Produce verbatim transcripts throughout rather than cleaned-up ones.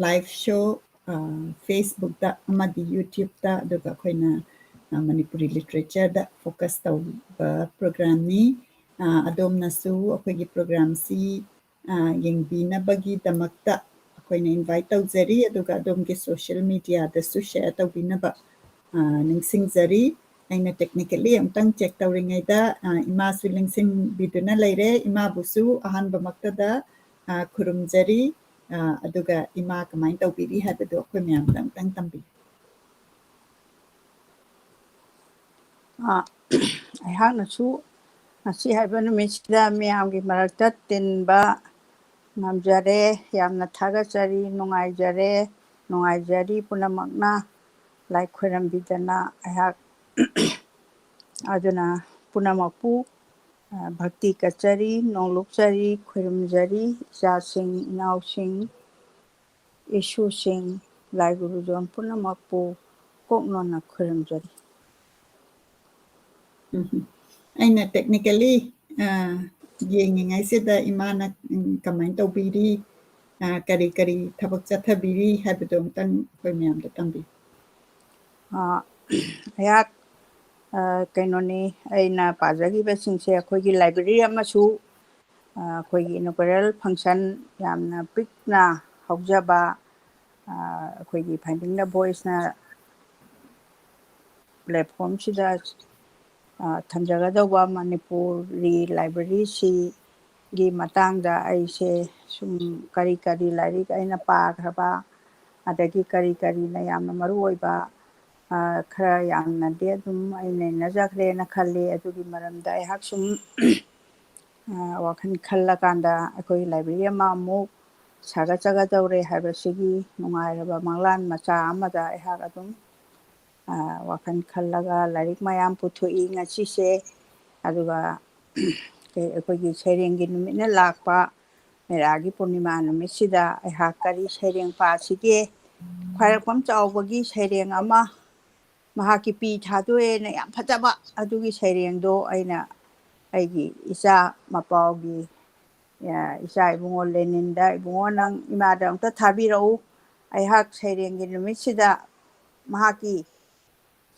live show Facebookꯇ ꯑꯃꯗꯤ YouTubeꯇ, ꯑꯗꯨꯒ ꯑꯩꯈꯣꯏꯅ ꯃꯅꯤꯄꯨꯔꯤ literature ꯗ focus ꯇꯧꯕ program ꯅꯤ꯫ ꯑꯗꯣꯝꯅꯁꯨ ꯑꯩꯈꯣꯏꯒꯤ program ꯁꯤ ꯌꯦꯡꯕꯤꯅꯕꯒꯤꯗꯃꯛꯇ ꯑꯩꯈꯣꯏꯅ invite ꯇꯧꯖꯔꯤ, ꯑꯗꯨꯒ ꯑꯗꯣꯝꯒꯤ social media ꯗꯁꯨ share ꯇꯧꯕꯤꯅꯕ ꯅꯤꯡꯁꯤꯡꯖꯔꯤ꯫ ꯑꯩꯅ technically ꯑꯃꯨꯛꯇꯪ check ꯇꯧꯔꯤꯉꯩꯗ ꯏꯃꯥꯁꯨ ꯂꯦꯡꯁꯤꯟꯕꯤꯗꯨꯅ ꯂꯩꯔꯦ꯫ ꯏꯃꯥꯕꯨꯁꯨ ꯑꯍꯥꯟꯕꯃꯛꯇꯗ ꯈꯨꯔꯨꯝꯖꯔꯤ꯫ ꯑꯗꯨꯒ ꯏꯃꯥ ꯀꯃꯥꯏꯅ ꯇꯧꯕꯤꯔꯤ ꯍꯥꯏꯕꯗꯨ ꯑꯩꯈꯣꯏ ꯃꯌꯥꯝꯗ ꯑꯃꯨꯛꯇꯪ ꯇꯝꯕꯤꯌꯨ꯫ ꯑꯩꯍꯥꯛꯅꯁꯨ ꯉꯁꯤ ꯍꯥꯏꯕ ꯅꯨꯃꯤꯠꯁꯤꯗ ꯃꯤꯌꯥꯝꯒꯤ ꯃꯔꯛꯇ ꯇꯤꯟꯕ ꯉꯝꯖꯔꯦ꯫ ꯌꯥꯝꯅ ꯊꯥꯒꯠꯆꯔꯤ, ꯅꯨꯡꯉꯥꯏꯖꯔꯦ, ꯅꯨꯡꯉꯥꯏꯖꯔꯤ ꯄꯨꯝꯅꯃꯛꯅ꯫ ꯂꯥꯏ ꯈꯣꯏꯔꯝꯕꯤꯗꯅ ꯑꯩꯍꯥꯛ ꯑꯗꯨꯅ ꯄꯨꯝꯅꯃꯛꯄꯨ ꯚꯛꯇꯤ ꯀꯠꯆꯔꯤ, ꯅꯣꯡꯂꯨꯛꯆꯔꯤ, ꯈꯣꯏꯔꯨꯝꯖꯔꯤ꯫ ꯏꯆꯥꯁꯤꯡ, ꯏꯅꯥꯎꯁꯤꯡ, ꯏꯁꯨꯁꯤꯡ, ꯂꯥꯏ ꯒꯨꯔꯨꯖꯣꯟ ꯄꯨꯝꯅꯃꯛꯄꯨ ꯀꯣꯛꯅꯣꯟꯅ ꯈꯣꯏꯔꯨꯝꯖꯔꯤ꯫ ꯑꯩꯅ technically ꯌꯦꯡꯉꯤꯉꯩꯁꯤꯗ ꯏꯃꯥꯅ ꯀꯃꯥꯏꯅ ꯇꯧꯕꯤꯔꯤ, ꯀꯔꯤ ꯀꯔꯤ ꯊꯕꯛ ꯆꯠꯊꯕꯤꯔꯤ ꯍꯥꯏꯕꯗꯣ ꯑꯃꯨꯛꯇꯪ ꯑꯩꯈꯣꯏ ꯃꯌꯥꯝꯗ ꯇꯝꯕꯤꯌꯨ꯫ ꯑꯩꯍꯥꯛ ꯀꯩꯅꯣꯅꯤ, ꯑꯩꯅ ꯄꯥꯖꯈꯤꯕꯁꯤꯡꯁꯦ ꯑꯩꯈꯣꯏꯒꯤ library ꯑꯃꯁꯨ ꯑꯩꯈꯣꯏꯒꯤ inaugural function ꯌꯥꯝꯅ ꯄꯤꯛꯅ ꯍꯧꯖꯕ ꯑꯩꯈꯣꯏꯒꯤ Finding the Voiceꯅ platformꯁꯤꯗ ꯊꯝꯖꯒꯗꯧꯕ ꯃꯅꯤꯄꯨꯔꯤ libraryꯁꯤꯒꯤ ꯃꯇꯥꯡꯗ ꯑꯩꯁꯦ ꯁꯨꯝ ꯀꯔꯤ ꯀꯔꯤ ꯂꯥꯏꯔꯤꯛ ꯑꯩꯅ ꯄꯥꯈ꯭ꯔꯕ, ꯑꯗꯒꯤ ꯀꯔꯤ ꯀꯔꯤꯅ ꯌꯥꯝꯅ ꯃꯔꯨ ꯑꯣꯏꯕ ꯈꯔ ꯌꯥꯝꯅꯗꯤ ꯑꯗꯨꯝ ꯑꯩ ꯅꯩꯅꯖꯈ꯭ꯔꯦꯅ ꯈꯜꯂꯤ꯫ ꯑꯗꯨꯒꯤ ꯃꯔꯝꯗ ꯑꯩꯍꯥꯛ ꯁꯨꯝ ꯋꯥꯈꯜ ꯈꯜꯂꯀꯥꯟꯗ ꯑꯩꯈꯣꯏ library ꯑꯃ ꯑꯃꯨꯛ ꯁꯥꯒꯠꯆꯒꯗꯧꯔꯦ ꯍꯥꯏꯕꯁꯤꯒꯤ ꯅꯨꯡꯉꯥꯏꯔꯕ ꯃꯪꯂꯥꯟ ꯃꯆꯥ ꯑꯃꯗ ꯑꯩꯍꯥꯛ ꯑꯗꯨꯝ ꯋꯥꯈꯜ ꯈꯜꯂꯒ ꯂꯥꯏꯔꯤꯛ ꯃꯌꯥꯝ ꯄꯨꯊꯣꯛꯏ ꯉꯁꯤꯁꯦ꯫ ꯑꯗꯨꯒ ꯑꯩꯈꯣꯏꯒꯤ ꯁꯩꯔꯦꯡꯒꯤ ꯅꯨꯃꯤꯠꯅ ꯂꯥꯛꯄ ꯃꯦꯔꯥꯒꯤ ꯄꯨꯔꯅꯤꯃꯥ ꯅꯨꯃꯤꯠꯁꯤꯗ ꯑꯩꯍꯥꯛ ꯀꯔꯤ ꯁꯩꯔꯦꯡ ꯄꯥꯁꯤꯒꯦ? ꯈ꯭ꯋꯥꯏꯔꯥꯛꯄꯝ ꯆꯥꯎꯕꯒꯤ ꯁꯩꯔꯦꯡ ꯑꯃ, ꯃꯍꯥꯛꯀꯤ ꯄꯤ ꯊꯥꯗꯣꯛꯑꯦꯅ ꯌꯥꯝ ꯐꯖꯕ ꯑꯗꯨꯒꯤ ꯁꯩꯔꯦꯡꯗꯣ ꯑꯩꯅ ꯑꯩꯒꯤ ꯏꯆꯥ ꯃꯄꯥꯎꯒꯤ ꯏꯆꯥ ꯏꯕꯨꯡꯉꯣ ꯂꯦꯅꯤꯟꯗ, "ꯏꯕꯨꯡꯉꯣ, ꯅꯪ ꯏꯃꯥꯗ ꯑꯝꯇ ꯊꯥꯕꯤꯔꯛꯎ, ꯑꯩꯍꯥꯛ ꯁꯩꯔꯦꯡꯒꯤ ꯅꯨꯃꯤꯠꯁꯤꯗ ꯃꯍꯥꯛꯀꯤ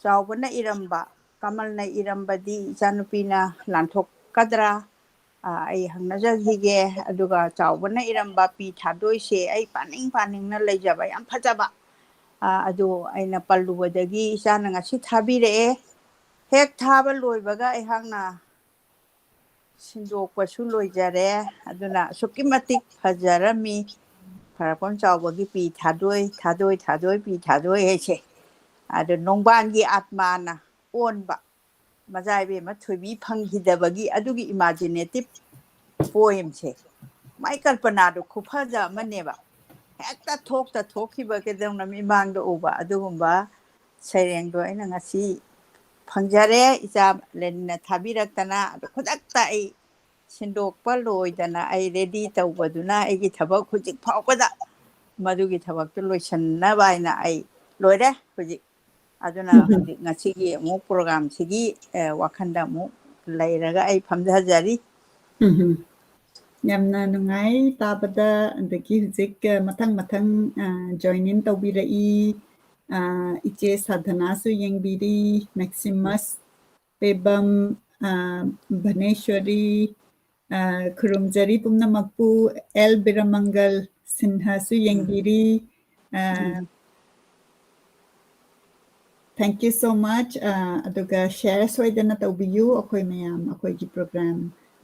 ꯆꯥꯎꯕꯅ ꯏꯔꯝꯕ, ꯀꯃꯜꯅ ꯏꯔꯝꯕꯗꯤ ꯏꯆꯥꯅꯨꯄꯤꯅ ꯂꯥꯟꯊꯣꯛꯀꯗ꯭ꯔꯥ? ꯑ, ꯑꯩ ꯍꯪꯅꯖꯈꯤꯒꯦ꯫ ꯑꯗꯨꯒ ꯆꯥꯎꯕꯅ ꯏꯔꯝꯕ ꯄꯤ ꯊꯥꯗꯣꯏꯁꯦ ꯑꯩ ꯄꯥꯅꯤꯡ ꯄꯥꯅꯤꯡꯅ ꯂꯩꯖꯕ, ꯌꯥꯝ ꯐꯖꯕ꯫ ꯑ, ꯑꯗꯨ ꯑꯩꯅ ꯄꯜꯂꯨꯕꯗꯒꯤ ꯏꯆꯥꯅ ꯉꯁꯤ ꯊꯥꯕꯤꯔꯛꯑꯦ꯫ ꯍꯦꯛ ꯊꯥꯕ ꯂꯣꯏꯕꯒ ꯑꯩꯍꯥꯛꯅ ꯁꯤꯟꯗꯣꯛꯄꯁꯨ ꯂꯣꯏꯖꯔꯦ꯫ ꯑꯗꯨꯅ ꯑꯁꯨꯛꯀꯤ ꯃꯇꯤꯛ ꯐꯖꯔꯝꯃꯤ꯫ ꯈ꯭ꯋꯥꯏꯔꯥꯛꯄꯝ ꯆꯥꯎꯕꯒꯤ ꯄꯤ ꯊꯥꯗꯣꯏ, ꯊꯥꯗꯣꯏ, ꯊꯥꯗꯣꯏ, ꯄꯤ ꯊꯥꯗꯣꯏ ꯍꯥꯏꯁꯦ꯫ ꯑꯗꯨ ꯅꯣꯡꯕꯥꯟꯒꯤ ꯑꯥꯠꯃꯥꯅ ꯑꯣꯟꯕ, ꯃꯖꯥ ꯏꯕꯦꯝꯃ ꯊꯣꯏꯕꯤ ꯐꯪꯈꯤꯗꯕꯒꯤ ꯑꯗꯨꯒꯤ imaginative poemꯁꯦ꯫ ꯃꯥꯏ ꯀꯜꯄꯅꯥꯗꯣ ꯈꯨꯐꯖ ꯑꯃꯅꯦꯕ꯫ ꯍꯦꯛꯇ ꯊꯣꯛꯇ ꯊꯣꯛꯈꯤꯕ ꯀꯩꯗꯧꯅ ꯃꯤꯃꯥꯡꯗ ꯎꯕ ꯑꯗꯨꯒꯨꯝꯕ ꯁꯩꯔꯦꯡꯗꯣ ꯑꯩꯅ ꯉꯁꯤ ꯐꯪꯖꯔꯦ꯫ ꯏꯆꯥ ꯂꯦꯅꯤꯟꯅ ꯊꯥꯕꯤꯔꯛꯇꯅ꯫ ꯑꯗꯣ ꯈꯨꯗꯛꯇ ꯑꯩ ꯁꯤꯟꯗꯣꯛꯄ ꯂꯣꯏꯗꯅ ꯑꯩ ready ꯇꯧꯕꯗꯨꯅ ꯑꯩꯒꯤ ꯊꯕꯛ ꯍꯧꯖꯤꯛ ꯐꯥꯎꯕꯗ ꯃꯗꯨꯒꯤ ꯊꯕꯛꯇꯨ ꯂꯣꯏꯁꯤꯟꯅꯕ ꯍꯥꯏꯅ ꯑꯩ ꯂꯣꯏꯔꯦ ꯍꯧꯖꯤꯛ꯫ ꯑꯗꯨꯅ ꯎꯝ꯫ ꯍꯧꯖꯤꯛ ꯉꯁꯤꯒꯤ ꯑꯃꯨꯛ programꯁꯤꯒꯤ, ꯑ, ꯋꯥꯈꯜꯗ ꯑꯃꯨꯛ ꯂꯩꯔꯒ ꯑꯩ ꯐꯝꯊꯖꯔꯤ꯫ ꯎꯝ꯫ ꯌꯥꯝꯅ ꯅꯨꯡꯉꯥꯏ ꯇꯥꯕꯗ꯫ ꯑꯗꯒꯤ ꯍꯧꯖꯤꯛ, ꯑ, ꯃꯊꯪ ꯃꯊꯪ, ꯑ, join in ꯇꯧꯕꯤꯔꯛꯏ꯫ ꯑ, ꯏꯆꯦ ꯁꯥꯙꯅꯥꯁꯨ ꯌꯦꯡꯕꯤꯔꯤ, ꯃꯦꯛꯁꯤꯃꯁ, ꯄꯦꯕꯝ, ꯑ, ꯚꯅꯦꯁ꯭ꯋꯔꯤ, ꯑ, ꯈꯨꯔꯨꯝꯖꯔꯤ ꯄꯨꯝꯅꯃꯛꯄꯨ꯫ ꯑꯦꯜ ꯕꯤꯔꯃꯪꯒꯜ ꯁꯤꯟꯍꯥꯁꯨ ꯌꯦꯡꯕꯤꯔꯤ꯫ ꯑ, ꯎꯝ꯫ Thank you so much꯫ ꯑ, ꯑꯗꯨꯒ share ꯁꯣꯏꯗꯅ ꯇꯧꯕꯤꯌꯨ꯫ ꯑꯩꯈꯣꯏ ꯃꯌꯥꯝ ꯑꯩꯈꯣꯏꯒꯤ program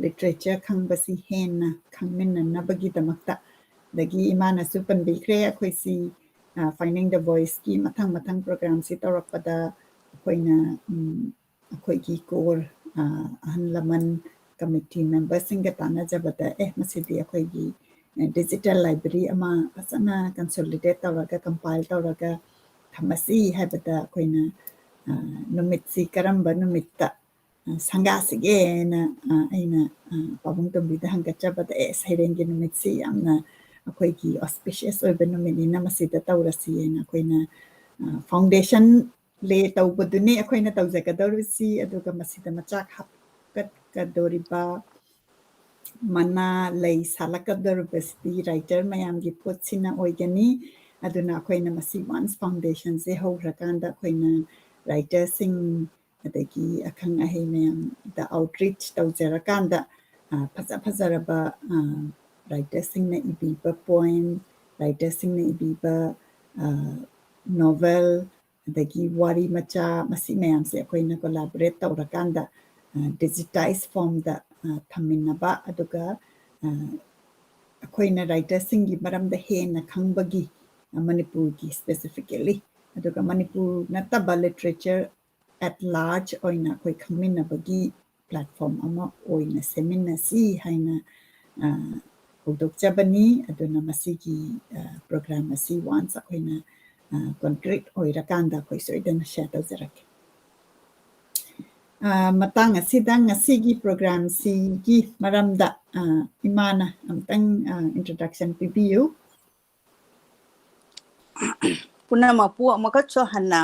literature ꯈꯪꯕꯁꯤ ꯍꯦꯟꯅ ꯈꯪꯃꯤꯟꯅꯅꯕꯒꯤꯗꯃꯛꯇ꯫ ꯑꯗꯒꯤ ꯏꯃꯥꯅꯁꯨ ꯄꯟꯕꯤꯈ꯭ꯔꯦ, ꯑꯩꯈꯣꯏꯁꯤ, ꯑ, Finding the Voiceꯀꯤ ꯃꯊꯪ ꯃꯊꯪ programꯁꯤ ꯇꯧꯔꯛꯄꯗ ꯑꯩꯈꯣꯏꯅ, ꯎꯝ, ꯑꯩꯈꯣꯏꯒꯤ core, ꯑ, ꯑꯍꯜ ꯂꯃꯟ committee memberꯁꯤꯡꯒ ꯇꯥꯟꯅꯖꯕꯗ, "ꯑꯦ, ꯃꯁꯤꯗꯤ ꯑꯩꯈꯣꯏꯒꯤ, ꯑ, digital library ꯑꯃ ꯐꯖꯅ consolidate ꯇꯧꯔꯒ, compile ꯇꯧꯔꯒ ꯊꯝꯃꯁꯤ" ꯍꯥꯏꯕꯗ ꯑꯩꯈꯣꯏꯅ, ꯑ, ꯅꯨꯃꯤꯠꯁꯤ ꯀꯔꯝꯕ ꯅꯨꯃꯤꯠꯇ, ꯑ, ꯁꯪꯒꯥꯁꯤꯒꯦꯅ, ꯑ, ꯑꯩꯅ, ꯑ, ꯄꯥꯕꯨꯡ ꯇꯣꯝꯕꯤꯗ ꯍꯪꯒꯠꯆꯕꯗ, "ꯑꯦ, ꯁꯩꯔꯦꯡꯒꯤ ꯅꯨꯃꯤꯠꯁꯤ ꯌꯥꯝꯅ ꯑꯩꯈꯣꯏꯒꯤ auspicious ꯑꯣꯏꯕ ꯅꯨꯃꯤꯠꯅꯤꯅ ꯃꯁꯤꯗ ꯇꯧꯔꯁꯤꯅ" ꯑꯩꯈꯣꯏꯅ, ꯑ, foundation lay ꯇꯧꯕꯗꯨꯅꯤ ꯑꯩꯈꯣꯏꯅ ꯇꯧꯖꯒꯗꯧꯔꯤꯁꯤ꯫ ꯑꯗꯨꯒ ꯃꯁꯤꯗ ꯃꯆꯥꯛ ꯍꯥꯞꯀꯠꯀꯗꯧꯔꯤꯕ ꯃꯅꯥ ꯂꯩ ꯁꯥꯠꯂꯛꯀꯗꯧꯔꯤꯕꯁꯤꯗꯤ writer ꯃꯌꯥꯝꯒꯤ ꯄꯣꯠꯁꯤꯅ ꯑꯣꯏꯒꯅꯤ꯫ ꯑꯗꯨꯅ ꯑꯩꯈꯣꯏꯅ ꯃꯁꯤ once foundationꯁꯦ ꯍꯧꯈ꯭ꯔꯀꯥꯟꯗ ꯑꯩꯈꯣꯏꯅ writerꯁꯤꯡ ꯑꯗꯒꯤ ꯑꯈꯪ ꯑꯍꯩ ꯃꯌꯥꯝꯗ outreach ꯇꯧꯖꯔꯀꯥꯟꯗ, ꯑ, ꯐꯖ ꯐꯖꯔꯕ, ꯑ, writerꯁꯤꯡꯅ ꯏꯕꯤꯕ poem, writerꯁꯤꯡꯅ ꯏꯕꯤꯕ, ꯑ, novel, ꯑꯗꯒꯤ ꯋꯥꯔꯤ ꯃꯆꯥ, ꯃꯁꯤ ꯃꯌꯥꯝꯁꯦ ꯑꯩꯈꯣꯏꯅ collaborate ꯇꯧꯔꯀꯥꯟꯗ, ꯑ, digitized formꯗ, ꯑ, ꯊꯝꯃꯤꯟꯅꯕ, ꯑꯗꯨꯒ, ꯑ, ꯑꯩꯈꯣꯏꯅ writerꯁꯤꯡꯒꯤ ꯃꯔꯝꯗ ꯍꯦꯟꯅ ꯈꯪꯕꯒꯤ, ꯑ, ꯃꯅꯤꯄꯨꯔꯒꯤ specifically, ꯑꯗꯨꯒ ꯃꯅꯤꯄꯨꯔ ꯅꯠꯇꯕ literature at large ꯑꯣꯏꯅ ꯑꯩꯈꯣꯏ ꯈꯪꯃꯤꯟꯅꯕꯒꯤ platform ꯑꯃ ꯑꯣꯏꯅ ꯁꯦꯝꯃꯤꯟꯅꯁꯤ ꯍꯥꯏꯅ, ꯑ, ꯍꯧꯗꯣꯛꯆꯕꯅꯤ꯫ ꯑꯗꯨꯅ ꯃꯁꯤꯒꯤ, ꯑ, program ꯑꯁꯤ once ꯑꯩꯈꯣꯏꯅ, ꯑ, concrete ꯑꯣꯏꯔꯀꯥꯟꯗ ꯑꯩꯈꯣꯏ ꯁꯣꯏꯗꯅ share ꯇꯧꯖꯔꯛꯀꯦ꯫ ꯑ, ꯃꯇꯥꯡ ꯑꯁꯤꯗ ꯉꯁꯤꯒꯤ programꯁꯤꯒꯤ ꯃꯔꯝꯗ, ꯑ, ꯏꯃꯥꯅ ꯑꯃꯨꯛꯇꯪ, ꯑ, introduction ꯄꯤꯕꯤꯌꯨ꯫ ꯄꯨꯝꯅꯃꯛꯄꯨ ꯑꯃꯨꯛꯀꯁꯨ ꯍꯟꯅ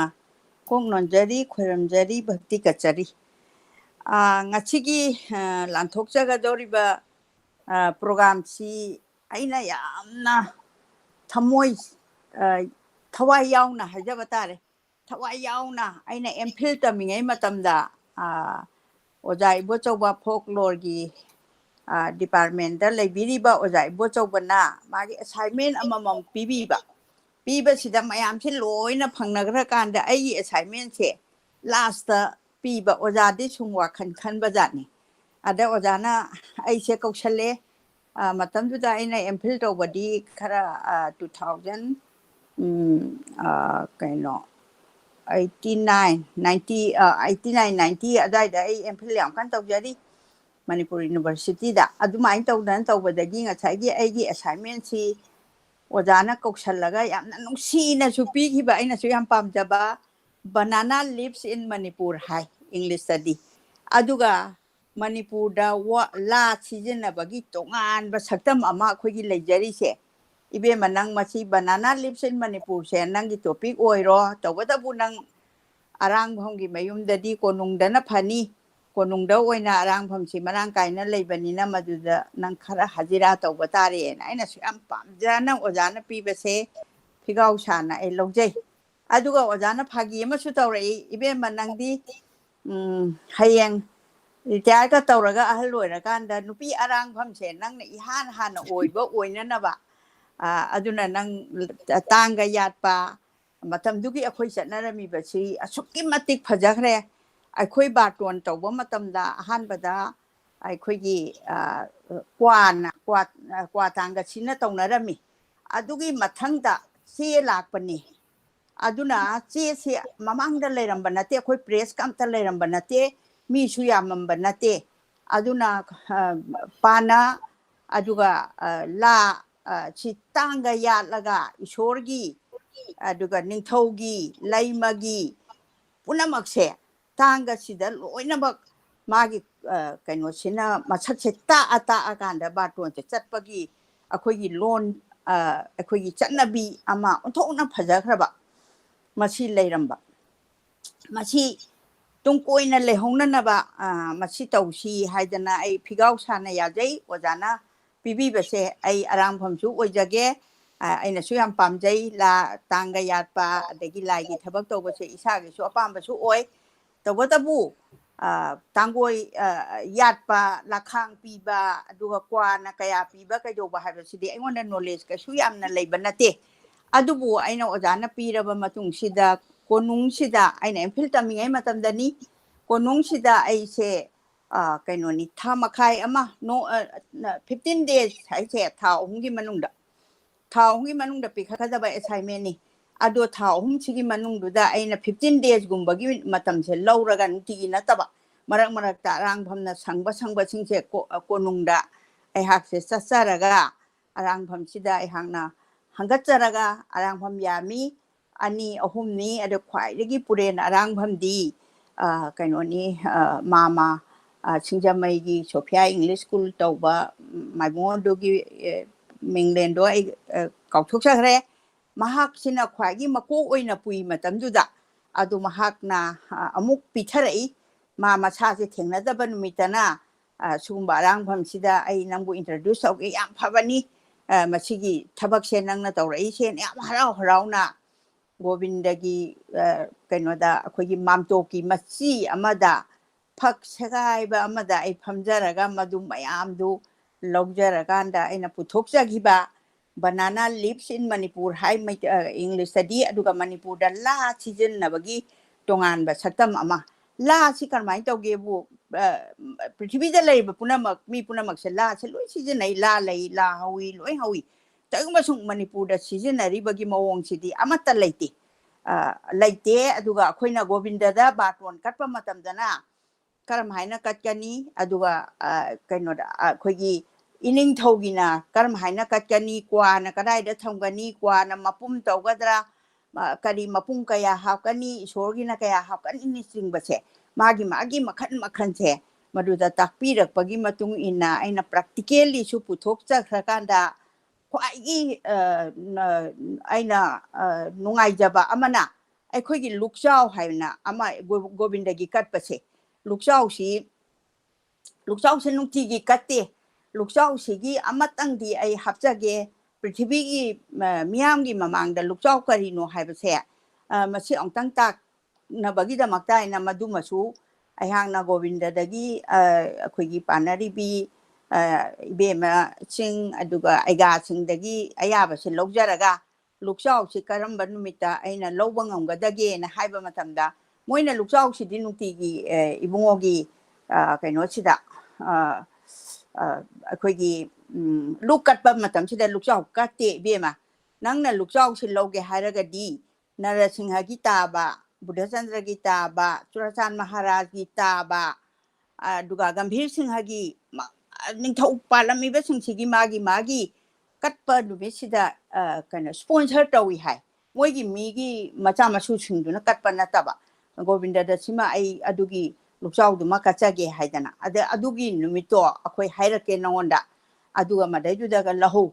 ꯀꯣꯛ ꯅꯣꯟꯖꯔꯤ, ꯈꯣꯏꯔꯝꯖꯔꯤ, ꯚꯛꯇꯤ ꯀꯠꯆꯔꯤ꯫ ꯑ, ꯉꯁꯤꯒꯤ, ꯑ, ꯂꯥꯟꯊꯣꯛꯆꯒꯗꯧꯔꯤꯕ, ꯑ, programꯁꯤ ꯑꯩꯅ ꯌꯥꯝꯅ ꯊꯃꯣꯏ, ꯑ, ꯊꯋꯥꯏ ꯌꯥꯎꯅ ꯍꯥꯏꯖꯕ ꯇꯥꯔꯦ꯫ ꯊꯋꯥꯏ ꯌꯥꯎꯅ ꯑꯩꯅ M.Phil ꯇꯝꯃꯤꯉꯩ ꯃꯇꯝꯗ, ꯑ, ꯑꯣꯖꯥ ꯏꯕꯣꯆꯧꯕ folkloreꯒꯤ, ꯑ, departmentꯇ ꯂꯩꯕꯤꯔꯤꯕ ꯑꯣꯖꯥ ꯏꯕꯣꯆꯧꯕꯅ ꯃꯥꯒꯤ assignment ꯑꯃꯃꯝ ꯄꯤꯕꯤꯕ꯫ ꯄꯤꯕꯁꯤꯗ ꯃꯌꯥꯝꯁꯦ ꯂꯣꯏꯅ ꯐꯪꯅꯈ꯭ꯔꯀꯥꯟꯗ ꯑꯩꯒꯤ assignmentꯁꯦ lastꯇ ꯄꯤꯕ꯫ ꯑꯣꯖꯥꯗꯤ ꯁꯨꯝ ꯋꯥꯈꯜ ꯈꯟꯕꯖꯥꯠꯅꯤ꯫ ꯑꯗ ꯑꯣꯖꯥꯅ ꯑꯩꯁꯦ ꯀꯧꯁꯜꯂꯦ꯫ ꯑ, ꯃꯇꯝꯗꯨꯗ ꯑꯩꯅ M.Phil ꯇꯧꯕꯗꯤ ꯈꯔ, ꯑ, two thousand, ꯎꯝ, ꯑ, ꯀꯩꯅꯣ, eighty nine, ninety, ꯑ, eighty nine, ninety ꯑꯗꯥꯏꯗ ꯑꯩ M.Phil ꯌꯥꯝ ꯀꯟꯅ ꯇꯧꯖꯔꯤ ꯃꯅꯤꯄꯨꯔ Universityꯗ꯫ ꯑꯗꯨꯃꯥꯏꯅ ꯇꯧꯗꯅ ꯇꯧꯕꯗꯒꯤ ꯉꯁꯥꯏꯒꯤ ꯑꯩꯒꯤ assignmentꯁꯤ ꯑꯣꯖꯥꯅ ꯀꯧꯁꯜꯂꯒ ꯌꯥꯝꯅ ꯅꯨꯡꯁꯤꯅꯁꯨ ꯄꯤꯈꯤꯕ, ꯑꯩꯅꯁꯨ ꯌꯥꯝ ꯄꯥꯝꯖꯕ, Banana Leaves in Manipur ꯍꯥꯏ Englishꯇꯗꯤ꯫ ꯑꯗꯨꯒ ꯃꯅꯤꯄꯨꯔꯗ ꯋꯥ-, ꯂꯥ ꯁꯤꯖꯤꯟꯅꯕꯒꯤ ꯇꯣꯉꯥꯟꯕ ꯁꯛꯇꯝ ꯑꯃ ꯑꯩꯈꯣꯏꯒꯤ ꯂꯩꯖꯔꯤꯁꯦ, ꯏꯕꯦꯝꯃ, ꯅꯪ ꯃꯁꯤ Banana Leaves in Manipurꯁꯦ ꯅꯪꯒꯤ topic ꯑꯣꯏꯔꯣ, ꯇꯧꯕꯇꯕꯨ ꯅꯪ ꯑꯔꯥꯡꯕꯝꯒꯤ ꯃꯌꯨꯝꯗꯗꯤ ꯀꯣꯅꯨꯡꯗꯅ ꯐꯅꯤ꯫ ꯀꯣꯅꯨꯡꯗ ꯑꯣꯏꯅ ꯑꯔꯥꯡꯐꯝꯁꯤ ꯃꯔꯥꯡ ꯀꯥꯏꯅ ꯂꯩꯕꯅꯤꯅ ꯃꯗꯨꯗ ꯅꯪ ꯈꯔ ꯍꯖꯤꯔꯥ ꯇꯧꯕ ꯇꯥꯔꯦꯅ ꯑꯩꯅꯁꯨ ꯌꯥꯝ ꯄꯥꯝꯖꯅ ꯑꯣꯖꯥꯅ ꯄꯤꯕꯁꯦ ꯐꯤꯒꯥꯎ ꯁꯥꯅ ꯑꯩ ꯂꯧꯖꯩ꯫ ꯑꯗꯨꯒ ꯑꯣꯖꯥꯅ ꯐꯥꯒꯤ ꯑꯃꯁꯨ ꯇꯧꯔꯛꯏ, "ꯏꯕꯦꯝꯃ, ꯅꯪꯗꯤ ꯎꯝ, ꯍꯌꯦꯡ ꯔꯤꯇꯥꯌꯔꯒ ꯇꯧꯔꯒ ꯑꯍꯜ ꯑꯣꯏꯔꯀꯥꯟꯗ ꯅꯨꯄꯤ ꯑꯔꯥꯡꯐꯝꯁꯦ ꯅꯪꯅ ꯏꯍꯥꯟ ꯍꯥꯟꯅ ꯑꯣꯏꯕ ꯑꯣꯏꯅꯅꯕ, ꯑ, ꯑꯗꯨꯅ ꯅꯪ ꯇꯥꯡꯒ ꯌꯥꯠꯄ, ꯃꯇꯝꯗꯨꯒꯤ ꯑꯩꯈꯣꯏ ꯆꯠꯅꯔꯝꯃꯤꯕꯁꯤ ꯑꯁꯨꯛꯀꯤ ꯃꯇꯤꯛ ꯐꯖꯈ꯭ꯔꯦ꯫ ꯑꯩꯈꯣꯏ ꯕꯥꯔꯇꯣꯟ ꯇꯧꯕ ꯃꯇꯝꯗ ꯑꯍꯥꯟꯕꯗ ꯑꯩꯈꯣꯏꯒꯤ, ꯑ, ꯀ꯭ꯋꯥꯅ, ꯀ꯭ꯋꯥ, ꯀ꯭ꯋꯥ ꯇꯥꯡꯒ ꯁꯤꯅ ꯇꯧꯅꯔꯝꯃꯤ꯫ ꯑꯗꯨꯒꯤ ꯃꯊꯪꯗ ꯆꯦ ꯂꯥꯛꯄꯅꯤ꯫ ꯑꯗꯨꯅ ꯆꯦꯁꯤ ꯃꯃꯥꯡꯗ ꯂꯩꯔꯝꯕ ꯅꯠꯇꯦ, ꯑꯩꯈꯣꯏ ꯄ꯭ꯔꯦꯁꯀ ꯑꯝꯇ ꯂꯩꯔꯝꯕ ꯅꯠꯇꯦ, ꯃꯤꯁꯨ ꯌꯥꯝꯃꯝꯕ ꯅꯠꯇꯦ꯫ ꯑꯗꯨꯅ, ꯑ, ꯄꯥꯅ, ꯑꯗꯨꯒ, ꯑ, ꯂꯥ, ꯑ, ꯁꯤ ꯇꯥꯡꯒ ꯌꯥꯠꯂꯒ ꯏꯁꯣꯔꯒꯤ, ꯑꯗꯨꯒ ꯅꯤꯡꯊꯧꯒꯤ, ꯂꯩꯃꯒꯤ ꯄꯨꯝꯅꯃꯛꯁꯦ ꯇꯥꯡꯒꯁꯤꯗ ꯂꯣꯏꯅꯃꯛ ꯃꯥꯒꯤ, ꯑ, ꯀꯩꯅꯣꯁꯤꯅ ꯃꯁꯛꯁꯦ ꯇꯥꯛꯑ ꯇꯥꯛꯑꯀꯥꯟꯗ ꯕꯥꯔꯇꯣꯟꯁꯦ ꯆꯠꯄꯒꯤ ꯑꯩꯈꯣꯏꯒꯤ ꯂꯣꯟ, ꯑ, ꯑꯩꯈꯣꯏꯒꯤ ꯆꯠꯅꯕꯤ ꯑꯃ ꯑꯣꯟꯊꯣꯛꯅ ꯐꯖꯈ꯭ꯔꯕ ꯃꯁꯤ ꯂꯩꯔꯝꯕ꯫ ꯃꯁꯤ ꯇꯨꯡ ꯀꯣꯏꯅ ꯂꯩꯍꯧꯅꯅꯕ, ꯑ, ꯃꯁꯤ ꯇꯧꯁꯤ ꯍꯥꯏꯗꯅ ꯑꯩ ꯐꯤꯒꯥꯎ ꯁꯥꯅ ꯌꯥꯖꯩ꯫ ꯑꯣꯖꯥꯅ ꯄꯤꯕꯤꯕꯁꯦ ꯑꯩ ꯑꯔꯥꯡꯐꯝꯁꯨ ꯑꯣꯏꯖꯒꯦ꯫ ꯑ, ꯑꯩꯅꯁꯨ ꯌꯥꯝ ꯄꯥꯝꯖꯩ꯫ ꯂꯥ, ꯇꯥꯡꯒ ꯌꯥꯠꯄ, ꯑꯗꯒꯤ ꯂꯥꯏꯒꯤ ꯊꯕꯛ ꯇꯧꯕꯁꯦ ꯏꯁꯥꯒꯤꯁꯨ ꯑꯄꯥꯝꯕꯁꯨ ꯑꯣꯏ꯫ ꯇꯧꯕꯇꯕꯨ, ꯑ, ꯇꯥꯡꯒꯣꯏ, ꯑ, ꯌꯥꯠꯄ, ꯂꯈꯥꯡ ꯄꯤꯕ, ꯑꯗꯨꯒ ꯀ꯭ꯋꯥꯅ ꯀꯌꯥ ꯄꯤꯕ, ꯀꯩꯗꯧꯕ ꯍꯥꯏꯕꯁꯤꯗꯤ ꯑꯩꯉꯣꯟꯗ ꯅꯣꯂꯦꯖ ꯀꯩꯁꯨ ꯌꯥꯝꯅ ꯂꯩꯕ ꯅꯠꯇꯦ꯫ ꯑꯗꯨꯕꯨ ꯑꯩꯅ ꯑꯣꯖꯥꯅ ꯄꯤꯔꯕ ꯃꯇꯨꯡꯁꯤꯗ, ꯀꯣꯅꯨꯡꯁꯤꯗ, ꯑꯩꯅ ꯑꯦꯝ ꯐꯤꯜ ꯇꯝꯃꯤꯉꯩ ꯃꯇꯝꯗꯅꯤ, ꯀꯣꯅꯨꯡꯁꯤꯗ ꯑꯩꯁꯦ, ꯑ, ꯀꯩꯅꯣꯅꯤ, ꯊꯥ ꯃꯈꯥꯏ ꯑꯃ, ꯅꯣ-, ꯑ, ꯅ-, fifteen days ꯍꯥꯏꯁꯦ ꯊꯥ ꯑꯍꯨꯝꯒꯤ ꯃꯅꯨꯡꯗ, ꯊꯥ ꯑꯍꯨꯝꯒꯤ ꯃꯅꯨꯡꯗ ꯄꯤꯈꯠꯀꯗꯕ ꯑꯦꯁꯥꯏꯟꯃꯦꯟꯅꯤ꯫ ꯑꯗꯣ ꯊꯥ ꯑꯍꯨꯝꯁꯤꯒꯤ ꯃꯅꯨꯡꯗꯨꯗ ꯑꯩꯅ fifteen days ꯒꯨꯝꯕꯒꯤ ꯃꯇꯝꯁꯦ ꯂꯧꯔꯒ, ꯅꯨꯡꯇꯤꯒꯤ ꯅꯠꯇꯕ, ꯃꯔꯛ ꯃꯔꯛꯇ ꯑꯔꯥꯡꯐꯝꯅ ꯁꯪꯕ ꯁꯪꯕꯁꯤꯡꯁꯦ ꯀꯣ-, ꯀꯣꯅꯨꯡꯗ ꯑꯩꯍꯥꯛꯁꯦ ꯆꯠꯆꯔꯒ, ꯑꯔꯥꯡꯐꯝꯁꯤꯗ ꯑꯩꯍꯥꯛꯅ ꯍꯪꯒꯠꯆꯔꯒ, ꯑꯔꯥꯡꯐꯝ ꯌꯥꯝꯃꯤ, ꯑꯅꯤ ꯑꯍꯨꯝꯅꯤ꯫ ꯑꯗꯣ ꯈ꯭ꯋꯥꯏꯗꯒꯤ ꯄꯨꯔꯦꯟ ꯑꯔꯥꯡꯐꯝꯗꯤ, ꯑ, ꯀꯩꯅꯣꯅꯤ, ꯑ, ꯃꯥꯃ, ꯑ, ꯁꯤꯡꯖꯃꯩꯒꯤ ꯁꯣꯐꯤꯌꯥ ꯏꯪꯂꯤꯁ ꯁ꯭ꯀꯨꯜ ꯇꯧꯕ, ꯎꯝ, ꯃꯥꯏꯕꯨꯡ ꯑꯗꯨꯒꯤ, ꯑꯦ, ꯃꯤꯡꯂꯦꯟꯗꯣ ꯑꯩ, ꯑ, ꯀꯥꯎꯊꯣꯛꯆꯈ꯭ꯔꯦ꯫ ꯃꯍꯥꯛꯁꯤꯅ ꯈ꯭ꯋꯥꯏꯒꯤ ꯃꯀꯣꯛ ꯑꯣꯏꯅ ꯄꯨꯏ ꯃꯇꯝꯗꯨꯗ꯫ ꯑꯗꯨ ꯃꯍꯥꯛꯅ, ꯑ, ꯑꯃꯨꯛ ꯄꯤꯊꯔꯛꯏ꯫ ꯃꯥ ꯃꯁꯥꯁꯦ ꯊꯦꯡꯅꯗꯕ ꯅꯨꯃꯤꯠꯇꯅ, ꯑ, ꯁꯤꯒꯨꯝꯕ ꯑꯔꯥꯡꯐꯝꯁꯤꯗ ꯑꯩ ꯅꯪꯕꯨ introduce ꯇꯧꯒꯦ, ꯌꯥꯝ ꯐꯕꯅꯤ, ꯑ, ꯃꯁꯤꯒꯤ ꯊꯕꯛꯁꯦ ꯅꯪꯅ ꯇꯧꯔꯛꯏꯁꯦꯅ ꯌꯥꯝ ꯍꯔꯥꯎ ꯍꯔꯥꯎꯅ ꯒꯣꯕꯤꯟꯗꯒꯤ, ꯑ, ꯀꯩꯅꯣꯗ, ꯑꯩꯈꯣꯏꯒꯤ ꯃꯥꯝꯇꯣꯞꯀꯤ ꯃꯆꯤ ꯑꯃꯗ, ꯐꯛ ꯁꯦꯒꯥꯏꯕ ꯑꯃꯗ ꯑꯩ ꯐꯝꯖꯔꯒ ꯃꯗꯨ ꯃꯌꯥꯝꯗꯨ ꯂꯧꯖꯔꯀꯥꯟꯗ ꯑꯩꯅ ꯄꯨꯊꯣꯛꯆꯈꯤꯕ Banana Leaves in Manipur ꯍꯥꯏ ꯃꯩꯇꯩ-, ꯑ, ꯏꯪꯂꯤꯁꯇꯗꯤ, ꯑꯗꯨꯒ ꯃꯅꯤꯄꯨꯔꯗ ꯂꯥ ꯁꯤꯖꯤꯟꯅꯕꯒꯤ ꯇꯣꯉꯥꯟꯕ ꯁꯛꯇꯝ ꯑꯃ꯫ ꯂꯥ ꯑꯁꯤ ꯀꯔꯝꯍꯥꯏꯅ ꯇꯧꯒꯦꯕꯨ, ꯑ, ꯄ꯭ꯔꯤꯊꯤꯕꯤꯗ ꯂꯩꯔꯤꯕ ꯄꯨꯝꯅꯃꯛ, ꯃꯤ ꯄꯨꯝꯅꯃꯛꯁꯦ ꯂꯥꯁꯦ ꯂꯣꯏ ꯁꯤꯖꯤꯟꯅꯩ, ꯂꯥ ꯂꯩ, ꯂꯥ ꯍꯧꯏ, ꯂꯣꯏ ꯍꯧꯏ꯫ ꯇꯧꯏꯒꯨꯝꯕꯁꯨꯡ ꯃꯅꯤꯄꯨꯔꯗ ꯁꯤꯖꯤꯟꯅꯔꯤꯕꯒꯤ ꯃꯑꯣꯡꯁꯤꯗꯤ ꯑꯃꯠꯇ ꯂꯩꯇꯦ꯫ ꯑ, ꯂꯩꯇꯦ꯫ ꯑꯗꯨꯒ ꯑꯩꯈꯣꯏꯅ ꯒꯣꯕꯤꯟꯗꯗ ꯕꯥꯔꯇꯣꯟ ꯀꯠꯄ ꯃꯇꯝꯗꯅ ꯀꯔꯝ ꯍꯥꯏꯅ ꯀꯠꯀꯅꯤ? ꯑꯗꯨꯒ, ꯑ, ꯀꯩꯅꯣꯗ, ꯑ, ꯑꯩꯈꯣꯏꯒꯤ ꯏꯅꯤꯡꯊꯧꯒꯤꯅ ꯀꯔꯝ ꯍꯥꯏꯅ ꯀꯠꯀꯅꯤ? ꯀ꯭ꯋꯥꯅ ꯀꯗꯥꯏꯗ ꯊꯝꯒꯅꯤ? ꯀ꯭ꯋꯥꯅ ꯃꯄꯨꯝ ꯇꯧꯒꯗ꯭ꯔꯥ? ꯑ, ꯀꯔꯤ ꯃꯄꯨꯝ ꯀꯌꯥ ꯍꯥꯞꯀꯅꯤ? ꯏꯁꯣꯔꯒꯤꯅ ꯀꯌꯥ ꯍꯥꯞꯀꯅꯤꯅꯆꯤꯡꯕꯁꯦ, ꯃꯥꯒꯤ ꯃꯥꯒꯤ ꯃꯈꯜ ꯃꯈꯜꯁꯦ ꯃꯗꯨꯗ ꯇꯥꯛꯄꯤꯔꯛꯄꯒꯤ ꯃꯇꯨꯡ ꯏꯟꯅ ꯑꯩꯅ practicallyꯁꯨ ꯄꯨꯊꯣꯛꯆꯈ꯭ꯔꯀꯥꯟꯗ ꯈ꯭ꯋꯥꯏꯒꯤ, ꯑ, ꯅ-, ꯑꯩꯅ, ꯑ, ꯅꯨꯡꯉꯥꯏꯖꯕ ꯑꯃꯅ, ꯑꯩꯈꯣꯏꯒꯤ ꯂꯨꯛꯆꯥꯎ ꯍꯥꯏꯅ ꯑꯃ ꯒꯣ-, ꯒꯣꯕꯤꯟꯗꯒꯤ ꯀꯠꯄꯁꯦ, ꯂꯨꯛꯆꯥꯎꯁꯤ, ꯂꯨꯛꯆꯥꯎꯁꯦ ꯅꯨꯡꯇꯤꯒꯤ ꯀꯠꯇꯦ꯫ ꯂꯨꯛꯆꯥꯎꯁꯤꯒꯤ ꯑꯃꯇꯪꯗꯤ ꯑꯩ ꯍꯥꯞꯆꯒꯦ, ꯄ꯭ꯔꯤꯊꯤꯕꯤꯒꯤ, ꯑ, ꯃꯤꯌꯥꯝꯒꯤ ꯃꯃꯥꯡꯗ ꯂꯨꯛꯆꯥꯎ ꯀꯔꯤꯅꯣ ꯍꯥꯏꯕꯁꯦ, ꯑ, ꯃꯁꯤ ꯑꯃꯨꯛꯇꯪ ꯇꯥꯛꯅꯕꯒꯤꯗꯃꯛꯇ ꯍꯥꯏꯅ ꯃꯗꯨꯃꯁꯨ ꯑꯩꯍꯥꯛꯅ ꯒꯣꯕꯤꯟꯗꯗꯒꯤ, ꯑ, ꯑꯩꯈꯣꯏꯒꯤ ꯄꯥꯟꯅꯔꯤꯕꯤ, ꯑ, ꯏꯕꯦꯝꯃꯁꯤꯡ, ꯑꯗꯨꯒ ꯑꯩꯒꯥꯁꯤꯡꯗꯒꯤ ꯑꯌꯥꯕꯁꯤ ꯂꯧꯖꯔꯒ, ꯂꯨꯛꯆꯥꯎꯁꯤ ꯀꯔꯝꯕ ꯅꯨꯃꯤꯠꯇ ꯑꯩꯅ ꯂꯧꯕ ꯉꯝꯒꯗꯒꯦꯅ ꯍꯥꯏꯕ ꯃꯇꯝꯗ, ꯃꯣꯏꯅ ꯂꯨꯛꯆꯥꯎꯁꯤꯗꯤ ꯅꯨꯡꯇꯤꯒꯤ, ꯑ, ꯏꯕꯨꯡꯉꯣꯒꯤ, ꯑ, ꯀꯩꯅꯣꯁꯤꯗ, ꯑ, ꯑ, ꯑꯩꯈꯣꯏꯒꯤ, ꯎꯝ, ꯂꯨꯛ ꯀꯠꯄ ꯃꯇꯝꯁꯤꯗ ꯂꯨꯛꯆꯥꯎ ꯀꯠꯇꯦ ꯏꯕꯦꯝꯃ꯫ ꯅꯪꯅ ꯂꯨꯛꯆꯥꯎꯁꯤ ꯂꯧꯒꯦ ꯍꯥꯏꯔꯒꯗꯤ ꯅꯔꯁꯤꯡꯍꯒꯤ ꯇꯥꯕ, ꯕꯨꯙꯆꯟꯗ꯭ꯔꯒꯤ ꯇꯥꯕ, ꯆꯨꯔꯥꯆꯥꯟ ꯃꯍꯥꯔꯥꯖꯒꯤ ꯇꯥꯕ, ꯑꯗꯨꯒ ꯒꯝꯚꯤꯔ ꯁꯤꯡꯍꯒꯤ ꯃ-, ꯅꯤꯡꯊꯧ ꯄꯥꯜꯂꯝꯃꯤꯕꯁꯤꯡꯁꯤꯒꯤ ꯃꯥꯒꯤ ꯃꯥꯒꯤ ꯀꯠꯄ ꯅꯨꯃꯤꯠꯁꯤꯗ, ꯑ, ꯀꯩꯅꯣ, sponsor ꯇꯧꯏ ꯍꯥꯏ꯫ ꯃꯣꯏꯒꯤ ꯃꯤꯒꯤ ꯃꯆꯥ ꯃꯁꯨꯁꯤꯡꯗꯨꯅ ꯀꯠꯄ ꯅꯠꯇꯕ, ꯒꯣꯕꯤꯟꯗꯗ ꯁꯤꯃ ꯑꯩ ꯑꯗꯨꯒꯤ ꯂꯨꯛꯆꯥꯎꯗꯨꯃ ꯀꯠꯆꯒꯦ ꯍꯥꯏꯗꯅ꯫ ꯑꯗ ꯑꯗꯨꯒꯤ ꯅꯨꯃꯤꯠꯇꯣ ꯑꯩꯈꯣꯏ ꯍꯥꯏꯔꯛꯀꯦ ꯅꯉꯣꯟꯗ꯫ ꯑꯗꯨꯒ ꯃꯗꯩꯗꯨꯗꯒ ꯂꯧꯍꯧ꯫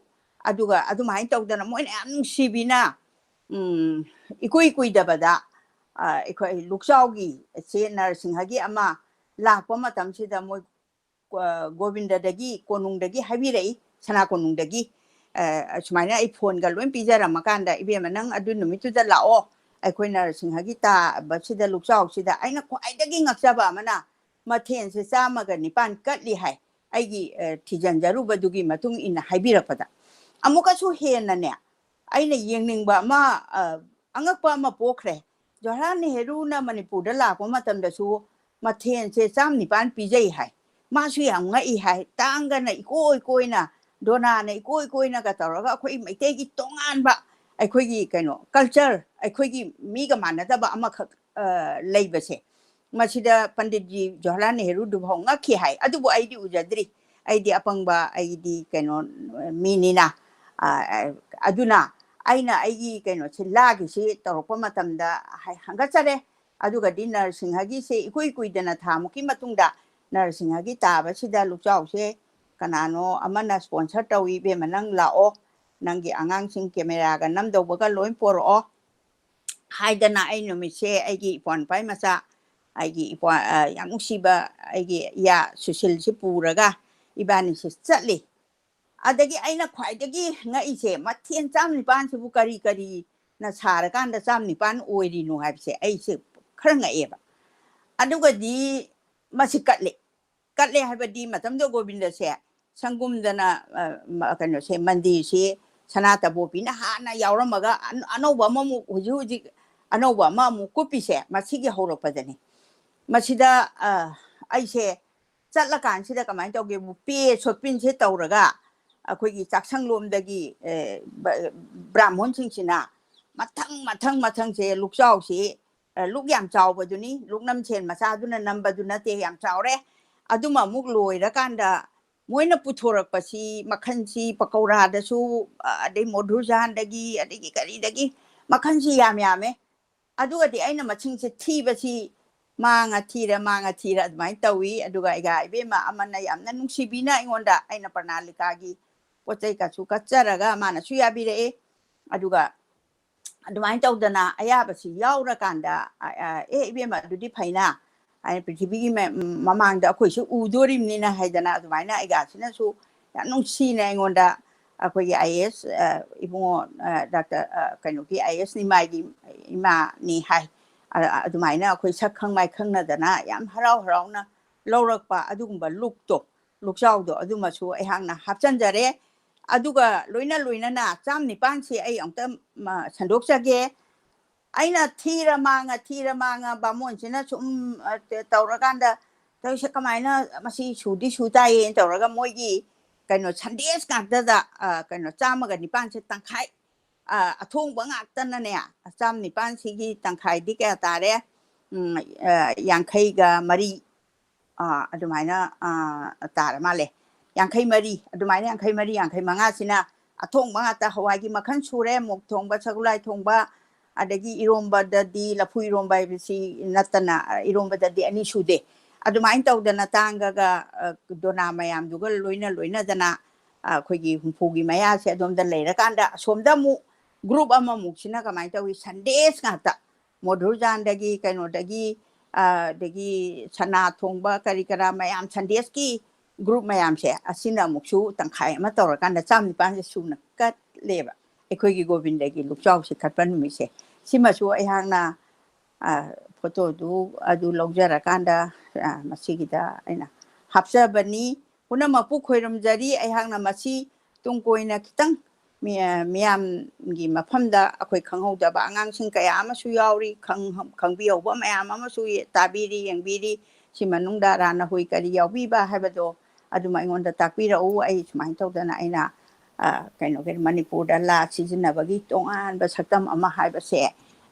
ꯑꯗꯨꯒ ꯑꯗꯨꯃꯥꯏꯅ ꯇꯧꯗꯅ ꯃꯣꯏꯅ ꯌꯥꯝ ꯅꯨꯡꯁꯤꯕꯤꯅ, ꯎꯝ, ꯏꯀꯨꯏ ꯀꯨꯏꯗꯕꯗ ꯑꯩꯈꯣꯏ ꯂꯨꯛꯆꯥꯎꯒꯤ ꯆꯦ ꯅꯔꯁꯤꯡꯍꯒꯤ ꯑꯃ ꯂꯥꯛꯄ ꯃꯇꯝꯁꯤꯗ ꯃꯣꯏ ꯒꯣꯕꯤꯟꯗꯗꯒꯤ, ꯀꯣꯅꯨꯡꯗꯒꯤ ꯍꯥꯏꯕꯤꯔꯛꯏ, ꯁꯅꯥ ꯀꯣꯅꯨꯡꯗꯒꯤ, ꯁꯨꯃꯥꯏꯅ ꯑꯩ ꯐꯣꯟꯒ ꯂꯣꯏ ꯄꯤꯖꯔꯝꯃꯀꯥꯟꯗ, "ꯏꯕꯦꯝꯃ, ꯅꯪ ꯑꯗꯨ ꯅꯨꯃꯤꯠꯇꯨꯗ ꯂꯥꯛꯑꯣ, ꯑꯩꯈꯣꯏ ꯅꯔꯁꯤꯡꯍꯒꯤ ꯇꯥꯕꯁꯤꯗ, ꯂꯨꯛꯆꯥꯎꯁꯤꯗ ꯑꯩꯅ ꯈ꯭ꯋꯥꯏꯗꯒꯤ ꯉꯛꯆꯕ ꯑꯃꯅ ꯃꯊꯦꯜꯁꯦ ꯆꯥꯝꯃꯒ ꯅꯤꯄꯥꯟ ꯀꯠꯂꯤ ꯍꯥꯏ, ꯑꯩꯒꯤ ꯊꯤꯖꯤꯟꯖꯔꯨꯕꯗꯨꯒꯤ ꯃꯇꯨꯡ ꯏꯟꯅ ꯍꯥꯏꯕꯤꯔꯛꯄꯗ꯫ ꯑꯃꯨꯛꯀꯁꯨ ꯍꯦꯟꯅꯅꯦ, ꯑꯩꯅ ꯌꯦꯡꯅꯤꯡꯕ ꯑꯃ, ꯑꯉꯛꯄ ꯑꯃ ꯄꯣꯛꯈ꯭ꯔꯦ꯫ ꯖꯋꯥꯍꯔꯂꯥꯜ ꯅꯦꯍꯔꯨꯅ ꯃꯅꯤꯄꯨꯔꯗ ꯂꯥꯛꯄ ꯃꯇꯝꯗꯁꯨ ꯃꯊꯦꯜꯁꯦ ꯆꯥꯝ ꯅꯤꯄꯥꯟ ꯄꯤꯖꯩ ꯍꯥꯏ꯫ ꯃꯥꯁꯨ ꯌꯥꯝ ꯉꯛꯏ ꯍꯥꯏ꯫ ꯇꯥꯡꯒꯅ ꯏꯀꯣꯏ ꯀꯣꯏꯅ, ꯗꯣꯅꯥꯅ ꯏꯀꯣꯏ ꯀꯣꯏꯅꯒ ꯇꯧꯔꯒ ꯑꯩꯈꯣꯏ ꯃꯩꯇꯩꯒꯤ ꯇꯣꯉꯥꯟꯕ, ꯑꯩꯈꯣꯏꯒꯤ ꯀꯩꯅꯣ, ꯀꯜꯆꯔ, ꯑꯩꯈꯣꯏꯒꯤ ꯃꯤꯒ ꯃꯥꯟꯅꯗꯕ ꯑꯃꯈꯛ ꯂꯩꯕꯁꯦ, ꯃꯁꯤꯗ ꯄꯟꯗꯤꯠꯖꯤ ꯖꯋꯥꯍꯔꯂꯥꯜ ꯅꯦꯍꯔꯨꯗꯨꯐꯥꯎ ꯉꯛꯈꯤ ꯍꯥꯏ꯫ ꯑꯗꯨꯕꯨ ꯑꯩꯗꯤ ꯎꯖꯗ꯭ꯔꯤ, ꯑꯩꯗꯤ ꯑꯄꯪꯕ, ꯑꯩꯗꯤ ꯀꯩꯅꯣ, ꯃꯤꯅꯤꯅ꯫ ꯑꯗꯨꯅ ꯑꯩꯅ ꯑꯩꯒꯤ ꯀꯩꯅꯣꯁꯦ, ꯂꯥꯒꯤꯁꯤ ꯇꯧꯔꯛꯄ ꯃꯇꯝꯗ ꯍꯥꯏ-, ꯍꯪꯒꯠꯆꯔꯦ꯫ ꯑꯗꯨꯒꯗꯤ ꯅꯔꯁꯤꯡꯍꯒꯤꯁꯦ ꯏꯀꯨꯏ ꯀꯨꯏꯗꯅ, ꯊꯥ ꯃꯨꯛꯀꯤ ꯃꯇꯨꯡꯗ ꯅꯔꯁꯤꯡꯍꯒꯤ ꯇꯥꯕꯁꯤꯗ ꯂꯨꯛꯆꯥꯎꯁꯦ ꯀꯅꯥꯅꯣ ꯑꯃꯅ sponsor ꯇꯧꯏ, "ꯏꯕꯦꯝꯃ, ꯅꯪ ꯂꯥꯛꯑꯣ, ꯅꯪꯒꯤ ꯑꯉꯥꯡꯁꯤꯡ camera ꯒ ꯅꯝꯗꯧꯕꯒ ꯂꯣꯏ ꯄꯣꯔꯛꯑꯣ" ꯍꯥꯏꯗꯅ, ꯑꯩ ꯅꯨꯃꯤꯠꯁꯦ ꯑꯩꯒꯤ ꯏꯄ꯭ꯋꯥ ꯅꯨꯄꯥꯒꯤ ꯃꯆꯥ, ꯑꯩꯒꯤ ꯏꯄ꯭ꯋꯥ, ꯌꯥꯝ ꯅꯨꯡꯁꯤꯕ ꯑꯩꯒꯤ ꯏꯌꯥ ꯁꯨꯁꯤꯜꯁꯤ ꯄꯨꯔꯒ ꯏꯕꯥꯅꯤꯁꯦ ꯆꯠꯂꯤ꯫ ꯑꯗꯒꯤ ꯑꯩꯅ ꯈ꯭ꯋꯥꯏꯗꯒꯤ ꯉꯛꯏꯁꯦ, ꯃꯊꯦꯜ ꯆꯥꯝ ꯅꯤꯄꯥꯟꯁꯤꯕꯨ ꯀꯔꯤ ꯀꯔꯤꯅ ꯁꯥꯔꯀꯥꯟꯗ ꯆꯥꯝ ꯅꯤꯄꯥꯟ ꯑꯣꯏꯔꯤꯅꯣ ꯍꯥꯏꯕꯁꯦ ꯑꯩꯁꯦ ꯈꯔ ꯉꯛꯑꯦꯕ꯫ ꯑꯗꯨꯒꯗꯤ ꯃꯁꯤ ꯀꯠꯂꯦ꯫ ꯀꯠꯂꯦ ꯍꯥꯏꯕꯗꯤ, ꯃꯇꯝꯗꯨꯗ ꯒꯣꯕꯤꯟꯗꯁꯦ ꯁꯪꯒꯨꯝꯗꯅ, ꯑ, ꯃ-, ꯀꯩꯅꯣꯁꯦ, ꯃꯟꯗꯤꯔꯁꯤ ꯁꯅꯥ ꯇꯕꯣꯄꯤꯅ ꯍꯥꯟꯅ ꯌꯥꯎꯔꯝꯃꯒ, ꯑꯅ-, ꯑꯅꯧꯕ ꯑꯃꯃꯨꯛ, ꯍꯧꯖꯤꯛ ꯍꯧꯖꯤꯛ ꯑꯅꯧꯕ ꯑꯃꯃꯨꯛ ꯀꯨꯞꯄꯤꯁꯦ ꯃꯁꯤꯒꯤ ꯍꯧꯔꯛꯄꯗꯅꯤ꯫ ꯃꯁꯤꯗ, ꯑ, ꯑꯩꯁꯦ ꯆꯠꯂꯀꯥꯟꯁꯤꯗ ꯀꯃꯥꯏꯅ ꯇꯧꯒꯦꯕꯨ, ꯄꯦ ꯁꯣꯠꯄꯤꯟꯁꯦ ꯇꯧꯔꯒ ꯑꯩꯈꯣꯏꯒꯤ ꯆꯥꯛꯁꯪꯂꯣꯝꯗꯒꯤ, ꯑꯦ, ꯕ-, ꯕ꯭ꯔꯥꯍꯃꯣꯟꯁꯤꯡꯁꯤꯅ ꯃꯊꯪ, ꯃꯊꯪ, ꯃꯊꯪꯁꯦ ꯂꯨꯛꯆꯥꯎꯁꯤ, ꯑ, ꯂꯨꯛ ꯌꯥꯝ ꯆꯥꯎꯕꯗꯨꯅꯤ, ꯂꯨꯛꯅꯝꯁꯦꯟ ꯃꯆꯥꯗꯨꯅ ꯅꯝꯕꯗꯨ ꯅꯠꯇꯦ, ꯌꯥꯝ ꯆꯥꯎꯔꯦ꯫ ꯑꯗꯨꯃ ꯑꯃꯨꯛ ꯂꯣꯏꯔꯀꯥꯟꯗ ꯃꯣꯏꯅ ꯄꯨꯊꯣꯔꯛꯄꯁꯤ ꯃꯈꯜꯁꯤ ꯄꯀꯧꯔꯥꯗꯁꯨ, ꯑ, ꯑꯗꯩ ꯃꯣꯙꯨꯔꯖꯥꯟꯗꯒꯤ, ꯑꯗꯒꯤ ꯀꯔꯤꯗꯒꯤ ꯃꯈꯜꯁꯤ ꯌꯥꯝ ꯌꯥꯝꯃꯦ꯫ ꯑꯗꯨꯒꯗꯤ ꯑꯩꯅ ꯃꯁꯤꯡꯁꯦ ꯊꯤꯕꯁꯤ ꯃꯥꯡꯉ ꯊꯤꯔ, ꯃꯥꯡꯉ ꯊꯤꯔ ꯑꯗꯨꯃꯥꯏꯅ ꯇꯧꯏ꯫ ꯑꯗꯨꯒ ꯑꯩꯒ ꯏꯕꯦꯝꯃ ꯑꯃꯅ ꯌꯥꯝꯅ ꯅꯨꯡꯁꯤꯕꯤꯅ ꯑꯩꯉꯣꯟꯗ, ꯑꯩꯅ ꯄ꯭ꯔꯅꯥꯂꯤꯀꯥꯒꯤ ꯄꯣꯠ ꯆꯩ ꯀꯥꯁꯨ ꯀꯠꯆꯔꯒ ꯃꯥꯅꯁꯨ ꯌꯥꯕꯤꯔꯛꯑꯦ꯫ ꯑꯗꯨꯒ ꯑꯗꯨꯃꯥꯏꯅ ꯇꯧꯗꯅ ꯑꯌꯥꯕꯁꯤ ꯌꯥꯎꯔꯀꯥꯟꯗ, ꯑ, ꯑ, "ꯑꯦ, ꯏꯕꯦꯝꯃ, ꯑꯗꯨꯗꯤ ꯐꯩꯅ, ꯑꯩ ꯄ꯭ꯔꯤꯊꯤꯕꯤꯒꯤ ꯃ-, ꯃꯃꯥꯡꯗ ꯑꯩꯈꯣꯏꯁꯨ ꯎꯗꯣꯔꯤꯕꯅꯤꯅ" ꯍꯥꯏꯗꯅ ꯑꯗꯨꯃꯥꯏꯅ ꯑꯩꯒꯥꯁꯤꯅꯁꯨ ꯌꯥꯝ ꯅꯨꯡꯁꯤꯅ ꯑꯩꯉꯣꯟꯗ, ꯑꯩꯈꯣꯏꯒꯤ IAS, ꯑ, ꯏꯕꯨꯡꯉꯣ, ꯑ, ꯗꯥꯛꯇꯔ, ꯑ, ꯀꯩꯅꯣꯒꯤ IAS ꯅꯤꯃꯥꯏꯒꯤ ꯏꯃꯥꯅꯤ ꯍꯥꯏ꯫ ꯑ, ꯑꯗꯨꯃꯥꯏꯅ ꯑꯩꯈꯣꯏ ꯁꯛ ꯈꯪ ꯃꯥꯏ ꯈꯪꯅꯗꯅ ꯌꯥꯝ ꯍꯔꯥꯎ ꯍꯔꯥꯎꯅ ꯂꯧꯔꯛꯄ ꯑꯗꯨꯒꯨꯝꯕ ꯂꯨꯛꯇꯣ, ꯂꯨꯛꯆꯥꯎꯗꯣ, ꯑꯗꯨꯃꯁꯨ ꯑꯩꯍꯥꯛꯅ ꯍꯥꯞꯆꯤꯟꯖꯔꯦ꯫ ꯑꯗꯨꯒ ꯂꯣꯏꯅ ꯂꯣꯏꯅꯅ ꯆꯥꯝ ꯅꯤꯄꯥꯟꯁꯤ ꯑꯩ ꯑꯃꯨꯛꯇ, ꯃ, ꯁꯟꯗꯣꯛꯆꯒꯦ꯫ ꯑꯩꯅ ꯊꯤꯔ ꯃꯥꯡꯉ, ꯊꯤꯔ ꯃꯥꯡꯉ, ꯕꯥꯃꯣꯟꯁꯤꯅ ꯁꯨꯝ, ꯑ, ꯇꯧꯔꯀꯥꯟꯗ, "ꯇꯧꯔꯤꯁꯦ ꯀꯃꯥꯏꯅ, ꯃꯁꯤ ꯁꯨꯗꯤ ꯁꯨ ꯇꯥꯏꯌꯦꯅ" ꯇꯧꯔꯒ ꯃꯣꯏꯒꯤ ꯀꯩꯅꯣ ꯁꯟꯗꯦꯁ ꯉꯥꯛꯇꯗ, ꯑ, ꯀꯩꯅꯣ ꯆꯥꯝꯃꯒ ꯅꯤꯄꯥꯟꯁꯦ ꯇꯪꯈꯥꯏ, ꯑ, ꯑꯊꯣꯡꯕ ꯉꯥꯛꯇꯅꯅꯦ, ꯆꯥꯝ ꯅꯤꯄꯥꯟꯁꯤꯒꯤ ꯇꯪꯈꯥꯏꯗꯤ ꯀꯌꯥ ꯇꯥꯔꯦ? ꯎꯝ, ꯑ, ꯌꯥꯡꯈꯩꯒ ꯃꯔꯤ, ꯑ, ꯑꯗꯨꯃꯥꯏꯅ, ꯑ, ꯇꯥꯔ ꯃꯥꯜꯂꯦ꯫ ꯌꯥꯡꯈꯩ ꯃꯔꯤ, ꯑꯗꯨꯃꯥꯏꯅ ꯌꯥꯡꯈꯩ ꯃꯔꯤ, ꯌꯥꯡꯈꯩ ꯃꯉꯥꯁꯤꯅ ꯑꯊꯣꯡꯕ ꯉꯥꯛꯇ, ꯍꯋꯥꯏꯒꯤ ꯃꯈꯜ ꯁꯨꯔꯦ, ꯃꯣꯛ ꯊꯣꯡꯕ, ꯁꯒꯣꯜꯍꯋꯥꯏ ꯊꯣꯡꯕ, ꯑꯗꯒꯤ ꯏꯔꯣꯝꯕꯗꯗꯤ, ꯂꯐꯨ ꯏꯔꯣꯝꯕ ꯍꯥꯏꯕꯁꯤ ꯅꯠꯇꯅ, ꯑ, ꯏꯔꯣꯝꯕꯗꯗꯤ ꯑꯅꯤ ꯁꯨꯗꯦ꯫ ꯑꯗꯨꯃꯥꯏꯅ ꯇꯧꯗꯅ ꯇꯥꯡꯒꯒ, ꯑ, ꯗꯣꯅꯥ ꯃꯌꯥꯝꯗꯨꯒ ꯂꯣꯏꯅ ꯂꯣꯏꯅꯗꯅ, ꯑ, ꯑꯩꯈꯣꯏꯒꯤ ꯍꯨꯝꯐꯨꯒꯤ ꯃꯌꯥꯁꯦ ꯑꯗꯣꯝꯗ ꯂꯩꯔꯀꯥꯟꯗ, ꯑꯁꯣꯝꯗ ꯑꯃꯨꯛ ꯒ꯭ꯔꯨꯞ ꯑꯃꯃꯨꯛꯁꯤꯅ ꯀꯃꯥꯏꯅ ꯇꯧꯏ? ꯁꯟꯗꯦꯁ ꯉꯥꯛꯇ, ꯃꯣꯙꯨꯔꯖꯥꯟꯗꯒꯤ, ꯀꯩꯅꯣꯗꯒꯤ, ꯑ, ꯑꯗꯒꯤ ꯁꯅꯥ ꯊꯣꯡꯕ ꯀꯔꯤ ꯀꯔꯥ ꯃꯌꯥꯝ, ꯁꯟꯗꯦꯁꯀꯤ ꯒ꯭ꯔꯨꯞ ꯃꯌꯥꯝꯁꯦ, ꯑꯁꯤꯅ ꯑꯃꯨꯛꯁꯨ ꯇꯪꯈꯥꯏ ꯑꯃ ꯇꯧꯔꯀꯥꯟꯗ ꯆꯥꯝ ꯅꯤꯄꯥꯟꯁꯦ ꯁꯨꯅ ꯀꯠꯂꯦꯕ꯫ ꯑꯩꯈꯣꯏꯒꯤ ꯒꯣꯕꯤꯟꯗꯒꯤ ꯂꯨꯛꯆꯥꯎꯁꯦ ꯀꯠꯄ ꯅꯨꯃꯤꯠꯁꯦ, ꯁꯤꯃꯁꯨ ꯑꯩꯍꯥꯛꯅ, ꯑ, ꯐꯣꯇꯣꯗꯨ ꯑꯗꯨ ꯂꯧꯖꯔꯀꯥꯟꯗ, ꯑ, ꯃꯁꯤꯒꯤꯗ ꯑꯩꯅ ꯍꯥꯞꯆꯕꯅꯤ꯫ ꯄꯨꯝꯅꯃꯛꯄꯨ ꯈꯣꯏꯔꯝꯖꯔꯤ꯫ ꯑꯩꯍꯥꯛꯅ ꯃꯁꯤ ꯇꯨꯡ ꯀꯣꯏꯅ ꯈꯤꯇꯪ ꯃꯤ-, ꯃꯤꯌꯥꯝꯒꯤ ꯃꯐꯝꯗ ꯑꯩꯈꯣꯏ ꯈꯪꯍꯧꯗꯕ ꯑꯉꯥꯡꯁꯤꯡ ꯀꯌꯥ ꯑꯃꯁꯨ ꯌꯥꯎꯔꯤ, ꯈꯪ-, ꯈꯪꯕꯤꯍꯧꯕ ꯃꯌꯥꯝ ꯑꯃꯁꯨ ꯇꯥꯕꯤꯔꯤ, ꯌꯦꯡꯕꯤꯔꯤ꯫ ꯁꯤ ꯃꯅꯨꯡꯗ ꯔꯥꯅ ꯍꯨꯏ ꯀꯔꯤ ꯌꯥꯎꯕꯤꯕ ꯍꯥꯏꯕꯗꯣ ꯑꯗꯨꯝ ꯑꯩꯉꯣꯟꯗ ꯇꯥꯛꯄꯤꯔꯛꯎ꯫ ꯑꯩ ꯁꯨꯃꯥꯏꯅ ꯇꯧꯗꯅ ꯑꯩꯅ, ꯑ, ꯀꯩꯅꯣꯒꯤ ꯃꯅꯤꯄꯨꯔꯗ ꯂꯥ ꯁꯤꯖꯤꯟꯅꯕꯒꯤ ꯇꯣꯉꯥꯟꯕ ꯁꯛꯇꯝ ꯑꯃ ꯍꯥꯏꯕꯁꯦ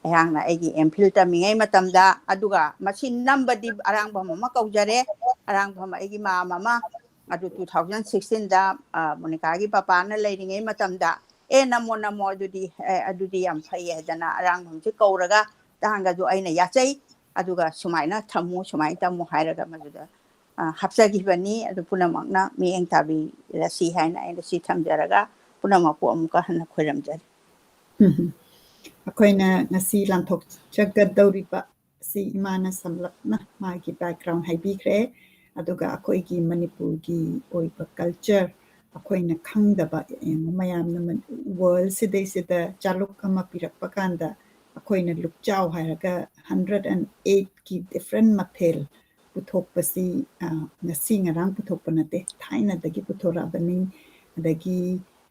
ꯑꯩꯍꯥꯛꯅ ꯑꯩꯒꯤ M.Phil ꯇꯝꯃꯤꯉꯩ ꯃꯇꯝꯗ, ꯑꯗꯨꯒ ꯃꯁꯤ ꯅꯝꯕꯗꯤ ꯑꯔꯥꯡꯕꯝ ꯑꯃ ꯀꯧꯖꯔꯦ, ꯑꯔꯥꯡꯕꯝ ꯑꯩꯒꯤ ꯃꯥꯝ ꯑꯃ, ꯑꯗꯨ two thousand sixteenꯗ, ꯑ, ꯃꯣꯅꯤꯀꯥꯒꯤ ꯄꯄꯥꯅ ꯂꯩꯔꯤꯉꯩ ꯃꯇꯝꯗ, "ꯑꯦ, ꯅꯝꯃꯣ, ꯅꯝꯃꯣ, ꯑꯗꯨꯗꯤ, ꯑꯦ, ꯑꯗꯨꯗꯤ ꯌꯥꯝ ꯐꯩ" ꯍꯥꯏꯗꯅ ꯑꯔꯥꯡꯕꯝꯁꯦ ꯀꯧꯔꯒ ꯇꯥꯡꯒꯁꯨ ꯑꯩꯅ ꯌꯥꯆꯩ, ꯑꯗꯨꯒ "ꯁꯨꯃꯥꯏꯅ ꯊꯝꯃꯨ, ꯁꯨꯃꯥꯏꯅ ꯇꯝꯃꯨ" ꯍꯥꯏꯔꯒ ꯃꯗꯨꯗ, ꯑ, ꯍꯥꯞꯆꯈꯤꯕꯅꯤ꯫ ꯑꯗꯨ ꯄꯨꯝꯅꯃꯛꯅ ꯃꯤꯠꯌꯦꯡ ꯇꯥꯕꯤꯔꯁꯤ ꯍꯥꯏꯅ ꯑꯩꯅ ꯁꯤ ꯊꯝꯖꯔꯒ ꯄꯨꯝꯅꯃꯛꯄꯨ ꯑꯃꯨꯛꯀ ꯍꯟꯅ ꯈꯣꯏꯔꯝꯖꯔꯤ꯫ ꯎꯝ꯫ ꯑꯩꯈꯣꯏꯅ ꯉꯁꯤ ꯂꯥꯟꯊꯣꯛꯆꯒꯗꯧꯔꯤꯕ ꯁꯤ ꯏꯃꯥꯅ ꯁꯝꯂꯞꯅ ꯃꯥꯒꯤ background ꯍꯥꯏꯕꯤꯈ꯭ꯔꯦ꯫ ꯑꯗꯨꯒ ꯑꯩꯈꯣꯏꯒꯤ ꯃꯅꯤꯄꯨꯔꯒꯤ ꯑꯣꯏꯕ culture, ꯑꯩꯈꯣꯏꯅ ꯈꯪꯗꯕ, ꯌꯦꯡꯉꯨ, ꯃꯌꯥꯝꯅ ꯃ-, world ꯁꯤꯗꯩꯁꯤꯗ ꯆꯥꯂꯨꯛ ꯑꯃ ꯄꯤꯔꯛꯄ ꯀꯥꯟꯗ ꯑꯩꯈꯣꯏꯅ ꯂꯨꯛꯆꯥꯎ ꯍꯥꯏꯔꯒ hundred and eight ꯀꯤ different ꯃꯊꯦꯜ ꯄꯨꯊꯣꯛꯄꯁꯤ, ꯑ, ꯉꯁꯤ ꯉꯔꯥꯡ ꯄꯨꯊꯣꯛꯄ ꯅꯠꯇꯦ, ꯊꯥꯏꯅꯗꯒꯤ ꯄꯨꯊꯣꯔꯛꯑꯕꯅꯤ꯫ ꯑꯗꯒꯤ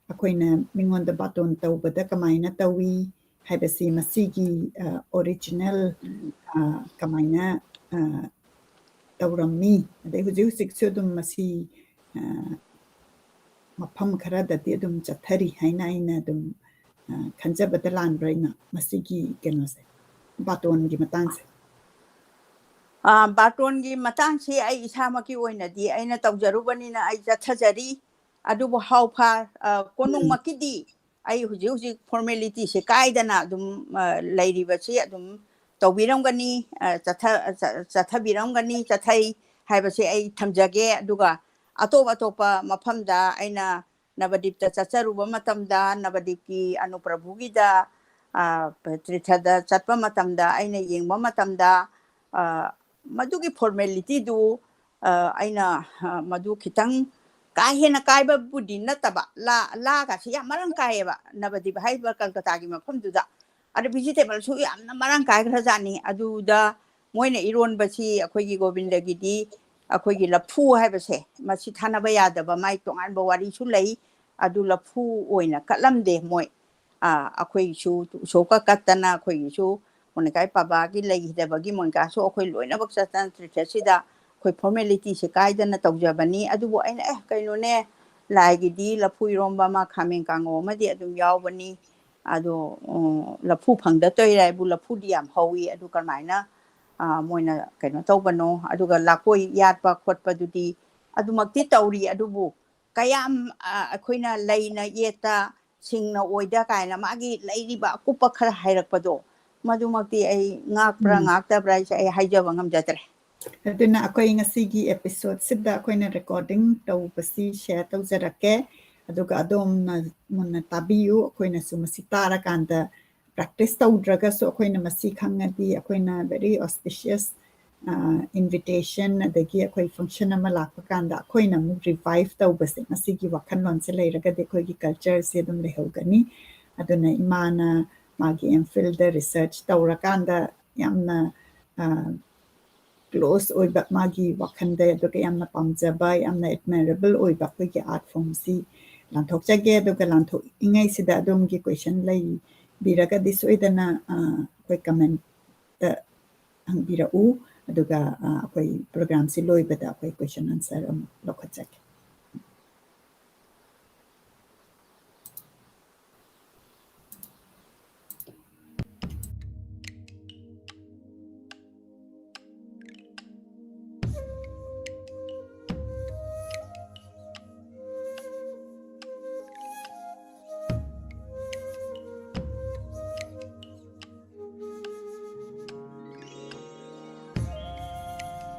ꯑꯩꯈꯣꯏꯅ ꯃꯤꯉꯣꯟꯗ ꯕꯥꯇꯣꯟ ꯇꯧꯕꯗ ꯀꯃꯥꯏꯅ ꯇꯧꯏ ꯍꯥꯏꯕꯁꯤ, ꯃꯁꯤꯒꯤ, ꯑ, original, ꯑ, ꯀꯃꯥꯏꯅ, ꯑ, ꯇꯧꯔꯝꯃꯤ, ꯑꯗꯩ ꯍꯧꯖꯤꯛ ꯍꯧꯖꯤꯛꯁꯨ ꯑꯗꯨꯝ ꯃꯁꯤ, ꯑ, ꯃꯐꯝ ꯈꯔꯗꯗꯤ ꯑꯗꯨꯝ ꯆꯠꯊꯔꯤ ꯍꯥꯏꯅ ꯑꯩꯅ ꯑꯗꯨꯝ, ꯑ, ꯈꯟꯖꯕꯗ ꯂꯥꯟꯕ꯭ꯔꯥ ꯏꯃꯥ? ꯃꯁꯤꯒꯤ ꯀꯩꯅꯣꯁꯦ, ꯕꯥꯇꯣꯟꯒꯤ ꯃꯇꯥꯡꯁꯦ꯫ ꯑ, ꯕꯥꯇꯣꯟꯒꯤ ꯃꯇꯥꯡꯁꯤ ꯑꯩ ꯏꯁꯥꯃꯛꯀꯤ ꯑꯣꯏꯅꯗꯤ ꯑꯩꯅ ꯇꯧꯖꯔꯨꯕꯅꯤꯅ ꯑꯩ ꯆꯠꯊꯖꯔꯤ꯫ ꯑꯗꯨꯕꯨ how far, ꯑ, ꯎꯝ꯫ ꯀꯣꯅꯨꯡꯃꯛꯀꯤꯗꯤ ꯑꯩ ꯍꯧꯖꯤꯛ ꯍꯧꯖꯤꯛ formalityꯁꯦ ꯀꯥꯏꯗꯅ ꯑꯗꯨꯝ, ꯑ, ꯂꯩꯔꯤꯕꯁꯤ ꯑꯗꯨꯝ ꯇꯧꯕꯤꯔꯝꯒꯅꯤ, ꯑ, ꯆꯠꯊ-, ꯑ, ꯆ-, ꯆꯠꯊꯕꯤꯔꯝꯒꯅꯤ, ꯆꯠꯊꯩ ꯍꯥꯏꯕꯁꯦ ꯑꯩ ꯊꯝꯖꯒꯦ꯫ ꯑꯗꯨꯒ ꯑꯇꯣꯞ ꯑꯇꯣꯞꯄ ꯃꯐꯝꯗ ꯑꯩꯅ ꯅꯕꯗꯤꯞꯇ ꯆꯠꯆꯔꯨꯕ ꯃꯇꯝꯗ, ꯅꯕꯗꯤꯞꯀꯤ ꯑꯅꯨꯄ꯭ꯔꯚꯨꯒꯤꯗ, ꯑ, ꯇ꯭ꯔꯤꯊꯗ ꯆꯠꯄ ꯃꯇꯝꯗ ꯑꯩꯅ ꯌꯦꯡꯕ ꯃꯇꯝꯗ, ꯑ, ꯃꯗꯨꯒꯤ formalityꯗꯨ, ꯑ, ꯑꯩꯅ, ꯑ, ꯃꯗꯨ ꯈꯤꯇꯪ ꯀꯥ ꯍꯦꯟꯅ ꯀꯥꯏꯕꯕꯨꯗꯤ ꯅꯠꯇꯕ, ꯂꯥ, ꯂꯥꯒꯁꯤ ꯌꯥꯝ ꯃꯔꯥꯡ ꯀꯥꯏꯌꯦꯕ ꯅꯕꯗꯤꯞ ꯍꯥꯏꯔꯤꯕ ꯀꯜꯀꯇꯥꯒꯤ ꯃꯐꯝꯗꯨꯗ꯫ ꯑꯗ vegetableꯁꯨ ꯌꯥꯝꯅ ꯃꯔꯥꯡ ꯀꯥꯏꯈ꯭ꯔꯖꯥꯠꯅꯤ꯫ ꯑꯗꯨꯗ ꯃꯣꯏꯅ ꯏꯔꯣꯟꯕꯁꯤ ꯑꯩꯈꯣꯏꯒꯤ ꯒꯣꯕꯤꯟꯗꯒꯤꯗꯤ ꯑꯩꯈꯣꯏꯒꯤ ꯂꯐꯨ ꯍꯥꯏꯕꯁꯦ ꯃꯁꯤ ꯊꯥꯅꯕ ꯌꯥꯗꯕ ꯃꯥꯏ ꯇꯣꯉꯥꯟꯕ ꯋꯥꯔꯤꯁꯨ ꯂꯩ꯫ ꯑꯗꯨ ꯂꯐꯨ ꯑꯣꯏꯅ ꯀꯠꯂꯝꯗꯦ ꯃꯣꯏ꯫ ꯑ, ꯑꯩꯈꯣꯏꯒꯤꯁꯨ ꯎꯁꯣꯞꯀ ꯀꯠꯇꯅ ꯑꯩꯈꯣꯏꯒꯤꯁꯨ ꯃꯣꯅꯤꯀꯥꯏ ꯄꯥꯕꯥꯒꯤ ꯂꯩꯈꯤꯗꯕꯒꯤ ꯃꯣꯅꯤꯀꯥꯁꯨ ꯑꯩꯈꯣꯏ ꯂꯣꯏꯅꯃꯛ ꯆꯠꯇꯅ ꯇ꯭ꯔꯤꯊꯠꯁꯤꯗ ꯑꯩꯈꯣꯏ formalityꯁꯦ ꯀꯥꯏꯗꯅ ꯇꯧꯖꯕꯅꯤ꯫ ꯑꯗꯨꯕꯨ ꯑꯩꯅ, "ꯑꯦ, ꯀꯩꯅꯣꯅꯦ, ꯂꯥꯏꯒꯤꯗꯤ ꯂꯐꯨ ꯏꯔꯣꯝꯕ ꯑꯃ, ꯈꯥꯃꯦꯟ ꯀꯥꯡꯉꯧ ꯑꯃꯗꯤ ꯑꯗꯨꯝ ꯌꯥꯎꯕꯅꯤ꯫ ꯑꯗꯣ, ꯎꯝ, ꯂꯐꯨ ꯐꯪꯗ ꯇꯧꯏꯔꯥ ꯍꯥꯏꯕꯨ ꯂꯐꯨꯗꯤ ꯌꯥꯝ ꯍꯧꯋꯤ꯫ ꯑꯗꯨ ꯀꯔꯝꯍꯥꯏꯅ, ꯑ, ꯃꯣꯏꯅ ꯀꯩꯅꯣ ꯇꯧꯕꯅꯣ?" ꯑꯗꯨꯒ ꯂꯥꯀꯣꯏ ꯌꯥꯠꯄ ꯈꯣꯠꯄꯗꯨꯗꯤ ꯑꯗꯨꯃꯛꯇꯤ ꯇꯧꯔꯤ꯫ ꯑꯗꯨꯕꯨ ꯀꯌꯥꯝ, ꯑ, ꯑꯩꯈꯣꯏꯅ ꯂꯩꯅ ꯌꯦꯠꯇ, ꯁꯤꯡꯅ ꯑꯣꯏꯗ ꯀꯥꯏꯅ ꯃꯥꯒꯤ ꯂꯩꯔꯤꯕ ꯑꯀꯨꯞꯄ ꯈꯔ ꯍꯥꯏꯔꯛꯄꯗꯣ, ꯃꯗꯨꯃꯛꯇꯤ ꯑꯩ ꯉꯥꯛꯄ꯭ꯔꯥ ꯎꯝ꯫ ꯉꯥꯛꯇꯕ꯭ꯔꯥ ꯍꯥꯏꯁꯦ ꯑꯩ ꯍꯥꯏꯖꯕ ꯉꯝꯖꯗ꯭ꯔꯦ꯫ ꯑꯗꯨꯅ ꯑꯩꯈꯣꯏ ꯉꯁꯤꯒꯤ episodeꯁꯤꯗ ꯑꯩꯈꯣꯏꯅ recording ꯇꯧꯕꯁꯤ share ꯇꯧꯖꯔꯛꯀꯦ꯫ ꯑꯗꯨꯒ ꯑꯗꯣꯝꯅ ꯃꯨꯟꯅ ꯇꯥꯕꯤꯌꯨ꯫ ꯑꯩꯈꯣꯏꯅꯁꯨ ꯃꯁꯤ ꯇꯥꯔꯀꯥꯟꯗ practice ꯇꯧꯗ꯭ꯔꯒꯁꯨ ꯑꯩꯈꯣꯏꯅ ꯃꯁꯤ ꯈꯪꯉꯗꯤ ꯑꯩꯈꯣꯏꯅ very auspicious invitation ꯑꯗꯒꯤ ꯑꯩꯈꯣꯏ function ꯑꯃ ꯂꯥꯛꯄ ꯀꯥꯟꯗ ꯑꯩꯈꯣꯏꯅ ꯑꯃꯨꯛ revive ꯇꯧꯕꯁꯦ ꯃꯁꯤꯒꯤ ꯋꯥꯈꯜꯂꯣꯟꯁꯦ ꯂꯩꯔꯒꯗꯤ ꯑꯩꯈꯣꯏꯒꯤ culture ꯁꯦ ꯑꯗꯨꯝ ꯂꯩꯍꯧꯒꯅꯤ꯫ ꯑꯗꯨꯅ ꯏꯃꯥꯅ ꯃꯥꯒꯤ M.Phil ꯗ research ꯇꯧꯔꯀꯥꯟꯗ ꯌꯥꯝꯅ close ꯑꯣꯏꯕ ꯃꯥꯒꯤ ꯋꯥꯈꯜꯗ ꯑꯗꯨꯒ ꯌꯥꯝꯅ ꯄꯥꯝꯖꯕ ꯌꯥꯝꯅ admirable ꯑꯣꯏꯕ ꯑꯩꯈꯣꯏꯒꯤ art form ꯁꯤ ꯂꯥꯟꯊꯣꯛꯆꯒꯦ꯫ ꯑꯗꯨꯒ ꯂꯥꯟꯊꯣꯛꯏꯉꯩꯁꯤꯗ ꯑꯗꯣꯝꯒꯤ question ꯂꯩꯕꯤꯔꯒꯗꯤ ꯁꯣꯏꯗꯅ ꯑꯩꯈꯣꯏ comment ꯇ ꯍꯪꯕꯤꯔꯛꯎ꯫ ꯑꯗꯨꯒ ꯑꯩꯈꯣꯏ program ꯁꯤ ꯂꯣꯏꯕꯗ ꯑꯩꯈꯣꯏ question answer ꯑꯃꯨꯛ ꯂꯧꯈꯠꯆꯒꯦ꯫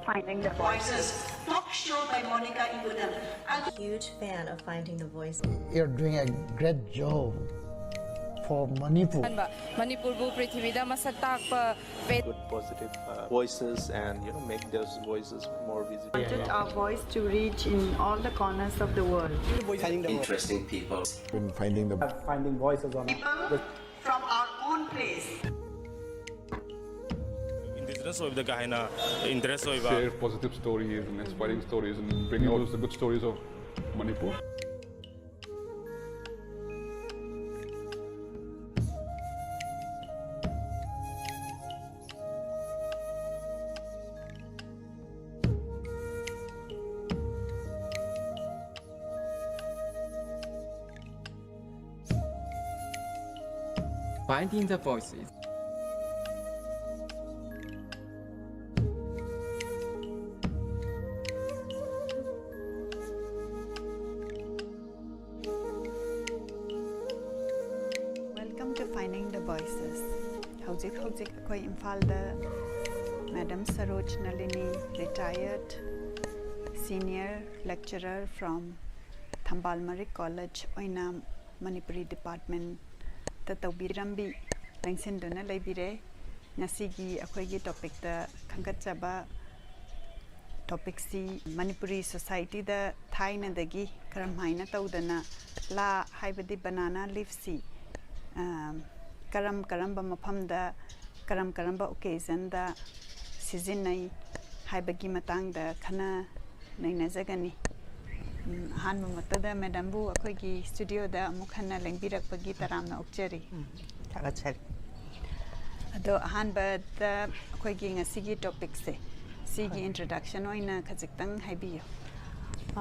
Finding the Voices, talk show by Monica Igudam. I'm a huge fan of Finding the Voice. You're doing a great job for Manipur. ꯈꯟꯕ ꯃꯅꯤꯄꯨꯔꯕꯨ ꯄ꯭ꯔꯤꯊꯤꯕꯤꯗ ꯃꯁꯛ ꯇꯥꯛꯄ ꯄꯦ- Good positive uh, voices and you know make those voices more visible. Wanted our voice to reach in all the corners of the world. Finding the interesting people. Been finding the finding voices on the from our own place. Indigenous ꯑꯣꯏꯕꯗ ꯀꯥ ꯍꯦꯟꯅ interest ꯑꯣꯏꯕ share positive stories and inspiring stories and bring out the good stories of Manipur. Finding the Voices. Welcome to Finding the Voices. ꯍꯧꯖꯤꯛ ꯍꯧꯖꯤꯛ ꯑꯩꯈꯣꯏ ꯏꯝꯐꯥꯜꯗ Madam Saroj Nalini, retired senior lecturer from Thambal Marik College ꯑꯣꯏꯅ Manipuri department ꯇ ꯇꯧꯕꯤꯔꯝꯕꯤ ꯂꯦꯡꯁꯤꯟꯗꯨꯅ ꯂꯩꯕꯤꯔꯦ꯫ ꯉꯁꯤꯒꯤ ꯑꯩꯈꯣꯏꯒꯤ ꯇꯣꯄꯤꯛꯇ ꯈꯟꯒꯠꯆꯕ ꯇꯣꯄꯤꯛꯁꯤ ꯃꯅꯤꯄꯨꯔꯤ ꯁꯣꯁꯥꯏꯇꯤꯗ ꯊꯥꯏꯅꯗꯒꯤ ꯀꯔꯝꯍꯥꯏꯅ ꯇꯧꯗꯅ ꯂꯥ ꯍꯥꯏꯕꯗꯤ ꯕꯅꯥꯅꯥ ꯂꯤꯐꯁꯤ, ꯑ, ꯀꯔꯝ ꯀꯔꯝꯕ ꯃꯐꯝꯗ, ꯀꯔꯝ ꯀꯔꯝꯕ ꯑꯣꯀꯦꯖꯟꯗ ꯁꯤꯖꯤꯟꯅꯩ ꯍꯥꯏꯕꯒꯤ ꯃꯇꯥꯡꯗ ꯈꯟꯅ ꯅꯩꯅꯖꯒꯅꯤ꯫ ꯎꯝ, ꯑꯍꯥꯟꯕꯃꯛꯇꯗ ꯃꯦꯗꯥꯝꯕꯨ ꯑꯩꯈꯣꯏꯒꯤ ꯁ꯭ꯇꯨꯗꯤꯑꯣꯗ ꯑꯃꯨꯛ ꯍꯟꯅ ꯂꯦꯡꯕꯤꯔꯛꯄꯒꯤ ꯇꯔꯥꯝꯅ ꯑꯣꯛꯆꯔꯤ꯫ ꯎꯝ, ꯊꯥꯒꯠꯆꯔꯤ꯫ ꯑꯗꯣ ꯑꯍꯥꯟꯕꯗ ꯑꯩꯈꯣꯏꯒꯤ ꯉꯁꯤꯒꯤ ꯇꯣꯄꯤꯛꯁꯦ, ꯁꯤꯒꯤ ꯍꯣꯏ꯫ ꯏꯟꯇ꯭ꯔꯣꯗꯛꯁꯟ ꯑꯣꯏꯅ ꯈꯖꯤꯛꯇꯪ ꯍꯥꯏꯕꯤꯌꯨ꯫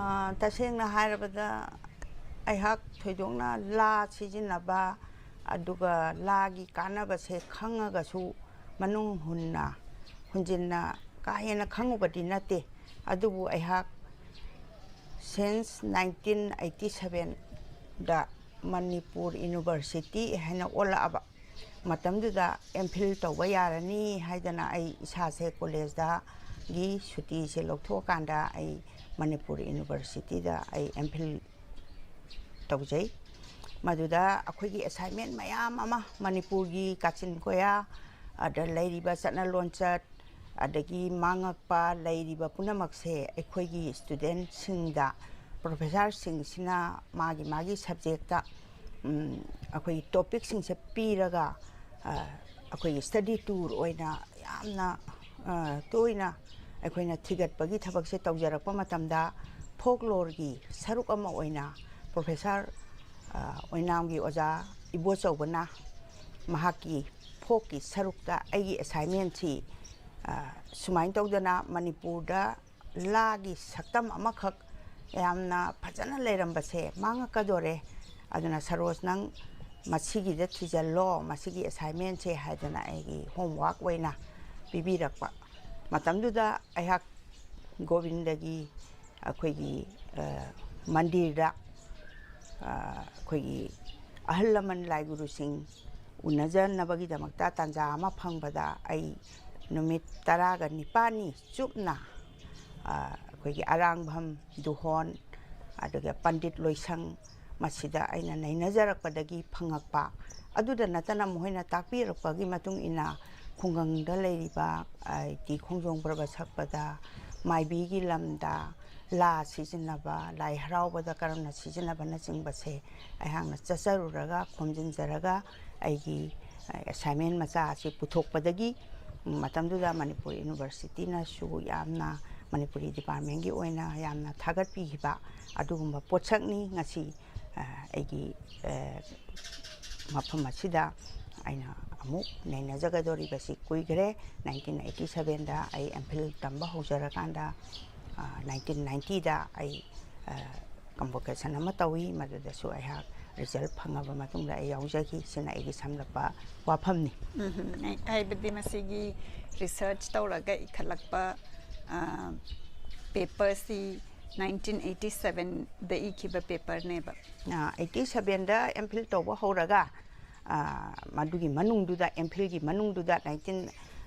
ꯑꯥ, ꯇꯁꯦꯡꯅ ꯍꯥꯏꯔꯕꯗ ꯑꯩꯍꯥꯛ ꯊꯣꯏꯗꯣꯛꯅ ꯂꯥ ꯁꯤꯖꯤꯟꯅꯕ ꯑꯗꯨꯒ ꯂꯥꯒꯤ ꯀꯥꯟꯅꯕꯁꯦ ꯈꯪꯉꯒꯁꯨ ꯃꯅꯨꯡ ꯍꯨꯟꯅ, ꯍꯨꯟꯖꯤꯟꯅ ꯀꯥ ꯍꯦꯟꯅ ꯈꯪꯉꯨꯕꯗꯤ ꯅꯠꯇꯦ꯫ ꯑꯗꯨꯕꯨ ꯑꯩꯍꯥꯛ since nineteen eighty sevenꯗ ꯃꯅꯤꯄꯨꯔ ꯌꯨꯅꯤꯚꯔꯁꯤꯇꯤ ꯍꯥꯏꯅ ꯑꯣꯜꯂꯛꯑꯕ ꯃꯇꯝꯗꯨꯗ ꯑꯦꯝ ꯐꯤꯜ ꯇꯧꯕ ꯌꯥꯔꯅꯤ ꯍꯥꯏꯗꯅ ꯑꯩ ꯏꯁꯥꯁꯦ ꯀꯣꯂꯦꯖꯇꯒꯤ ꯁꯨꯇꯤꯁꯦ ꯂꯧꯊꯣꯛꯑꯀꯥꯟꯗ ꯑꯩ ꯃꯅꯤꯄꯨꯔ ꯌꯨꯅꯤꯚꯔꯁꯤꯇꯤꯗ ꯑꯩ ꯑꯦꯝ ꯐꯤꯜ ꯇꯧꯖꯩ꯫ ꯃꯗꯨꯗ ꯑꯩꯈꯣꯏꯒꯤ ꯑꯦꯁꯥꯏꯟꯃꯦꯟ ꯃꯌꯥꯝ ꯑꯃ ꯃꯅꯤꯄꯨꯔꯒꯤ ꯀꯥꯆꯤꯟ ꯀꯣꯌꯥ, ꯑꯗ ꯂꯩꯔꯤꯕ ꯆꯠꯅ ꯂꯣꯟꯆꯠ, ꯑꯗꯒꯤ ꯃꯥꯡꯉꯛꯄ ꯂꯩꯔꯤꯕ ꯄꯨꯝꯅꯃꯛꯁꯦ ꯑꯩꯈꯣꯏꯒꯤ ꯁ꯭ꯇꯨꯗꯦꯟꯁꯤꯡꯗ ꯄ꯭ꯔꯣꯐꯦꯁꯔꯁꯤꯡꯁꯤꯅ ꯃꯥꯒꯤ ꯃꯥꯒꯤ ꯁꯕꯖꯦꯛꯇ, ꯎꯝ, ꯑꯩꯈꯣꯏꯒꯤ ꯇꯣꯄꯤꯛꯁꯤꯡꯁꯦ ꯄꯤꯔꯒ, ꯑ, ꯑꯩꯈꯣꯏꯒꯤ ꯁ꯭ꯇꯗꯤ ꯇꯨꯔ ꯑꯣꯏꯅ ꯌꯥꯝꯅ, ꯑ, ꯇꯣꯏꯅ ꯑꯩꯈꯣꯏꯅ ꯊꯤꯒꯠꯄꯒꯤ ꯊꯕꯛꯁꯦ ꯇꯧꯖꯔꯛꯄ ꯃꯇꯝꯗ ꯐꯣꯛꯂꯣꯔꯒꯤ ꯁꯔꯨꯛ ꯑꯃ ꯑꯣꯏꯅ ꯄ꯭ꯔꯣꯐꯦꯁꯔ, ꯑ, ꯑꯣꯏꯅꯥꯝꯒꯤ ꯑꯣꯖꯥ ꯏꯕꯣꯆꯧꯕꯅ ꯃꯍꯥꯛꯀꯤ ꯐꯣꯛꯀꯤ ꯁꯔꯨꯛꯇ ꯑꯩꯒꯤ ꯑꯦꯁꯥꯏꯟꯃꯦꯟꯁꯤ, ꯑ, ꯁꯨꯃꯥꯏꯅ ꯇꯧꯗꯅ ꯃꯅꯤꯄꯨꯔꯗ ꯂꯥꯒꯤ ꯁꯛꯇꯝ ꯑꯃꯈꯛ ꯌꯥꯝꯅ ꯐꯖꯅ ꯂꯩꯔꯝꯕꯁꯦ ꯃꯥꯡꯉꯛꯀꯗꯣꯔꯦ꯫ ꯑꯗꯨꯅ ꯁꯔꯣꯖ, ꯅꯪ ꯃꯁꯤꯒꯤꯗ ꯊꯤꯖꯤꯜꯂꯣ, ꯃꯁꯤꯒꯤ ꯑꯦꯁꯥꯏꯟꯃꯦꯟꯁꯦ ꯍꯥꯏꯗꯅ ꯑꯩꯒꯤ ꯍꯣꯝꯋꯥꯔꯛ ꯑꯣꯏꯅ ꯄꯤꯕꯤꯔꯛꯄ꯫ ꯃꯇꯝꯗꯨꯗ ꯑꯩꯍꯥꯛ ꯒꯣꯕꯤꯟꯗꯒꯤ ꯑꯩꯈꯣꯏꯒꯤ, ꯑ, ꯃꯟꯗꯤꯔꯗ, ꯑ, ꯑꯩꯈꯣꯏꯒꯤ ꯑꯍꯜ ꯂꯃꯟ ꯂꯥꯏꯒꯨꯔꯨꯁꯤꯡ ꯎꯅꯖꯅꯕꯒꯤꯗꯃꯛꯇ ꯇꯥꯟꯖꯥ ꯑꯃ ꯐꯪꯕꯗ ꯑꯩ ꯅꯨꯃꯤꯠ ꯇꯔꯥꯒ ꯅꯤꯄꯥꯜꯅꯤ ꯆꯨꯞꯅ, ꯑ, ꯑꯩꯈꯣꯏꯒꯤ ꯑꯔꯥꯡꯚꯝ ꯗꯨꯍꯣꯟ, ꯑꯗꯨꯒ ꯄꯟꯗꯤꯠ ꯂꯣꯏꯁꯪ, ꯃꯁꯤꯗ ꯑꯩꯅ ꯅꯩꯅꯖꯔꯛꯄꯗꯒꯤ ꯐꯪꯉꯛꯄ ꯑꯗꯨꯗ ꯅꯠꯇꯅ ꯃꯈꯣꯏꯅ ꯇꯥꯛꯄꯤꯔꯛꯄꯒꯤ ꯃꯇꯨꯡ ꯏꯟꯅ ꯈꯨꯡꯒꯪꯗ ꯂꯩꯔꯤꯕ, ꯍꯥꯏꯗꯤ ꯈꯣꯡꯖꯣꯝ ꯄꯔꯕ ꯁꯛꯄꯗ, ꯃꯥꯏꯕꯤꯒꯤ ꯂꯝꯗ, ꯂꯥ ꯁꯤꯖꯤꯟꯅꯕ, ꯂꯥꯏ ꯍꯔꯥꯎꯕꯗ ꯀꯔꯝꯅ ꯁꯤꯖꯤꯟꯅꯕꯅꯆꯤꯡꯕꯁꯦ ꯑꯩꯍꯥꯛꯅ ꯆꯠꯆꯔꯨꯔꯒ ꯈꯣꯝꯖꯤꯟꯖꯔꯒ ꯑꯩꯒꯤ ꯑꯦꯁꯥꯏꯟꯃꯦꯟ ꯃꯆꯥ ꯑꯁꯤ ꯄꯨꯊꯣꯛꯄꯗꯒꯤ, ꯃꯇꯝꯗꯨꯗ ꯃꯅꯤꯄꯨꯔ ꯌꯨꯅꯤꯚꯔꯁꯤꯇꯤꯅꯁꯨ ꯌꯥꯝꯅ, ꯃꯅꯤꯄꯨꯔꯤ ꯗꯤꯄꯥꯔꯠꯃꯦꯟꯒꯤ ꯑꯣꯏꯅ ꯌꯥꯝꯅ ꯊꯥꯒꯠꯄꯤꯈꯤꯕ ꯑꯗꯨꯒꯨꯝꯕ ꯄꯣꯠꯁꯛꯅꯤ꯫ ꯉꯁꯤ ꯑ, ꯑꯩꯒꯤ ꯑ, ꯃꯐꯝ ꯑꯁꯤꯗ ꯑꯩꯅ ꯑꯃꯨꯛ ꯅꯩꯅꯖꯒꯗꯧꯔꯤꯕꯁꯤ ꯀꯨꯏꯈ꯭ꯔꯦ꯫ ꯅꯥꯏꯟꯇꯤꯟ ꯑꯩꯠꯇꯤ ꯁꯕꯦꯟꯗ ꯑꯩ ꯑꯦꯝ ꯐꯤꯜ ꯇꯝꯕ ꯍꯧꯖꯔꯀꯥꯟꯗ, ꯅꯥꯏꯟꯇꯤꯟ ꯅꯥꯏꯟꯇꯤꯗ ꯑꯩ ꯀꯟꯚꯣꯀꯦꯁꯟ ꯑꯃ ꯇꯧꯏ꯫ ꯃꯗꯨꯗꯁꯨ ꯑꯩꯍꯥꯛ ꯔꯤꯖꯜ ꯐꯪꯉꯕ ꯃꯇꯨꯡꯗ ꯑꯩ ꯌꯥꯎꯖꯈꯤ꯫ ꯁꯤꯅ ꯑꯩꯒꯤ ꯁꯝꯂꯞꯄ ꯋꯥꯐꯝꯅꯤ꯫ ꯎꯝ, ꯍꯥꯏꯕꯗꯤ ꯃꯁꯤꯒꯤ ꯔꯤꯁꯔꯆ ꯇꯧꯔꯒ ꯏꯈꯠꯂꯛꯄ ꯄꯦꯄꯔꯁꯤ ꯅꯥꯏꯟꯇꯤꯟ ꯑꯩꯠꯇꯤ ꯁꯕꯦꯟꯗ ꯏꯈꯤꯕ ꯄꯦꯄꯔꯅꯦꯕ꯫ ꯑꯩꯠꯇꯤ ꯁꯕꯦꯟꯗ ꯑꯦꯝ ꯐꯤꯜ ꯇꯧꯕ ꯍꯧꯔꯒ, ꯑ, ꯃꯗꯨꯒꯤ ꯃꯅꯨꯡꯗꯨꯗ, ꯑꯦꯝ ꯐꯤꯜꯒꯤ ꯃꯅꯨꯡꯗꯨꯗ ꯅꯥꯏꯟꯇꯤꯟ,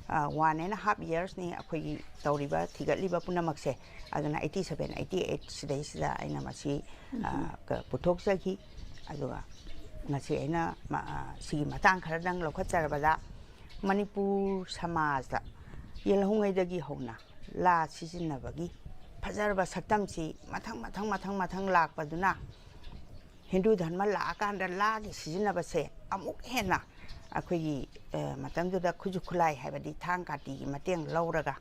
ꯑ, ꯋꯥꯟ ꯑꯦꯟ ꯍꯥꯐ ꯌꯔꯁꯅꯤ ꯑꯩꯈꯣꯏꯒꯤ ꯇꯧꯔꯤꯕ, ꯊꯤꯒꯠꯂꯤꯕ ꯄꯨꯝꯅꯃꯛꯁꯦ꯫ ꯑꯗꯨꯅ ꯑꯩꯠꯇꯤ ꯁꯕꯦꯟ, ꯑꯩꯠꯇꯤ ꯑꯩꯠ ꯁꯤꯗꯩꯁꯤꯗ ꯑꯩꯅ ꯃꯁꯤ, ꯑ, ꯀ-, ꯄꯨꯊꯣꯛꯆꯈꯤ꯫ ꯑꯗꯨꯒ ꯉꯁꯤ ꯑꯩꯅ ꯃ-, ꯑ, ꯁꯤꯒꯤ ꯃꯇꯥꯡ ꯈꯔꯗꯪ ꯂꯧꯈꯠꯆꯔꯕꯗ, ꯃꯅꯤꯄꯨꯔ ꯁꯃꯥꯖꯗ ꯌꯦꯜꯍꯧꯉꯩꯗꯒꯤ ꯍꯧꯅ ꯂꯥ ꯁꯤꯖꯤꯟꯅꯕꯒꯤ ꯐꯖꯔꯕ ꯁꯛꯇꯝꯁꯤ ꯃꯊꯪ, ꯃꯊꯪ, ꯃꯊꯪ, ꯃꯊꯪ ꯂꯥꯛꯄꯗꯨꯅ ꯍꯤꯟꯗꯨ ꯙꯔꯃ ꯂꯥꯛꯑꯀꯥꯟꯗ ꯂꯥꯒꯤ ꯁꯤꯖꯤꯟꯅꯕꯁꯦ ꯑꯃꯨꯛ ꯍꯦꯟꯅ ꯑꯩꯈꯣꯏꯒꯤ, ꯑ, ꯃꯇꯝꯗꯨꯗ ꯈꯨꯠꯁꯨ ꯈꯨꯠꯂꯥꯏ ꯍꯥꯏꯕꯗꯤ ꯊꯥꯡ ꯀꯥꯇꯤꯒꯤ ꯃꯇꯦꯡ ꯂꯧꯔꯒ,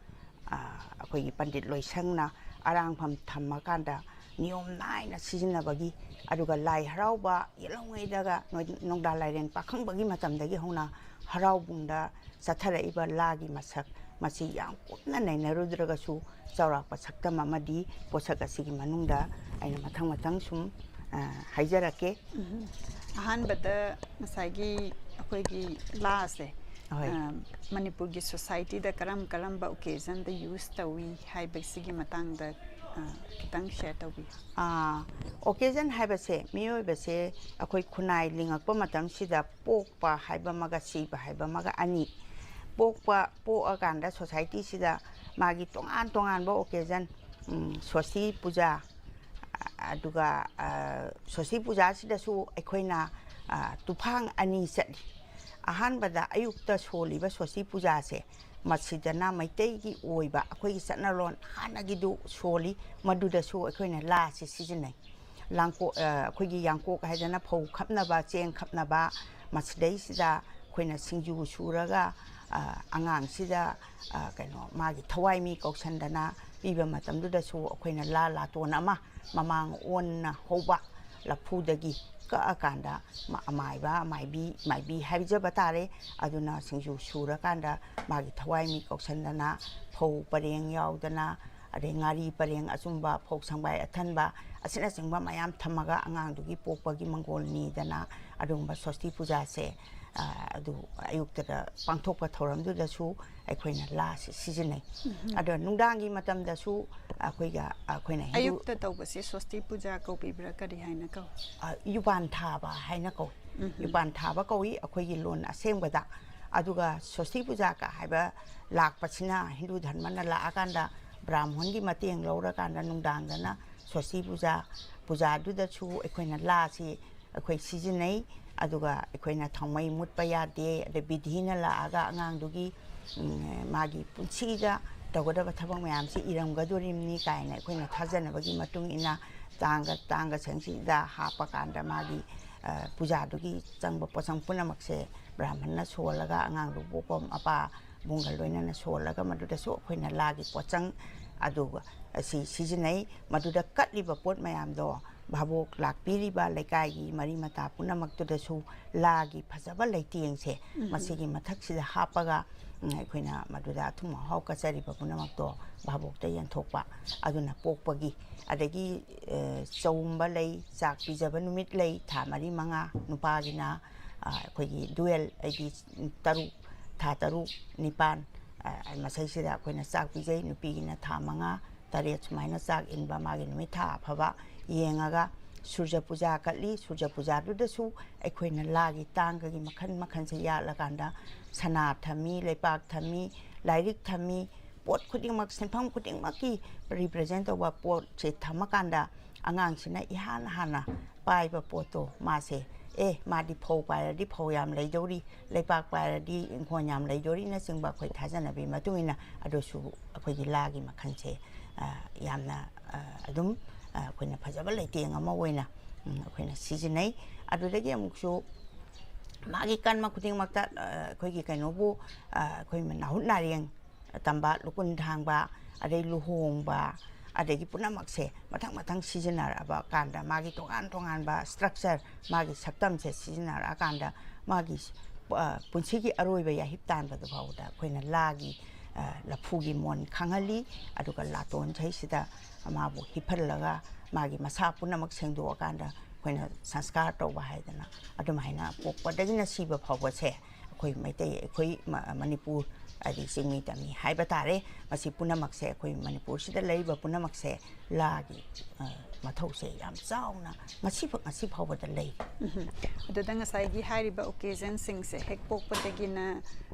ꯑ, ꯑꯩꯈꯣꯏꯒꯤ ꯄꯟꯗꯤꯠ ꯂꯣꯏꯁꯪꯅ ꯑꯔꯥꯡꯐꯝ ꯊꯝꯃꯀꯥꯟꯗ ꯅꯤꯌꯣꯝ ꯅꯥꯏꯅ ꯁꯤꯖꯤꯟꯅꯕꯒꯤ, ꯑꯗꯨꯒ ꯂꯥꯏ ꯍꯔꯥꯎꯕ ꯌꯦꯜꯍꯧꯉꯩꯗꯒ ꯅꯣꯏ-, ꯅꯣꯡꯗꯥ ꯂꯥꯏꯔꯦꯟ ꯄꯥꯈꯪꯕꯒꯤ ꯃꯇꯝꯗꯒꯤ ꯍꯧꯅ ꯍꯔꯥꯎꯕꯨꯡꯗ ꯆꯠꯊꯔꯛꯏꯕ ꯂꯥꯒꯤ ꯃꯁꯛ, ꯃꯁꯤ ꯌꯥꯝ ꯀꯨꯞꯅ ꯅꯩꯅꯔꯨꯗ꯭ꯔꯒꯁꯨ ꯆꯥꯎꯔꯥꯛꯄ ꯁꯛꯇꯝ ꯑꯃꯗꯤ ꯄꯣꯠꯁꯛ ꯑꯁꯤꯒꯤ ꯃꯅꯨꯡꯗ ꯑꯩꯅ ꯃꯊꯪ ꯃꯊꯪ ꯁꯨꯝ, ꯑ, ꯍꯥꯏꯖꯔꯛꯀꯦ꯫ ꯎꯝ꯫ ꯑꯍꯥꯟꯕꯗ ꯉꯁꯥꯏꯒꯤ ꯑꯩꯈꯣꯏꯒꯤ ꯂꯥꯁꯦ, ꯍꯣꯏ꯫ ꯑ, ꯃꯅꯤꯄꯨꯔꯒꯤ ꯁꯣꯁꯥꯏꯇꯤꯗ ꯀꯔꯝ ꯀꯔꯝꯕ ꯑꯣꯀꯦꯖꯟꯗ ꯌꯨꯁ ꯇꯧꯏ ꯍꯥꯏꯕꯁꯤꯒꯤ ꯃꯇꯥꯡꯗ, ꯑ, ꯈꯤꯇꯪ ꯁꯤꯌꯔ ꯇꯧꯕꯤꯌꯨ꯫ ꯑꯥ, ꯑꯣꯀꯦꯖꯟ ꯍꯥꯏꯕꯁꯦ ꯃꯤꯑꯣꯏꯕꯁꯦ ꯑꯩꯈꯣꯏ ꯈꯨꯟꯅꯥꯏ ꯂꯤꯡꯉꯛꯄ ꯃꯇꯝꯁꯤꯗ ꯄꯣꯛꯄ ꯍꯥꯏꯕ ꯑꯃꯒ ꯁꯤꯕ ꯍꯥꯏꯕ ꯑꯃꯒ ꯑꯅꯤ꯫ ꯄꯣꯛꯄ, ꯄꯣꯛꯑꯀꯥꯟꯗ ꯁꯣꯁꯥꯏꯇꯤꯁꯤꯗ ꯃꯥꯒꯤ ꯇꯣꯉꯥꯟ ꯇꯣꯉꯥꯟꯕ ꯑꯣꯀꯦꯖꯟ, ꯎꯝ, ꯁꯣꯁꯇꯤ ꯄꯨꯖꯥ, ꯑꯗꯨꯒ, ꯑ, ꯁꯣꯁꯇꯤ ꯄꯨꯖꯥꯁꯤꯗꯁꯨ ꯑꯩꯈꯣꯏꯅ, ꯑ, ꯇꯨꯐꯥꯡ ꯑꯅꯤ ꯆꯠꯂꯤ꯫ ꯑꯍꯥꯟꯕꯗ ꯑꯌꯨꯛꯇ ꯁꯣꯜꯂꯤꯕ ꯁꯣꯁꯇꯤ ꯄꯨꯖꯥꯁꯦ, ꯃꯁꯤꯗꯅ ꯃꯩꯇꯩꯒꯤ ꯑꯣꯏꯕ ꯑꯩꯈꯣꯏꯒꯤ ꯆꯠꯅꯔꯣꯟ ꯍꯥꯟꯅꯒꯤꯗꯨ ꯁꯣꯜꯂꯤ, ꯃꯗꯨꯗꯁꯨ ꯑꯩꯈꯣꯏꯅ ꯂꯥꯁꯤ ꯁꯤꯖꯤꯟꯅꯩ꯫ ꯂꯥꯡꯀꯣꯛ, ꯑ, ꯑꯩꯈꯣꯏꯒꯤ ꯌꯥꯡꯀꯣꯛ ꯍꯥꯏꯗꯅ ꯐꯧ ꯈꯞꯅꯕ, ꯆꯦꯡ ꯈꯞꯅꯕ, ꯃꯁꯤꯗꯩꯁꯤꯗ ꯑꯩꯈꯣꯏꯅ ꯁꯤꯡꯖꯨ ꯁꯨꯔꯒ, ꯑ, ꯑꯉꯥꯡꯁꯤꯗ, ꯑ, ꯀꯩꯅꯣ, ꯃꯥꯒꯤ ꯊꯋꯥꯏ ꯃꯤ ꯀꯧꯁꯟꯗꯅ ꯄꯤꯕ ꯃꯇꯝꯗꯨꯗꯁꯨ ꯑꯩꯈꯣꯏꯅ ꯂꯥ ꯂꯥꯇꯣꯟ ꯑꯃ ꯃꯃꯥꯡ ꯑꯣꯟꯅ ꯍꯧꯕ ꯂꯐꯨꯗꯒꯤ ꯀꯛꯑꯀꯥꯟꯗ ꯃ-, ꯑꯃꯥꯏꯕ, ꯃꯥꯏꯕꯤ, ꯃꯥꯏꯕꯤ ꯍꯥꯏꯖꯕ ꯇꯥꯔꯦ꯫ ꯑꯗꯨꯅ ꯁꯤꯡꯖꯨ ꯁꯨꯔꯀꯥꯟꯗ ꯃꯥꯒꯤ ꯊꯋꯥꯏ ꯃꯤ ꯀꯧꯁꯟꯗꯅ, ꯐꯧ ꯄꯔꯦꯡ ꯌꯥꯎꯗꯅ, ꯑꯗꯩ ꯉꯥꯔꯤ ꯄꯔꯦꯡ ꯑꯆꯨꯝꯕ, ꯐꯧ ꯁꯪꯕꯥꯏ ꯑꯊꯟꯕ, ꯑꯁꯤꯅꯆꯤꯡꯕ ꯃꯌꯥꯝ ꯊꯝꯃꯒ ꯑꯉꯥꯡꯗꯨꯒꯤ ꯄꯣꯛꯄꯒꯤ ꯃꯪꯒꯣꯜ ꯅꯤꯗꯅ ꯑꯗꯨꯒꯨꯝꯕ ꯁꯣꯁꯇꯤ ꯄꯨꯖꯥꯁꯦ, ꯑ, ꯑꯗꯨ ꯑꯌꯨꯛꯇꯗ ꯄꯥꯡꯊꯣꯛꯄ ꯊꯧꯔꯝꯗꯨꯗꯁꯨ ꯑꯩꯈꯣꯏꯅ ꯂꯥꯁꯤ ꯁꯤꯖꯤꯟꯅꯩ꯫ ꯑꯗꯣ ꯅꯨꯡꯗꯥꯡꯒꯤ ꯃꯇꯝꯗꯁꯨ ꯑꯩꯈꯣꯏꯒ, ꯑꯩꯈꯣꯏꯅ ꯍꯤꯟꯗꯨ ꯑꯌꯨꯛꯇ ꯇꯧꯕꯁꯦ ꯁꯣꯁꯇꯤ ꯄꯨꯖꯥ ꯀꯧꯕꯤꯕ꯭ꯔꯥ? ꯀꯔꯤ ꯍꯥꯏꯅ ꯀꯧ? ꯑ, ꯌꯨꯄꯥꯟ ꯊꯥꯕ ꯍꯥꯏꯅ ꯀꯧꯏ꯫ ꯌꯨꯄꯥꯟ ꯊꯥꯕ ꯀꯧꯏ ꯑꯩꯈꯣꯏꯒꯤ ꯂꯣꯟ ꯑꯁꯦꯡꯕꯗ꯫ ꯑꯗꯨꯒ ꯁꯣꯁꯇꯤ ꯄꯨꯖꯥꯒ ꯍꯥꯏꯕ ꯂꯥꯛꯄꯁꯤꯅ ꯍꯤꯟꯗꯨ ꯙꯔꯃꯅ ꯂꯥꯛꯑꯀꯥꯟꯗ ꯕ꯭ꯔꯥꯍꯃꯣꯟꯒꯤ ꯃꯇꯦꯡ ꯂꯧꯔꯀꯥꯟꯗ ꯅꯨꯡꯗꯥꯡꯗꯅ ꯁꯣꯁꯇꯤ ꯄꯨꯖꯥ, ꯄꯨꯖꯥꯗꯨꯗꯁꯨ ꯑꯩꯈꯣꯏꯅ ꯂꯥꯁꯤ ꯑꯩꯈꯣꯏ ꯁꯤꯖꯤꯟꯅꯩ꯫ ꯑꯗꯨꯒ ꯑꯩꯈꯣꯏꯅ ꯊꯥꯎꯃꯩ ꯃꯨꯠꯄ ꯌꯥꯗꯦ, ꯑꯗꯩ ꯕꯤꯙꯤꯅ ꯂꯥꯛꯑꯒ ꯑꯉꯥꯡꯗꯨꯒꯤ, ꯎꯝ, ꯃꯥꯒꯤ ꯄꯨꯟꯁꯤꯗ ꯇꯧꯒꯗꯕ ꯊꯕꯛ ꯃꯌꯥꯝꯁꯤ ꯏꯔꯝꯒꯗꯣꯔꯤꯕꯅꯤ ꯀꯥꯏꯅ ꯑꯩꯈꯣꯏꯅ ꯊꯥꯖꯅꯕꯒꯤ ꯃꯇꯨꯡ ꯏꯟꯅ ꯇꯥꯡꯒ, ꯇꯥꯡꯒ ꯁꯪꯁꯤꯗ ꯍꯥꯞꯄꯀꯥꯟꯗ ꯃꯥꯒꯤ, ꯑ, ꯄꯨꯖꯥꯗꯨꯒꯤ ꯆꯪꯕ ꯄꯣꯠꯆꯪ ꯄꯨꯝꯅꯃꯛꯁꯦ ꯕ꯭ꯔꯥꯍꯃꯟꯅ ꯁꯣꯜꯂꯒ ꯑꯉꯥꯡꯗꯨ ꯄꯣꯛꯄ ꯃꯄꯥ ꯕꯨꯡꯒ ꯂꯣꯏꯅꯅ ꯁꯣꯜꯂꯒ ꯃꯗꯨꯗꯁꯨ ꯑꯩꯈꯣꯏꯅ ꯂꯥꯒꯤ ꯄꯣꯠꯆꯪ ꯑꯗꯨ ꯑꯁꯤ ꯁꯤꯖꯤꯟꯅꯩ꯫ ꯃꯗꯨꯗ ꯀꯠꯂꯤꯕ ꯄꯣꯠ ꯃꯌꯥꯝꯗꯣ ꯚꯥꯕꯣꯛ ꯂꯥꯛꯄꯤꯔꯤꯕ ꯂꯩꯀꯥꯏꯒꯤ ꯃꯔꯤ ꯃꯇꯥ ꯄꯨꯝꯅꯃꯛꯇꯨꯗꯁꯨ ꯂꯥꯒꯤ ꯐꯖꯕ ꯂꯩꯇꯦꯡꯁꯦ ꯃꯁꯤꯒꯤ ꯃꯊꯛꯁꯤꯗ ꯍꯥꯞꯄꯒ, ꯎꯝ, ꯑꯩꯈꯣꯏꯅ ꯃꯗꯨꯗ ꯑꯊꯨꯝ ꯑꯍꯥꯎ ꯀꯠꯆꯔꯤꯕ ꯄꯨꯝꯅꯃꯛꯇꯣ ꯚꯥꯕꯣꯛꯇ ꯌꯦꯟꯊꯣꯛꯄ꯫ ꯑꯗꯨꯅ ꯄꯣꯛꯄꯒꯤ, ꯑꯗꯒꯤ, ꯑ, ꯆꯧꯝꯕ ꯂꯩ, ꯆꯥꯛ ꯄꯤꯖꯕ ꯅꯨꯃꯤꯠ ꯂꯩ, ꯊꯥ ꯃꯔꯤ ꯃꯉꯥ, ꯅꯨꯄꯥꯒꯤꯅ, ꯑ, ꯑꯩꯈꯣꯏꯒꯤ ꯗꯨꯋꯦꯜ, ꯍꯥꯏꯗꯤ ꯇꯔꯨꯛ, ꯊꯥ ꯇꯔꯨꯛ, ꯅꯤꯄꯥꯟ, ꯑ, ꯃꯁꯩꯁꯤꯗ ꯑꯩꯈꯣꯏꯅ ꯆꯥꯛ ꯄꯤꯖꯩ꯫ ꯅꯨꯄꯤꯒꯤꯅ ꯊꯥ ꯃꯉꯥ, ꯇꯔꯦꯠ ꯁꯨꯃꯥꯏꯅ ꯆꯥꯛ ꯏꯟꯕ, ꯃꯥꯒꯤ ꯅꯨꯃꯤꯠ ꯊꯥ ꯑꯐꯕ ꯌꯦꯡꯉꯒ ꯁꯨꯔꯖ ꯄꯨꯖꯥ ꯀꯠꯂꯤ꯫ ꯁꯨꯔꯖ ꯄꯨꯖꯥꯗꯨꯗꯁꯨ ꯑꯩꯈꯣꯏꯅ ꯂꯥꯒꯤ ꯇꯥꯡꯒꯒꯤ ꯃꯈꯜ ꯃꯈꯜꯁꯦ ꯌꯥꯠꯂꯀꯥꯟꯗ ꯁꯅꯥ ꯊꯝꯃꯤ, ꯂꯩꯄꯥꯛ ꯊꯝꯃꯤ, ꯂꯥꯏꯔꯤꯛ ꯊꯝꯃꯤ, ꯄꯣꯠ ꯈꯨꯗꯤꯡꯃꯛ, ꯁꯤꯟꯐꯝ ꯈꯨꯗꯤꯡꯃꯛꯀꯤ ꯔꯤꯄ꯭ꯔꯖꯦꯟ ꯇꯧꯕ ꯄꯣꯠꯁꯦ ꯊꯝꯃꯀꯥꯟꯗ ꯑꯉꯥꯡꯁꯤꯅ ꯏꯍꯥꯟ ꯍꯥꯟꯅ ꯄꯥꯏꯕ ꯄꯣꯠꯇꯣ ꯃꯥꯁꯦ ꯑꯦ, ꯃꯥꯗꯤ ꯐꯧ ꯄꯥꯏꯔꯗꯤ ꯐꯧ ꯌꯥꯝ ꯂꯩꯗꯧꯔꯤ, ꯂꯩꯄꯥꯛ ꯄꯥꯏꯔꯗꯤ ꯏꯪꯈꯣꯜ ꯌꯥꯝ ꯂꯩꯗꯧꯔꯤꯅꯆꯤꯡꯕ ꯑꯩꯈꯣꯏ ꯊꯥꯖꯅꯕꯤ ꯃꯇꯨꯡ ꯏꯟꯅ ꯑꯗꯨꯁꯨ ꯑꯩꯈꯣꯏꯒꯤ ꯂꯥꯒꯤ ꯃꯈꯜꯁꯦ, ꯑ, ꯌꯥꯝꯅ, ꯑ, ꯑꯗꯨꯝ, ꯑ, ꯑꯩꯈꯣꯏꯅ ꯐꯖꯕ ꯂꯩꯇꯦꯡ ꯑꯃ ꯑꯣꯏꯅ, ꯎꯝ, ꯑꯩꯈꯣꯏꯅ ꯁꯤꯖꯤꯟꯅꯩ꯫ ꯑꯗꯨꯗꯒꯤ ꯑꯃꯨꯛꯁꯨ ꯃꯥꯒꯤ ꯀꯔꯃ ꯈꯨꯗꯤꯡꯃꯛꯇ, ꯑ, ꯑꯩꯈꯣꯏꯒꯤ ꯀꯩꯅꯣꯕꯨ, ꯑ, ꯑꯩꯈꯣꯏ ꯅꯥꯍꯨꯠ ꯅꯥꯔꯦꯡ ꯇꯝꯕ, ꯂꯨꯀꯨꯟ ꯊꯥꯡꯕ, ꯑꯗꯩ ꯂꯨꯍꯣꯡꯕ, ꯑꯗꯒꯤ ꯄꯨꯝꯅꯃꯛꯁꯦ ꯃꯊꯪ ꯃꯊꯪ ꯁꯤꯖꯤꯟꯅꯔꯛꯑꯕ ꯀꯥꯟꯗ ꯃꯥꯒꯤ ꯇꯣꯉꯥꯟ ꯇꯣꯉꯥꯟꯕ structure, ꯃꯥꯒꯤ ꯁꯛꯇꯝꯁꯦ ꯁꯤꯖꯤꯟꯅꯔꯛꯑꯀꯥꯟꯗ ꯃꯥꯒꯤ, ꯑ, ꯄꯨꯟꯁꯤꯒꯤ ꯑꯔꯣꯏꯕ ꯌꯥꯍꯤꯞ ꯇꯥꯟꯕꯗꯨ ꯐꯥꯎꯕꯗ ꯑꯩꯈꯣꯏꯅ ꯂꯥꯒꯤ, ꯑ, ꯂꯐꯨꯒꯤ ꯃꯣꯟ ꯈꯪꯍꯜꯂꯤ꯫ ꯑꯗꯨꯒ ꯂꯥꯇꯣꯟ ꯁꯩꯁꯤꯗ ꯃꯥꯕꯨ ꯍꯤꯞꯍꯜꯂꯒ ꯃꯥꯒꯤ ꯃꯁꯥ ꯄꯨꯝꯅꯃꯛ ꯁꯦꯡꯗꯣꯛꯑꯀꯥꯟꯗ ꯑꯩꯈꯣꯏꯅ ꯁꯪꯁꯀꯥꯔ ꯇꯧꯕ ꯍꯥꯏꯗꯅ ꯑꯗꯨꯃꯥꯏꯅ ꯄꯣꯛꯄꯗꯒꯤꯅ ꯁꯤꯕ ꯐꯥꯎꯕꯁꯦ ꯑꯩꯈꯣꯏ ꯃꯩꯇꯩ, ꯑꯩꯈꯣꯏ ꯃ-, ꯃꯅꯤꯄꯨꯔ ꯍꯥꯏꯗꯤ ꯆꯤꯡꯃꯤ ꯇꯝꯃꯤ ꯍꯥꯏꯕ ꯇꯥꯔꯦ꯫ ꯃꯁꯤ ꯄꯨꯝꯅꯃꯛꯁꯦ, ꯑꯩꯈꯣꯏ ꯃꯅꯤꯄꯨꯔꯁꯤꯗ ꯂꯩꯔꯤꯕ ꯄꯨꯝꯅꯃꯛꯁꯦ ꯂꯥꯒꯤ, ꯑ, ꯃꯊꯧꯁꯦ ꯌꯥꯝ ꯆꯥꯎꯅ ꯉꯁꯤ ꯐ-, ꯉꯁꯤ ꯐꯥꯎꯕꯗ ꯂꯩꯔꯤ꯫ ꯎꯝ꯫ ꯑꯗꯨꯗ ꯉꯁꯥꯏꯒꯤ ꯍꯥꯏꯔꯤꯕ occasionꯁꯤꯡꯁꯦ ꯍꯦꯛ ꯄꯣꯛꯄꯗꯒꯤꯅ,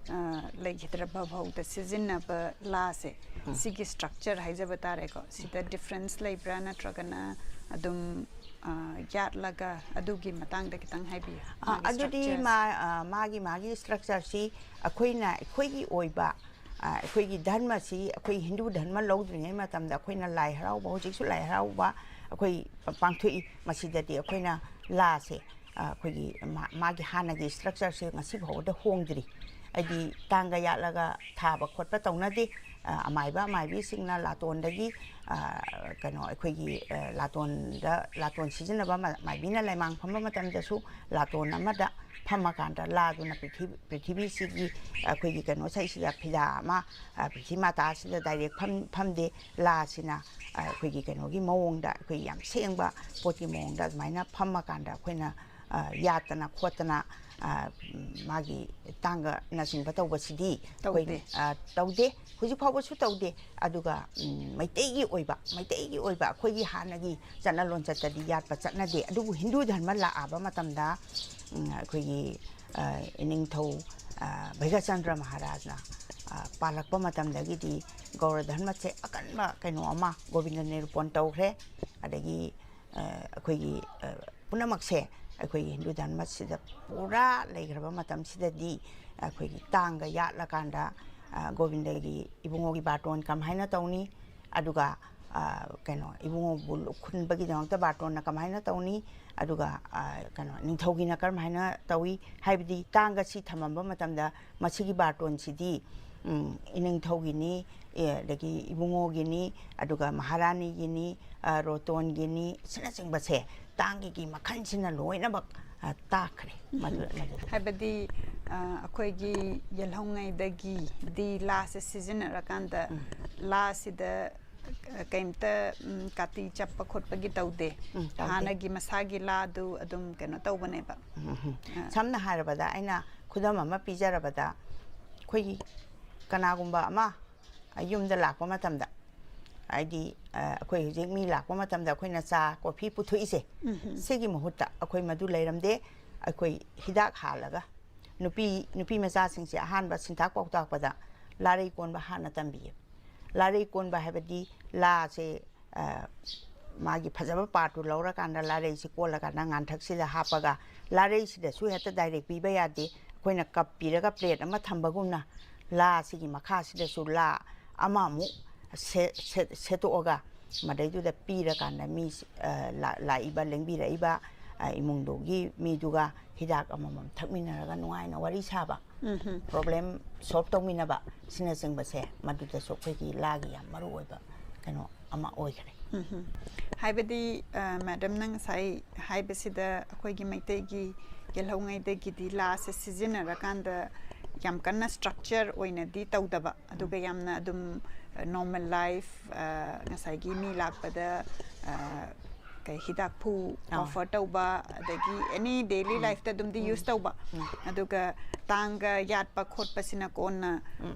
ꯑ, ꯂꯩꯈꯤꯗ꯭ꯔꯕ ꯐꯥꯎꯗ ꯁꯤꯖꯤꯟꯅꯕ ꯂꯥꯁꯦ, ꯎꯝ꯫ ꯁꯤꯒꯤ structure ꯍꯥꯏꯖꯕ ꯇꯥꯔꯦꯀꯣ, ꯁꯤꯗ difference ꯂꯩꯕ꯭ꯔꯥ, ꯅꯠꯇ꯭ꯔꯒꯅ ꯑꯗꯨꯝ, ꯑ, ꯌꯥꯠꯂꯒ ꯑꯗꯨꯒꯤ ꯃꯇꯥꯡꯗ ꯈꯤꯇꯪ ꯍꯥꯏꯕꯤꯌꯨ, ꯑ, ꯃꯥꯒꯤ ꯑꯗꯨꯗꯤ structureꯁꯦ꯫ ꯃꯥ-, ꯑ, ꯃꯥꯒꯤ, ꯃꯥꯒꯤ structureꯁꯤ ꯑꯩꯈꯣꯏꯅ, ꯑꯩꯈꯣꯏꯒꯤ ꯑꯣꯏꯕ, ꯑ, ꯑꯩꯈꯣꯏꯒꯤ ꯙꯔꯃꯁꯤ, ꯑꯩꯈꯣꯏ ꯍꯤꯟꯗꯨ ꯙꯔꯃ ꯂꯧꯗ꯭ꯔꯤꯉꯩ ꯃꯇꯝꯗ ꯑꯩꯈꯣꯏꯅ ꯂꯥꯏ ꯍꯔꯥꯎꯕ, ꯍꯧꯖꯤꯛꯁꯨ ꯂꯥꯏ ꯍꯔꯥꯎꯕ ꯑꯩꯈꯣꯏ ꯄꯥꯡꯊꯣꯛꯏ꯫ ꯃꯁꯤꯗꯗꯤ ꯑꯩꯈꯣꯏꯅ ꯂꯥꯁꯦ, ꯑ, ꯑꯩꯈꯣꯏꯒꯤ ꯃꯥ-, ꯃꯥꯒꯤ ꯍꯥꯟꯅꯒꯤ structureꯁꯦ ꯉꯁꯤ ꯐꯥꯎꯕꯗ ꯍꯣꯡꯗ꯭ꯔꯤ꯫ ꯍꯥꯏꯗꯤ ꯇꯥꯡꯒ ꯌꯥꯠꯂꯒ ꯊꯥꯕ ꯈꯣꯠꯄ ꯇꯧꯅꯗꯦ꯫ ꯑ, ꯑꯃꯥꯏꯕ ꯑꯃꯥꯏꯕꯤꯁꯤꯡꯅ ꯂꯥꯇꯣꯟꯗꯒꯤ, ꯑ, ꯀꯩꯅꯣ, ꯑꯩꯈꯣꯏꯒꯤ, ꯑ, ꯂꯥꯇꯣꯟꯗ, ꯂꯥꯇꯣꯟ ꯁꯤꯖꯤꯟꯅꯕ ꯃ-, ꯃꯥꯏꯕꯤꯅ ꯂꯥꯏꯃꯥꯡ ꯐꯝꯕ ꯃꯇꯝꯗꯁꯨ ꯂꯥꯇꯣꯟ ꯑꯃꯗ ꯐꯝꯃꯀꯥꯟꯗ ꯂꯥꯗꯨꯅ ꯄ꯭ꯔꯤꯊꯤ-, ꯄ꯭ꯔꯤꯊꯤꯕꯤꯁꯤꯒꯤ ꯑꯩꯈꯣꯏꯒꯤ ꯀꯩꯅꯣ ꯁꯩꯁꯤꯗ ꯐꯤꯗꯥ ꯑꯃ, ꯑ, ꯄ꯭ꯔꯤꯊꯤ ꯃꯥꯇꯥꯁꯤꯗ direct ꯐꯝ-, ꯐꯝꯗꯦ꯫ ꯂꯥꯁꯤꯅ, ꯑ, ꯑꯩꯈꯣꯏꯒꯤ ꯀꯩꯅꯣꯒꯤ ꯃꯑꯣꯡꯗ, ꯑꯩꯈꯣꯏ ꯌꯥꯝ ꯁꯦꯡꯕ ꯄꯣꯠꯀꯤ ꯃꯑꯣꯡꯗ ꯑꯗꯨꯃꯥꯏꯅ ꯐꯝꯃꯀꯥꯟꯗ ꯑꯩꯈꯣꯏꯅ, ꯑ, ꯌꯥꯠꯇꯅ ꯈꯣꯠꯇꯅ, ꯑ, ꯃꯥꯒꯤ ꯇꯥꯡꯒꯅꯆꯤꯡꯕ ꯇꯧꯕꯁꯤꯗꯤ ꯑꯩꯈꯣꯏ, ꯇꯧꯗꯦ꯫ ꯑ, ꯇꯧꯗꯦ꯫ ꯍꯧꯖꯤꯛ ꯐꯥꯎꯕꯁꯨ ꯇꯧꯗꯦ꯫ ꯑꯗꯨꯒ, ꯎꯝ, ꯃꯩꯇꯩꯒꯤ ꯑꯣꯏꯕ, ꯃꯩꯇꯩꯒꯤ ꯑꯣꯏꯕ ꯑꯩꯈꯣꯏꯒꯤ ꯍꯥꯟꯅꯒꯤ ꯆꯠꯅ ꯂꯣꯟꯆꯠꯇꯗꯤ ꯌꯥꯠꯄ ꯆꯠꯅꯗꯦ꯫ ꯑꯗꯨꯕꯨ ꯍꯤꯟꯗꯨ ꯙꯔꯃ ꯂꯥꯛꯑꯕ ꯃꯇꯝꯗ, ꯎꯝ, ꯑꯩꯈꯣꯏꯒꯤ, ꯑ, ꯏꯅꯤꯡꯊꯧ, ꯑ, ꯚꯩꯒ꯭ꯌꯆꯟꯗ꯭ꯔ ꯃꯍꯥꯔꯥꯖꯅ, ꯑ, ꯄꯥꯜꯂꯛꯄ ꯃꯇꯝꯗꯒꯤꯗꯤ ꯒꯧꯔ ꯙꯔꯃꯁꯦ ꯑꯀꯟꯕ ꯀꯩꯅꯣ ꯑꯃ ꯒꯣꯕꯤꯟꯗ ꯅꯤꯔꯨꯄꯟ ꯇꯧꯈ꯭ꯔꯦ꯫ ꯑꯗꯒꯤ, ꯑ, ꯑꯩꯈꯣꯏꯒꯤ, ꯑ, ꯄꯨꯝꯅꯃꯛꯁꯦ, ꯑꯩꯈꯣꯏꯒꯤ ꯍꯤꯟꯗꯨ ꯙꯔꯃꯁꯤꯗ ꯄꯨꯔꯥ ꯂꯩꯈ꯭ꯔꯕ ꯃꯇꯝꯁꯤꯗꯗꯤ ꯑꯩꯈꯣꯏꯒꯤ ꯇꯥꯡꯒ ꯌꯥꯠꯂꯀꯥꯟꯗ, ꯑ, ꯒꯣꯕꯤꯟꯗꯒꯤ ꯏꯕꯨꯡꯉꯣꯒꯤ ꯕꯥꯔꯇꯣꯟ ꯀꯃꯥꯏꯅ ꯇꯧꯅꯤ? ꯑꯗꯨꯒ, ꯑ, ꯀꯩꯅꯣ, ꯏꯕꯨꯡꯉꯣꯕꯨ ꯂꯨꯞꯈꯨꯟꯕꯒꯤꯗꯃꯛꯇ ꯕꯥꯔꯇꯣꯟꯅ ꯀꯃꯥꯏꯅ ꯇꯧꯅꯤ? ꯑꯗꯨꯒ, ꯑ, ꯀꯩꯅꯣ, ꯅꯤꯡꯊꯧꯒꯤꯅ ꯀꯔꯝꯍꯥꯏꯅ ꯇꯧꯏ? ꯍꯥꯏꯕꯗꯤ ꯇꯥꯡꯒ ꯁꯤ ꯊꯝꯃꯝꯕ ꯃꯇꯝꯗ ꯃꯁꯤꯒꯤ ꯕꯥꯔꯇꯣꯟꯁꯤꯗꯤ, ꯎꯝ, ꯏꯅꯤꯡꯊꯧꯒꯤꯅꯤ, ꯑꯦ, ꯑꯗꯒꯤ ꯏꯕꯨꯡꯉꯣꯒꯤꯅꯤ, ꯑꯗꯨꯒ ꯃꯍꯥꯔꯥꯅꯤꯒꯤꯅꯤ, ꯑ, ꯔꯣꯇꯣꯟꯒꯤꯅꯤ, ꯑꯁꯤꯅꯆꯤꯡꯕꯁꯦ ꯇꯥꯡꯒꯤꯒꯤ ꯃꯈꯜꯁꯤꯅ ꯂꯣꯏꯅꯃꯛ, ꯑ, ꯇꯥꯛꯈ꯭ꯔꯦ꯫ ꯃꯗꯨ, ꯃꯗꯨ꯫ ꯍꯥꯏꯕꯗꯤ, ꯑ, ꯑꯩꯈꯣꯏꯒꯤ ꯌꯦꯜꯍꯧꯉꯩꯗꯒꯤꯗꯤ ꯂꯥꯁꯦ ꯁꯤꯖꯤꯟꯅꯔꯀꯥꯟꯗ ꯂꯥꯁꯤꯗ, ꯑ, ꯀꯩꯝꯇ, ꯎꯝ, ꯀꯥꯇꯤ ꯆꯞꯄ ꯈꯣꯠꯄꯒꯤ ꯇꯧꯗꯦ꯫ ꯎꯝ, ꯇꯧꯗꯦ꯫ ꯍꯥꯟꯅꯒꯤ ꯃꯁꯥꯒꯤ ꯂꯥꯗꯨ ꯑꯗꯨꯝ ꯀꯩꯅꯣ ꯇꯧꯕꯅꯦꯕ꯫ ꯎꯝ, ꯎꯝ꯫ ꯁꯝꯅ ꯍꯥꯏꯔꯕꯗ, ꯑꯩꯅ ꯈꯨꯗꯝ ꯑꯃ ꯄꯤꯖꯔꯕꯗ, ꯑꯩꯈꯣꯏꯒꯤ ꯀꯅꯥꯒꯨꯝꯕ ꯑꯃ ꯌꯨꯝꯗ ꯂꯥꯛꯄ ꯃꯇꯝꯗ, ꯍꯥꯏꯗꯤ, ꯑ, ꯑꯩꯈꯣꯏ ꯍꯧꯖꯤꯛ ꯃꯤ ꯂꯥꯛꯄ ꯃꯇꯝꯗ ꯑꯩꯈꯣꯏꯅ ꯆꯥ, ꯀꯣꯐꯤ ꯄꯨꯊꯣꯛꯏꯁꯦ, ꯁꯤꯒꯤ ꯃꯍꯨꯠꯇ ꯑꯩꯈꯣꯏ ꯃꯗꯨ ꯂꯩꯔꯝꯗꯦ꯫ ꯑꯩꯈꯣꯏ ꯍꯤꯗꯥꯛ ꯍꯥꯜꯂꯒ, ꯅꯨꯄꯤ, ꯅꯨꯄꯤ ꯃꯆꯥꯁꯤꯡꯁꯦ ꯑꯍꯥꯟꯕ ꯁꯤꯟꯇꯥꯛ ꯄꯥꯎꯇꯥꯛꯄꯗ ꯂꯥꯔꯩ ꯀꯣꯟꯕ ꯍꯥꯟꯅ ꯇꯝꯕꯤꯌꯦ꯫ ꯂꯥꯔꯩ ꯀꯣꯟꯕ ꯍꯥꯏꯕꯗꯤ ꯂꯥꯁꯦ, ꯑ, ꯃꯥꯒꯤ ꯐꯖꯕ ꯄꯥꯔꯠꯇꯨ ꯂꯧꯔꯀꯥꯟꯗ ꯂꯥꯔꯩꯁꯤ ꯀꯣꯜꯂꯀꯥꯟꯗ ꯉꯥꯟꯊꯛꯁꯤꯗ ꯍꯥꯞꯄꯒ, ꯂꯥꯔꯩꯁꯤꯗꯁꯨ ꯍꯦꯛꯇ ꯗꯥꯏꯔꯦꯛ ꯄꯤꯕ ꯌꯥꯗꯦ꯫ ꯑꯩꯈꯣꯏꯅ ꯀꯞ ꯄꯤꯔꯒ ꯄ꯭ꯂꯦꯠ ꯑꯃ ꯊꯝꯕꯒꯨꯝꯅ ꯂꯥꯁꯤꯒꯤ ꯃꯈꯥꯁꯤꯗꯁꯨ ꯂꯥ ꯑꯃꯃꯨꯛ ꯁꯦ-, ꯁꯦ-, ꯁꯦꯠꯇꯣꯛꯑꯒ ꯃꯗꯩꯗꯨꯗ ꯄꯤꯔꯀꯥꯟꯗ ꯃꯤ, ꯑ, ꯂꯥ-, ꯂꯥꯛꯏꯕ, ꯂꯦꯡꯕꯤꯔꯛꯏꯕ, ꯑ, ꯏꯃꯨꯡꯗꯨꯒꯤ ꯃꯤꯗꯨꯒ ꯍꯤꯗꯥꯛ ꯑꯃꯃꯝ ꯊꯛꯃꯤꯟꯅꯔꯒ ꯅꯨꯡꯉꯥꯏꯅ ꯋꯥꯔꯤ ꯁꯥꯕ, ꯄ꯭ꯔꯣꯕ꯭ꯂꯦꯝ ꯁꯣꯜꯕ ꯇꯧꯃꯤꯟꯅꯕ, ꯁꯤꯅꯆꯤꯡꯕꯁꯦ ꯃꯗꯨꯗꯁꯨ ꯑꯩꯈꯣꯏꯒꯤ ꯂꯥꯒꯤ ꯌꯥꯝ ꯃꯔꯨ ꯑꯣꯏꯕ ꯀꯩꯅꯣ ꯑꯃ ꯑꯣꯏꯈ꯭ꯔꯦ꯫ ꯍꯥꯏꯕꯗꯤ, ꯑ, ꯃꯦꯗꯝꯅ ꯉꯁꯥꯏ ꯍꯥꯏꯕꯁꯤꯗ ꯑꯩꯈꯣꯏꯒꯤ ꯃꯩꯇꯩꯒꯤ ꯌꯦꯜꯍꯧꯉꯩꯗꯒꯤꯗꯤ ꯂꯥꯁꯦ ꯁꯤꯖꯤꯟꯅꯔꯀꯥꯟꯗ ꯌꯥꯝ ꯀꯟꯅ ꯁ꯭ꯇ꯭ꯔꯛꯆꯔ ꯑꯣꯏꯅꯗꯤ ꯇꯧꯗꯕ, ꯑꯗꯨꯒ ꯌꯥꯝꯅ ꯑꯗꯨꯝ, ꯑ, ꯅꯣꯔꯃꯦꯜ ꯂꯥꯏꯐ, ꯑ, ꯉꯁꯥꯏꯒꯤ ꯃꯤ ꯂꯥꯛꯄꯗ, ꯑ, ꯀꯩ ꯍꯤꯗꯥꯛꯐꯨ ꯑꯥ꯫ ꯑꯣꯐꯔ ꯇꯧꯕ, ꯑꯗꯒꯤ ꯑꯦꯅꯤ ꯗꯦꯂꯤ ꯂꯥꯏꯐꯇ ꯑꯗꯨꯝꯗꯤ ꯌꯨꯁ ꯇꯧꯕ꯫ ꯑꯗꯨꯒ ꯇꯥꯡꯒ ꯌꯥꯠꯄ ꯈꯣꯠꯄꯁꯤꯅ ꯀꯣꯟꯅ,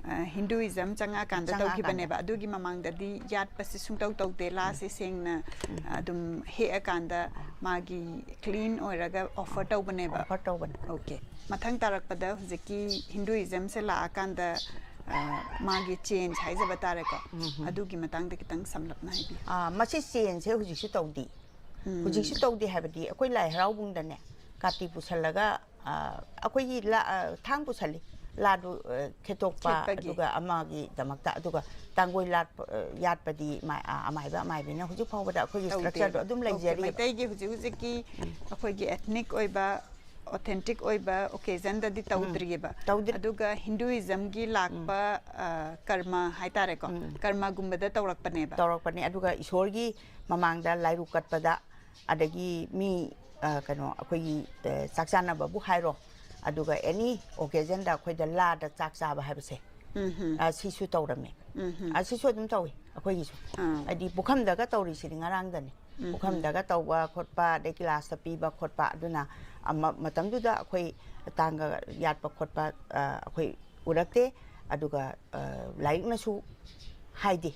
ꯑ, ꯍꯤꯟꯗꯨꯏꯖꯝ ꯆꯪꯉꯛꯑꯀꯥꯟꯗ ꯆꯪꯉꯛꯑꯀꯥꯟꯗ꯫ ꯇꯧꯈꯤꯕꯅꯦꯕ꯫ ꯑꯗꯨꯒꯤ ꯃꯃꯥꯡꯗꯗꯤ ꯌꯥꯠꯄꯁꯤ ꯁꯨꯡꯇꯧ ꯇꯧꯗꯦ꯫ ꯂꯥꯁꯦ ꯁꯦꯡꯅ ꯑꯗꯨꯝ ꯍꯦꯛꯑꯀꯥꯟꯗ ꯃꯥꯒꯤ ꯀ꯭ꯂꯤꯟ ꯑꯣꯏꯔꯒ ꯑꯣꯐꯔ ꯇꯧꯕꯅꯦꯕ꯫ ꯑꯣꯐꯔ ꯇꯧꯕꯅꯦ꯫ ꯑꯣꯀꯦ꯫ ꯃꯊꯪ ꯇꯥꯔꯛꯄꯗ ꯍꯧꯖꯤꯛꯀꯤ ꯍꯤꯟꯗꯨꯏꯖꯝꯁꯦ ꯂꯥꯛꯑꯀꯥꯟꯗ, ꯑ, ꯃꯥꯒꯤ ꯆꯦꯟꯖ ꯍꯥꯏꯖꯕ ꯇꯥꯔꯦꯀꯣ꯫ ꯑꯗꯨꯒꯤ ꯃꯇꯥꯡꯗ ꯈꯤꯇꯪ ꯁꯝꯂꯞꯅ ꯍꯥꯏꯕꯤꯌꯨ꯫ ꯑ, ꯃꯁꯤ ꯆꯦꯟꯖꯁꯦ ꯍꯧꯖꯤꯛꯁꯨ ꯇꯧꯗꯦ꯫ ꯍꯧꯖꯤꯛꯁꯨ ꯇꯧꯗꯦ ꯍꯥꯏꯕꯗꯤ ꯑꯩꯈꯣꯏ ꯂꯥꯏ ꯍꯔꯥꯎꯕꯨꯡꯗꯅꯦ, ꯀꯥꯇꯤ ꯄꯨꯁꯜꯂꯒ, ꯑ, ꯑꯩꯈꯣꯏꯒꯤ ꯂꯥ-, ꯑ, ꯊꯥꯡ ꯄꯨꯁꯜꯂꯤ꯫ ꯂꯥꯗꯨ, ꯑ, ꯈꯦꯠꯇꯣꯛꯄ, ꯊꯦꯠꯄꯒꯤ꯫ ꯑꯗꯨꯒ ꯑꯃꯒꯤꯗꯃꯛꯇ, ꯑꯗꯨꯒ ꯇꯥꯡꯒꯣꯏ ꯂꯥꯠꯄ, ꯑ, ꯌꯥꯠꯄꯗꯤ ꯃꯥ-, ꯑ, ꯑꯃꯥꯏꯕ ꯑꯃꯥꯏꯕꯤꯅ ꯍꯧꯖꯤꯛ ꯐꯥꯎꯕꯗ ꯑꯩꯈꯣꯏꯒꯤ ꯇꯧꯗꯦ꯫ Structureꯗꯣ ꯑꯗꯨꯝ Okay, ꯂꯩꯖꯔꯤꯕ꯫ ꯃꯩꯇꯩꯒꯤ ꯍꯧꯖꯤꯛ ꯍꯧꯖꯤꯛꯀꯤ ꯎꯝ꯫ ꯑꯩꯈꯣꯏꯒꯤ ethnic ꯑꯣꯏꯕ, authentic ꯑꯣꯏꯕ occasionꯗꯗꯤ ꯎꯝ꯫ ꯇꯧꯗ꯭ꯔꯤꯑꯕ꯫ ꯇꯧꯗ꯭ꯔꯤ꯫ ꯑꯗꯨꯒ Hinduismꯒꯤ ꯂꯥꯛꯄ, ꯎꯝ꯫ ꯑ, ꯀꯔꯃ ꯍꯥꯏꯇꯥꯔꯦꯀꯣ, ꯎꯝ꯫ ꯀꯔꯃꯒꯨꯝꯕꯗ ꯇꯧꯔꯛꯄꯅꯦꯕ꯫ ꯇꯧꯔꯛꯄꯅꯦ꯫ ꯑꯗꯨꯒ ꯏꯁꯣꯔꯒꯤ ꯃꯃꯥꯡꯗ ꯂꯥꯏꯔꯨ ꯀꯠꯄꯗ, ꯑꯗꯒꯤ ꯃꯤ, ꯑ, ꯀꯩꯅꯣ, ꯑꯩꯈꯣꯏꯒꯤ, ꯑ, ꯆꯥꯛ ꯆꯥꯅꯕꯕꯨ ꯍꯥꯏꯔꯣ, ꯑꯗꯨꯒ any occasionꯗ ꯑꯩꯈꯣꯏꯗ ꯂꯥꯗ ꯆꯥꯛ ꯆꯥꯕ ꯍꯥꯏꯕꯁꯦ, ꯎꯝꯍꯨꯝ꯫ ꯑ, ꯁꯤꯁꯨ ꯇꯧꯔꯝꯃꯦ꯫ ꯎꯝꯍꯨꯝ꯫ ꯑ, ꯁꯤꯁꯨ ꯑꯗꯨꯝ ꯇꯧꯏ ꯑꯩꯈꯣꯏꯒꯤꯁꯨ꯫ ꯑꯥ꯫ ꯍꯥꯏꯗꯤ ꯄꯨꯈꯝꯗꯒ ꯇꯧꯔꯤꯁꯤꯗꯤ ꯉꯔꯥꯡꯗꯅꯤ꯫ ꯎꯝꯍꯨꯝ꯫ ꯄꯨꯈꯝꯗꯒ ꯇꯧꯕ ꯈꯣꯠꯄ, ꯑꯗꯩ ꯒꯤꯂꯥꯁꯇ ꯄꯤꯕ ꯈꯣꯠꯄ, ꯑꯗꯨꯅ ꯑꯃ-, ꯃꯇꯝꯗꯨꯗ ꯑꯩꯈꯣꯏ ꯇꯥꯡꯒ ꯌꯥꯠꯄ ꯈꯣꯠꯄ, ꯑ, ꯑꯩꯈꯣꯏ ꯎꯔꯛꯇꯦ꯫ ꯑꯗꯨꯒ, ꯑ, ꯂꯥꯏꯔꯤꯛꯅꯁꯨ ꯍꯥꯏꯗꯦ꯫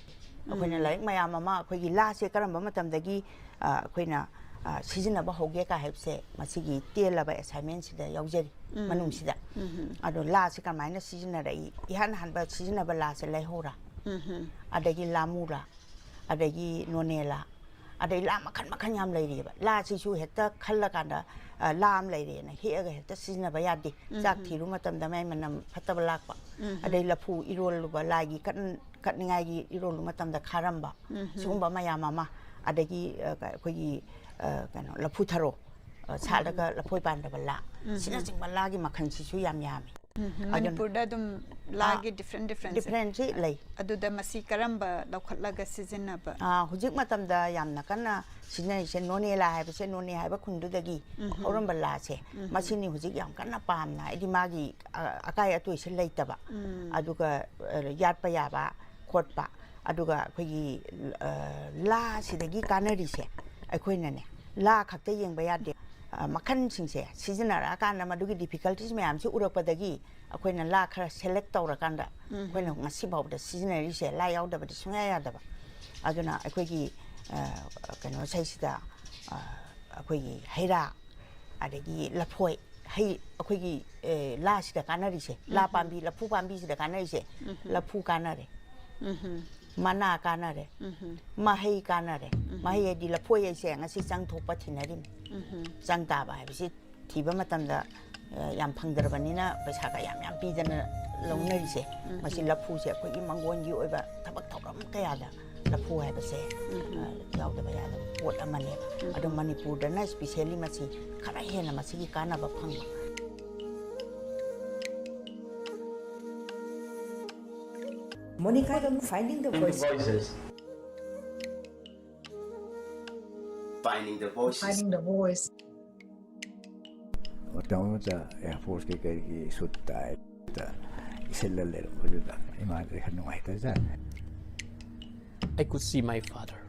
ꯑꯩꯈꯣꯏꯅ ꯎꯝ꯫ ꯂꯥꯏꯔꯤꯛ ꯃꯌꯥꯝ ꯑꯃ ꯑꯩꯈꯣꯏꯒꯤ ꯂꯥꯁꯦ ꯀꯔꯝꯕ ꯃꯇꯝꯗꯒꯤ, ꯑ, ꯑꯩꯈꯣꯏꯅ, ꯑ, ꯁꯤꯖꯤꯟꯅꯕ ꯍꯧꯒꯦ ꯀꯥ ꯍꯥꯏꯕꯁꯦ ꯃꯁꯤꯒꯤ ꯇꯦꯜꯂꯕ assignmentꯁꯤꯗ ꯌꯥꯎꯖꯔꯤ ꯎꯝ꯫ ꯃꯅꯨꯡꯁꯤꯗ꯫ ꯎꯝ꯫ ꯑꯗꯣ ꯂꯥꯁꯦ ꯀꯃꯥꯏꯅ ꯁꯤꯖꯤꯟꯅꯔꯛꯏ? ꯏꯍꯥꯟ ꯍꯥꯟꯕ ꯁꯤꯖꯤꯟꯅꯕ ꯂꯥꯁꯦ ꯂꯩꯍꯧꯔꯥ? ꯎꯝ꯫ ꯑꯗꯒꯤ ꯂꯥꯃꯨꯔꯥ? ꯑꯗꯒꯤ ꯅꯣꯅꯦ ꯂꯥ? ꯑꯗꯩ ꯂꯥ ꯃꯈꯜ ꯃꯈꯜ ꯌꯥꯝ ꯂꯩꯔꯤꯑꯕ꯫ ꯂꯥꯁꯤꯁꯨ ꯍꯦꯛꯇ ꯈꯜꯂꯀꯥꯟꯗ, ꯑ, ꯂꯥ ꯑꯃ ꯂꯩꯔꯦꯅ ꯍꯦꯛꯑꯒ ꯍꯦꯛꯇ ꯁꯤꯖꯤꯟꯅꯕ ꯌꯥꯗꯦ꯫ ꯆꯥꯛ ꯎꯝ꯫ ꯊꯤꯔꯨ ꯃꯇꯝꯗ ꯃꯥꯏ ꯃꯅꯝ ꯐꯠꯇꯕ ꯂꯥꯛꯄ꯫ ꯎꯝ꯫ ꯑꯗꯩ ꯂꯐꯨ ꯏꯔꯣꯜꯂꯨꯕ, ꯂꯥꯏꯒꯤ ꯀꯠ-, ꯀꯠꯅꯤꯡꯉꯥꯏꯒꯤ ꯏꯔꯣꯜꯂꯨ ꯃꯇꯝꯗ ꯈꯥꯔꯝꯕ꯫ ꯎꯝ꯫ ꯁꯤꯒꯨꯝꯕ ꯃꯌꯥꯝ ꯑꯃ꯫ ꯑꯗꯒꯤ, ꯑ, ꯀ-, ꯑꯩꯈꯣꯏꯒꯤ, ꯑ, ꯀꯩꯅꯣ, ꯂꯐꯨ ꯊꯔꯣ, ꯑ, ꯁꯥꯠꯂꯒ ꯎꯝ꯫ ꯂꯐꯣꯏ ꯄꯥꯟꯗꯕ ꯂꯥ꯫ ꯎꯝ꯫ ꯁꯤꯅꯆꯤꯡꯕ ꯂꯥꯒꯤ ꯃꯈꯜꯁꯤꯁꯨ ꯌꯥꯝ ꯌꯥꯝꯃꯤ꯫ ꯎꯝ꯫ ꯑꯗꯨꯅ ꯃꯅꯤꯄꯨꯔꯗ ꯑꯗꯨꯝ ꯂꯥꯒꯤ ꯑꯥ, different difference difference ꯂꯩ꯫ ꯑꯗꯨꯗ ꯃꯁꯤ ꯀꯔꯝꯕ ꯂꯧꯈꯠꯂꯒ ꯁꯤꯖꯤꯟꯅꯕ? ꯑꯥ, ꯍꯧꯖꯤꯛ ꯃꯇꯝꯗ ꯌꯥꯝꯅ ꯀꯟꯅ ꯁꯤꯖꯤꯟꯅꯔꯤꯁꯦ ꯅꯣꯅꯦ ꯂꯥ ꯍꯥꯏꯕꯁꯦ, ꯅꯣꯅꯦ ꯍꯥꯏꯕ ꯈꯨꯟꯗꯨꯗꯒꯤ ꯎꯝ꯫ ꯍꯧꯔꯝꯕ ꯂꯥꯁꯦ, ꯎꯝ꯫ ꯃꯁꯤꯅꯤ ꯍꯧꯖꯤꯛ ꯌꯥꯝ ꯀꯟꯅ ꯄꯥꯝꯅ, ꯍꯥꯏꯗꯤ ꯃꯥꯒꯤ, ꯑ, ꯑꯀꯥꯏ ꯑꯇꯣꯏꯁꯦ ꯂꯩꯇꯕ꯫ ꯎꯝ꯫ ꯑꯗꯨꯒ, ꯑ, ꯌꯥꯠꯄ ꯌꯥꯕ ꯈꯣꯠꯄ꯫ ꯑꯗꯨꯒ ꯑꯩꯈꯣꯏꯒꯤ, ꯑ, ꯂꯥꯁꯤꯗꯒꯤ ꯀꯥꯟꯅꯔꯤꯁꯦ ꯑꯩꯈꯣꯏꯅꯅꯦ, ꯂꯥ ꯈꯛꯇ ꯌꯦꯡꯕ ꯌꯥꯗꯦ꯫ ꯑ, ꯃꯈꯜꯁꯤꯡꯁꯦ ꯁꯤꯖꯤꯟꯅꯔꯛꯑꯀꯥꯟꯗ ꯃꯗꯨꯒꯤ difficulties ꯃꯌꯥꯝꯁꯤ ꯎꯔꯛꯄꯗꯒꯤ ꯑꯩꯈꯣꯏꯅ ꯂꯥ ꯈꯔ select ꯇꯧꯔꯀꯥꯟꯗ ꯎꯝ꯫ ꯑꯩꯈꯣꯏꯅ ꯉꯁꯤ ꯐꯥꯎꯕꯗ ꯁꯤꯖꯤꯟꯅꯔꯤꯁꯦ ꯂꯥ ꯌꯥꯎꯗꯕꯗꯤ ꯁꯨꯡꯌꯥ ꯌꯥꯗꯕ꯫ ꯑꯗꯨꯅ ꯑꯩꯈꯣꯏꯒꯤ, ꯑ, ꯀꯩꯅꯣ ꯁꯩꯁꯤꯗ, ꯑ, ꯑꯩꯈꯣꯏꯒꯤ ꯍꯩ ꯔꯥ, ꯑꯗꯒꯤ ꯂꯐꯣꯏ, ꯍꯩ, ꯑꯩꯈꯣꯏꯒꯤ, ꯑꯦ, ꯂꯥꯁꯤꯗ ꯀꯥꯟꯅꯔꯤꯁꯦ, ꯂꯥ ꯎꯝ꯫ ꯄꯥꯝꯕꯤ, ꯂꯐꯨ ꯄꯥꯝꯕꯤꯁꯤꯗ ꯀꯥꯟꯅꯔꯤꯁꯦ, ꯎꯝ꯫ ꯂꯐꯨ ꯀꯥꯟꯅꯔꯦ, ꯎꯝ꯫ ꯃꯅꯥ ꯀꯥꯟꯅꯔꯦ, ꯎꯝ꯫ ꯃꯍꯩ ꯀꯥꯟꯅꯔꯦ꯫ ꯎꯝ꯫ ꯃꯍꯩ ꯍꯥꯏꯗꯤ ꯂꯐꯣꯏ ꯍꯥꯏꯁꯦ ꯉꯁꯤ ꯆꯪ ꯊꯣꯛꯄ ꯊꯤꯅꯔꯤꯅꯤ꯫ ꯎꯝ꯫ ꯆꯪ ꯇꯥꯕ ꯍꯥꯏꯕꯁꯤ ꯊꯤꯕ ꯃꯇꯝꯗ ꯑ, ꯌꯥꯝ ꯐꯪꯗ꯭ꯔꯕꯅꯤꯅ ꯄꯩꯁꯥꯒ ꯌꯥꯝ ꯌꯥꯝ ꯄꯤꯗꯅ ꯂꯧꯅꯔꯤꯁꯦ, ꯃꯁꯤ ꯂꯐꯨꯁꯦ ꯑꯩꯈꯣꯏꯒꯤ ꯃꯪꯒꯣꯟꯒꯤ ꯑꯣꯏꯕ ꯊꯕꯛ ꯊꯧꯔꯝ ꯀꯌꯥꯗ ꯂꯐꯨ ꯍꯥꯏꯕꯁꯦ ꯑ, ꯌꯥꯎꯗꯕ ꯌꯥꯗꯕ ꯄꯣꯠ ꯑꯃꯅꯦꯕ꯫ ꯑꯗꯣ ꯃꯅꯤꯄꯨꯔꯗꯅ specially ꯃꯁꯤ ꯈꯔ ꯍꯦꯟꯅ ꯃꯁꯤꯒꯤ ꯀꯥꯟꯅꯕ ꯐꯪꯕ꯫ Monica, finding the voices. Finding the voices. Finding the voice. ꯃꯇꯝ ꯑꯃꯗ ꯑꯦꯌꯥꯔꯐꯣꯔꯁꯀꯤ ꯀꯔꯤꯒꯤ ꯁꯨꯠ ꯇꯥꯏ ꯏꯁꯤꯜꯂ ꯂꯩꯔꯝꯕꯗꯨꯗ ꯏꯃꯥꯗꯤ ꯈꯔ ꯅꯨꯡꯉꯥꯏꯇꯖꯥꯠꯅꯤ꯫ I could see my father,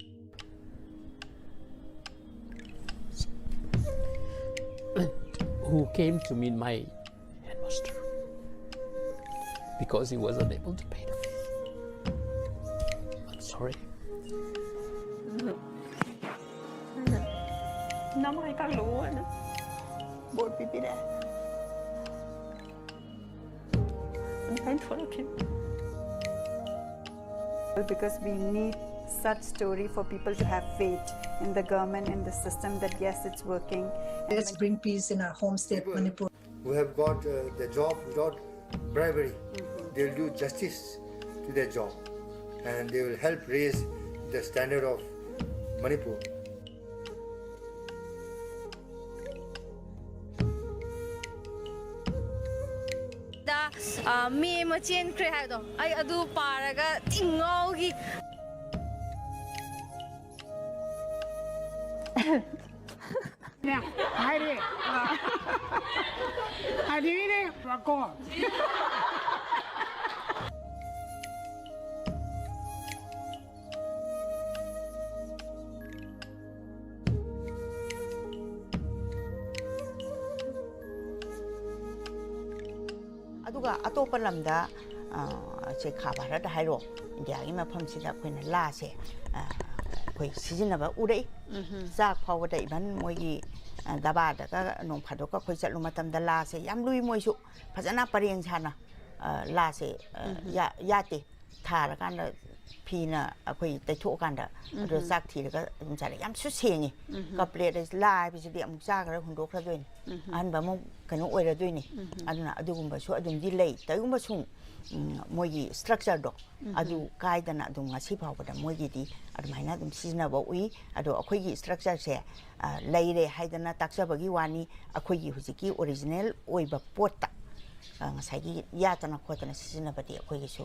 who came to meet my headmaster because he was unable to pay the fee. I'm sorry. Namahay ka lo, ano? Bol pipire. I'm thankful of him. Because we need such story for people to have faith in the government and the system that yes, it's working. Let's bring peace in our home state, Manipur. Who have got uh, the job without bribery. They'll do justice to their job and they will help raise the standard of Manipur. ꯗ ꯃꯤ ꯑꯃ ꯆꯦꯟꯈ꯭ꯔꯦ ꯍꯥꯏꯕꯗꯣ, ꯑꯩ ꯑꯗꯨ ꯄꯥꯔꯒ ꯊꯤ ꯉꯥꯎꯈꯤ꯫ ꯍꯥꯏꯔꯦ꯫ ꯑꯗꯒꯤꯗꯤ ꯀꯣ꯫ ꯑꯗꯨꯒ ꯑꯇꯣꯞꯄ ꯂꯝꯗ ꯁꯦ ꯈꯥ ꯚꯥꯔꯠ ꯍꯥꯏꯔꯣ, ꯏꯟꯗꯤꯌꯥꯒꯤ ꯃꯐꯝꯁꯤꯗ ꯑꯩꯈꯣꯏꯅ ꯂꯥꯁꯦ ꯑꯩꯈꯣꯏ ꯁꯤꯖꯤꯟꯅꯕ ꯎꯔꯛꯏ꯫ ꯆꯥꯛ ꯐꯥꯎꯕꯗ ꯏꯚꯟ ꯃꯣꯏꯒꯤ ꯗꯕꯥꯗꯒ ꯅꯣꯡ ꯐꯥꯗꯣꯛꯀ ꯑꯩꯈꯣꯏ ꯆꯠꯂꯨ ꯃꯇꯝꯗ ꯂꯥꯁꯦ ꯌꯥꯝ ꯂꯨꯏ꯫ ꯃꯣꯏꯁꯨ ꯐꯖꯅ ꯄꯔꯦꯡ ꯁꯥꯅ ꯂꯥꯁꯦ ꯌꯥꯠꯇꯦ, ꯊꯥꯔꯀꯥꯟꯗ ꯐꯤꯅ ꯑꯩꯈꯣꯏ ꯇꯩꯊꯣꯛꯑꯀꯥꯟꯗ ꯑꯗꯨꯗ ꯎꯝꯍꯨꯝ꯫ ꯆꯥꯛ ꯊꯤꯔꯒ ꯑꯗꯨꯝ ꯆꯥꯔꯦ꯫ ꯌꯥꯝꯁꯨ ꯁꯦꯡꯉꯤ꯫ ꯎꯝꯍꯨꯝ꯫ ꯀꯞ ꯄ꯭ꯂꯦꯠ ꯍꯥꯏꯁꯦ, ꯂꯥ ꯍꯥꯏꯕꯁꯤꯗꯤ ꯑꯃꯨꯛ ꯆꯥꯈ꯭ꯔ ꯍꯨꯟꯗꯣꯛꯈ꯭ꯔꯗꯣꯏꯅꯤ꯫ ꯎꯝꯍꯨꯝ꯫ ꯑꯍꯟꯕ ꯑꯃꯨꯛ ꯀꯩꯅꯣ ꯑꯣꯏꯔꯗꯣꯏꯅꯤ꯫ ꯎꯝꯍꯨꯝ꯫ ꯑꯗꯨꯅ ꯑꯗꯨꯒꯨꯝꯕꯁꯨ ꯑꯗꯨꯝꯗꯤ ꯂꯩ꯫ ꯀꯔꯤꯒꯨꯝꯕ ꯁꯨꯝ, ꯎꯝ, ꯃꯣꯏꯒꯤ ꯁ꯭ꯇ꯭ꯔꯛꯆꯔꯗꯣ ꯎꯝꯍꯨꯝ꯫ ꯑꯗꯨ ꯀꯥꯏꯗꯅ ꯑꯗꯨꯝ ꯉꯁꯤ ꯐꯥꯎꯕꯗ ꯃꯣꯏꯒꯤꯗꯤ ꯑꯗꯨꯃꯥꯏꯅ ꯑꯗꯨꯝ ꯁꯤꯖꯤꯟꯅꯕ ꯎꯏ꯫ ꯑꯗꯣ ꯑꯩꯈꯣꯏꯒꯤ ꯁ꯭ꯇ꯭ꯔꯛꯆꯔꯁꯦ, ꯑ, ꯂꯩꯔꯦ ꯍꯥꯏꯗꯅ ꯇꯥꯛꯆꯕꯒꯤ ꯋꯥꯅꯤ꯫ ꯑꯩꯈꯣꯏꯒꯤ ꯍꯧꯖꯤꯛꯀꯤ ꯑꯣꯔꯤꯖꯤꯅꯦꯜ ꯑꯣꯏꯕ ꯄꯣꯠꯇ, ꯑ, ꯉꯁꯥꯏꯒꯤ ꯌꯥꯠꯇꯅ ꯈꯣꯠꯇꯅ ꯁꯤꯖꯤꯟꯅꯕꯗꯤ ꯑꯩꯈꯣꯏꯒꯤꯁꯨ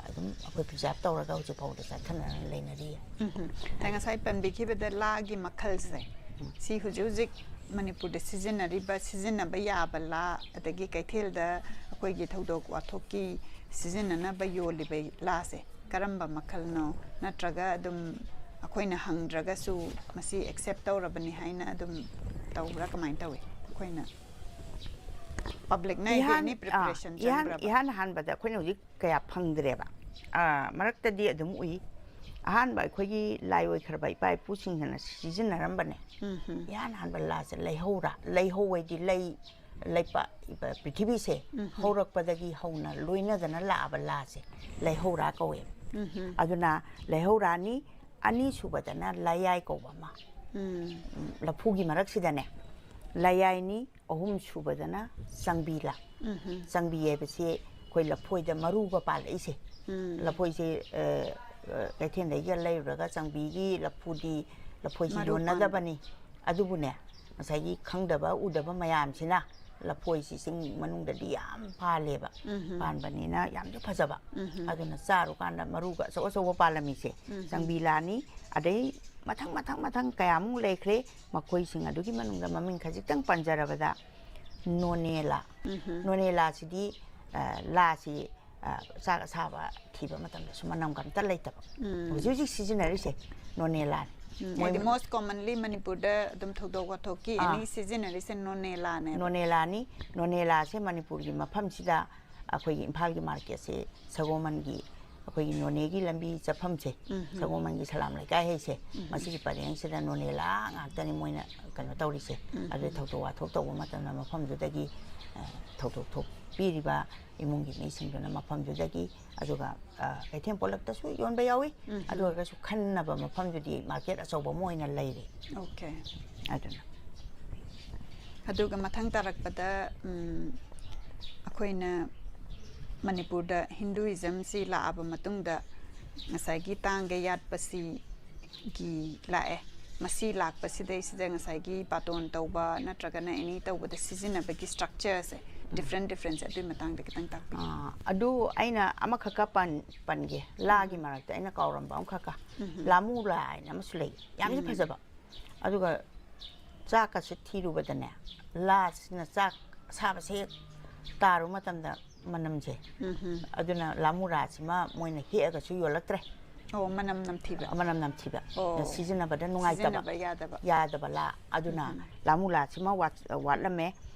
ꯑꯗꯨꯝ ꯑꯩꯈꯣꯏ ꯄ꯭ꯔꯤꯖꯥꯕ ꯇꯧꯔꯒ ꯍꯧꯖꯤꯛ ꯐꯥꯎꯗ ꯆꯠꯊꯅꯅ ꯂꯩꯅꯔꯤꯌꯦ꯫ ꯎꯝꯍꯨꯝ꯫ ꯑꯩ ꯉꯁꯥꯏ ꯄꯟꯕꯤꯈꯤꯕꯗ ꯂꯥꯒꯤ ꯃꯈꯜꯁꯦ, ꯎꯝ꯫ ꯁꯤ ꯍꯧꯖꯤꯛ ꯍꯧꯖꯤꯛ ꯃꯅꯤꯄꯨꯔꯗ ꯁꯤꯖꯤꯟꯅꯔꯤꯕ, ꯁꯤꯖꯤꯟꯅꯕ ꯌꯥꯕ ꯂꯥ, ꯑꯗꯒꯤ ꯀꯩꯊꯦꯜꯗ ꯑꯩꯈꯣꯏꯒꯤ ꯊꯧꯗꯣꯛ ꯋꯥꯊꯣꯛꯀꯤ ꯁꯤꯖꯤꯟꯅꯅꯕ ꯌꯣꯜꯂꯤꯕ ꯂꯥꯁꯦ ꯀꯔꯝꯕ ꯃꯈꯜꯅꯣ? ꯅꯠꯇ꯭ꯔꯒ ꯑꯗꯨꯝ ꯑꯩꯈꯣꯏꯅ ꯍꯪꯗ꯭ꯔꯒꯁꯨ ꯃꯁꯤ ꯑꯦꯛꯁꯦꯞ ꯇꯧꯔꯕꯅꯤ ꯍꯥꯏꯅ ꯑꯗꯨꯝ ꯇꯧꯕ꯭ꯔꯥ? ꯀꯃꯥꯏꯅ ꯇꯧꯏ? ꯑꯩꯈꯣꯏꯅ ꯄꯕ꯭ꯂꯤꯛꯅ ꯏꯍꯥꯟ-, ꯑꯦꯅꯤ ꯑꯥ, ꯄ꯭ꯔꯤꯄꯦꯔꯦꯁꯟ ꯏꯍꯥꯟ-, ꯆꯪꯕ꯭ꯔꯕ? ꯏꯍꯥꯟ ꯍꯥꯟꯕꯗ ꯑꯩꯈꯣꯏꯅ ꯍꯧꯖꯤꯛ ꯀꯌꯥ ꯐꯪꯗ꯭ꯔꯦꯕ꯫ ꯑꯥ, ꯃꯔꯛꯇꯗꯤ ꯑꯗꯨꯝ ꯎꯏ꯫ ꯑꯍꯥꯟꯕ ꯑꯩꯈꯣꯏꯒꯤ ꯂꯥꯏ ꯑꯣꯏꯈ꯭ꯔꯕ ꯏꯄꯥ ꯏꯄꯨꯁꯤꯡꯅ ꯁꯤꯖꯤꯟꯅꯔꯝꯕꯅꯦ꯫ ꯎꯝ ꯍꯝ꯫ ꯏꯍꯥꯟ ꯍꯥꯟꯕ ꯂꯥꯁꯦ ꯂꯩꯍꯧꯔꯥ, ꯂꯩꯍꯧ ꯍꯥꯏꯗꯤ ꯂꯩ, ꯂꯩꯄꯥꯛ, ꯄ꯭ꯔꯤꯊꯤꯕꯤꯁꯦ ꯎꯝ ꯍꯝ꯫ ꯍꯧꯔꯛꯄꯗꯒꯤ ꯍꯧꯅ ꯂꯣꯏꯅꯗꯅ ꯂꯥꯛꯑꯕ ꯂꯥꯁꯦ ꯂꯩꯍꯧꯔꯥ ꯀꯧꯋꯦꯕ꯫ ꯎꯝ ꯍꯝ꯫ ꯑꯗꯨꯅ ꯂꯩꯍꯧꯔꯥꯅꯤ, ꯑꯅꯤꯁꯨꯕꯗꯅ ꯂꯌꯥꯏ ꯀꯧꯕ ꯑꯃ꯫ ꯎꯝ꯫ ꯎꯝ, ꯂꯐꯨꯒꯤ ꯃꯔꯛꯁꯤꯗꯅꯦ ꯂꯌꯥꯏꯅꯤ, ꯑꯍꯨꯝ ꯁꯨꯕꯗꯅ ꯆꯪꯕꯤ ꯂꯥ꯫ ꯎꯝꯍꯨꯝ꯫ ꯆꯪꯕꯤ ꯍꯥꯏꯕꯁꯤ ꯑꯩꯈꯣꯏ ꯂꯐꯣꯏꯗ ꯃꯔꯨꯒ ꯄꯥꯜꯂꯛꯏꯁꯦ꯫ ꯎꯝ꯫ ꯂꯐꯣꯏꯁꯦ, ꯑ, ꯑ, ꯀꯩꯊꯦꯜꯗꯒꯤꯒ ꯂꯩꯔꯨꯔꯒ ꯆꯪꯕꯤꯒꯤ ꯂꯐꯨꯗꯤ, ꯂꯐꯣꯏꯁꯤ ꯃꯔꯨ ꯄꯥꯟꯕ꯫ ꯌꯣꯟꯅꯗꯕꯅꯤ꯫ ꯑꯗꯨꯕꯨꯅꯦ, ꯉꯁꯥꯏꯒꯤ ꯈꯪꯗꯕ ꯎꯗꯕ ꯃꯌꯥꯝꯁꯤꯅ ꯂꯐꯣꯏꯁꯤ ꯆꯤꯡ ꯃꯅꯨꯡꯗꯗꯤ ꯌꯥꯝ ꯄꯥꯜꯂꯦꯕ꯫ ꯎꯝꯍꯨꯝ꯫ ꯄꯥꯟꯕꯅꯤꯅ ꯌꯥꯝꯁꯨ ꯐꯖꯕ꯫ ꯎꯝꯍꯨꯝ꯫ ꯑꯗꯨꯅ ꯆꯥꯔꯨꯀꯥꯟꯗ ꯃꯔꯨꯒ ꯑꯆꯧ ꯑꯆꯧꯕ ꯄꯥꯜꯂꯝꯃꯤꯁꯦ꯫ ꯎꯝꯍꯨꯝ꯫ ꯆꯪꯕꯤ ꯂꯥꯅꯤ꯫ ꯑꯗꯩ ꯃꯊꯪ, ꯃꯊꯪ, ꯃꯊꯪ ꯀꯌꯥꯃꯨꯛ ꯂꯩꯈ꯭ꯔꯦ꯫ ꯃꯈꯣꯏꯁꯤꯡ ꯑꯗꯨꯒꯤ ꯃꯅꯨꯡꯗ ꯃꯃꯤꯡ ꯈꯖꯤꯛꯇꯪ ꯄꯟꯖꯔꯕꯗ, ꯅꯣꯅꯦ ꯂꯥ꯫ ꯎꯝꯍꯨꯝ꯫ ꯅꯣꯅꯦ ꯂꯥꯁꯤꯗꯤ, ꯑ, ꯂꯥꯁꯤ, ꯑ, ꯆꯥꯛ ꯑꯁꯥꯕ ꯊꯤꯕ ꯃꯇꯝꯗꯁꯨ ꯃꯅꯝꯒ ꯑꯝꯇ ꯂꯩꯇꯕ꯫ ꯎꯝ꯫ ꯍꯧꯖꯤꯛ ꯍꯧꯖꯤꯛ ꯁꯤꯖꯤꯟꯅꯔꯤꯁꯦ ꯅꯣꯅꯦ ꯂꯥꯅꯤ꯫ ꯎꯝ, ꯃꯣꯏ ꯍꯥꯏꯗꯤ most commonly ꯃꯅꯤꯄꯨꯔꯗ ꯑꯗꯨꯝ ꯊꯧꯗꯣꯛ ꯋꯥꯊꯣꯛꯀꯤ ꯑꯥ꯫ ꯑꯦꯅꯤ ꯁꯤꯖꯤꯟꯅꯔꯤꯁꯦ ꯅꯣꯅꯦ ꯂꯥꯅꯦꯕ꯫ ꯅꯣꯅꯦ ꯂꯥꯅꯤ꯫ ꯅꯣꯅꯦ ꯂꯥꯁꯦ ꯃꯅꯤꯄꯨꯔꯒꯤ ꯃꯐꯝꯁꯤꯗ ꯑꯩꯈꯣꯏꯒꯤ ꯏꯝꯐꯥꯜꯒꯤ ꯃꯥꯔꯀꯦꯠꯁꯦ ꯁꯒꯣꯜꯕꯟꯒꯤ ꯑꯩꯈꯣꯏꯒꯤ ꯅꯣꯅꯦꯒꯤ ꯂꯝꯕꯤ ꯆꯠꯐꯝꯁꯦ, ꯎꯝ, ꯎꯝ꯫ ꯁꯒꯣꯜꯕꯟꯒꯤ ꯁꯂꯥꯝ ꯂꯩꯀꯥꯏ ꯍꯥꯏꯁꯦ, ꯎꯝ, ꯎꯝ꯫ ꯃꯁꯤꯒꯤ ꯄꯔꯦꯡꯁꯤꯗ ꯅꯣꯅꯦ ꯂꯥ ꯉꯥꯛꯇꯅꯤ ꯃꯣꯏꯅ ꯀꯩꯅꯣ ꯇꯧꯔꯤꯁꯦ꯫ ꯎꯝ, ꯑꯗꯨ ꯎꯝ꯫ ꯊꯧꯗꯣꯛ ꯋꯥꯊꯣꯛ ꯇꯧꯕ ꯃꯇꯝꯗ ꯃꯐꯝꯗꯨꯗꯒꯤ, ꯑ, ꯊꯧꯗꯣꯛ ꯊꯣꯛꯄꯤꯔꯤꯕ ꯏꯃꯨꯡꯒꯤ ꯃꯤꯁꯤꯡꯗꯨꯅ ꯃꯐꯝꯗꯨꯗꯒꯤ, ꯑꯗꯨꯒ, ꯑ, ꯀꯩꯊꯦꯜ ꯄꯣꯂꯛꯇꯁꯨ ꯌꯣꯟꯕ ꯌꯥꯎꯏ꯫ ꯎꯝ, ꯎꯝ꯫ ꯑꯗꯨ ꯑꯣꯏꯔꯒꯁꯨ ꯈꯟꯅꯕ ꯃꯐꯝꯗꯨꯗꯤ ꯃꯥꯔꯀꯦꯠ ꯑꯆꯧꯕ ꯑꯃ ꯑꯣꯏꯅ ꯂꯩꯔꯤ꯫ ꯑꯣꯀꯦ꯫ ꯑꯗꯨꯅ꯫ ꯑꯗꯨꯒ ꯃꯊꯪ ꯇꯥꯔꯛꯄꯗ, ꯎꯝ, ꯑꯩꯈꯣꯏꯅ ꯃꯅꯤꯄꯨꯔꯗ ꯍꯤꯟꯗꯨꯏꯖꯝꯁꯤ ꯂꯥꯛꯑꯕ ꯃꯇꯨꯡꯗ ꯉꯁꯥꯏꯒꯤ ꯇꯥꯡꯒ ꯌꯥꯠꯄꯁꯤꯒꯤ ꯂꯥꯛꯑꯦ꯫ ꯃꯁꯤ ꯂꯥꯛꯄꯁꯤꯗꯩꯁꯤꯗ ꯉꯁꯥꯏꯒꯤ ꯕꯥꯇꯣꯟ ꯇꯧꯕ ꯅꯠꯇ꯭ꯔꯒꯅ ꯑꯦꯅꯤ ꯇꯧꯕꯗ ꯁꯤꯖꯤꯟꯅꯕꯒꯤ ꯁ꯭ꯇ꯭ꯔꯛꯆꯔꯁꯦ, ꯗꯤꯐ꯭ꯔꯦꯟ ꯗꯤꯐ꯭ꯔꯦꯟꯁꯦ, ꯑꯗꯨꯒꯤ ꯃꯇꯥꯡꯗ ꯈꯤꯇꯪ ꯇꯥꯛꯄꯤꯌꯨ꯫ ꯑꯥ, ꯑꯗꯨ ꯑꯩꯅ ꯑꯃꯈꯛꯀ ꯄꯟ-, ꯄꯟꯒꯦ꯫ ꯂꯥꯒꯤ ꯎꯝ꯫ ꯃꯔꯛꯇ ꯑꯩꯅ ꯀꯥꯎꯔꯝꯕ ꯑꯃꯈꯛꯀ꯫ ꯎꯝ꯫ ꯂꯥꯃꯨ ꯂꯥ ꯍꯥꯏꯅ ꯑꯃꯁꯨ ꯂꯩ꯫ ꯌꯥꯝꯁꯨ ꯎꯝ꯫ ꯐꯖꯕ꯫ ꯑꯗꯨꯒ ꯆꯥꯛꯀꯁꯦ ꯊꯤꯔꯨꯕꯗꯅꯦ, ꯂꯥꯁꯤꯅ ꯆꯥꯛ ꯑꯁꯥꯕꯁꯦ ꯍꯦꯛ ꯇꯥꯔꯨ ꯃꯇꯝꯗ ꯃꯅꯝꯁꯦ, ꯎꯝꯍꯨꯝ꯫ ꯑꯗꯨꯅ ꯂꯥꯃꯨꯔꯥꯁꯤꯃ ꯃꯣꯏꯅ ꯍꯦꯛꯑꯒꯁꯨ ꯌꯣꯜꯂꯛꯇ꯭ꯔꯦ꯫ ꯑꯣ, ꯃꯅꯝ ꯅꯝꯊꯤꯕ꯫ ꯃꯅꯝ ꯅꯝꯊꯤꯕ꯫ ꯑꯣ꯫ ꯁꯤꯖꯤꯟꯅꯕꯗ ꯅꯨꯡꯉꯥꯏꯇꯕ꯫ ꯁꯤꯖꯤꯟꯅꯕ ꯌꯥꯗꯕ꯫ ꯌꯥꯗꯕ ꯂꯥ꯫ ꯑꯗꯨꯅ ꯎꯝꯍꯨꯝ꯫ ꯂꯥꯃꯨꯔꯥꯁꯤꯃ ꯋꯥꯠ-, ꯋꯥꯠꯂꯝꯃꯦ꯫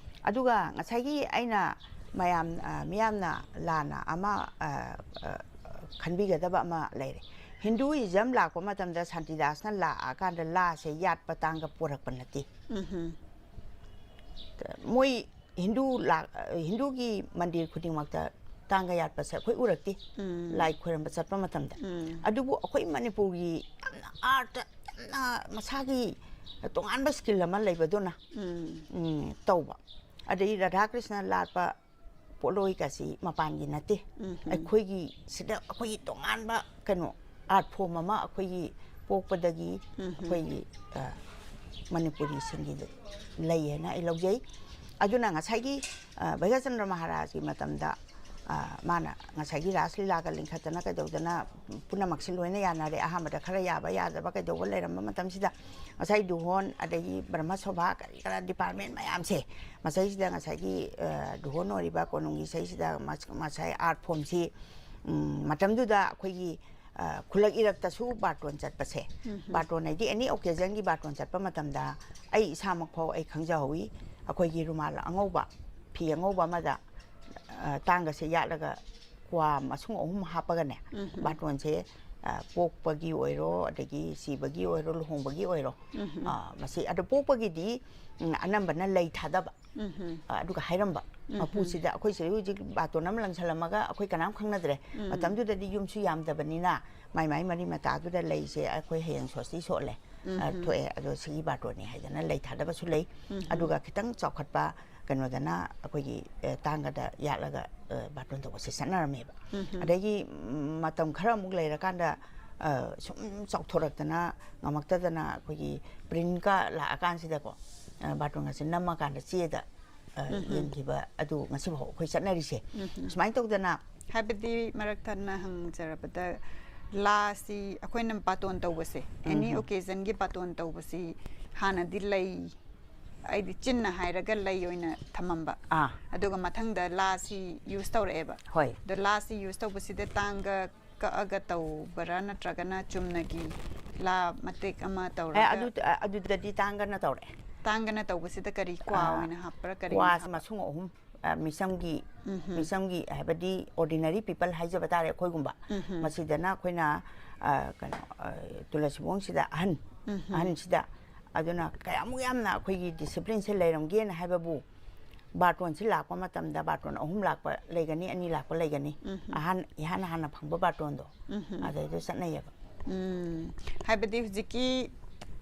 ꯑꯗꯨꯒ ꯉꯁꯥꯏꯒꯤ ꯑꯩꯅ ꯃꯌꯥꯝ, ꯑ, ꯃꯤꯌꯥꯝꯅ ꯂꯥꯟꯅ ꯑꯃ, ꯑ, ꯑ, ꯈꯟꯕꯤꯒꯗꯕ ꯑꯃ ꯂꯩꯔꯦ꯫ ꯍꯤꯟꯗꯨꯏꯖꯝ ꯂꯥꯛꯄ ꯃꯇꯝꯗ ꯁꯥꯟꯇꯤꯗꯥꯁꯅ ꯂꯥꯛꯑꯀꯥꯟꯗ ꯂꯥꯁꯦ ꯌꯥꯠꯄ ꯇꯥꯡꯒ ꯄꯣꯔꯛꯄ ꯅꯠꯇꯦ꯫ ꯎꯝꯍꯨꯝ꯫ ꯃꯣꯏ ꯍꯤꯟꯗꯨ ꯂꯥꯛ-, ꯍꯤꯟꯗꯨꯒꯤ ꯃꯟꯗꯤꯔ ꯈꯨꯗꯤꯡꯃꯛꯇ ꯇꯥꯡꯒ ꯌꯥꯠꯄꯁꯦ ꯑꯩꯈꯣꯏ ꯎꯔꯛꯇꯦ꯫ ꯎꯝ꯫ ꯂꯥꯏ ꯈꯣꯏꯔꯝꯕ ꯆꯠꯄ ꯃꯇꯝꯗ꯫ ꯎꯝ꯫ ꯑꯗꯨꯕꯨ ꯑꯩꯈꯣꯏ ꯃꯅꯤꯄꯨꯔꯒꯤ ꯌꯥꯝꯅ ꯑꯥꯔꯠꯇ ꯌꯥꯝꯅ ꯃꯁꯥꯒꯤ ꯇꯣꯉꯥꯟꯕ ꯁ꯭ꯀꯤꯜ ꯑꯃ ꯂꯩꯕꯗꯨꯅ, ꯎꯝ꯫ ꯎꯝ, ꯇꯧꯕ꯫ ꯑꯗꯩ ꯔꯥꯙꯥ ꯀ꯭ꯔꯤꯁꯅ ꯂꯥꯠꯄ ꯄꯣꯠꯂꯣꯏꯒꯁꯤ ꯃꯄꯥꯟꯒꯤ ꯅꯠꯇꯦ꯫ ꯎꯝ, ꯎꯝ꯫ ꯑꯩꯈꯣꯏꯒꯤ ꯁꯤꯗ ꯑꯩꯈꯣꯏꯒꯤ ꯇꯣꯉꯥꯟꯕ ꯀꯩꯅꯣ ꯑꯥꯔꯠ ꯐꯣꯝ ꯑꯃ ꯑꯩꯈꯣꯏꯒꯤ ꯄꯣꯛꯄꯗꯒꯤ ꯎꯝ, ꯎꯝ꯫ ꯑꯩꯈꯣꯏꯒꯤ, ꯑ, ꯃꯅꯤꯄꯨꯔꯤꯁꯤꯡꯒꯤ ꯂꯩ ꯍꯥꯏꯅ ꯑꯩ ꯂꯧꯖꯩ꯫ ꯑꯗꯨꯅ ꯉꯁꯥꯏꯒꯤ, ꯑ, ꯚꯩꯒ꯭ꯌꯥꯆꯟꯗ꯭ꯔ ꯃꯍꯥꯔꯥꯖꯀꯤ ꯃꯇꯝꯗ, ꯑ, ꯃꯥꯅ ꯉꯁꯥꯏꯒꯤ ꯔꯥꯁ ꯂꯤꯂꯥꯒ ꯂꯤꯡꯈꯠꯇꯅ ꯀꯩꯗꯧꯗꯅ ꯄꯨꯝꯅꯃꯛꯁꯤ ꯂꯣꯏꯅ ꯌꯥꯅꯔꯦ꯫ ꯑꯍꯥꯟꯕꯗ ꯈꯔ ꯌꯥꯕ ꯌꯥꯗꯕ ꯀꯩꯗꯧꯕ ꯂꯩꯔꯝꯕ ꯃꯇꯝꯁꯤꯗ ꯉꯁꯥꯏ ꯗꯨꯍꯣꯟ, ꯑꯗꯒꯤ ꯕ꯭ꯔꯍ꯭ꯃ ꯁꯣꯚꯥ, ꯀꯔꯤ ꯀꯔꯥ ꯗꯤꯄꯥꯔꯠꯃꯦꯟ ꯃꯌꯥꯝꯁꯦ ꯃꯁꯩꯁꯤꯗ ꯉꯁꯥꯏꯒꯤ, ꯑ, ꯗꯨꯍꯣꯟ ꯑꯣꯏꯔꯤꯕ ꯀꯣꯅꯨꯡꯒꯤ ꯏꯁꯩꯁꯤꯗ ꯃꯁ-, ꯉꯁꯥꯏ ꯑꯥꯔꯠ ꯐꯣꯝꯁꯤ, ꯎꯝ, ꯃꯇꯝꯗꯨꯗ ꯑꯩꯈꯣꯏꯒꯤ, ꯑ, ꯈꯨꯜꯂꯛ ꯏꯔꯛꯇꯁꯨ ꯕꯥꯔꯇꯣꯟ ꯆꯠꯄꯁꯦ, ꯎꯝ, ꯎꯝ꯫ ꯕꯥꯔꯇꯣꯟ ꯍꯥꯏꯗꯤ ꯑꯦꯅꯤ ꯑꯣꯀꯦꯖꯟꯒꯤ ꯕꯥꯔꯇꯣꯟ ꯆꯠꯄ ꯃꯇꯝꯗ ꯑꯩ ꯏꯁꯥꯃꯛ ꯐꯥꯎ ꯑꯩ ꯈꯪꯖꯍꯧꯋꯤ꯫ ꯑꯩꯈꯣꯏꯒꯤ ꯔꯨꯃꯥꯜ ꯑꯉꯧꯕ, ꯐꯤ ꯑꯉꯧꯕ ꯑꯃꯗ, ꯑ, ꯇꯥꯡꯒꯁꯦ ꯌꯥꯠꯂꯒ ꯀ꯭ꯋꯥ ꯃꯁꯨꯡ ꯑꯍꯨꯝ ꯍꯥꯞꯄꯒꯅꯦ, ꯎꯝ꯫ ꯕꯥꯔꯇꯣꯟꯁꯦ, ꯑ, ꯄꯣꯛꯄꯒꯤ ꯑꯣꯏꯔꯣ, ꯑꯗꯒꯤ ꯁꯤꯕꯒꯤ ꯑꯣꯏꯔꯣ, ꯂꯨꯍꯣꯡꯕꯒꯤ ꯑꯣꯏꯔꯣ, ꯎꯝ꯫ ꯑ, ꯃꯁꯤ, ꯑꯗꯣ ꯄꯣꯛꯄꯒꯤꯗꯤ, ꯎꯝ, ꯑꯅꯝꯕꯅ ꯂꯩ ꯊꯥꯗꯕ, ꯎꯝ꯫ ꯑ, ꯑꯗꯨꯒ ꯍꯥꯏꯔꯝꯕ, ꯎꯝ꯫ ꯃꯄꯨꯁꯤꯗ, "ꯑꯩꯈꯣꯏ ꯁꯤꯗ ꯍꯧꯖꯤꯛ ꯕꯥꯔꯇꯣꯟ ꯑꯃ ꯂꯪꯁꯜꯂꯝꯃꯒ ꯑꯩꯈꯣꯏ ꯀꯅꯥꯝ ꯈꯪꯅꯗ꯭ꯔꯦ"꯫ ꯎꯝ꯫ ꯃꯇꯝꯗꯨꯗꯗꯤ ꯌꯨꯝꯁꯨ ꯌꯥꯝꯗꯕꯅꯤꯅ ꯃꯥꯏ ꯃꯥꯏ ꯃꯔꯤ ꯃꯇꯥꯗꯨꯗ ꯂꯩꯁꯦ ꯑꯩꯈꯣꯏ ꯍꯌꯦꯡ ꯁꯣꯁꯇꯤ ꯁꯣꯛꯂꯦ, ꯎꯝ꯫ ꯑ, ꯊꯣꯛꯑꯦ, ꯑꯗꯣ ꯁꯤꯒꯤ ꯕꯥꯔꯇꯣꯟꯅꯤ ꯍꯥꯏꯗꯅ ꯂꯩ ꯊꯥꯗꯕꯁꯨ ꯂꯩ꯫ ꯎꯝ꯫ ꯑꯗꯨꯒ ꯈꯤꯇꯪ ꯆꯥꯎꯈꯠꯄ ꯀꯩꯅꯣꯗꯅ ꯑꯩꯈꯣꯏꯒꯤ, ꯑ, ꯇꯥꯡꯒꯗ ꯌꯥꯠꯂꯒ, ꯑ, ꯕꯥꯔꯇꯣꯟ ꯇꯧꯕꯁꯦ ꯆꯠꯅꯔꯝꯃꯦꯕ꯫ ꯎꯝ꯫ ꯑꯗꯒꯤ, ꯎꯝ, ꯃꯇꯝ ꯈꯔ ꯑꯃꯨꯛ ꯂꯩꯔꯀꯥꯟꯗ, ꯑ, ꯁꯨꯝ ꯆꯥꯎꯊꯣꯔꯛꯇꯅ ꯉꯝꯃꯛꯇꯗꯅ ꯑꯩꯈꯣꯏꯒꯤ ꯄ꯭ꯔꯤꯟꯀ ꯂꯥꯛꯑꯀꯥꯟꯁꯤꯗꯀꯣ, ꯑ, ꯕꯥꯔꯇꯣꯟꯒꯁꯦ ꯅꯝꯃꯀꯥꯟꯗ ꯆꯦꯗ, ꯑ, ꯎꯝ꯫ ꯌꯦꯟꯈꯤꯕ ꯑꯗꯨ ꯉꯁꯤꯐꯥꯎ ꯑꯩꯈꯣꯏ ꯆꯠꯅꯔꯤꯁꯦ꯫ ꯎꯝ꯫ ꯁꯨꯃꯥꯏꯅ ꯇꯧꯗꯅ ꯍꯥꯏꯕꯗꯤ ꯃꯔꯛ ꯊꯠꯅ ꯍꯪꯖꯔꯕꯗ, ꯂꯥꯁꯤ ꯑꯩꯈꯣꯏꯅ ꯕꯥꯔꯇꯣꯟ ꯇꯧꯕꯁꯦ, ꯑꯦꯅꯤ ꯎꯝ꯫ ꯑꯣꯀꯦꯖꯟꯒꯤ ꯕꯥꯔꯇꯣꯟ ꯇꯧꯕꯁꯤ ꯍꯥꯟꯅꯗꯤ ꯂꯩ, ꯑꯩꯗꯤ ꯆꯤꯟꯅ ꯍꯥꯏꯔꯒ ꯂꯩ ꯑꯣꯏꯅ ꯊꯝꯃꯝꯕ꯫ ꯑꯥ꯫ ꯑꯗꯨꯒ ꯃꯊꯪꯗ ꯂꯥꯁꯤ ꯌꯨꯁ ꯇꯧꯔꯛꯑꯦꯕ꯫ ꯍꯣꯏ꯫ ꯑꯗꯣ ꯂꯥꯁꯤ ꯌꯨꯁ ꯇꯧꯕꯁꯤꯗ ꯇꯥꯡꯒ ꯀꯛꯑꯒ ꯇꯧꯕꯔꯥ, ꯅꯠꯇ꯭ꯔꯒꯅ ꯆꯨꯝꯅꯒꯤ ꯂꯥ ꯃꯇꯦꯛ ꯑꯃ ꯑꯦ, ꯇꯧꯔꯒ? ꯑꯗꯨ, ꯑ, ꯑꯗꯨꯗꯗꯤ ꯇꯥꯡꯒꯅ ꯇꯧꯔꯛꯑꯦ꯫ ꯇꯥꯡꯒꯅ ꯇꯧꯕꯁꯤꯗ ꯀꯔꯤ ꯀ꯭ꯋꯥ ꯑꯥ, ꯑꯣꯏꯅ ꯍꯥꯞꯄ꯭ꯔꯥ, ꯀꯔꯤ ꯀ꯭ꯋꯥ ꯑꯣꯏꯅ ꯍꯥꯞꯄ? ꯃꯁꯨꯡ ꯑꯍꯨꯝ, ꯑ, ꯃꯤꯆꯝꯒꯤ, ꯎꯝꯍꯨꯝ꯫ ꯃꯤꯆꯝꯒꯤ ꯍꯥꯏꯕꯗꯤ ordinary people ꯍꯥꯏꯖꯕ ꯇꯥꯔꯦ ꯑꯩꯈꯣꯏꯒꯨꯝꯕ꯫ ꯎꯝꯍꯨꯝ꯫ ꯃꯁꯤꯗꯅ ꯑꯩꯈꯣꯏꯅ, ꯑ, ꯀꯩꯅꯣ, ꯑ, ꯇꯨꯂꯁꯤꯕꯣꯡꯁꯤꯗ ꯑꯍꯟ, ꯎꯝꯍꯨꯝ꯫ ꯑꯍꯟꯁꯤꯗ, ꯑꯗꯨꯅ ꯀꯌꯥꯃꯨꯛ ꯌꯥꯝꯅ ꯑꯩꯈꯣꯏꯒꯤ ꯗꯤꯁꯤꯄ꯭ꯂꯤꯟꯁꯦ ꯂꯩꯔꯝꯒꯦꯅ ꯍꯥꯏꯕꯕꯨ, ꯕꯥꯔꯇꯣꯟꯁꯤ ꯂꯥꯛꯄ ꯃꯇꯝꯗ ꯕꯥꯔꯇꯣꯟ ꯑꯍꯨꯝ ꯂꯥꯛꯄ ꯂꯩꯒꯅꯤ, ꯑꯅꯤ ꯂꯥꯛꯄ ꯂꯩꯒꯅꯤ꯫ ꯎꯝꯍꯨꯝ꯫ ꯑꯍꯥꯟ-, ꯏꯍꯥꯟ ꯍꯥꯟꯅ ꯐꯪꯕ ꯕꯥꯔꯇꯣꯟꯗꯣ, ꯎꯝꯍꯨꯝ꯫ ꯑꯗꯩꯗ ꯆꯠꯅꯩꯌꯦꯕ꯫ ꯎꯝ, ꯍꯥꯏꯕꯗꯤ ꯍꯧꯖꯤꯛꯀꯤ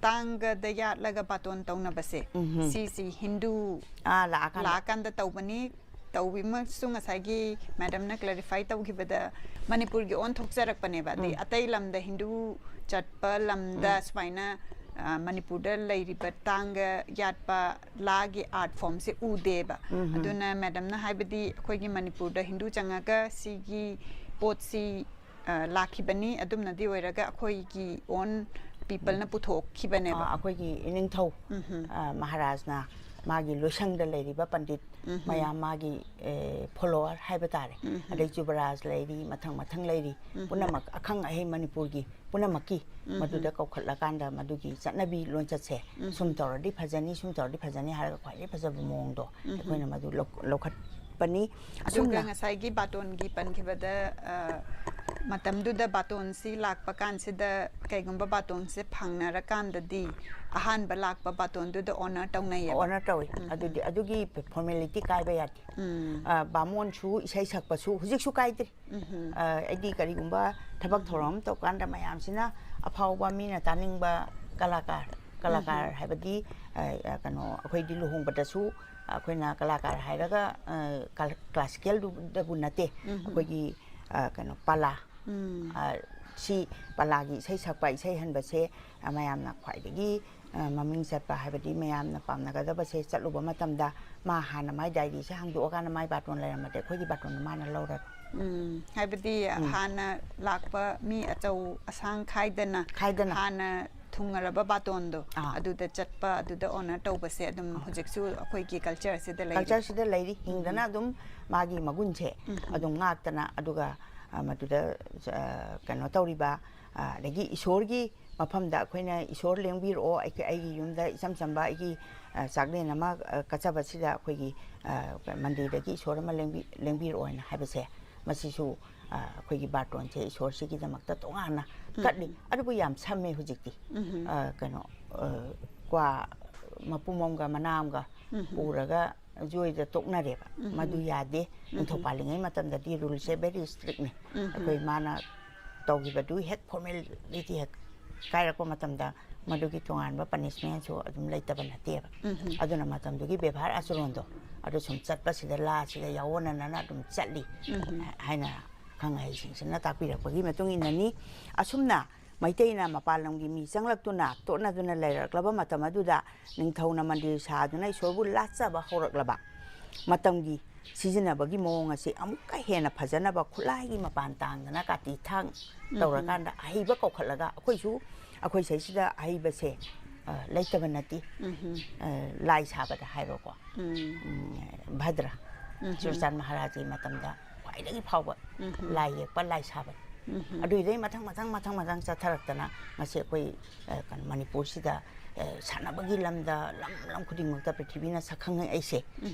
ꯇꯥꯡꯒꯗ ꯌꯥꯠꯂꯒ ꯕꯥꯔꯇꯣꯟ ꯇꯧꯅꯕꯁꯦ, ꯎꯝꯍꯨꯝ꯫ ꯁꯤꯁꯤ ꯍꯤꯟꯗꯨ ꯑꯥ, ꯂꯥꯛꯑꯀꯥꯟꯗ꯫ ꯂꯥꯛꯑꯀꯥꯟꯗ ꯇꯧꯕꯅꯤ꯫ ꯇꯧꯕꯤꯃꯛꯁꯨ ꯉꯁꯥꯏꯒꯤ ꯃꯦꯗꯝꯅ ꯀ꯭ꯂꯦꯔꯤꯐꯥꯏ ꯇꯧꯈꯤꯕꯗ ꯃꯅꯤꯄꯨꯔꯒꯤ ꯑꯣꯟꯊꯣꯛꯆꯔꯛꯄꯅꯦꯕ꯫ ꯑꯗꯩ ꯎꯝ꯫ ꯑꯇꯩ ꯂꯝꯗ ꯍꯤꯟꯗꯨ ꯆꯠꯄ ꯂꯝꯗ ꯎꯝ꯫ ꯁꯨꯃꯥꯏꯅ, ꯑ, ꯃꯅꯤꯄꯨꯔꯗ ꯂꯩꯔꯤꯕ ꯇꯥꯡꯒ ꯌꯥꯠꯄ ꯂꯥꯒꯤ ꯑꯥꯔꯠ ꯐꯣꯝꯁꯦ ꯎꯗꯦꯕ꯫ ꯎꯝ꯫ ꯑꯗꯨꯅ ꯃꯦꯗꯝꯅ ꯍꯥꯏꯕꯗꯤ ꯑꯩꯈꯣꯏꯒꯤ ꯃꯅꯤꯄꯨꯔꯗ ꯍꯤꯟꯗꯨ ꯆꯪꯉꯒ ꯁꯤꯒꯤ ꯄꯣꯠꯁꯤ, ꯑ, ꯂꯥꯛꯈꯤꯕꯅꯤ, ꯑꯗꯨꯝꯅꯗꯤ ꯑꯣꯏꯔꯒ ꯑꯩꯈꯣꯏꯒꯤ ꯑꯣꯟ ꯄꯤꯄꯜꯅ ꯎꯝ꯫ ꯄꯨꯊꯣꯛꯈꯤꯕꯅꯦꯕ꯫ ꯑ, ꯑꯩꯈꯣꯏꯒꯤ ꯏꯅꯤꯡꯊꯧ, ꯎꯝꯍꯨꯝ꯫ ꯑ, ꯃꯍꯥꯔꯥꯖꯅ ꯃꯥꯒꯤ ꯂꯣꯏꯁꯪꯗ ꯂꯩꯔꯤꯕ ꯄꯟꯗꯤꯠ ꯎꯝꯍꯨꯝ꯫ ꯃꯌꯥꯝ, ꯃꯥꯒꯤ, ꯑꯦ, ꯐꯣꯂꯣꯋꯔ ꯍꯥꯏꯕ ꯇꯥꯔꯦ, ꯎꯝꯍꯨꯝ꯫ ꯑꯗꯩ ꯖꯨꯕꯔꯥꯖ ꯂꯩꯔꯤ, ꯃꯊꯪ ꯃꯊꯪ ꯂꯩꯔꯤ, ꯎꯝꯍꯨꯝ꯫ ꯄꯨꯝꯅꯃꯛ ꯑꯈꯪ ꯑꯍꯩ ꯃꯅꯤꯄꯨꯔꯒꯤ ꯄꯨꯝꯅꯃꯛꯀꯤ ꯎꯝꯍꯨꯝ꯫ ꯃꯗꯨꯗ ꯀꯧꯈꯠꯂꯀꯥꯟꯗ ꯃꯗꯨꯒꯤ ꯆꯠꯅꯕꯤ ꯂꯣꯟꯆꯠꯁꯦ ꯎꯝꯍꯨꯝ꯫ ꯁꯨꯝ ꯇꯧꯔꯗꯤ ꯐꯖꯅꯤ, ꯁꯨꯝ ꯇꯧꯔꯗꯤ ꯐꯖꯅꯤ ꯍꯥꯏꯔꯒ ꯈ꯭ꯋꯥꯏꯗꯒꯤ ꯐꯖꯕ ꯃꯑꯣꯡꯗꯣ ꯎꯝꯍꯨꯝ꯫ ꯑꯩꯈꯣꯏꯅ ꯃꯗꯨ ꯂꯧ-, ꯂꯧꯈꯠꯄ ꯆꯠꯄꯅꯤ꯫ ꯑꯗꯨꯒ ꯉꯁꯥꯏꯒꯤ ꯕꯥꯇꯣꯟꯒꯤ ꯄꯟꯈꯤꯕꯗ, ꯃꯇꯝꯗꯨꯗ ꯕꯥꯇꯣꯟꯁꯤ ꯂꯥꯛꯄ ꯀꯥꯟꯁꯤꯗ ꯀꯩꯒꯨꯝꯕ ꯕꯥꯇꯣꯟꯁꯦ ꯐꯪꯅꯔꯀꯥꯟꯗꯗꯤ ꯑꯍꯥꯟꯕ ꯂꯥꯛꯄ ꯕꯥꯇꯣꯟꯗꯨꯗ ꯑꯣꯅꯔ ꯇꯧꯅꯩꯌꯦꯕ꯫ ꯑꯣꯅꯔ ꯇꯧꯏ꯫ ꯑꯗꯨꯗꯤ ꯑꯗꯨꯒꯤ ꯐꯣꯔꯃꯦꯂꯤꯇꯤ ꯀꯥꯏꯕ ꯌꯥꯗꯦ꯫ ꯕꯥꯃꯣꯟꯁꯨ ꯏꯁꯩ ꯁꯛꯄꯁꯨ ꯍꯧꯖꯤꯛꯁꯨ ꯀꯥꯏꯗ꯭ꯔꯤ꯫ ꯑꯩꯗꯤ ꯀꯔꯤꯒꯨꯝꯕ ꯊꯕꯛ ꯊꯧꯔꯝ ꯑꯃ ꯇꯧꯀꯥꯟꯗ ꯃꯌꯥꯝꯁꯤꯅ ꯑꯐꯥꯎꯕ ꯃꯤꯅ ꯇꯥꯅꯤꯡꯕ ꯀꯂꯥꯀꯥꯔ, ꯀꯂꯥꯀꯥꯔ ꯍꯥꯏꯕꯗꯤ ꯀꯩꯅꯣ, ꯑꯩꯈꯣꯏꯗꯤ ꯂꯨꯍꯣꯡꯕꯗꯁꯨ ꯑꯩꯈꯣꯏꯅ ꯀꯂꯥꯀꯥꯔ ꯍꯥꯏꯔꯒ ꯀ꯭ꯂꯥꯁꯤꯀꯦꯜꯗꯨꯗꯕꯨ ꯅꯠꯇꯦ, ꯑꯩꯈꯣꯏꯒꯤ ꯀꯩꯅꯣ, ꯄꯂꯥ, ꯁꯤ ꯄꯂꯥꯒꯤ ꯏꯁꯩ ꯁꯛꯄ, ꯏꯁꯩ ꯍꯟꯕꯁꯦ ꯃꯌꯥꯝꯅ ꯈ꯭ꯋꯥꯏꯗꯒꯤ ꯃꯃꯤꯡ ꯆꯠꯄ ꯍꯥꯏꯕꯗꯤ ꯃꯌꯥꯝꯅ ꯄꯥꯝꯅꯒꯗꯕꯁꯦ ꯆꯠꯂꯨꯕ ꯃꯇꯝꯗ ꯃꯥ ꯍꯥꯟꯅ ꯃꯥꯏ ꯗꯥꯏꯔꯤꯁꯦ ꯍꯥꯡꯗꯣꯛꯑꯀꯥꯟꯗ ꯃꯥꯏ ꯕꯥꯇꯣꯟ ꯂꯩꯔꯝꯃꯗꯤ ꯑꯩꯈꯣꯏꯒꯤ ꯕꯥꯇꯣꯟꯗꯣ ꯃꯥꯅ ꯂꯧꯔꯔꯣꯏ꯫ ꯎꯝ, ꯍꯥꯏꯕꯗꯤ ꯍꯥꯟꯅ ꯂꯥꯛꯄ ꯃꯤ ꯑꯆꯧ ꯑꯁꯥꯡ ꯈꯥꯏꯗꯅ, ꯈꯥꯏꯗꯅ꯫ ꯍꯥꯟꯅ ꯊꯨꯡꯉꯔꯕ ꯕꯥꯇꯣꯟꯗꯣ ꯑꯥ꯫ ꯑꯗꯨꯗ ꯆꯠꯄ, ꯑꯗꯨꯗ ꯑꯣꯅꯔ ꯇꯧꯕꯁꯦ ꯑꯗꯨꯝ ꯍꯧꯖꯤꯛꯁꯨ ꯑꯩꯈꯣꯏꯒꯤ ꯀꯜꯆꯔꯁꯤꯗ ꯂꯩꯔꯤ꯫ ꯀꯜꯆꯔꯁꯤꯗ ꯂꯩꯔꯤ, ꯍꯤꯡꯗꯅ ꯑꯗꯨꯝ ꯃꯥꯒꯤ ꯃꯒꯨꯟꯁꯦ ꯑꯗꯨꯝ ꯉꯥꯛꯇꯅ, ꯑꯗꯨꯒ ꯃꯗꯨꯗ ꯀꯩꯅꯣ ꯇꯧꯔꯤꯕ, ꯑꯗꯒꯤ ꯏꯁꯣꯔꯒꯤ ꯃꯐꯝꯗ ꯑꯩꯈꯣꯏꯅ ꯏꯁꯣꯔ ꯂꯦꯡꯕꯤꯔꯛꯑꯣ, ꯑꯩꯒꯤ ꯌꯨꯝꯗ ꯏꯆꯝ ꯆꯝꯕ ꯑꯩꯒꯤ ꯆꯥꯛꯂꯦꯟ ꯑꯃ ꯀꯠꯆꯕꯁꯤꯗ ꯑꯩꯈꯣꯏꯒꯤ ꯃꯟꯗꯤꯔꯗꯒꯤ ꯏꯁꯣꯔ ꯑꯃ ꯂꯦꯡꯕꯤꯔꯛꯑꯣꯅ ꯍꯥꯏꯕꯁꯦ, ꯃꯁꯤꯁꯨ ꯑꯩꯈꯣꯏꯒꯤ ꯕꯥꯔꯇꯣꯟꯁꯦ ꯏꯁꯣꯔꯁꯤꯒꯤꯗꯃꯛꯇ ꯇꯣꯉꯥꯟꯅ ꯀꯠꯂꯤ꯫ ꯑꯗꯨꯕꯨ ꯌꯥꯝ ꯁꯝꯃꯦ ꯍꯧꯖꯤꯛꯇꯤ꯫ ꯀꯩꯅꯣ, ꯀ꯭ꯋꯥ ꯃꯄꯨꯝ ꯑꯃꯒ ꯃꯅꯥ ꯑꯃꯒ ꯄꯨꯔꯒ ꯖꯣꯏꯗ ꯇꯣꯛꯅꯔꯦꯕ꯫ ꯃꯗꯨ ꯌꯥꯗꯦ꯫ ꯅꯤꯡꯊꯧ ꯄꯥꯜꯂꯤꯉꯩ ꯃꯇꯝꯗꯗꯤ ꯔꯨꯜꯁꯦ ꯚꯦꯔꯤ ꯏꯁꯇ꯭ꯔꯤꯛꯅꯤ꯫ ꯑꯩꯈꯣꯏ ꯃꯥꯅ ꯇꯧꯈꯤꯕꯗꯨ ꯍꯦꯛ ꯐꯣꯔꯃꯦꯂꯤꯇꯤ ꯍꯦꯛ ꯀꯥꯏꯔꯛꯄ ꯃꯇꯝꯗ ꯃꯗꯨꯒꯤ ꯇꯣꯉꯥꯟꯕ ꯄꯅꯤꯁꯃꯦꯟꯁꯨ ꯑꯗꯨꯝ ꯂꯩꯇꯕ ꯅꯠꯇꯦꯕ꯫ ꯑꯗꯨꯅ ꯃꯇꯝꯗꯨꯒꯤ ꯕꯦꯕꯥꯔ ꯑꯆꯨꯔꯣꯟꯗꯣ ꯑꯗꯨ ꯁꯨꯝ ꯆꯠꯄꯁꯤꯗ ꯂꯥꯁꯤꯗ ꯌꯥꯑꯣꯅꯅꯅ ꯑꯗꯨꯝ ꯆꯠꯂꯤ ꯍꯥꯏꯅ ꯈꯪ ꯑꯍꯩꯁꯤꯡꯁꯤꯅ ꯇꯥꯛꯄꯤꯔꯛꯄꯒꯤ ꯃꯇꯨꯡ ꯏꯟꯅꯅꯤ꯫ ꯑꯁꯨꯝꯅ ꯃꯩꯇꯩꯅ ꯃꯄꯥꯟ ꯂꯝꯒꯤ ꯃꯤ ꯆꯪꯂꯛꯇꯨꯅ ꯇꯣꯠꯅꯗꯨꯅ ꯂꯩꯔꯛꯂꯕ ꯃꯇꯝ ꯑꯗꯨꯗ ꯅꯤꯡꯊꯧꯅ ꯃꯟꯗꯤꯔ ꯁꯥꯗꯨꯅ ꯏꯁꯣꯔꯕꯨ ꯂꯥꯠꯆꯕ ꯍꯧꯔꯛꯂꯕ ꯃꯇꯝꯒꯤ ꯁꯤꯖꯤꯟꯅꯕꯒꯤ ꯃꯑꯣꯡ ꯑꯁꯤ ꯑꯃꯨꯛꯀ ꯍꯦꯟꯅ ꯐꯖꯅꯕ ꯈꯨꯠꯂꯥꯏꯒꯤ ꯃꯄꯥꯟ ꯇꯥꯡꯗꯅ ꯀꯥꯇꯤ ꯊꯥꯡ ꯇꯧꯔꯀꯥꯟꯗ ꯑꯍꯩꯕ ꯀꯧꯈꯠꯂꯒ ꯑꯩꯈꯣꯏꯁꯨ ꯑꯩꯈꯣꯏ ꯁꯩꯁꯤꯗ ꯑꯍꯩꯕꯁꯦ, ꯑ, ꯂꯩꯇꯕ ꯅꯠꯇꯦ꯫ ꯑ, ꯂꯥꯏ ꯁꯥꯕꯗ ꯍꯥꯏꯔꯣꯀꯣ꯫ ꯎꯝ, ꯚꯗ꯭ꯔ, ꯆꯨꯔꯆꯥꯟ ꯃꯍꯥꯔꯥꯖꯒꯤ ꯃꯇꯝꯗ ꯈ꯭ꯋꯥꯏꯗꯒꯤ ꯐꯥꯎꯕ ꯂꯥꯏ ꯌꯦꯛꯄ, ꯂꯥꯏ ꯁꯥꯕ꯫ ꯑꯗꯨꯏꯗꯩ ꯃꯊꯪ ꯃꯊꯪ ꯃꯊꯪ ꯃꯊꯪ ꯆꯠꯊꯔꯛꯇꯅ ꯉꯁꯤ ꯑꯩꯈꯣꯏ, ꯑ, ꯀꯩꯅꯣ, ꯃꯅꯤꯄꯨꯔꯁꯤꯗ ꯑ, ꯁꯥꯟꯅꯕꯒꯤ ꯂꯝꯗ ꯂꯝ ꯂꯝ ꯈꯨꯗꯤꯡꯃꯛꯇ ꯄ꯭ꯔꯤꯊꯤꯕꯤꯅ ꯁꯛꯈꯪꯉꯦ ꯑꯩꯁꯦ꯫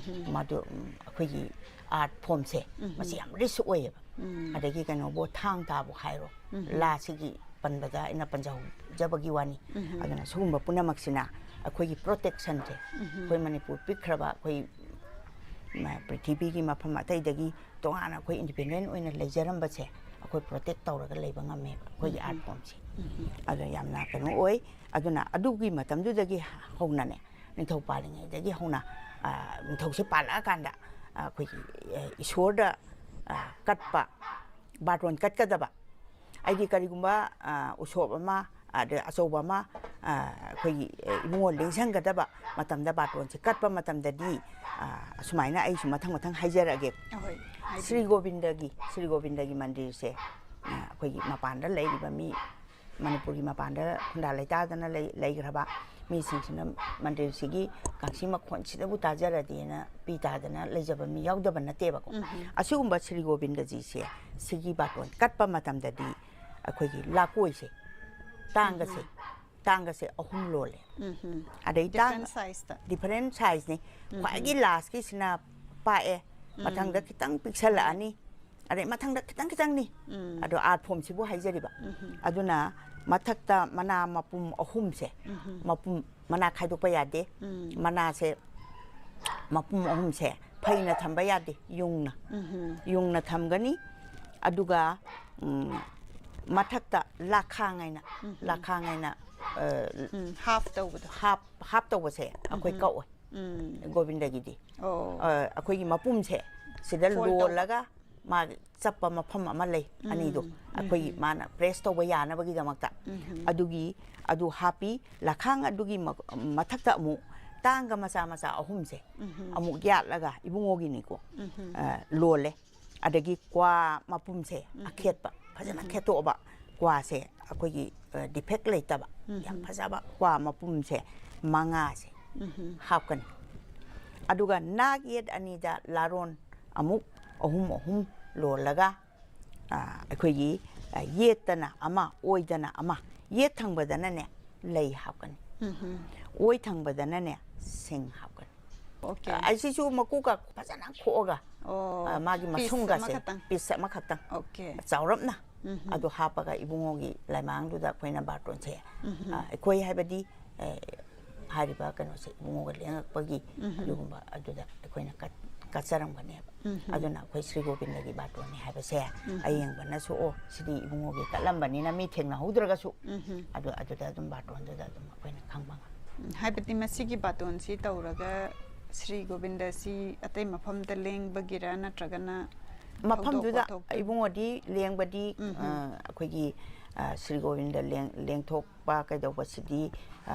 ꯃꯗꯨ, ꯎꯝ, ꯑꯩꯈꯣꯏꯒꯤ ꯑꯥꯔꯠ ꯐꯣꯝꯁꯦ ꯃꯁꯤ ꯌꯥꯝ ꯔꯤꯆ ꯑꯣꯏꯌꯦꯕ꯫ ꯑꯗꯒꯤ ꯀꯩꯅꯣꯕꯨ, ꯊꯥꯡ ꯇꯥꯕꯨ ꯍꯥꯏꯔꯣ, ꯂꯥꯁꯤꯒꯤ ꯄꯟꯕꯗ ꯑꯩꯅ ꯄꯟꯖꯍꯧꯖꯕꯒꯤ ꯋꯥꯅꯤ꯫ ꯑꯗꯨꯅ ꯁꯤꯒꯨꯝꯕ ꯄꯨꯝꯅꯃꯛꯁꯤꯅ ꯑꯩꯈꯣꯏꯒꯤ ꯄ꯭ꯔꯣꯇꯦꯛꯁꯟꯁꯦ, ꯑꯩꯈꯣꯏ ꯃꯅꯤꯄꯨꯔ ꯄꯤꯛꯈ꯭ꯔꯕ ꯑꯩꯈꯣꯏ, ꯃ-, ꯄ꯭ꯔꯤꯊꯤꯕꯤꯒꯤ ꯃꯐꯝ ꯑꯇꯩꯗꯒꯤ ꯇꯣꯉꯥꯟꯅ ꯑꯩꯈꯣꯏ ꯏꯟꯗꯤꯄꯦꯟꯗꯦꯟ ꯑꯣꯏꯅ ꯂꯩꯖꯔꯝꯕꯁꯦ ꯑꯩꯈꯣꯏ ꯄ꯭ꯔꯣꯇꯦꯛ ꯇꯧꯔꯒ ꯂꯩꯕ ꯉꯝꯃꯦꯕ ꯑꯩꯈꯣꯏꯒꯤ ꯑꯥꯔꯠ ꯐꯣꯝꯁꯦ꯫ ꯑꯗꯣ ꯌꯥꯝꯅ ꯀꯩꯅꯣ ꯑꯣꯏ꯫ ꯑꯗꯨꯅ ꯑꯗꯨꯒꯤ ꯃꯇꯝꯗꯨꯗꯒꯤ ꯍꯧꯅꯅꯦ, ꯅꯤꯡꯊꯧ ꯄꯥꯜꯂꯤꯉꯩꯗꯒꯤ ꯍꯧꯅ, ꯑ, ꯅꯤꯡꯊꯧꯁꯦ ꯄꯥꯜꯂꯛꯑꯀꯥꯟꯗ, ꯑ, ꯑꯩꯈꯣꯏꯒꯤ, ꯑ, ꯏꯁꯣꯔꯗ, ꯑ, ꯀꯠꯄ, ꯕꯥꯔꯇꯣꯟ ꯀꯠꯀꯗꯕ꯫ ꯑꯩꯗꯤ ꯀꯔꯤꯒꯨꯝꯕ, ꯑ, ꯎꯁꯣꯞ ꯑꯃ, ꯑꯗ ꯑꯆꯧꯕ ꯑꯃ, ꯑ, ꯑꯩꯈꯣꯏꯒꯤ, ꯑ, ꯏꯕꯨꯡꯉꯣ ꯂꯦꯡꯁꯟꯒꯗꯕ ꯃꯇꯝꯗ, ꯕꯥꯔꯇꯣꯟꯁꯦ ꯀꯠꯄ ꯃꯇꯝꯗꯗꯤ, ꯑ, ꯑꯁꯨꯃꯥꯏꯅ ꯑꯩꯁꯨ ꯃꯊꯪ ꯃꯊꯪ ꯍꯥꯏꯖꯔꯛꯑꯒꯦ꯫ ꯑꯍꯣꯏ, ꯍꯥꯏꯕꯤꯌꯨ꯫ ꯁ꯭ꯔꯤ ꯒꯣꯕꯤꯟꯗꯒꯤ, ꯁ꯭ꯔꯤ ꯒꯣꯕꯤꯟꯗꯒꯤ ꯃꯟꯗꯤꯔꯁꯦ, ꯑ, ꯑꯩꯈꯣꯏꯒꯤ ꯃꯄꯥꯟꯗ ꯂꯩꯔꯤꯕ ꯃꯤ, ꯃꯅꯤꯄꯨꯔꯒꯤ ꯃꯄꯥꯟꯗ ꯈꯨꯟꯗꯥ ꯂꯩꯇꯥꯗꯅ ꯂꯩ-, ꯂꯩꯈ꯭ꯔꯕ ꯃꯤꯁꯤꯡꯁꯤꯅ ꯃꯟꯗꯤꯔꯁꯤꯒꯤ ꯀꯥꯡꯁꯤ ꯃꯈꯣꯟꯁꯤꯗꯕꯨ ꯇꯥꯖꯔꯗꯤꯅ ꯄꯤ ꯇꯥꯗꯅ ꯂꯩꯖꯕ ꯃꯤ ꯌꯥꯎꯗꯕ ꯅꯠꯇꯦꯕꯀꯣ꯫ ꯑꯁꯤꯒꯨꯝꯕ ꯁ꯭ꯔꯤ ꯒꯣꯕꯤꯟꯗꯖꯤꯁꯦ, ꯁꯤꯒꯤ ꯕꯥꯇꯣꯟ ꯀꯠꯄ ꯃꯇꯝꯗꯗꯤ ꯑꯩꯈꯣꯏꯒꯤ ꯂꯥꯀꯣꯏꯁꯦ, ꯇꯥꯡꯒꯁꯦ, ꯇꯥꯡꯒꯁꯦ ꯑꯍꯨꯝ ꯂꯣꯜꯂꯦ꯫ ꯑꯗꯩ ꯇꯥꯡ-, ꯗꯤꯐ꯭ꯔꯦꯟ ꯁꯥꯏꯖꯇ꯫ ꯗꯤꯐ꯭ꯔꯦꯟ ꯁꯥꯏꯖꯅꯤ꯫ ꯈ꯭ꯋꯥꯏꯒꯤ ꯂꯥꯁꯀꯤꯁꯤꯅ ꯄꯥꯛꯑꯦ, ꯃꯊꯪꯗ ꯈꯤꯇꯪ ꯄꯤꯛꯁꯜꯂꯛꯑꯅꯤ, ꯑꯗꯩ ꯃꯊꯪꯗ ꯈꯤꯇꯪ ꯈꯤꯇꯪꯅꯤ꯫ ꯑꯗꯣ ꯑꯥꯔꯠ ꯐꯣꯝꯁꯤꯕꯨ ꯍꯥꯏꯖꯔꯤꯕ꯫ ꯑꯗꯨꯅ ꯃꯊꯛꯇ ꯃꯅꯥ ꯃꯄꯨꯝ ꯑꯍꯨꯝꯁꯦ, ꯃꯄꯨꯝ, ꯃꯅꯥ ꯈꯥꯏꯗꯣꯛꯄ ꯌꯥꯗꯦ꯫ ꯃꯅꯥꯁꯦ ꯃꯄꯨꯝ ꯑꯍꯨꯝꯁꯦ ꯐꯩꯅ ꯊꯝꯕ ꯌꯥꯗꯦ, ꯌꯨꯡꯅ꯫ ꯌꯨꯡꯅ ꯊꯝꯒꯅꯤ꯫ ꯑꯗꯨꯒ, ꯎꯝ, ꯃꯊꯛꯇ ꯂꯥꯈꯥꯡ ꯍꯥꯏꯅ, ꯂꯥꯈꯥꯡ ꯍꯥꯏꯅ, ꯑ, ꯎꯝ, ꯍꯥꯞ ꯇꯧꯕꯗꯣ꯫ ꯍꯥꯞ, ꯍꯥꯞ ꯇꯧꯕꯁꯦ ꯑꯩꯈꯣꯏ ꯀꯛꯑꯣꯏ꯫ ꯎꯝ꯫ ꯒꯣꯕꯤꯟꯗꯒꯤꯗꯤ꯫ ꯑꯣ꯫ ꯑ, ꯑꯩꯈꯣꯏꯒꯤ ꯃꯄꯨꯝꯁꯦ ꯁꯤꯗ ꯐꯣꯜ ꯇꯧꯕ꯫ ꯂꯣꯜꯂꯒ ꯃꯥꯒꯤ ꯆꯞꯄ ꯃꯐꯝ ꯑꯃ ꯂꯩ, ꯎꯝ, ꯑꯅꯤꯗꯣ꯫ ꯑꯩꯈꯣꯏꯒꯤ ꯎꯝ꯫ ꯃꯥꯅ ꯄ꯭ꯔꯦꯁ ꯇꯧꯕ ꯌꯥꯅꯕꯒꯤꯗꯃꯛꯇ꯫ ꯎꯝ꯫ ꯑꯗꯨꯒꯤ, ꯑꯗꯨ ꯍꯥꯞꯄꯤ꯫ ꯂꯈꯥꯡ ꯑꯗꯨꯒꯤ ꯃ-, ꯃꯊꯛꯇ ꯑꯃꯨꯛ ꯇꯥꯡꯒ ꯃꯆꯥ ꯃꯆꯥ ꯑꯍꯨꯝꯁꯦ ꯎꯝ꯫ ꯑꯃꯨꯛ ꯌꯥꯠꯂꯒ ꯏꯕꯨꯡꯉꯣꯒꯤꯅꯤꯀꯣ, ꯎꯝ꯫ ꯑ, ꯂꯣꯜꯂꯦ꯫ ꯑꯗꯒꯤ ꯀ꯭ꯋꯥ ꯃꯄꯨꯝꯁꯦ ꯎꯝ꯫ ꯑꯈꯦꯠꯄ, ꯐꯖꯅ ꯎꯝ꯫ ꯈꯦꯠꯇꯣꯛꯑꯕ ꯀ꯭ꯋꯥꯁꯦ, ꯑꯩꯈꯣꯏꯒꯤ, ꯑ, ꯗꯤꯐꯦꯛ ꯂꯩꯇꯕ, ꯎꯝ꯫ ꯌꯥꯝ ꯐꯖꯕ ꯀ꯭ꯋꯥ ꯃꯄꯨꯝꯁꯦ ꯃꯉꯥꯁꯦ ꯎꯝ꯫ ꯍꯥꯞꯀꯅꯤ꯫ ꯑꯗꯨꯒ ꯅꯥꯛ ꯌꯦꯠ ꯑꯅꯤꯗ ꯂꯥꯔꯣꯟ ꯑꯃꯨꯛ ꯑꯍꯨꯝ ꯑꯍꯨꯝ ꯂꯣꯜꯂꯒ, ꯑ, ꯑꯩꯈꯣꯏꯒꯤ, ꯑ, ꯌꯦꯠꯇꯅ ꯑꯃ, ꯑꯣꯏꯗꯅ ꯑꯃ, ꯌꯦꯠ ꯊꯪꯕꯗꯅꯅꯦ ꯂꯩ ꯍꯥꯞꯀꯅꯤ꯫ ꯑꯣꯏ ꯊꯪꯕꯗꯅꯅꯦ ꯁꯤꯡ ꯍꯥꯞꯀꯅꯤ꯫ ꯑꯣꯀꯦ꯫ ꯑꯁꯤꯁꯨ ꯃꯀꯨꯒ ꯐꯖꯅ ꯈꯣꯛꯑꯒ, ꯑꯣ, ꯑ, ꯃꯥꯒꯤ ꯄꯤꯁ ꯃꯁꯨꯡꯒꯁꯦ ꯑꯃꯈꯛꯇꯪ꯫ ꯄꯤꯁ ꯑꯃꯈꯛꯇꯪ ꯑꯣꯀꯦ꯫ ꯆꯥꯎꯔꯞꯅ ꯑꯗꯨ ꯍꯥꯞꯄꯒ ꯏꯕꯨꯡꯉꯣꯒꯤ ꯂꯥꯏꯃꯥꯡꯗꯨꯗ ꯑꯩꯈꯣꯏꯅ ꯕꯥꯔꯇꯣꯟꯁꯦ, ꯑ, ꯑꯩꯈꯣꯏ ꯍꯥꯏꯕꯗꯤ, ꯑ, ꯍꯥꯏꯔꯤꯕ ꯀꯩꯅꯣꯁꯦ ꯏꯕꯨꯡꯉꯣꯒ ꯂꯦꯡꯉꯛꯄꯒꯤ ꯑꯗꯨꯒꯨꯝꯕ ꯑꯗꯨꯗ ꯑꯩꯈꯣꯏꯅ ꯀꯠ-, ꯀꯠꯆꯔꯝꯒꯅꯦꯕ꯫ ꯑꯗꯨꯅ ꯑꯩꯈꯣꯏ ꯁ꯭ꯔꯤ ꯒꯣꯕꯤꯟꯗꯒꯤ ꯕꯥꯔꯇꯣꯟꯅꯤ ꯍꯥꯏꯕꯁꯦ ꯑꯌꯦꯡꯕꯅꯁꯨ, "ꯑꯣ, ꯁꯤꯗꯤ ꯏꯕꯨꯡꯉꯣꯒꯤ ꯀꯠꯂꯝꯕꯅꯤꯅ ꯃꯤ ꯊꯦꯡꯅꯍꯧꯗ꯭ꯔꯒꯁꯨ ꯑꯗꯨ, ꯑꯗꯨꯗ ꯑꯗꯨꯝ ꯕꯥꯔꯇꯣꯟꯗꯨꯗ ꯑꯗꯨꯝ ꯑꯩꯈꯣꯏꯅ ꯈꯪꯕ ꯉꯝꯃꯤ"꯫ ꯎꯝ, ꯍꯥꯏꯕꯗꯤ ꯃꯁꯤꯒꯤ ꯕꯥꯔꯇꯣꯟꯁꯤ ꯇꯧꯔꯒ ꯁ꯭ꯔꯤ ꯒꯣꯕꯤꯟꯗꯁꯤ ꯑꯇꯩ ꯃꯐꯝꯗ ꯂꯦꯡꯕꯒꯤꯔ ꯅꯠꯇ꯭ꯔꯒꯅ ꯃꯐꯝꯗꯨꯗ ꯊꯧꯗꯣꯛ ꯋꯥꯊꯣꯛꯇ? ꯏꯕꯨꯡꯉꯣꯗꯤ ꯂꯦꯡꯕꯗꯤ, ꯑ, ꯑꯩꯈꯣꯏꯒꯤ, ꯑ, ꯁ꯭ꯔꯤ ꯒꯣꯕꯤꯟꯗ ꯂꯦꯡ-, ꯂꯦꯡꯊꯣꯛꯄ ꯀꯩꯗꯧꯕꯁꯤꯗꯤ, ꯑ,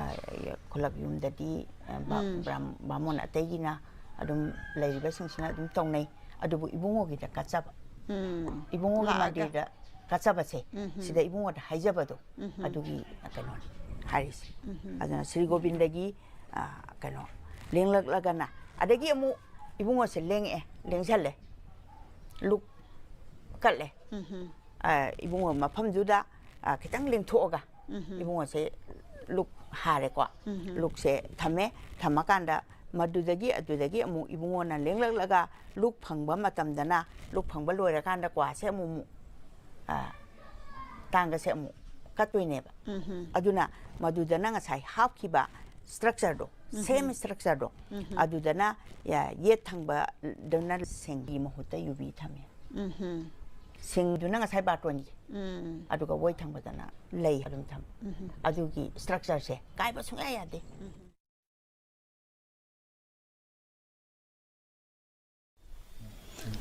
ꯈꯨꯂꯛ ꯌꯨꯝꯗꯗꯤ, ꯑ, ꯕꯥ-, ꯕ꯭ꯔꯥꯝ-, ꯕꯥꯃꯣꯟ ꯑꯇꯩꯒꯤꯅ ꯑꯗꯨꯝ ꯂꯩꯔꯤꯕꯁꯤꯡꯁꯤꯅ ꯑꯗꯨꯝ ꯇꯧꯅꯩ꯫ ꯑꯗꯨꯕꯨ ꯏꯕꯨꯡꯉꯣꯒꯤꯗ ꯀꯠꯆꯕ, ꯎꯝ꯫ ꯏꯕꯨꯡꯉꯣꯒꯤ ꯂꯥꯛꯑꯒ꯫ ꯃꯟꯗꯤꯔꯗ ꯀꯠꯆꯕꯁꯦ, ꯁꯤꯗ ꯏꯕꯨꯡꯉꯣꯗ ꯍꯥꯏꯖꯕꯗꯣ, ꯑꯗꯨꯒꯤ ꯀꯩꯅꯣꯅꯤ ꯍꯥꯏꯔꯤꯁꯦ꯫ ꯑꯗꯨꯅ ꯁ꯭ꯔꯤ ꯒꯣꯕꯤꯟꯗꯒꯤ, ꯑ, ꯀꯩꯅꯣ, ꯂꯦꯡꯂꯛꯂꯒꯅ, ꯑꯗꯒꯤ ꯑꯃꯨꯛ ꯏꯕꯨꯡꯉꯣꯁꯦ ꯂꯦꯡꯉꯛꯑꯦ, ꯂꯦꯡꯁꯜꯂꯦ, ꯂꯨꯛ ꯀꯠꯂꯦ꯫ ꯑ, ꯏꯕꯨꯡꯉꯣ ꯃꯐꯝꯗꯨꯗ, ꯑ, ꯈꯤꯇꯪ ꯂꯦꯡꯊꯣꯛꯑꯒ ꯏꯕꯨꯡꯉꯣꯁꯦ ꯂꯨꯛ ꯍꯥꯔꯦꯀꯣ꯫ ꯂꯨꯛꯁꯦ ꯊꯝꯃꯦ꯫ ꯊꯝꯃꯀꯥꯟꯗ ꯃꯗꯨꯗꯒꯤ, ꯑꯗꯨꯗꯒꯤ ꯑꯃꯨꯛ ꯏꯕꯨꯡꯉꯣꯅ ꯂꯦꯡꯂꯛꯂꯒ ꯂꯨꯛ ꯐꯪꯕ ꯃꯇꯝꯗꯅ, ꯂꯨꯛ ꯐꯪꯕ ꯂꯣꯏꯔꯀꯥꯟꯗ ꯀ꯭ꯋꯥꯁꯦ ꯑꯃꯨꯛ, ꯑꯃꯨꯛ, ꯑ, ꯇꯥꯡꯒꯁꯦ ꯑꯃꯨꯛ ꯀꯠꯇꯣꯏꯅꯦꯕ꯫ ꯑꯗꯨꯅ ꯃꯗꯨꯗꯅ ꯉꯁꯥꯏ ꯍꯥꯞꯈꯤꯕ structureꯗꯣ, same structureꯗꯣ, ꯑꯗꯨꯗꯅ ꯌꯦꯠ ꯊꯪꯕꯗꯅ ꯁꯤꯡꯒꯤ ꯃꯍꯨꯠꯇ ꯌꯨꯕꯤ ꯊꯝꯃꯦ꯫ ꯁꯤꯡꯗꯨꯅ ꯉꯁꯥꯏ ꯕꯥꯔꯇꯣꯟꯒꯤ, ꯑꯗꯨꯒ ꯑꯣꯏ ꯊꯪꯕꯗꯅ ꯂꯩ ꯑꯗꯨꯝ ꯊꯝꯃꯦ꯫ ꯑꯗꯨꯒꯤ structureꯁꯦ ꯀꯥꯏꯕ ꯁꯨꯡꯌꯥ ꯌꯥꯗꯦ꯫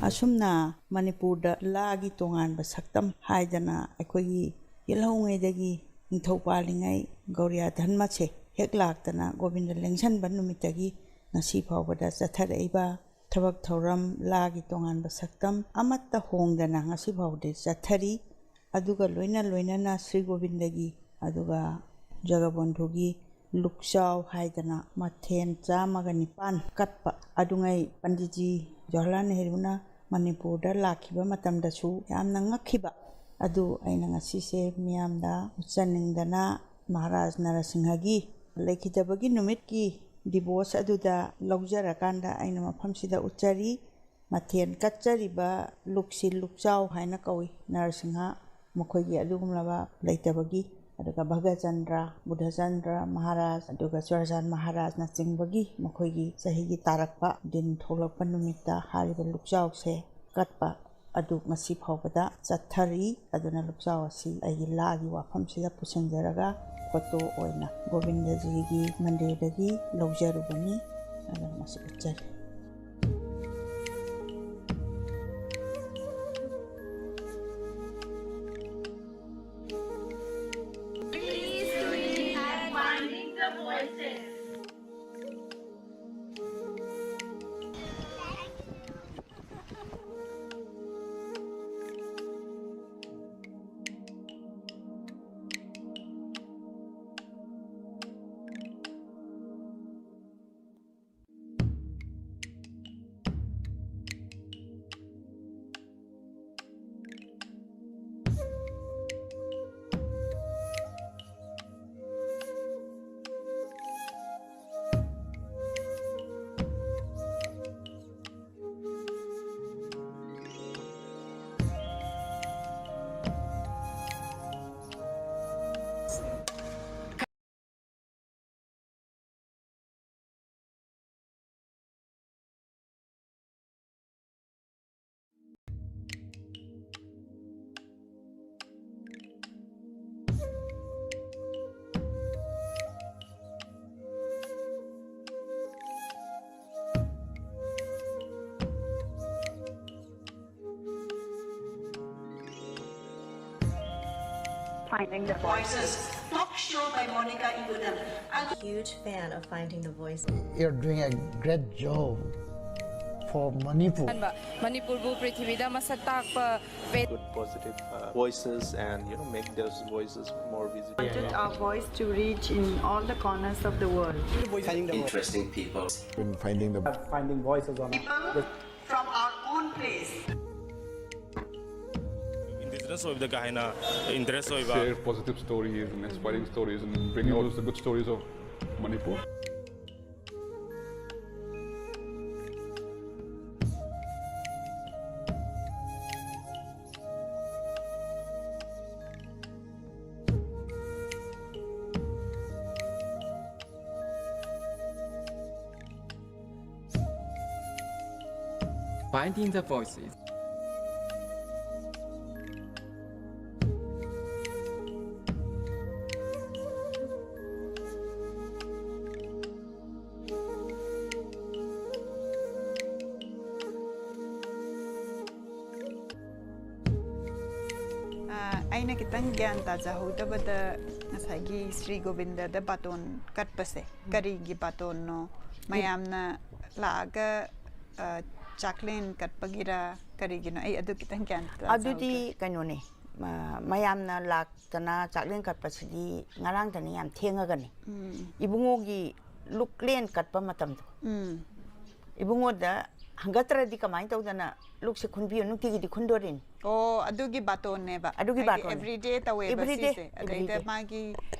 ꯑꯁꯨꯝꯅ ꯃꯅꯤꯄꯨꯔꯗ ꯂꯥꯒꯤ ꯇꯣꯉꯥꯟꯕ ꯁꯛꯇꯝ ꯍꯥꯏꯗꯅ ꯑꯩꯈꯣꯏꯒꯤ ꯌꯦꯜꯍꯧꯉꯩꯗꯒꯤ ꯅꯤꯡꯊꯧ ꯄꯥꯜꯂꯤꯉꯩ ꯒꯧꯔꯤꯌꯥ ꯙꯔꯃꯁꯦ ꯍꯦꯛ ꯂꯥꯛꯇꯅ ꯒꯣꯕꯤꯟꯗ ꯂꯦꯡꯁꯟꯕ ꯅꯨꯃꯤꯠꯇꯒꯤ ꯉꯁꯤ ꯐꯥꯎꯕꯗ ꯆꯠꯊꯔꯛꯏꯕ ꯊꯕꯛ ꯊꯧꯔꯝ, ꯂꯥꯒꯤ ꯇꯣꯉꯥꯟꯕ ꯁꯛꯇꯝ ꯑꯃꯠꯇ ꯍꯣꯡꯗꯅ ꯉꯁꯤ ꯐꯥꯎꯕꯗꯤ ꯆꯠꯊꯔꯤ꯫ ꯑꯗꯨꯒ ꯂꯣꯏꯅ ꯂꯣꯏꯅꯅ ꯁ꯭ꯔꯤ ꯒꯣꯕꯤꯟꯗꯒꯤ ꯑꯗꯨꯒ ꯖꯒꯕꯣꯟꯙꯨꯒꯤ ꯂꯨꯛꯆꯥꯎ ꯍꯥꯏꯗꯅ ꯃꯊꯦꯜ ꯆꯥꯝꯃꯒ ꯅꯤꯄꯥꯟ ꯀꯠꯄ ꯑꯗꯨꯉꯩ ꯄꯟꯗꯤꯠꯖꯤ ꯖꯋꯥꯍꯔꯂꯥꯜ ꯅꯦꯍꯔꯨꯅ ꯃꯅꯤꯄꯨꯔꯗ ꯂꯥꯛꯈꯤꯕ ꯃꯇꯝꯗꯁꯨ ꯌꯥꯝꯅ ꯉꯛꯈꯤꯕ ꯑꯗꯨ ꯑꯩꯅ ꯉꯁꯤꯁꯦ ꯃꯤꯌꯥꯝꯗ ꯎꯠꯆꯅꯤꯡꯗꯅ ꯃꯍꯥꯔꯥꯖ ꯅꯔꯁꯤꯡꯍꯒꯤ ꯂꯩꯈꯤꯗꯕꯒꯤ ꯅꯨꯃꯤꯠꯀꯤ ꯗꯤꯕꯣꯔꯁ ꯑꯗꯨꯗ ꯂꯧꯖꯔꯀꯥꯟꯗ ꯑꯩꯅ ꯃꯐꯝꯁꯤꯗ ꯎꯠꯆꯔꯤ꯫ ꯃꯊꯦꯜ ꯀꯠꯆꯔꯤꯕ ꯂꯨꯛꯁꯤ ꯂꯨꯛꯆꯥꯎ ꯍꯥꯏꯅ ꯀꯧꯏ꯫ ꯅꯔꯁꯤꯡꯍ ꯃꯈꯣꯏꯒꯤ ꯑꯗꯨꯒꯨꯝꯂꯕ ꯂꯩꯇꯕꯒꯤ, ꯑꯗꯨꯒ ꯚꯒꯆꯟꯗ꯭ꯔ, ꯕꯨꯙꯆꯟꯗ꯭ꯔ ꯃꯍꯥꯔꯥꯖ, ꯑꯗꯨꯒ ꯆꯨꯔꯥꯆꯥꯟ ꯃꯍꯥꯔꯥꯖꯅꯆꯤꯡꯕꯒꯤ ꯃꯈꯣꯏꯒꯤ ꯆꯍꯤꯒꯤ ꯇꯥꯔꯛꯄ ꯗꯤꯟ ꯊꯣꯛꯂꯛꯄ ꯅꯨꯃꯤꯠꯇ ꯍꯥꯏꯔꯤꯕ ꯂꯨꯛꯆꯥꯎꯁꯦ ꯀꯠꯄ ꯑꯗꯨ ꯉꯁꯤ ꯐꯥꯎꯕꯗ ꯆꯠꯊꯔꯤ꯫ ꯑꯗꯨꯅ ꯂꯨꯛꯆꯥꯎ ꯑꯁꯤ ꯑꯩꯒꯤ ꯂꯥꯒꯤ ꯋꯥꯐꯝꯁꯤꯗ ꯄꯨꯁꯤꯟꯖꯔꯒ ꯐꯣꯇꯣ ꯑꯣꯏꯅ ꯒꯣꯕꯤꯟꯗꯖꯤꯒꯤ ꯃꯟꯗꯤꯔꯗꯒꯤ ꯂꯧꯖꯔꯨꯕꯅꯤ꯫ ꯑꯗꯨꯅ ꯃꯁꯤ ꯎꯠꯆꯔꯤ꯫ Finding the Voices, talk show by Monica Iguodam. Huge fan of Finding the Voice. You're doing a great job for Manipur. ꯑꯍꯥꯟꯕ ꯃꯅꯤꯄꯨꯔꯕꯨ ꯄ꯭ꯔꯤꯊꯤꯕꯤꯗ ꯃꯁꯛ ꯇꯥꯛꯄ ꯄꯦ- Good positive uh, voices and, you know, make those voices more visible. Wanted our voice to reach in all the corners of the world. Interesting people. Been finding the Finding voices on People from our own place. Indigenous ꯑꯣꯏꯕꯗ ꯀꯥ ꯍꯦꯟꯅ interest ꯑꯣꯏꯕ꯫ Share positive stories and inspiring stories and bring out the good stories of Manipur. Finding the voices. ꯑꯩꯅ ꯈꯤꯇꯪ ꯒ꯭ꯌꯥꯟ ꯇꯥꯖꯍꯧꯗꯕꯗ, ꯉꯁꯥꯏꯒꯤ ꯁ꯭ꯔꯤ ꯒꯣꯕꯤꯟꯗꯗ ꯕꯥꯇꯣꯟ ꯀꯠꯄꯁꯦ ꯀꯔꯤꯒꯤ ꯕꯥꯇꯣꯟꯅꯣ? ꯃꯌꯥꯝꯅ ꯂꯥꯛꯑꯒ, ꯑ, ꯆꯥꯛꯂꯦꯟ ꯀꯠꯄꯒꯤꯔ ꯀꯔꯤꯒꯤꯅꯣ? ꯑꯩ ꯑꯗꯨ ꯈꯤꯇꯪ ꯒ꯭ꯌꯥꯟ ꯇꯥꯖꯍꯧꯗ꯭ꯔꯦ꯫ ꯑꯗꯨꯗꯤ ꯀꯩꯅꯣꯅꯦ, ꯃ-, ꯃꯌꯥꯝꯅ ꯂꯥꯛꯇꯅ ꯆꯥꯛꯂꯦꯟ ꯀꯠꯄꯁꯤꯗꯤ ꯉꯔꯥꯡꯗꯅꯤ, ꯌꯥꯝ ꯊꯦꯡꯉꯒꯅꯤ꯫ ꯎꯝ꯫ ꯏꯕꯨꯡꯉꯣꯒꯤ ꯂꯨꯛꯂꯦꯟ ꯀꯠꯄ ꯃꯇꯝꯗꯣ꯫ ꯎꯝ꯫ ꯏꯕꯨꯡꯉꯣꯗ ꯍꯪꯒꯠꯇ꯭ꯔꯗꯤ ꯀꯃꯥꯏꯅ ꯇꯧꯗꯅ ꯂꯨꯛꯁꯦ ꯈꯨꯟꯕꯤꯌꯨ? ꯅꯨꯡꯇꯤꯒꯤꯗꯤ ꯈꯨꯟꯗꯣꯔꯤꯅꯤ꯫ ꯑꯣ, ꯑꯗꯨꯒꯤ ꯕꯥꯇꯣꯟꯅꯦꯕ꯫ ꯑꯗꯨꯒꯤ ꯍꯥꯏꯗꯤ ꯕꯥꯇꯣꯟꯅꯦ꯫ Everyday ꯇꯧꯋꯦꯕ everyday, ꯁꯤꯁꯦ꯫ ꯑꯗꯩꯗ everyday꯫ ꯃꯥꯒꯤ,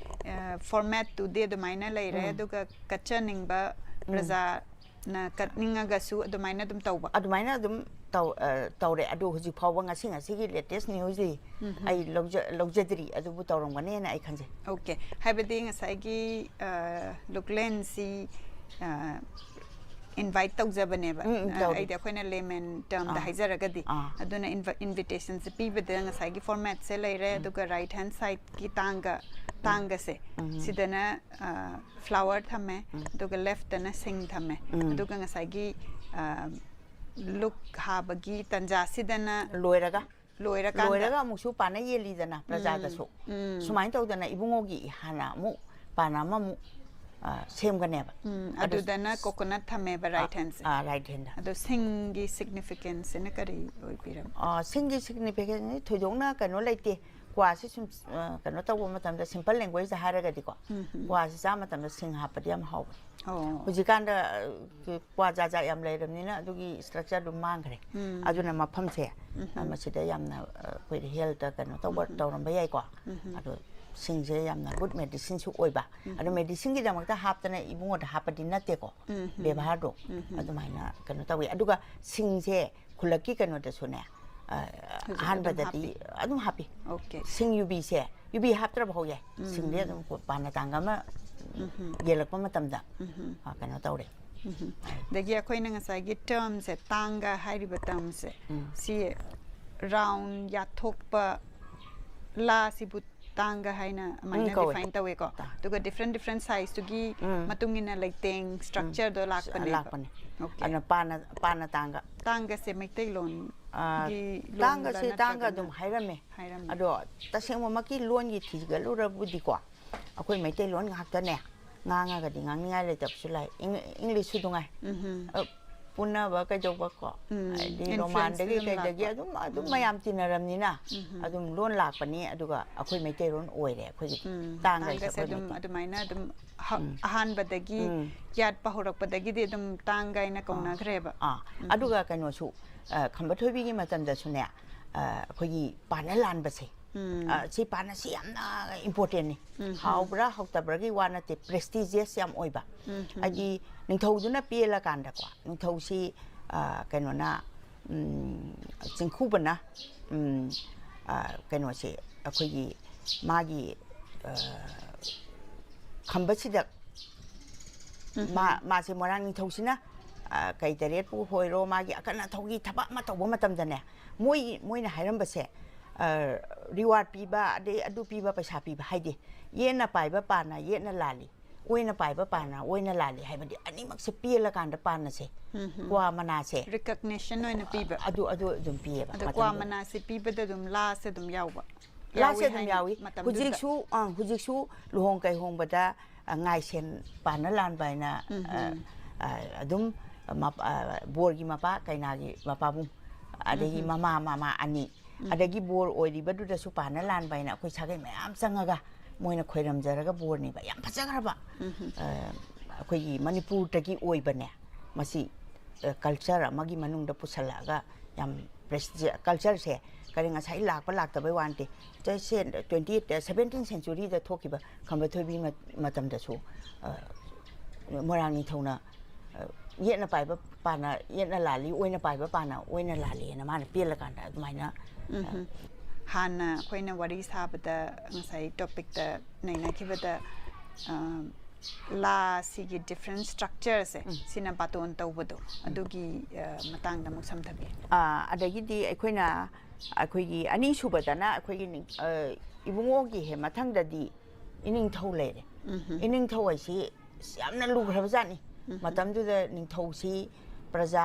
ꯑ, format ꯇꯨꯗꯤ ꯑꯗꯨꯃꯥꯏꯅ ꯂꯩꯔꯦ꯫ ꯎꯝ꯫ ꯑꯗꯨꯒ ꯀꯠꯆꯅꯤꯡꯕ ꯎꯝ꯫ ꯄ꯭ꯔꯖꯥꯅ ꯀꯠꯅꯤꯡꯉꯒꯁꯨ ꯑꯗꯨꯃꯥꯏꯅ ꯑꯗꯨꯝ ꯇꯧꯕ꯫ ꯑꯗꯨꯃꯥꯏꯅ ꯑꯗꯨꯝ ꯇꯧ-, ꯑ, ꯇꯧꯔꯦ꯫ ꯑꯗꯨ ꯍꯧꯖꯤꯛ ꯐꯥꯎꯕ ꯉꯁꯤ ꯉꯁꯤꯒꯤ latest news ꯗꯤ ꯎꯝ꯫ ꯑꯩ ꯂꯧꯖ-, ꯂꯧꯖꯗ꯭ꯔꯤ꯫ ꯑꯗꯨꯕꯨ ꯇꯧꯔꯝꯒꯅꯦꯅ ꯑꯩ ꯈꯟꯖꯩ꯫ OK꯫ ꯍꯥꯏꯕꯗꯤ ꯉꯁꯥꯏꯒꯤ, ꯑ, ꯂꯨꯛꯂꯦꯟꯁꯤ, ꯑ, invite ꯇꯧꯖꯕꯅꯦꯕ꯫ ꯎꯝ, ꯎꯝ, ꯑ, ꯇꯧꯔꯦ꯫ ꯑꯩꯗꯤ ꯑꯩꯈꯣꯏꯅ layman term ꯗ ꯑꯥ꯫ ꯍꯥꯏꯖꯔꯒꯗꯤ꯫ ꯑꯥ꯫ ꯑꯗꯨꯅ invi-, invitation ꯁꯦ ꯄꯤꯕꯗ ꯉꯁꯥꯏꯒꯤ format ꯁꯦ ꯂꯩꯔꯦ, ꯎꯝ꯫ ꯑꯗꯨꯒ right hand side ꯀꯤ ꯇꯥꯡꯒ, ꯎꯝ꯫ ꯇꯥꯡꯒꯁꯦ, ꯎꯝ꯫ ꯁꯤꯗꯅ, ꯑ, flower ꯊꯝꯃꯦ, ꯎꯝ꯫ ꯑꯗꯨꯒ left ꯇꯅ ꯁꯤꯡ ꯊꯝꯃꯦ꯫ ꯎꯝ꯫ ꯑꯗꯨꯒ ꯉꯁꯥꯏꯒꯤ, ꯑ, ꯂꯨꯛ ꯍꯥꯕꯒꯤ ꯇꯟꯖꯥꯁꯤꯗꯅ ꯂꯣꯏꯔꯒ꯫ ꯂꯣꯏꯔꯀꯥꯟꯗ꯫ ꯂꯣꯏꯔꯒ ꯑꯃꯨꯛꯁꯨ ꯄꯥꯅ ꯌꯦꯜꯂꯤꯗꯅ ꯄ꯭ꯔꯖꯥꯗꯁꯨ꯫ ꯎꯝ, ꯎꯝ꯫ ꯁꯨꯃꯥꯏꯅ ꯇꯧꯗꯅ ꯏꯕꯨꯡꯉꯣꯒꯤ ꯍꯥꯟꯅ ꯑꯃꯨꯛ ꯄꯥꯅ ꯑꯃꯃꯨꯛ, ꯑ, ꯁꯦꯝꯒꯅꯦꯕ꯫ ꯎꯝ, ꯑꯗꯨ ꯑꯗꯨꯗꯅ coconut ꯊꯝꯃꯦꯕ, ꯑ, right hand ꯁꯦ꯫ ꯑ, right hand꯫ ꯑꯗꯣ ꯁꯤꯡꯒꯤ significance ꯁꯤꯅ ꯀꯔꯤ ꯑꯣꯏꯕꯤꯔꯕ? ꯑ, ꯁꯤꯡꯒꯤ significance ꯁꯤ ꯊꯣꯏꯗꯣꯛꯅ ꯀꯩꯅꯣ ꯂꯩꯇꯦ꯫ ꯀ꯭ꯋꯥꯁꯤ ꯁꯨꯝ, ꯑ, ꯀꯩꯅꯣ ꯇꯧꯕ ꯃꯇꯝꯗ, simple language ꯗ ꯍꯥꯏꯔꯒꯗꯤꯀꯣ, ꯎꯝ, ꯎꯝ꯫ ꯀ꯭ꯋꯥꯁꯤ ꯆꯥꯕ ꯃꯇꯝꯗ ꯁꯤꯡ ꯍꯥꯞꯄꯗꯤ ꯌꯥꯝ ꯍꯥꯎꯕꯅꯤ꯫ ꯑꯣ꯫ ꯍꯧꯖꯤꯛꯀꯥꯟꯗ, ꯑ, ꯀ꯭ꯋꯥ ꯖꯥꯠ ꯖꯥꯠ ꯌꯥꯝ ꯂꯩꯔꯕꯅꯤꯅ ꯑꯗꯨꯒꯤ structure ꯗꯨ ꯃꯥꯡꯈ꯭ꯔꯦ꯫ ꯎꯝ꯫ ꯑꯗꯨꯅ ꯃꯐꯝꯁꯦ, ꯎꯝ꯫ ꯑ, ꯃꯁꯤꯗ ꯌꯥꯝꯅ, ꯑ, ꯑꯩꯈꯣꯏ health ꯇ ꯀꯩꯅꯣ ꯇꯧꯕ, ꯎꯝ꯫ ꯇꯧꯔꯝꯕ ꯌꯥꯏꯀꯣ꯫ ꯎꯝ꯫ ꯑꯗꯣ ꯁꯤꯡꯁꯦ ꯌꯥꯝꯅ ꯒꯨꯗ ꯃꯦꯗꯤꯁꯤꯟꯁꯨ ꯑꯣꯏꯕ꯫ ꯑꯗꯣ ꯃꯦꯗꯤꯁꯤꯟꯒꯤꯗꯃꯛꯇ ꯍꯥꯞꯇꯅ ꯏꯕꯨꯡꯉꯣꯗ ꯍꯥꯞꯄꯗꯤ ꯅꯠꯇꯦꯀꯣ, ꯎꯝ, ꯎꯝ꯫ ꯕꯦꯕꯥꯔꯗꯣ꯫ ꯎꯝ, ꯎꯝ꯫ ꯑꯗꯨꯃꯥꯏꯅ ꯀꯩꯅꯣ ꯇꯧꯋꯤ꯫ ꯑꯗꯨꯒ ꯁꯤꯡꯁꯦ ꯈꯨꯜꯂꯛꯀꯤ ꯀꯩꯅꯣꯗꯁꯨꯅꯦ, ꯑ, ꯍꯧꯖꯤꯛ ꯑꯍꯥꯟꯕꯗꯗꯤ ꯑꯗꯨꯝ ꯍꯥꯞꯄꯤ꯫ ꯑꯗꯨꯝ ꯍꯥꯞꯄꯤ꯫ ꯑꯣꯀꯦ꯫ ꯁꯤꯡ ꯌꯨꯕꯤꯁꯦ, ꯌꯨꯕꯤ ꯍꯥꯞꯇ꯭ꯔꯕ ꯍꯧꯌꯥꯏ꯫ ꯎꯝ꯫ ꯁꯤꯡꯗꯤ ꯑꯗꯨꯝ ꯄꯥꯟꯅ ꯇꯥꯡꯒ ꯑꯃ ꯎꯝ, ꯎꯝ꯫ ꯌꯦꯜꯂꯛꯄ ꯃꯇꯝꯗ, ꯎꯝ, ꯎꯝ꯫ ꯑ, ꯀꯩꯅꯣ ꯇꯧꯔꯦ꯫ ꯎꯝ, ꯎꯝ꯫ ꯑꯗꯒꯤ ꯑꯩꯈꯣꯏꯅ ꯉꯁꯥꯏꯒꯤ ꯇꯔꯝꯁꯦ, ꯇꯥꯡꯒ ꯍꯥꯏꯔꯤꯕ ꯇꯔꯝꯁꯦ, ꯎꯝ꯫ ꯁꯤ ꯔꯥꯎꯟ ꯌꯥꯠꯊꯣꯛꯄ ꯂꯥꯁꯤꯕꯨ ꯇꯥꯡꯒ ꯍꯥꯏꯅ ꯑꯗꯨꯃꯥꯏꯅ ꯎꯝ, ꯀꯧꯋꯦ꯫ ꯗꯤꯐꯥꯏꯟ ꯇꯧꯋꯦꯀꯣ꯫ ꯇꯥ- ꯑꯗꯨꯒ ꯗꯤꯐ꯭ꯔꯦꯟ ꯗꯤꯐ꯭ꯔꯦꯟ ꯁꯥꯏꯖꯇꯨꯒꯤ ꯎꯝ꯫ ꯃꯇꯨꯡ ꯏꯟꯅ ꯂꯩꯇꯦꯡ ꯁ꯭ꯇ꯭ꯔꯛꯆꯔꯗꯣ ꯂꯥꯛꯄꯅꯦꯕ꯫ ꯂꯥꯛꯄꯅꯦ꯫ ꯑꯣꯀꯦ꯫ ꯑꯗꯨꯅ ꯄꯥꯟꯅ, ꯄꯥꯟꯅ ꯇꯥꯡꯒ꯫ ꯇꯥꯡꯒꯁꯦ ꯃꯩꯇꯩꯂꯣꯟ ꯑ, ꯒꯤ ꯂꯣꯟꯗ ꯇꯥꯡꯒꯁꯦ ꯇꯥꯡꯒ ꯅꯠꯇ꯭ꯔꯒꯅ ꯑꯗꯨꯝ ꯍꯥꯏꯔꯝꯃꯦ꯫ ꯍꯥꯏꯔꯝꯃꯦ꯫ ꯑꯗꯣ ꯇꯁꯦꯡꯕꯃꯛꯀꯤ ꯂꯣꯟꯒꯤ ꯊꯤꯒꯠꯂꯨꯔꯕꯨꯗꯤꯀꯣ, ꯑꯩꯈꯣꯏ ꯃꯩꯇꯩꯂꯣꯟ ꯉꯥꯛꯇꯅꯦ ꯉꯥꯡꯉꯒꯗꯤ ꯉꯥꯡꯅꯤꯡꯉꯥꯏ ꯂꯩꯇꯕꯁꯨ ꯂꯩ꯫ ꯏꯪ-, ꯏꯪꯂꯤꯁꯁꯨ ꯅꯨꯡꯉꯥꯏ꯫ ꯎꯝ, ꯎꯝ꯫ ꯑ, ꯄꯨꯅꯕ ꯀꯩꯗꯧꯕꯀꯣ, ꯎꯝ, ꯍꯥꯏꯗꯤ influence ꯔꯣꯃꯥꯟꯗꯒꯤ ꯑꯗꯨꯝ ꯀꯩꯗꯒꯤ ꯂꯥꯛꯄ꯫ ꯑꯗꯨꯝ, ꯑꯗꯨꯝ ꯎꯝ꯫ ꯃꯌꯥꯝ ꯇꯤꯟꯅꯔꯝꯅꯤꯅ ꯎꯝ, ꯎꯝ꯫ ꯑꯗꯨꯝ ꯂꯣꯟ ꯂꯥꯛꯄꯅꯤ꯫ ꯑꯗꯨꯒ ꯑꯩꯈꯣꯏ ꯃꯩꯇꯩꯂꯣꯟ ꯑꯣꯏꯔꯦ ꯑꯩꯈꯣꯏꯒꯤꯗꯤ꯫ ꯎꯝ, ꯇꯥꯡꯒꯁꯦ ꯇꯥꯡꯒꯁꯦ ꯑꯩꯈꯣꯏ ꯑꯗꯨꯝ ꯃꯩꯇꯩ꯫ ꯑꯗꯨꯃꯥꯏꯅ ꯑꯗꯨꯝ ꯍ-, ꯎꯝ꯫ ꯑꯍꯥꯟꯕꯗꯒꯤ ꯎꯝ꯫ ꯌꯥꯠꯄ ꯍꯧꯔꯛꯄꯗꯒꯤꯗꯤ ꯑꯗꯨꯝ ꯇꯥꯡꯒ ꯍꯥꯏꯅ ꯀꯧꯅꯈ꯭ꯔꯦꯕ꯫ ꯑꯥ, ꯎꯝ꯫ ꯑꯗꯨꯒ ꯀꯩꯅꯣꯁꯨ, ꯑ, ꯈꯝꯕ ꯊꯣꯏꯕꯤꯒꯤ ꯃꯇꯝꯗꯁꯨꯅꯦ, ꯑ, ꯑꯩꯈꯣꯏꯒꯤ ꯄꯥꯟꯅ ꯂꯥꯟꯕꯁꯦ, ꯎꯝ꯫ ꯑ, ꯁꯤ ꯄꯥꯟꯅꯁꯤ ꯌꯥꯝꯅ ꯏꯝꯄꯣꯔꯇꯦꯟꯅꯤ꯫ ꯎꯝ꯫ ꯍꯥꯎꯕ꯭ꯔꯥ ꯍꯥꯎꯇꯕ꯭ꯔꯥꯒꯤ ꯋꯥ ꯅꯠꯇꯦ, ꯄ꯭ꯔꯦꯁꯇꯤꯖꯤꯌꯁ ꯌꯥꯝ ꯑꯣꯏꯕ꯫ ꯎꯝ꯫ ꯍꯥꯏꯗꯤ ꯅꯤꯡꯊꯧꯗꯨꯅ ꯄꯦꯜꯂꯀꯥꯟꯗꯀꯣ, ꯅꯤꯡꯊꯧꯁꯤ, ꯑ, ꯀꯩꯅꯣꯅ, ꯎꯝ, ꯆꯤꯡꯈꯨꯕꯅ, ꯎꯝ, ꯑ, ꯀꯩꯅꯣꯁꯦ, ꯑꯩꯈꯣꯏꯒꯤ ꯃꯥꯒꯤ, ꯑ, ꯈꯝꯕꯁꯤꯗ ꯎꯝ꯫ ꯃꯥ-, ꯃꯥꯁꯦ ꯃꯣꯏꯔꯥꯡ ꯅꯤꯡꯊꯧꯁꯤꯅ, ꯑ, ꯀꯩ ꯇꯔꯦꯠꯄꯨ ꯑꯣꯏꯔꯣ, ꯃꯥꯒꯤ ꯑꯀꯟ ꯑꯊꯧꯒꯤ ꯊꯕꯛ ꯑꯃ ꯇꯧꯕ ꯃꯇꯝꯗꯅꯦ, ꯃꯣꯏ, ꯃꯣꯏꯅ ꯍꯥꯏꯔꯝꯕꯁꯦ, ꯑ, ꯔꯤꯋꯥꯔꯗ ꯄꯤꯕ, ꯑꯗꯩ ꯑꯗꯨ ꯄꯤꯕ, ꯄꯩꯁꯥ ꯄꯤꯕ ꯍꯥꯏꯗꯤ, ꯌꯦꯠꯅ ꯄꯥꯏꯕ ꯄꯥꯅ ꯌꯦꯠꯅ ꯂꯥꯜꯂꯤ, ꯑꯣꯏꯅ ꯄꯥꯏꯕ ꯄꯥꯅ ꯑꯣꯏꯅ ꯂꯥꯜꯂꯤ ꯍꯥꯏꯕꯗꯤ, ꯑꯅꯤꯃꯛꯁꯦ ꯄꯦꯜꯂꯀꯥꯟꯗ ꯄꯥꯅꯁꯦ, ꯎꯝ꯫ ꯀ꯭ꯋꯥ ꯃꯅꯥꯁꯦ, ꯔꯤꯀꯛꯅꯤꯁꯟ ꯑꯣꯏꯅ ꯄꯤꯕ꯫ ꯑꯗꯨ, ꯑꯗꯨ ꯑꯗꯨꯝ ꯄꯤꯌꯦꯕ ꯑꯗꯣ ꯃꯇꯝꯗꯨꯗ꯫ ꯀ꯭ꯋꯥ ꯃꯅꯥꯁꯦ ꯄꯤꯕꯗ ꯑꯗꯨꯝ ꯂꯥꯁꯦ ꯑꯗꯨꯝ ꯌꯥꯎꯕ꯫ ꯂꯥꯁꯦ ꯌꯥꯎꯋꯦ ꯑꯗꯨꯝ ꯍꯥꯏ ꯌꯥꯎꯏ꯫ ꯃꯇꯝꯗꯨꯗ꯫ ꯍꯧꯖꯤꯛꯁꯨ, ꯑꯪ, ꯍꯧꯖꯤꯛꯁꯨ ꯂꯨꯍꯣꯡ ꯀꯩꯍꯣꯡꯕꯗ, ꯑ, ꯉꯥꯏꯁꯦꯟ ꯄꯥꯟꯅ ꯂꯥꯟꯕ ꯍꯥꯏꯅ, ꯎꯝ, ꯑ, ꯎꯝ꯫ ꯑ, ꯑꯗꯨꯝ ꯃꯞ-, ꯑ, ꯕꯣꯔꯒꯤ ꯃꯄꯥ, ꯀꯩꯅꯥꯒꯤ ꯃꯄꯥꯕꯨꯡ, ꯑꯗꯒꯤ ꯎꯝ꯫ ꯃꯃꯥ, ꯃꯃꯥ ꯑꯅꯤ, ꯎꯝ꯫ ꯑꯗꯒꯤ ꯕꯣꯔ ꯑꯣꯏꯔꯤꯕꯗꯨꯗꯁꯨ ꯄꯥꯟꯅ ꯂꯥꯟꯕ ꯍꯥꯏꯅ ꯑꯩꯈꯣꯏ ꯁꯥꯒꯩ ꯃꯌꯥꯝ ꯆꯪꯉꯒ ꯃꯣꯏꯅ ꯈꯣꯏꯔꯝꯖꯔꯒ ꯕꯣꯔꯅꯦꯕ꯫ ꯌꯥꯝ ꯐꯖꯈ꯭ꯔꯕ, ꯎꯝ꯫ ꯑ, ꯑꯩꯈꯣꯏꯒꯤ ꯃꯅꯤꯄꯨꯔꯗꯒꯤ ꯑꯣꯏꯕꯅꯦ꯫ ꯃꯁꯤ, ꯑ, ꯀꯜꯆꯔ ꯑꯃꯒꯤ ꯃꯅꯨꯡꯗ ꯄꯨꯁꯜꯂꯛꯑꯒ ꯌꯥꯝ ꯄ꯭ꯔꯦꯁ ꯀꯜꯆꯔꯁꯦ ꯀꯔꯤ ꯉꯁꯥꯏ ꯂꯥꯛꯄ ꯂꯥꯛꯇꯕꯩ ꯋꯥ ꯅꯠꯇꯦ꯫ ꯆꯩꯁꯦ ꯇ꯭ꯋꯦꯟꯇꯤ ꯑꯦꯠ ꯁꯚꯦꯟꯇꯤꯟ ꯁꯦꯟꯆꯨꯔꯤꯗ ꯊꯣꯛꯈꯤꯕ ꯈꯝꯕ ꯊꯣꯏꯕꯤ ꯃ- ꯃꯇꯝꯗꯁꯨ, ꯑ, ꯃꯣꯏꯔꯥꯡ ꯅꯤꯡꯊꯧꯅ, ꯑ, ꯌꯦꯠꯅ ꯄꯥꯏꯕ ꯄꯥꯅ ꯌꯦꯠꯅ ꯂꯥꯜꯂꯤ, ꯑꯣꯏꯅ ꯄꯥꯏꯕ ꯄꯥꯅ ꯑꯣꯏꯅ ꯂꯥꯜꯂꯤꯅ ꯃꯥꯅ ꯄꯦꯜꯂꯀꯥꯟꯗ ꯑꯗꯨꯃꯥꯏꯅ, ꯑ, ꯎꯝꯍꯨꯝ꯫ ꯍꯥꯟꯅ ꯑꯩꯈꯣꯏꯅ ꯋꯥꯔꯤ ꯁꯥꯕꯗ ꯉꯁꯥꯏ ꯇꯣꯄꯤꯛꯇ ꯅꯩꯅꯈꯤꯕꯗ, ꯑ, ꯂꯥꯁꯤꯒꯤ ꯗꯤꯐ꯭ꯔꯦꯟ ꯁ꯭ꯇ꯭ꯔꯛꯆꯔꯁꯦ, ꯁꯤꯅ ꯕꯥꯇꯣꯟ ꯇꯧꯕꯗꯣ, ꯑꯗꯨꯒꯤ, ꯑ, ꯃꯇꯥꯡꯗ ꯑꯃꯨꯛ ꯁꯝꯊꯕꯤꯌꯨ꯫ ꯑꯥ, ꯑꯗꯒꯤꯗꯤ ꯑꯩꯈꯣꯏꯅ, ꯑꯩꯈꯣꯏꯒꯤ ꯑꯅꯤꯁꯨꯕꯗꯅ ꯑꯩꯈꯣꯏꯒꯤ ꯅꯤꯡ- ꯑ, ꯏꯕꯨꯡꯉꯣꯒꯤ ꯍꯦꯛ ꯃꯊꯪꯗꯗꯤ ꯏꯅꯤꯡꯊꯧ ꯂꯩꯔꯦ꯫ ꯏꯅꯤꯡꯊꯧ ꯍꯥꯏꯁꯤ ꯑꯁ ꯌꯥꯝꯅ ꯂꯨꯈ꯭ꯔꯕꯖꯥꯠꯅꯤ꯫ ꯃꯇꯝꯗꯨꯗ ꯅꯤꯡꯊꯧꯁꯤ ꯄ꯭ꯔꯖꯥ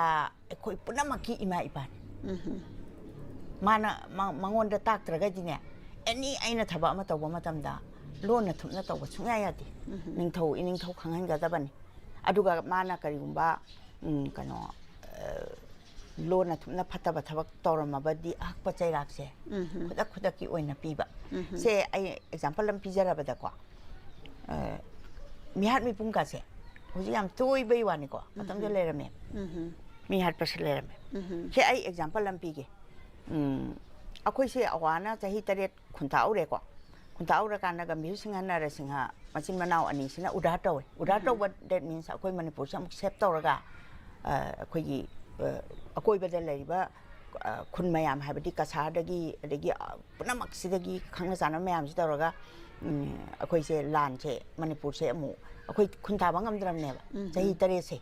ꯑꯩꯈꯣꯏ ꯄꯨꯝꯅꯃꯛꯀꯤ ꯏꯃꯥ ꯏꯄꯥꯅꯤ꯫ ꯃꯥꯅ ꯃ- ꯃꯉꯣꯟꯗ ꯇꯥꯛꯇ꯭ꯔꯒꯗꯤꯅꯦ, ꯑꯦꯅꯤ ꯑꯩꯅ ꯊꯕꯛ ꯑꯃ ꯇꯧꯕ ꯃꯇꯝꯗ ꯂꯣꯟꯅ ꯊꯨꯞꯅ ꯇꯧꯕ ꯁꯨꯡꯌꯥ ꯌꯥꯗꯦ꯫ ꯅꯤꯡꯊꯧ ꯏꯅꯤꯡꯊꯧ ꯈꯪꯍꯟꯒꯗꯕꯅꯤ꯫ ꯑꯗꯨꯒ ꯃꯥꯅ ꯀꯔꯤꯒꯨꯝꯕ, ꯎꯝ, ꯀꯩꯅꯣ, ꯑ, ꯂꯣꯟꯅ ꯊꯨꯞꯅ ꯐꯠꯇꯕ ꯊꯕꯛ ꯇꯧꯔꯝꯃꯕꯗꯤ ꯑꯍꯛꯄ ꯆꯩꯔꯥꯛꯁꯦ ꯈꯨꯗꯛ ꯈꯨꯗꯛꯀꯤ ꯑꯣꯏꯅ ꯄꯤꯕ꯫ ꯁꯦ ꯑꯩ ꯑꯦꯛꯖꯥꯝꯄꯜ ꯑꯃ ꯄꯤꯖꯔꯕꯗꯀꯣ, ꯑ, ꯃꯤꯍꯥꯠ ꯃꯤꯄꯨꯡꯒꯁꯦ ꯍꯧꯖꯤꯛ ꯌꯥꯝ ꯇꯣꯏꯕꯩ ꯋꯥꯅꯤꯀꯣ, ꯃꯇꯝꯗꯨꯗ ꯂꯩꯔꯝꯃꯦ꯫ ꯃꯤ ꯍꯥꯠꯄꯁꯨ ꯂꯩꯔꯝꯃꯦ꯫ ꯁꯦ ꯑꯩ ꯑꯦꯛꯖꯥꯝꯄꯜ ꯑꯃ ꯄꯤꯒꯦ꯫ ꯎꯝ, ꯑꯩꯈꯣꯏꯁꯦ ꯑꯋꯥꯅ ꯆꯍꯤ ꯇꯔꯦꯠ ꯈꯨꯟꯇꯥꯛꯎꯔꯦꯀꯣ꯫ ꯈꯨꯟꯇꯥꯛꯎꯔꯀꯥꯟꯗ ꯒꯝꯚꯤꯔ ꯁꯤꯡꯍ ꯅꯔꯁꯤꯡꯍ ꯃꯆꯤꯟ ꯃꯅꯥꯎ ꯑꯅꯤꯁꯤꯅ ꯎꯙꯥꯔ ꯇꯧꯋꯦ꯫ ꯎꯙꯥꯔ ꯇꯧꯕ, that means ꯑꯩꯈꯣꯏ ꯃꯅꯤꯄꯨꯔꯁꯦ ꯑꯃꯨꯛ ꯁꯦꯞ ꯇꯧꯔꯒ, ꯑ, ꯑꯩꯈꯣꯏꯒꯤ, ꯑ, ꯑꯀꯣꯏꯕꯗ ꯂꯩꯔꯤꯕ, ꯑ, ꯈꯨꯟ ꯃꯌꯥꯝ, ꯍꯥꯏꯕꯗꯤ ꯀꯁꯥꯔꯗꯒꯤ, ꯑꯗꯒꯤ, ꯑ, ꯄꯨꯝꯅꯃꯛꯁꯤꯗꯒꯤ ꯈꯪꯅ ꯆꯥꯟꯅꯕ ꯃꯌꯥꯝꯁꯤ ꯇꯧꯔꯒ, ꯎꯝ, ꯑꯩꯈꯣꯏꯁꯦ ꯂꯥꯟꯁꯦ ꯃꯅꯤꯄꯨꯔꯁꯦ ꯑꯃꯨꯛ ꯑꯩꯈꯣꯏ ꯈꯨꯟ ꯊꯥꯕ ꯉꯝꯗ꯭ꯔꯕꯅꯦꯕ꯫ ꯆꯍꯤ ꯇꯔꯦꯠꯁꯦ,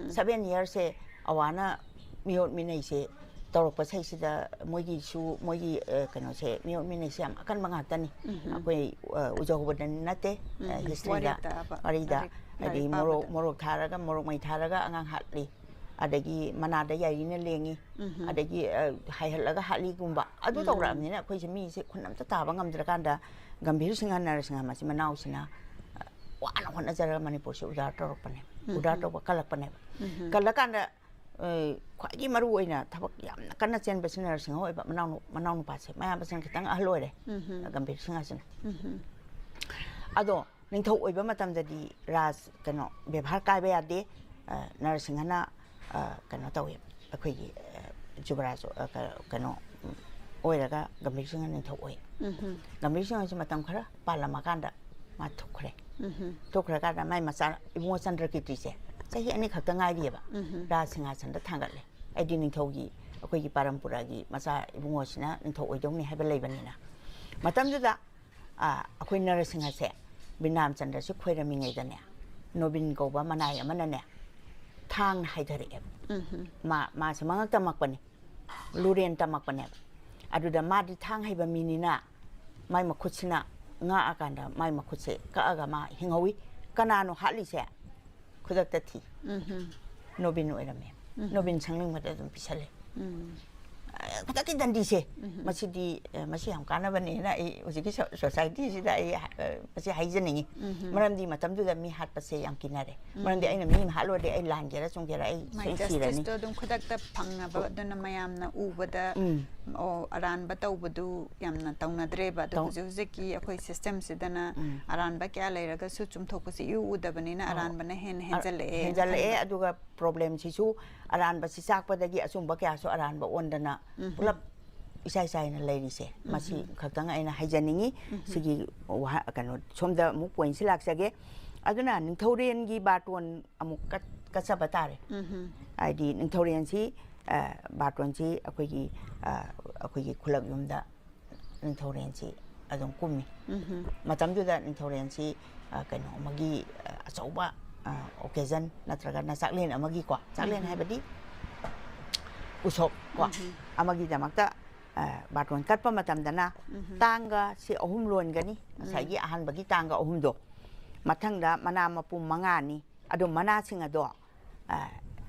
ꯁꯚꯦꯟ ꯏꯌꯥꯔꯁꯦ ꯑꯋꯥꯅ ꯃꯤꯑꯣꯠ ꯃꯤꯅꯩꯁꯦ ꯇꯧꯔꯛꯄ ꯁꯩꯁꯤꯗ ꯃꯣꯏꯒꯤꯁꯨ, ꯃꯣꯏꯒꯤ, ꯑ, ꯀꯩꯅꯣꯁꯦ, ꯃꯤꯑꯣꯠ ꯃꯤꯅꯩꯁꯦ ꯌꯥꯝ ꯑꯀꯟꯕ ꯉꯥꯛꯇꯅꯤ꯫ ꯑꯩꯈꯣꯏ, ꯑ, ꯎꯖꯍꯧꯕꯗ ꯅꯠꯇꯦ, ꯑ, ꯍꯤꯁꯇ꯭ꯔꯤꯗ, ꯋꯥꯔꯤꯗ ꯍꯥꯏꯕ, ꯋꯥꯔꯤꯗ, ꯂꯥꯏꯔꯤꯛ, ꯍꯥꯏꯗꯤ ꯂꯥꯏꯔꯤꯛ ꯃꯣꯔꯣꯛ, ꯄꯥꯕꯗ꯫ ꯃꯣꯔꯣꯛ ꯊꯥꯔꯒ, ꯃꯣꯔꯣꯛ ꯃꯩ ꯊꯥꯔꯒ ꯑꯉꯥꯡ ꯍꯥꯠꯂꯤ, ꯑꯗꯒꯤ ꯃꯅꯥꯗ ꯌꯥꯏꯔꯤꯅ ꯂꯦꯡꯉꯤ, ꯑꯗꯒꯤ, ꯑ, ꯍꯥꯏꯍꯠꯂꯒ ꯍꯥꯠꯂꯤꯒꯨꯝꯕ ꯑꯗꯨ ꯇꯧꯔꯛꯑꯕꯅꯤꯅ ꯑꯩꯈꯣꯏꯁꯦ ꯃꯤꯁꯦ ꯈꯨꯟ ꯑꯝꯇ ꯇꯥꯕ ꯉꯝꯗ꯭ꯔꯀꯥꯟꯗ ꯒꯝꯚꯤꯔ ꯁꯤꯡꯍ ꯅꯔꯁꯤꯡꯍ ꯃꯆꯤꯟ ꯃꯅꯥꯎꯁꯤꯅ, ꯑ, ꯋꯥꯅ ꯍꯣꯠꯅꯖꯔꯒ ꯃꯅꯤꯄꯨꯔꯁꯦ ꯎꯗꯥꯔ ꯇꯧꯔꯛꯄꯅꯦ꯫ ꯎꯗꯥꯔ ꯇꯧꯕ ꯀꯜꯂꯛꯄꯅꯦꯕ꯫ ꯀꯜꯂꯀꯥꯟꯗ, ꯑ, ꯈ꯭ꯋꯥꯏꯗꯒꯤ ꯃꯔꯨ ꯑꯣꯏꯅ ꯊꯕꯛ ꯌꯥꯝꯅ ꯀꯟꯅ ꯆꯦꯟꯕꯁꯤꯅ ꯅꯔꯁꯤꯡꯍ ꯑꯣꯏꯕ ꯃꯅꯥꯎꯅꯨ-, ꯃꯅꯥꯎꯅꯨꯄꯥꯁꯦ, ꯃꯌꯥꯝꯕꯁꯤꯅ ꯈꯤꯇꯪ ꯑꯍꯜ ꯑꯣꯏꯔꯦ, ꯒꯝꯚꯤꯔ ꯁꯤꯡꯍꯁꯤꯅ꯫ ꯑꯗꯣ ꯅꯤꯡꯊꯧ ꯑꯣꯏꯕ ꯃꯇꯝꯗꯗꯤ ꯔꯥꯖ, ꯀꯩꯅꯣ, ꯕꯦꯕꯥꯔ ꯀꯥꯏꯕ ꯌꯥꯗꯦ꯫ ꯑ, ꯅꯔꯁꯤꯡꯍꯅ, ꯑ, ꯀꯩꯅꯣ ꯇꯧꯋꯦ, ꯑꯩꯈꯣꯏꯒꯤ, ꯑ, ꯖꯨꯕꯔꯥꯖ ꯑ, ꯀ- ꯀꯩꯅꯣ ꯎꯝ, ꯑꯣꯏꯔꯒ ꯒꯝꯚꯤꯔ ꯁꯤꯡꯍ ꯅꯤꯡꯊꯧ ꯑꯣꯏ꯫ ꯎꯝ ꯒꯝꯚꯤꯔ ꯁꯤꯡꯍꯁꯤ ꯃꯇꯝ ꯈꯔ ꯄꯥꯜꯂꯝꯃꯀꯥꯟꯗ ꯃꯥ ꯊꯣꯛꯈ꯭ꯔꯦ꯫ ꯎꯝ ꯊꯣꯛꯈ꯭ꯔꯀꯥꯟꯗ ꯃꯥꯏ ꯃꯆꯥ ꯏꯕꯨꯡꯉꯣ ꯆꯟꯗ꯭ꯔꯀꯤꯔꯇꯤꯁꯦ ꯆꯍꯤ ꯑꯅꯤ ꯈꯛꯇ ꯉꯥꯏꯔꯤꯑꯕ ꯎꯝ ꯔꯥꯖ ꯁꯤꯡꯍꯥꯁꯟꯗ ꯊꯥꯡꯒꯠꯂꯦ꯫ ꯑꯩꯗꯤ ꯅꯤꯡꯊꯧꯒꯤ, ꯑꯩꯈꯣꯏꯒꯤ ꯄꯔꯝꯄꯨꯔꯥꯒꯤ ꯃꯆꯥ ꯏꯕꯨꯡꯉꯣꯁꯤꯅ ꯅꯤꯡꯊꯧ ꯑꯣꯏꯗꯧꯅꯤ ꯍꯥꯏꯕ ꯂꯩꯕꯅꯤꯅ꯫ ꯃꯇꯝꯗꯨꯗ ꯑ, ꯑꯩꯈꯣꯏ ꯅꯔꯁꯤꯡꯍꯁꯦ ꯕꯤꯅꯥꯝ ꯆꯟꯗ꯭ꯔꯁꯤ ꯈꯣꯏꯔꯝꯃꯤꯉꯩꯗꯅꯦ, ꯅꯣꯕꯤꯟ ꯀꯧꯕ ꯃꯅꯥꯏ ꯑꯃꯅꯅꯦ ꯊꯥꯡꯅ ꯍꯥꯏꯊꯔꯛꯑꯦꯕ꯫ ꯎꯝ ꯃꯥ ꯃꯥꯁꯦ ꯃꯉꯛ ꯇꯝꯃꯛꯄꯅꯤ, ꯂꯨꯔꯦꯟ ꯇꯝꯃꯛꯄꯅꯦꯕ꯫ ꯑꯗꯨꯗ ꯃꯥꯗꯤ ꯊꯥꯡ ꯍꯩꯕ ꯃꯤꯅꯤꯅ ꯃꯥꯏ ꯃꯈꯨꯠꯁꯤꯅ ꯉꯥꯛꯑꯀꯥꯟꯗ ꯃꯥꯏ ꯃꯈꯨꯠꯁꯦ ꯀꯛꯑꯒ ꯃꯥ ꯍꯤꯡꯍꯧꯋꯤ꯫ ꯀꯅꯥꯅꯣ ꯍꯥꯠꯂꯤꯁꯦ? ꯈꯨꯗꯛꯇ ꯊꯤ꯫ ꯎꯝ ꯅꯣꯕꯤꯟ ꯑꯣꯏꯔꯝꯃꯦ꯫ ꯎꯝ꯫ ꯅꯣꯕꯤꯟ ꯁꯪꯂꯤꯡꯕꯗ ꯑꯗꯨꯝ ꯄꯤꯁꯜꯂꯦ꯫ ꯎꯝ ꯑ, ꯈꯨꯗꯛꯀꯤ ꯗꯟꯗꯤꯁꯦ ꯎꯝ꯫ ꯃꯁꯤꯗꯤ ꯑ, ꯃꯁꯤ ꯌꯥꯝ ꯀꯥꯟꯅꯕꯅꯦꯅ ꯑꯩ ꯍꯧꯖꯤꯛꯀꯤ ꯁꯣ- ꯁꯣꯁꯥꯏꯇꯤꯁꯤꯗ ꯑꯩ ꯑ, ꯃꯁꯤ ꯍꯥꯏꯖꯅꯤꯡꯉꯤ꯫ ꯎꯝ꯫ ꯃꯔꯝꯗꯤ ꯃꯇꯝꯗꯨꯗ ꯃꯤ ꯍꯥꯠꯄꯁꯦ ꯌꯥꯝ ꯀꯤꯅꯔꯦ꯫ ꯎꯝ꯫ ꯃꯔꯝꯗꯤ ꯑꯩꯅ ꯃꯤ ꯑꯃ ꯍꯥꯠꯂꯨꯔꯗꯤ ꯑꯩ ꯂꯥꯟꯒꯦꯔꯥ ꯆꯨꯝꯒꯦꯔꯥ ꯑꯩ ꯃꯥꯏ ꯁꯣꯏ ꯁꯤꯔꯅꯤ꯫ ꯖꯁꯇꯤꯁꯇꯣ ꯑꯗꯨꯝ ꯈꯨꯗꯛꯇ ꯐꯪꯅꯕ ꯑꯗꯨꯅ ꯃꯌꯥꯝꯅ ꯎꯕꯗ ꯎꯝ꯫ ꯑꯣ ꯑꯔꯥꯟꯕ ꯇꯧꯕꯗꯨ ꯌꯥꯝꯅ ꯇꯧꯅꯗ꯭ꯔꯦꯕ꯫ ꯑꯗꯣ ꯇꯧ- ꯍꯧꯖꯤꯛ ꯍꯧꯖꯤꯛꯀꯤ ꯑꯩꯈꯣꯏ ꯁꯤꯁꯇꯦꯝꯁꯤꯗꯅ ꯎꯝ꯫ ꯑꯔꯥꯟꯕ ꯀꯌꯥ ꯂꯩꯔꯒꯁꯨ ꯆꯨꯝꯊꯣꯛꯄꯁꯤ ꯏꯎ ꯎꯗꯕꯅꯤꯅ ꯑꯣ꯫ ꯑꯔꯥꯟꯕꯅ ꯍꯦꯟꯅ ꯑ, ꯍꯦꯟꯖꯜꯂꯛꯑꯦ ꯍꯦꯟꯖꯜꯂꯛꯑꯦ꯫ ꯑꯗꯨꯒ ꯄ꯭ꯔꯣꯕ꯭ꯂꯦꯝꯁꯤꯁꯨ ꯑꯔꯥꯟꯕꯁꯤꯁꯥꯛꯄꯗꯒꯤ ꯑꯆꯨꯝꯕ ꯀꯌꯥꯁꯨ ꯑꯔꯥꯟꯕ ꯑꯣꯟꯗꯅ ꯎꯝ꯫ ꯄꯨꯂꯞ ꯏꯁꯥ ꯏꯁꯥ ꯍꯥꯏꯅ ꯂꯩꯔꯤꯁꯦ꯫ ꯃꯁꯤ ꯎꯝ꯫ ꯈꯛꯇꯪ ꯑꯩꯅ ꯍꯥꯏꯖꯅꯤꯡꯉꯤ꯫ ꯎꯝ꯫ ꯁꯤꯒꯤ ꯋꯥꯍ- ꯀꯩꯅꯣ ꯁꯣꯝꯗ ꯑꯃꯨꯛ ꯄꯣꯏꯟꯁꯤ ꯂꯥꯛꯆꯒꯦ꯫ ꯑꯗꯨꯅ ꯅꯤꯡꯊꯧꯔꯦꯟꯒꯤ ꯕꯥꯔꯇꯣꯟ ꯑꯃꯨꯛ ꯀꯠ- ꯀꯠꯆꯕ ꯇꯥꯔꯦ꯫ ꯎꯝ꯫ ꯍꯥꯏꯗꯤ ꯅꯤꯡꯊꯧꯔꯦꯟꯁꯤ ꯑ, ꯕꯥꯔꯇꯣꯟꯁꯤ ꯑꯩꯈꯣꯏꯒꯤ ꯑ, ꯑꯩꯈꯣꯏꯒꯤ ꯈꯨꯂꯛ ꯌꯨꯝꯗ ꯅꯤꯡꯊꯧꯔꯦꯟꯁꯤ ꯑꯗꯨꯝ ꯀꯨꯝꯃꯤ꯫ ꯎꯝ꯫ ꯃꯇꯝꯗꯨꯗ ꯅꯤꯡꯊꯧꯔꯦꯟꯁꯤ ꯑ, ꯀꯩꯅꯣ ꯑꯃꯒꯤ ꯑ, ꯑꯆꯧꯕ ꯑꯣꯀꯦꯖꯟ ꯅꯠꯇ꯭ꯔꯒꯅ ꯆꯥꯛꯂꯦꯟ ꯑꯃꯒꯤꯀꯣ, ꯆꯥꯛꯂꯦꯟ ꯎꯝ꯫ ꯍꯥꯏꯕꯗꯤ ꯎꯁꯣꯞ ꯀꯣ ꯎꯝ꯫ ꯑꯃꯒꯤꯗꯃꯛꯇ ꯑ, ꯕꯥꯔꯇꯣꯟ ꯀꯠꯄ ꯃꯇꯝꯗꯅ ꯎꯝ꯫ ꯇꯥꯡꯒ ꯁꯤ ꯑꯍꯨꯝ ꯂꯣꯟꯒꯅꯤ꯫ ꯉꯁꯥꯏꯒꯤ ꯑꯍꯥꯟꯕꯒꯤ ꯇꯥꯡꯒ ꯑꯍꯨꯝꯗꯣ, ꯃꯊꯪꯗ ꯃꯅꯥ ꯃꯄꯨꯝ ꯃꯉꯥꯅꯤ꯫ ꯑꯗꯣ ꯃꯅꯥꯁꯤꯡ ꯑꯗꯣ ꯑ,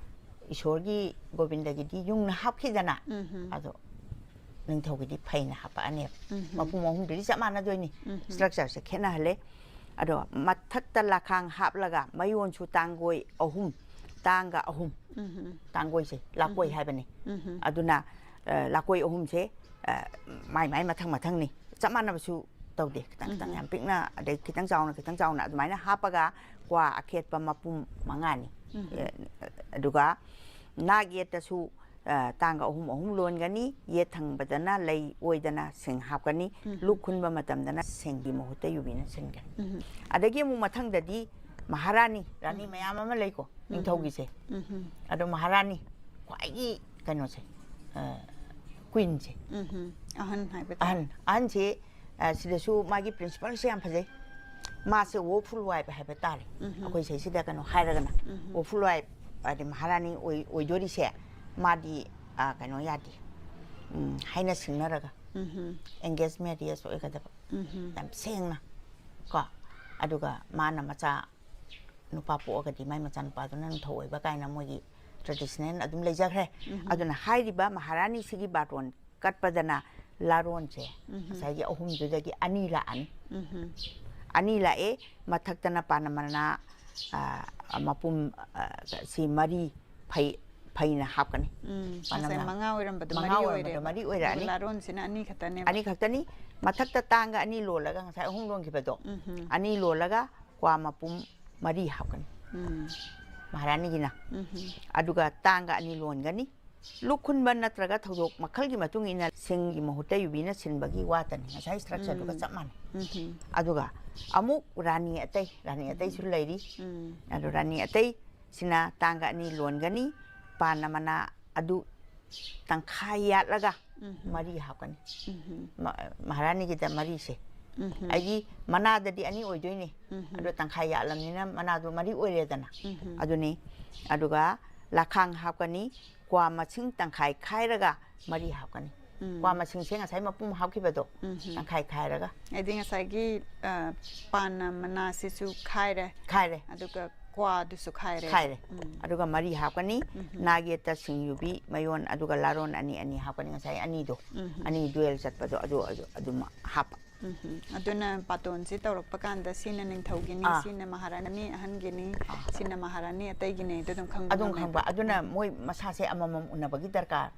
ꯏꯁꯣꯔꯒꯤ ꯒꯣꯕꯤꯟꯗꯒꯤꯗꯤ ꯌꯨꯡꯅ ꯍꯥꯞꯈꯤꯗꯅ, ꯎꯝ꯫ ꯑꯗꯣ ꯅꯤꯡꯊꯧꯒꯤꯗꯤ ꯐꯩꯅ ꯍꯥꯞꯄꯛꯑꯅꯦꯕ꯫ ꯎꯝ꯫ ꯃꯄꯨꯝ ꯑꯍꯨꯝꯗꯨꯗꯤ ꯆꯞ ꯃꯥꯟꯅꯗꯣꯏꯅꯤ꯫ ꯎꯝ꯫ ꯁ꯭ꯇ꯭ꯔꯛꯆꯔꯁꯦ ꯈꯦꯠꯅꯍꯜꯂꯦ꯫ ꯑꯗꯣ ꯃꯊꯛꯇ ꯂꯈꯥꯡ ꯍꯥꯞꯂꯒ ꯃꯌꯣꯟꯁꯨ ꯇꯥꯡꯒꯣꯏ ꯑꯍꯨꯝ, ꯇꯥꯡꯒ ꯑꯍꯨꯝ꯫ ꯎꯝ꯫ ꯇꯥꯡꯒꯣꯏꯁꯦ ꯂꯥꯛꯀꯣꯏ ꯎꯝ꯫ ꯍꯥꯏꯕꯅꯤ꯫ ꯎꯝ꯫ ꯑꯗꯨꯅ ꯑ, ꯂꯥꯛꯀꯣꯏ ꯑꯍꯨꯝꯁꯦ ꯑ, ꯃꯥꯏ ꯃꯥꯏ ꯃꯊꯪ ꯃꯊꯪꯅꯤ꯫ ꯆꯞ ꯃꯥꯟꯅꯕꯁꯨ ꯇꯧꯗꯦ꯫ ꯈꯤꯇꯪ ꯈꯤꯇꯪ ꯎꯝ꯫ ꯌꯥꯝ ꯄꯤꯛꯅ, ꯑꯗꯩ ꯈꯤꯇꯪ ꯆꯥꯎꯅ, ꯈꯤꯇꯪ ꯆꯥꯎꯅ ꯑꯗꯨꯃꯥꯏꯅ ꯍꯥꯞꯄꯒ ꯀ꯭ꯋꯥ ꯑꯈꯦꯠꯄ ꯃꯄꯨꯝ ꯃꯉꯥꯅꯤ꯫ ꯎꯝ꯫ ꯑ, ꯑꯗꯨꯒ ꯅꯥꯛ ꯌꯦꯠꯇꯁꯨ ꯑ, ꯇꯥꯡꯒ ꯑꯍꯨꯝ ꯑꯍꯨꯝ ꯂꯣꯟꯒꯅꯤ, ꯌꯦꯠ ꯊꯪꯕꯗꯅ ꯂꯩ ꯑꯣꯏꯗꯅ ꯁꯤꯡ ꯍꯥꯞꯀꯅꯤ, ꯎꯝ꯫ ꯂꯨꯛ ꯈꯨꯟꯕ ꯃꯇꯝꯗꯅ ꯁꯤꯡꯒꯤ ꯃꯍꯨꯠꯇ ꯌꯨꯕꯤꯅ ꯁꯤꯟꯒꯅꯤ꯫ ꯎꯝ꯫ ꯑꯗꯒꯤ ꯑꯃꯨꯛ ꯃꯊꯪꯗꯗꯤ ꯃꯍꯥꯔꯥꯅꯤ, ꯔꯥꯅꯤ ꯎꯝ꯫ ꯃꯌꯥꯝ ꯑꯃ ꯂꯩꯀꯣ, ꯎꯝ꯫ ꯅꯤꯡꯊꯧꯒꯤꯁꯦ꯫ ꯎꯝ꯫ ꯑꯗꯣ ꯃꯍꯥꯔꯥꯅꯤ ꯈ꯭ꯋꯥꯏꯒꯤ ꯀꯩꯅꯣꯁꯦ, ꯑ, ꯀ꯭ꯋꯤꯟꯁꯦ꯫ ꯎꯝ꯫ ꯑꯍꯟ ꯍꯥꯏꯕ ꯇꯥꯔꯦ꯫ ꯑꯍꯟ, ꯑꯍꯟꯁꯦ, ꯑ, ꯁꯤꯗꯁꯨ ꯃꯥꯒꯤ ꯄ꯭ꯔꯤꯟꯁꯤꯄꯜꯁꯦ ꯌꯥꯝ ꯐꯖꯩ꯫ ꯃꯥꯁꯦ ꯋꯣꯐꯨꯜ ꯋꯥꯏꯐ ꯍꯥꯏꯕ ꯇꯥꯔꯦ꯫ ꯎꯝ꯫ ꯑꯩꯈꯣꯏ ꯁꯤꯗꯩꯁꯤꯗ ꯀꯩꯅꯣ ꯍꯥꯏꯔꯒꯅ ꯎꯝ꯫ ꯋꯣꯐꯨꯜ ꯋꯥꯏꯐ ꯍꯥꯏꯗꯤ ꯃꯍꯥꯔꯥꯅꯤ ꯑꯣꯏ-, ꯑꯣꯏꯗꯣꯔꯤꯁꯦ ꯃꯥꯗꯤ, ꯑ, ꯀꯩꯅꯣ ꯌꯥꯗꯦ꯫ ꯎꯝ, ꯍꯥꯏꯅ ꯁꯤꯡꯅꯔꯒ ꯎꯝ꯫ ꯑꯦꯡꯒꯦꯖ ꯃꯦꯔꯤꯌꯦꯖ ꯑꯣꯏꯒꯗꯕ꯫ ꯎꯝ꯫ ꯌꯥꯝ ꯁꯦꯡꯅ ꯀꯣ꯫ ꯑꯗꯨꯒ ꯃꯥꯅ ꯃꯆꯥ ꯅꯨꯄꯥ ꯄꯣꯛꯑꯒꯗꯤ ꯃꯥꯏ ꯃꯆꯥꯅꯨꯄꯥꯗꯨꯅ ꯅꯤꯡꯊꯧ ꯑꯣꯏꯕ ꯀꯥꯏꯅ ꯃꯣꯏꯒꯤ ꯇ꯭ꯔꯦꯗꯤꯁꯅꯦꯜ ꯑꯗꯨꯝ ꯂꯩꯖꯈ꯭ꯔꯦ꯫ ꯎꯝ꯫ ꯑꯗꯨꯅ ꯍꯥꯏꯔꯤꯕ ꯃꯍꯥꯔꯥꯅꯤꯁꯤꯒꯤ ꯕꯥꯇꯣꯟ ꯀꯠꯄꯗꯅ ꯂꯥꯔꯣꯟꯁꯦ ꯎꯝ꯫ ꯉꯁꯥꯏꯒꯤ ꯑꯍꯨꯝꯗꯨꯗꯒꯤ ꯑꯅꯤ ꯂꯥꯛꯑꯅꯤ꯫ ꯎꯝ꯫ ꯑꯅꯤ ꯂꯥꯛꯑꯦ, ꯃꯊꯛꯇꯅ ꯄꯥꯟꯅ ꯃꯅꯥ, ꯑ, ꯃꯄꯨꯝ, ꯑ, ꯁꯤ ꯃꯔꯤ ꯐꯩ-, ꯐꯩꯅ ꯍꯥꯞꯀꯅꯤ꯫ ꯎꯝ꯫ ꯄꯥꯟꯅ ꯉꯁꯥꯏ ꯃꯅꯥ ꯃꯉꯥ ꯑꯣꯏꯔꯝꯕꯗꯣ ꯃꯉꯥ ꯃꯔꯤ ꯑꯣꯏꯔꯝꯕꯗꯣ ꯑꯣꯏꯔꯦꯕ꯫ ꯃꯔꯤ ꯑꯣꯏꯔꯛꯑꯅꯤ꯫ ꯑꯗꯨꯒ ꯂꯥꯔꯣꯟꯁꯤꯅ ꯑꯅꯤ ꯈꯛꯇꯅꯦꯕ꯫ ꯑꯅꯤ ꯈꯛꯇꯅꯤ꯫ ꯃꯊꯛꯇ ꯇꯥꯡꯒ ꯑꯅꯤ ꯂꯣꯜꯂꯒ ꯉꯁꯥꯏ ꯑꯍꯨꯝ ꯂꯣꯟꯈꯤꯕꯗꯣ, ꯎꯝ꯫ ꯑꯅꯤ ꯂꯣꯜꯂꯒ ꯀ꯭ꯋꯥ ꯃꯄꯨꯝ ꯃꯔꯤ ꯍꯥꯞꯀꯅꯤ꯫ ꯎꯝ꯫ ꯃꯍꯥꯔꯥꯅꯤꯒꯤꯅ꯫ ꯎꯝ꯫ ꯑꯗꯨꯒ ꯇꯥꯡꯒ ꯑꯅꯤ ꯂꯣꯟꯒꯅꯤ꯫ ꯂꯨꯛ ꯈꯨꯟꯕ ꯅꯠꯇ꯭ꯔꯒ ꯊꯧꯗꯣꯛ ꯃꯈꯜꯒꯤ ꯃꯇꯨꯡ ꯏꯟꯅ ꯁꯤꯡꯒꯤ ꯃꯍꯨꯠꯇ ꯌꯨꯕꯤꯅ ꯁꯤꯟꯕꯒꯤ ꯋꯥꯇꯅꯤ꯫ ꯉꯁꯥꯏ ꯁ꯭ꯇ꯭ꯔꯛꯆꯔꯗꯨꯒ ꯎꯝ꯫ ꯆꯞ ꯃꯥꯟꯅꯩ꯫ ꯎꯝ꯫ ꯑꯗꯨꯒ ꯑꯃꯨꯛ ꯔꯥꯅꯤ ꯑꯇꯩ, ꯔꯥꯅꯤ ꯑꯇꯩꯁꯨ ꯂꯩꯔꯤ꯫ ꯎꯝ꯫ ꯑꯗꯨ ꯔꯥꯅꯤ ꯑꯇꯩꯁꯤꯅ ꯇꯥꯡꯒ ꯑꯅꯤ ꯂꯣꯟꯒꯅꯤ, ꯄꯥꯟꯅ ꯃꯅꯥ ꯑꯗꯨ ꯇꯪꯈꯥꯏ ꯌꯥꯠꯂꯒ ꯎꯝ꯫ ꯃꯔꯤ ꯍꯥꯞꯀꯅꯤ꯫ ꯎꯝ꯫ ꯃ-, ꯃꯍꯥꯔꯥꯅꯤꯒꯤꯗ ꯃꯔꯤꯁꯦ꯫ ꯎꯝ꯫ ꯑꯩꯒꯤ ꯃꯅꯥꯗꯗꯤ ꯑꯅꯤ ꯑꯣꯏꯗꯣꯏꯅꯤ꯫ ꯎꯝ꯫ ꯑꯗꯣ ꯇꯪꯈꯥꯏ ꯌꯥꯠꯂꯝꯅꯤꯅ ꯃꯅꯥꯗꯣ ꯃꯔꯤ ꯑꯣꯏꯔꯦꯗꯅ꯫ ꯎꯝ꯫ ꯑꯗꯨꯅꯤ꯫ ꯑꯗꯨꯒ ꯂꯥꯈꯥꯡ ꯍꯥꯞꯀꯅꯤ, ꯀ꯭ꯋꯥ ꯃꯁꯤꯡ ꯇꯪꯈꯥꯏ ꯈꯥꯏꯔꯒ ꯃꯔꯤ ꯍꯥꯞꯀꯅꯤ꯫ ꯎꯝ꯫ ꯀ꯭ꯋꯥ ꯃꯁꯤꯡꯁꯦ ꯉꯁꯥꯏ ꯃꯄꯨꯝ ꯍꯥꯞꯈꯤꯕꯗꯣ ꯎꯝ꯫ ꯇꯪꯈꯥꯏ ꯈꯥꯏꯔꯒ꯫ ꯍꯥꯏꯗꯤ ꯉꯁꯥꯏꯒꯤ, ꯑ, ꯄꯥꯟꯅ ꯃꯅꯥꯁꯤꯁꯨ ꯈꯥꯏꯔꯦ꯫ ꯈꯥꯏꯔꯦ꯫ ꯑꯗꯨꯒ ꯀ꯭ꯋꯥꯗꯨꯁꯨ ꯈꯥꯏꯔꯦ꯫ ꯈꯥꯏꯔꯦ꯫ ꯎꯝ꯫ ꯑꯗꯨꯒ ꯃꯔꯤ ꯍꯥꯞꯀꯅꯤ꯫ ꯎꯝ꯫ ꯅꯥꯒꯦꯠꯇ ꯁꯤꯡ ꯌꯨꯕꯤ ꯃꯌꯣꯟ ꯑꯗꯨꯒ ꯂꯥꯔꯣꯟ ꯑꯅꯤ ꯑꯅꯤ ꯍꯥꯞꯀꯅꯤ꯫ ꯉꯁꯥꯏ ꯑꯅꯤꯗꯣ, ꯎꯝ꯫ ꯑꯅꯤ ꯗꯨꯋꯦꯜ ꯆꯠꯄꯗꯣ ꯑꯗꯨ, ꯑꯗꯨ, ꯑꯗꯨꯃ ꯍꯥꯞꯄ꯫ ꯎꯝ꯫ ꯑꯗꯨꯅ ꯕꯥꯇꯣꯟꯁꯤ ꯇꯧꯔꯛꯄ ꯀꯥꯟꯗ ꯁꯤꯅ ꯅꯤꯡꯊꯧꯒꯤꯅꯤ, ꯑꯥ꯫ ꯁꯤꯅ ꯃꯍꯥꯔꯥꯅꯤ ꯑꯍꯟꯒꯤꯅꯤ, ꯑꯥ꯫ ꯁꯤꯅ ꯃꯍꯥꯔꯥꯅꯤ ꯑꯇꯩꯒꯤꯅꯤ, ꯑꯗꯨ ꯑꯗꯨꯝ ꯈꯪꯕ ꯑꯗꯨꯝ ꯉꯝꯃꯦꯕ꯫ ꯈꯪꯕ꯫ ꯑꯗꯨꯅ ꯎꯝ꯫ ꯃꯣꯏ ꯃꯁꯥꯁꯦ ꯑꯃꯃꯝ ꯎꯅꯕꯒꯤ ꯗꯔꯀꯥꯔ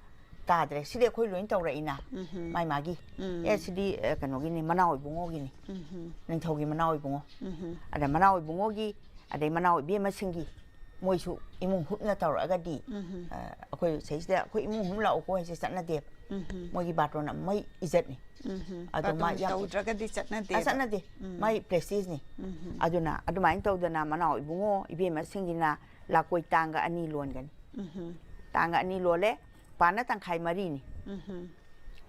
ꯇꯥꯗ꯭ꯔꯦ꯫ ꯁꯤꯗꯤ ꯑꯩꯈꯣꯏ ꯂꯣꯏ ꯇꯧꯔꯛꯏꯅ꯫ ꯎꯝ꯫ ꯃꯥꯏ ꯃꯥꯒꯤ꯫ ꯎꯝ꯫ ꯑꯦ, ꯁꯤꯗꯤ, ꯑ, ꯀꯩꯅꯣꯒꯤꯅꯤ, ꯃꯅꯥꯎ ꯏꯕꯨꯡꯉꯣꯒꯤꯅꯤ꯫ ꯎꯝ꯫ ꯅꯤꯡꯊꯧꯒꯤ ꯃꯅꯥꯎ ꯏꯕꯨꯡꯉꯣ꯫ ꯎꯝ꯫ ꯑꯗ ꯃꯅꯥꯎ ꯏꯕꯨꯡꯉꯣꯒꯤ, ꯑꯗꯩ ꯃꯅꯥꯎ ꯏꯕꯦꯝꯃꯁꯤꯡꯒꯤ ꯃꯣꯏꯁꯨ ꯏꯃꯨꯡ ꯍꯨꯞꯅ ꯇꯧꯔꯛꯑꯒꯗꯤ, ꯑ, ꯑꯩꯈꯣꯏ ꯁꯤꯗꯩꯁꯤꯗ ꯑꯩꯈꯣꯏ ꯏꯃꯨꯡ ꯍꯨꯞꯅ ꯂꯥꯛꯎꯀꯣ ꯍꯥꯏꯁꯦ ꯆꯠꯅꯗꯦꯕ꯫ ꯃꯣꯏꯒꯤ ꯕꯥꯔꯇꯣꯟ ꯑꯃ ꯃꯩ ꯏꯖꯠꯅꯤ꯫ ꯑꯗꯣ ꯃꯥ ꯌꯥꯝ ꯇꯧꯗ꯭ꯔꯒꯗꯤ ꯆꯠꯅꯗꯦ꯫ ꯃꯥꯏ ꯄ꯭ꯔꯦꯁꯇꯤꯖꯅꯤ꯫ ꯑꯗꯨꯅ ꯑꯗꯨꯃꯥꯏꯅ ꯇꯧꯗꯅ ꯃꯅꯥꯎ ꯏꯕꯨꯡꯉꯣ ꯏꯕꯦꯝꯃꯁꯤꯡꯒꯤꯅ ꯂꯥꯀꯣꯏ ꯇꯥꯡꯒ ꯑꯅꯤ ꯂꯣꯟꯒꯅꯤ꯫ ꯇꯥꯡꯒ ꯑꯅꯤ ꯂꯣꯜꯂꯦ꯫ ꯄꯥꯟꯅ ꯇꯪꯈꯥꯏ ꯃꯔꯤꯅꯤ꯫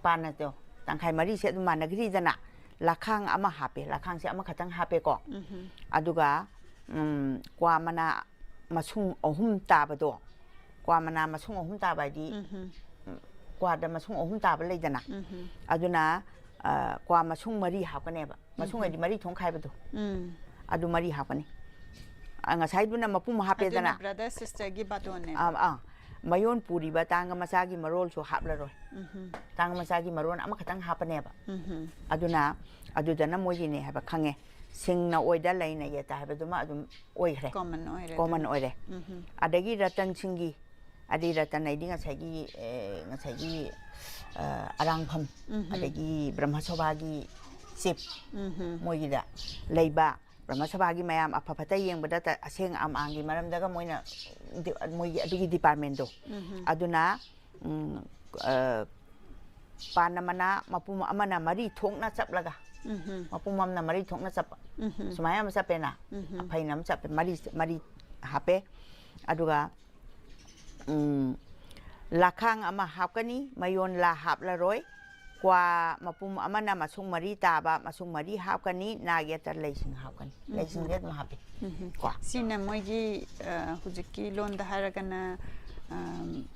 ꯄꯥꯟꯅ ꯇꯣ ꯇꯪꯈꯥꯏ ꯃꯔꯤꯁꯦ ꯑꯗꯨꯝ ꯃꯥꯟꯅꯈ꯭ꯔꯤꯗꯅ, ꯂꯈꯥꯡ ꯑꯃ ꯍꯥꯞꯄꯦ, ꯂꯈꯥꯡꯁꯦ ꯑꯃꯈꯛꯇꯪ ꯍꯥꯞꯄꯦꯀꯣ꯫ ꯑꯗꯨꯒ, ꯎꯝ, ꯀ꯭ꯋꯥ ꯃꯅꯥ ꯃꯁꯨꯡ ꯑꯍꯨꯝ ꯇꯥꯕꯗꯣ, ꯀ꯭ꯋꯥ ꯃꯅꯥ ꯃꯁꯨꯡ ꯑꯍꯨꯝ ꯇꯥꯕ ꯍꯥꯏꯗꯤ, ꯎꯝ, ꯀ꯭ꯋꯥꯗ ꯃꯁꯨꯡ ꯑꯍꯨꯝ ꯇꯥꯕ ꯂꯩꯗꯅ, ꯑꯗꯨꯅ, ꯑ, ꯀ꯭ꯋꯥ ꯃꯁꯨꯡ ꯃꯔꯤ ꯍꯥꯞꯀꯅꯦꯕ꯫ ꯃꯁꯨꯡ ꯍꯥꯏꯗꯤ ꯃꯔꯤ ꯊꯣꯡ ꯈꯥꯏꯕꯗꯣ꯫ ꯑꯗꯨ ꯃꯔꯤ ꯍꯥꯞꯀꯅꯤ꯫ ꯑ, ꯉꯁꯥꯏꯗꯨꯅ ꯃꯄꯨꯝ ꯍꯥꯞꯄꯦꯗꯅ꯫ ꯑꯗꯨꯅ brother sisterꯒꯤ ꯕꯥꯇꯣꯟꯅꯦꯕ꯫ ꯑꯥ, ꯑꯥ꯫ ꯃꯌꯣꯟ ꯄꯨꯔꯤꯕ ꯇꯥꯡꯒ ꯃꯆꯥꯒꯤ ꯃꯔꯣꯜꯁꯨ ꯍꯥꯞꯂꯔꯣꯏ꯫ ꯇꯥꯡꯒ ꯃꯆꯥꯒꯤ ꯃꯔꯣꯟ ꯑꯃꯈꯛꯇꯪ ꯍꯥꯞꯄꯅꯦꯕ꯫ ꯑꯗꯨꯅ ꯑꯗꯨꯗꯅ ꯃꯣꯏꯒꯤꯅꯦ ꯍꯥꯏꯕ ꯈꯪꯉꯦ꯫ ꯁꯤꯡꯅ ꯑꯣꯏꯗ ꯂꯩꯅ ꯌꯦꯠꯇ ꯍꯥꯏꯕꯗꯨꯃ ꯑꯗꯨꯝ ꯑꯣꯏꯈ꯭ꯔꯦ꯫ Common ꯑꯣꯏꯔꯦ꯫ Common ꯑꯣꯏꯔꯦ꯫ ꯑꯗꯒꯤ ꯔꯇꯟꯁꯤꯡꯒꯤ, ꯑꯗꯩ ꯔꯇꯟ ꯍꯥꯏꯗꯤ ꯉꯁꯥꯏꯒꯤ, ꯑꯦ, ꯉꯁꯥꯏꯒꯤ, ꯑ, ꯑꯔꯥꯡꯐꯝ, ꯑꯗꯒꯤ ꯕ꯭ꯔꯍ꯭ꯃꯁꯣꯚꯥꯒꯤ chief, ꯃꯣꯏꯒꯤꯗ ꯂꯩꯕ ꯕ꯭ꯔꯍ꯭ꯃꯁꯣꯚꯥꯒꯤ ꯃꯌꯥꯝ ꯑꯐ ꯐꯠꯇ ꯌꯦꯡꯕꯗ ꯇ-, ꯑꯁꯦꯡ ꯑꯃꯥꯡꯒꯤ ꯃꯔꯝꯗꯒ ꯃꯣꯏꯅ ꯗꯤ-, ꯃꯣꯏꯒꯤ ꯑꯗꯨꯒꯤ departmentꯗꯣ꯫ ꯑꯗꯨꯅ, ꯎꯝ, ꯑ, ꯄꯥꯟꯅ ꯃꯅꯥ ꯃꯄꯨꯝ ꯑꯃꯅ ꯃꯔꯤ ꯊꯣꯛꯅ ꯆꯞꯂꯒ, ꯃꯄꯨꯝ ꯑꯃꯅ ꯃꯔꯤ ꯊꯣꯛꯅ ꯆꯞꯄ꯫ ꯁꯨꯃꯥꯏꯅ ꯑꯃ ꯆꯞꯄꯦꯅ, ꯑꯐꯩꯅ ꯑꯃ ꯆꯞꯄꯦ, ꯃꯔꯤ, ꯃꯔꯤ ꯍꯥꯞꯄꯦ꯫ ꯑꯗꯨꯒ, ꯎꯝ, ꯂꯈꯥꯡ ꯑꯃ ꯍꯥꯞꯀꯅꯤ, ꯃꯌꯣꯟ ꯂꯥ ꯍꯥꯞꯂꯔꯣꯏ꯫ ꯀ꯭ꯋꯥ ꯃꯄꯨꯝ ꯑꯃꯅ ꯃꯁꯨꯡ ꯃꯔꯤ ꯇꯥꯕ, ꯃꯁꯨꯡ ꯃꯔꯤ ꯍꯥꯞꯀꯅꯤ, ꯅꯥꯛ ꯌꯦꯠꯇ ꯂꯩꯁꯤꯡ ꯍꯥꯞꯀꯅꯤ꯫ ꯂꯩꯁꯤꯡꯗꯤ ꯑꯗꯨꯝ ꯍꯥꯞꯄꯤ꯫ ꯀꯣ꯫ ꯁꯤꯅ ꯃꯣꯏꯒꯤ, ꯑ, ꯍꯧꯖꯤꯛꯀꯤ ꯂꯣꯟꯗ ꯍꯥꯏꯔꯒꯅ, ꯑꯝ,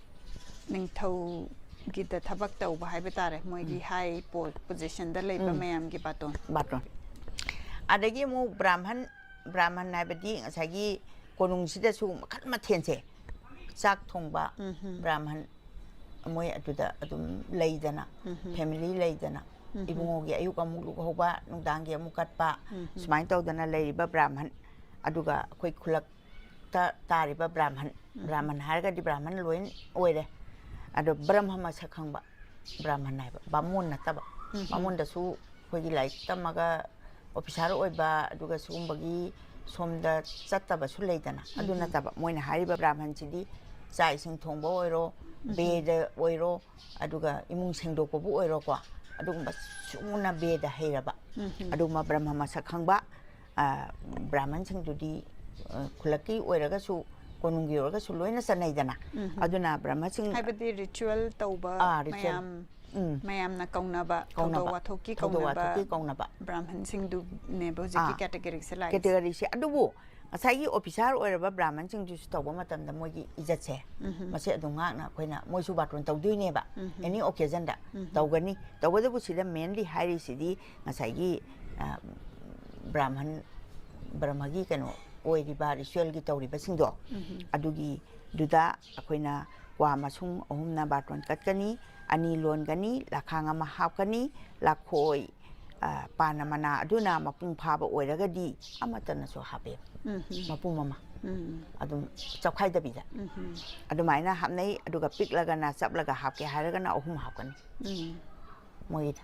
ꯅꯤꯡꯊꯧꯒꯤꯗ ꯊꯕꯛ ꯇꯧꯕ ꯍꯥꯏꯕ ꯇꯥꯔꯦ, ꯃꯣꯏꯒꯤ ꯎꯝ꯫ High po-, positionꯗ ꯂꯩꯕ ꯎꯝ꯫ ꯃꯌꯥꯝꯒꯤ ꯕꯥꯇꯣꯟ꯫ ꯕꯥꯇꯣꯟ꯫ ꯑꯗꯒꯤ ꯑꯃꯨꯛ ꯕ꯭ꯔꯥꯍꯃꯟ, ꯕ꯭ꯔꯥꯍꯃꯟ ꯍꯥꯏꯕꯗꯤ ꯉꯁꯥꯏꯒꯤ ꯀꯣꯅꯨꯡꯁꯤꯗꯁꯨ ꯃꯈꯜ ꯃꯊꯦꯜꯁꯦ, ꯆꯥꯛ ꯊꯣꯡꯕ ꯎꯝ꯫ ꯕ꯭ꯔꯥꯍꯃꯟ, ꯃꯣꯏ ꯑꯗꯨꯗ ꯑꯗꯨꯝ ꯂꯩꯗꯅ, ꯎꯝ꯫ Family ꯂꯩꯗꯅ, ꯎꯝ꯫ ꯏꯕꯨꯡꯉꯣꯒꯤ ꯑꯌꯨꯛ ꯑꯃꯨꯛ ꯂꯨꯍꯧꯕ, ꯅꯨꯡꯗꯥꯡꯒꯤ ꯑꯃꯨꯛ ꯀꯠꯄ, ꯎꯝ꯫ ꯁꯨꯃꯥꯏꯅ ꯇꯧꯗꯅ ꯂꯩꯔꯤꯕ ꯕ꯭ꯔꯥꯍꯃꯟ꯫ ꯑꯗꯨꯒ ꯑꯩꯈꯣꯏ ꯈꯨꯂꯛꯇ ꯇꯥꯔꯤꯕ ꯕ꯭ꯔꯥꯍꯃꯟ, ꯎꯝ꯫ ꯕ꯭ꯔꯥꯍꯃꯟ ꯍꯥꯏꯔꯒꯗꯤ ꯕ꯭ꯔꯥꯍꯃꯟ ꯂꯣꯏ ꯑꯣꯏꯔꯦ꯫ ꯑꯗꯣ ꯕ꯭ꯔꯍꯃ ꯃꯁꯛ ꯈꯪꯕ ꯕ꯭ꯔꯥꯍꯃꯟ ꯍꯥꯏꯕ, ꯕꯥꯃꯣꯟ ꯅꯠꯇꯕ꯫ ꯎꯝ꯫ ꯕꯥꯃꯣꯟꯗꯁꯨ ꯑꯩꯈꯣꯏꯒꯤ ꯂꯥꯏꯔꯤꯛ ꯇꯝꯃꯒ officer ꯑꯣꯏꯕ, ꯑꯗꯨꯒ ꯁꯤꯒꯨꯝꯕꯒꯤ ꯁꯣꯝꯗ ꯆꯠꯇꯕꯁꯨ ꯂꯩꯗꯅ꯫ ꯑꯗꯨ ꯎꯝ꯫ ꯅꯠꯇꯕ, ꯃꯣꯏꯅ ꯍꯥꯏꯔꯤꯕ ꯕ꯭ꯔꯥꯍꯃꯟꯁꯤꯗꯤ ꯆꯥꯛ ꯏꯁꯤꯡ ꯊꯣꯡꯕ ꯑꯣꯏꯔꯣ, ꯎꯝ꯫ ꯕꯦꯗ ꯑꯣꯏꯔꯣ, ꯑꯗꯨꯒ ꯏꯃꯨꯡ ꯁꯦꯡꯗꯣꯛꯄꯕꯨ ꯑꯣꯏꯔꯣꯀꯣ, ꯑꯗꯨꯒꯨꯝꯕ ꯁꯨꯅ ꯕꯦꯗ ꯍꯩꯔꯕ, ꯎꯝ꯫ ꯑꯗꯨꯒꯨꯝꯕ ꯕ꯭ꯔꯍꯃ ꯃꯁꯛ ꯈꯪꯕ, ꯑ, ꯕ꯭ꯔꯥꯍꯃꯟꯁꯤꯡꯗꯨꯗꯤ, ꯑ, ꯈꯨꯜꯂꯛꯀꯤ ꯑꯣꯏꯔꯒꯁꯨ, ꯀꯣꯅꯨꯡꯒꯤ ꯑꯣꯏꯔꯒꯁꯨ ꯂꯣꯏꯅ ꯆꯠꯅꯩꯗꯅ꯫ ꯎꯝ꯫ ꯑꯗꯨꯅ ꯕ꯭ꯔꯍꯃꯁꯤꯡ ꯍꯥꯏꯕꯗꯤ ꯔꯤꯆꯨꯋꯦꯜ ꯇꯧꯕ ꯑꯥ, ꯔꯤꯆꯨꯋꯦꯜ꯫ ꯃꯌꯥꯝ, ꯎꯝ꯫ ꯃꯌꯥꯝꯅ ꯀꯧꯅꯕ, ꯀꯧꯅꯕ꯫ ꯊꯧꯗꯣꯛ ꯋꯥꯊꯣꯛꯀꯤ ꯊꯧꯗꯣꯛ ꯀꯧꯅꯕ ꯋꯥꯊꯣꯛꯀꯤ ꯀꯧꯅꯕ꯫ ꯕ꯭ꯔꯥꯍꯃꯟꯁꯤꯡꯗꯨꯅꯦꯕ ꯍꯧꯖꯤꯛꯀꯤ ꯑꯥ꯫ ꯀꯦꯇꯦꯒꯣꯔꯤꯁꯦ ꯂꯥꯛꯏꯁꯦ꯫ ꯀꯦꯇꯦꯒꯣꯔꯤꯁꯦ꯫ ꯑꯗꯨꯕꯨ ꯉꯁꯥꯏꯒꯤ ꯑꯣꯐꯤꯁꯥꯔ ꯑꯣꯏꯔꯕ ꯕ꯭ꯔꯥꯍꯃꯟꯁꯤꯡꯗꯨꯁꯨ ꯇꯧꯕ ꯃꯇꯝꯗ ꯃꯣꯏꯒꯤ ꯏꯖꯠꯁꯦ, ꯎꯝ꯫ ꯃꯁꯤ ꯑꯗꯨꯝ ꯉꯥꯛꯅ ꯑꯩꯈꯣꯏꯅ, ꯃꯣꯏꯁꯨ ꯕꯥꯔꯇꯣꯟ ꯇꯧꯗꯣꯏꯅꯦꯕ, ꯎꯝ꯫ ꯑꯦꯅꯤ ꯑꯣꯀꯦꯖꯟꯗ ꯎꯝ꯫ ꯇꯧꯒꯅꯤ꯫ ꯇꯧꯕꯇꯕꯨ ꯁꯤꯗ ꯃꯦꯟꯂꯤ ꯍꯥꯏꯔꯤꯁꯤꯗꯤ ꯉꯁꯥꯏꯒꯤ, ꯑ, ꯕ꯭ꯔꯥꯍꯃꯟ, ꯕ꯭ꯔꯍꯃꯒꯤ ꯀꯩꯅꯣ ꯑꯣꯏꯔꯤꯕ ꯔꯤꯆꯨꯋꯦꯜꯒꯤ ꯇꯧꯔꯤꯕꯁꯤꯡꯗꯣ, ꯎꯝ꯫ ꯑꯗꯨꯒꯤꯗꯨꯗ ꯑꯩꯈꯣꯏꯅ ꯀ꯭ꯋꯥ ꯃꯁꯨꯡ ꯑꯍꯨꯝꯅ ꯕꯥꯔꯇꯣꯟ ꯀꯠꯀꯅꯤ, ꯑꯅꯤ ꯂꯣꯟꯒꯅꯤ, ꯂꯈꯥꯡ ꯑꯃ ꯍꯥꯞꯀꯅꯤ, ꯂꯈꯣꯏ, ꯑ, ꯄꯥꯟꯅ ꯃꯅꯥ ꯑꯗꯨꯅ ꯃꯄꯨꯡ ꯐꯥꯕ ꯑꯣꯏꯔꯒꯗꯤ ꯑꯃꯠꯇꯅꯁꯨ ꯍꯥꯞꯄꯦ꯫ ꯎꯝ꯫ ꯃꯄꯨꯝ ꯑꯃ꯫ ꯎꯝ꯫ ꯑꯗꯨꯝ ꯆꯞꯈꯥꯏꯗꯕꯤꯗ꯫ ꯎꯝ꯫ ꯑꯗꯨꯃꯥꯏꯅ ꯍꯥꯞꯅꯩ, ꯑꯗꯨꯒ ꯄꯤꯛꯂꯒꯅ, ꯆꯞꯂꯒ ꯍꯥꯞꯀꯦ ꯍꯥꯏꯔꯒꯅ ꯑꯍꯨꯝ ꯍꯥꯞꯀꯅꯤ꯫ ꯎꯝ꯫ ꯃꯣꯏꯒꯤꯗ꯫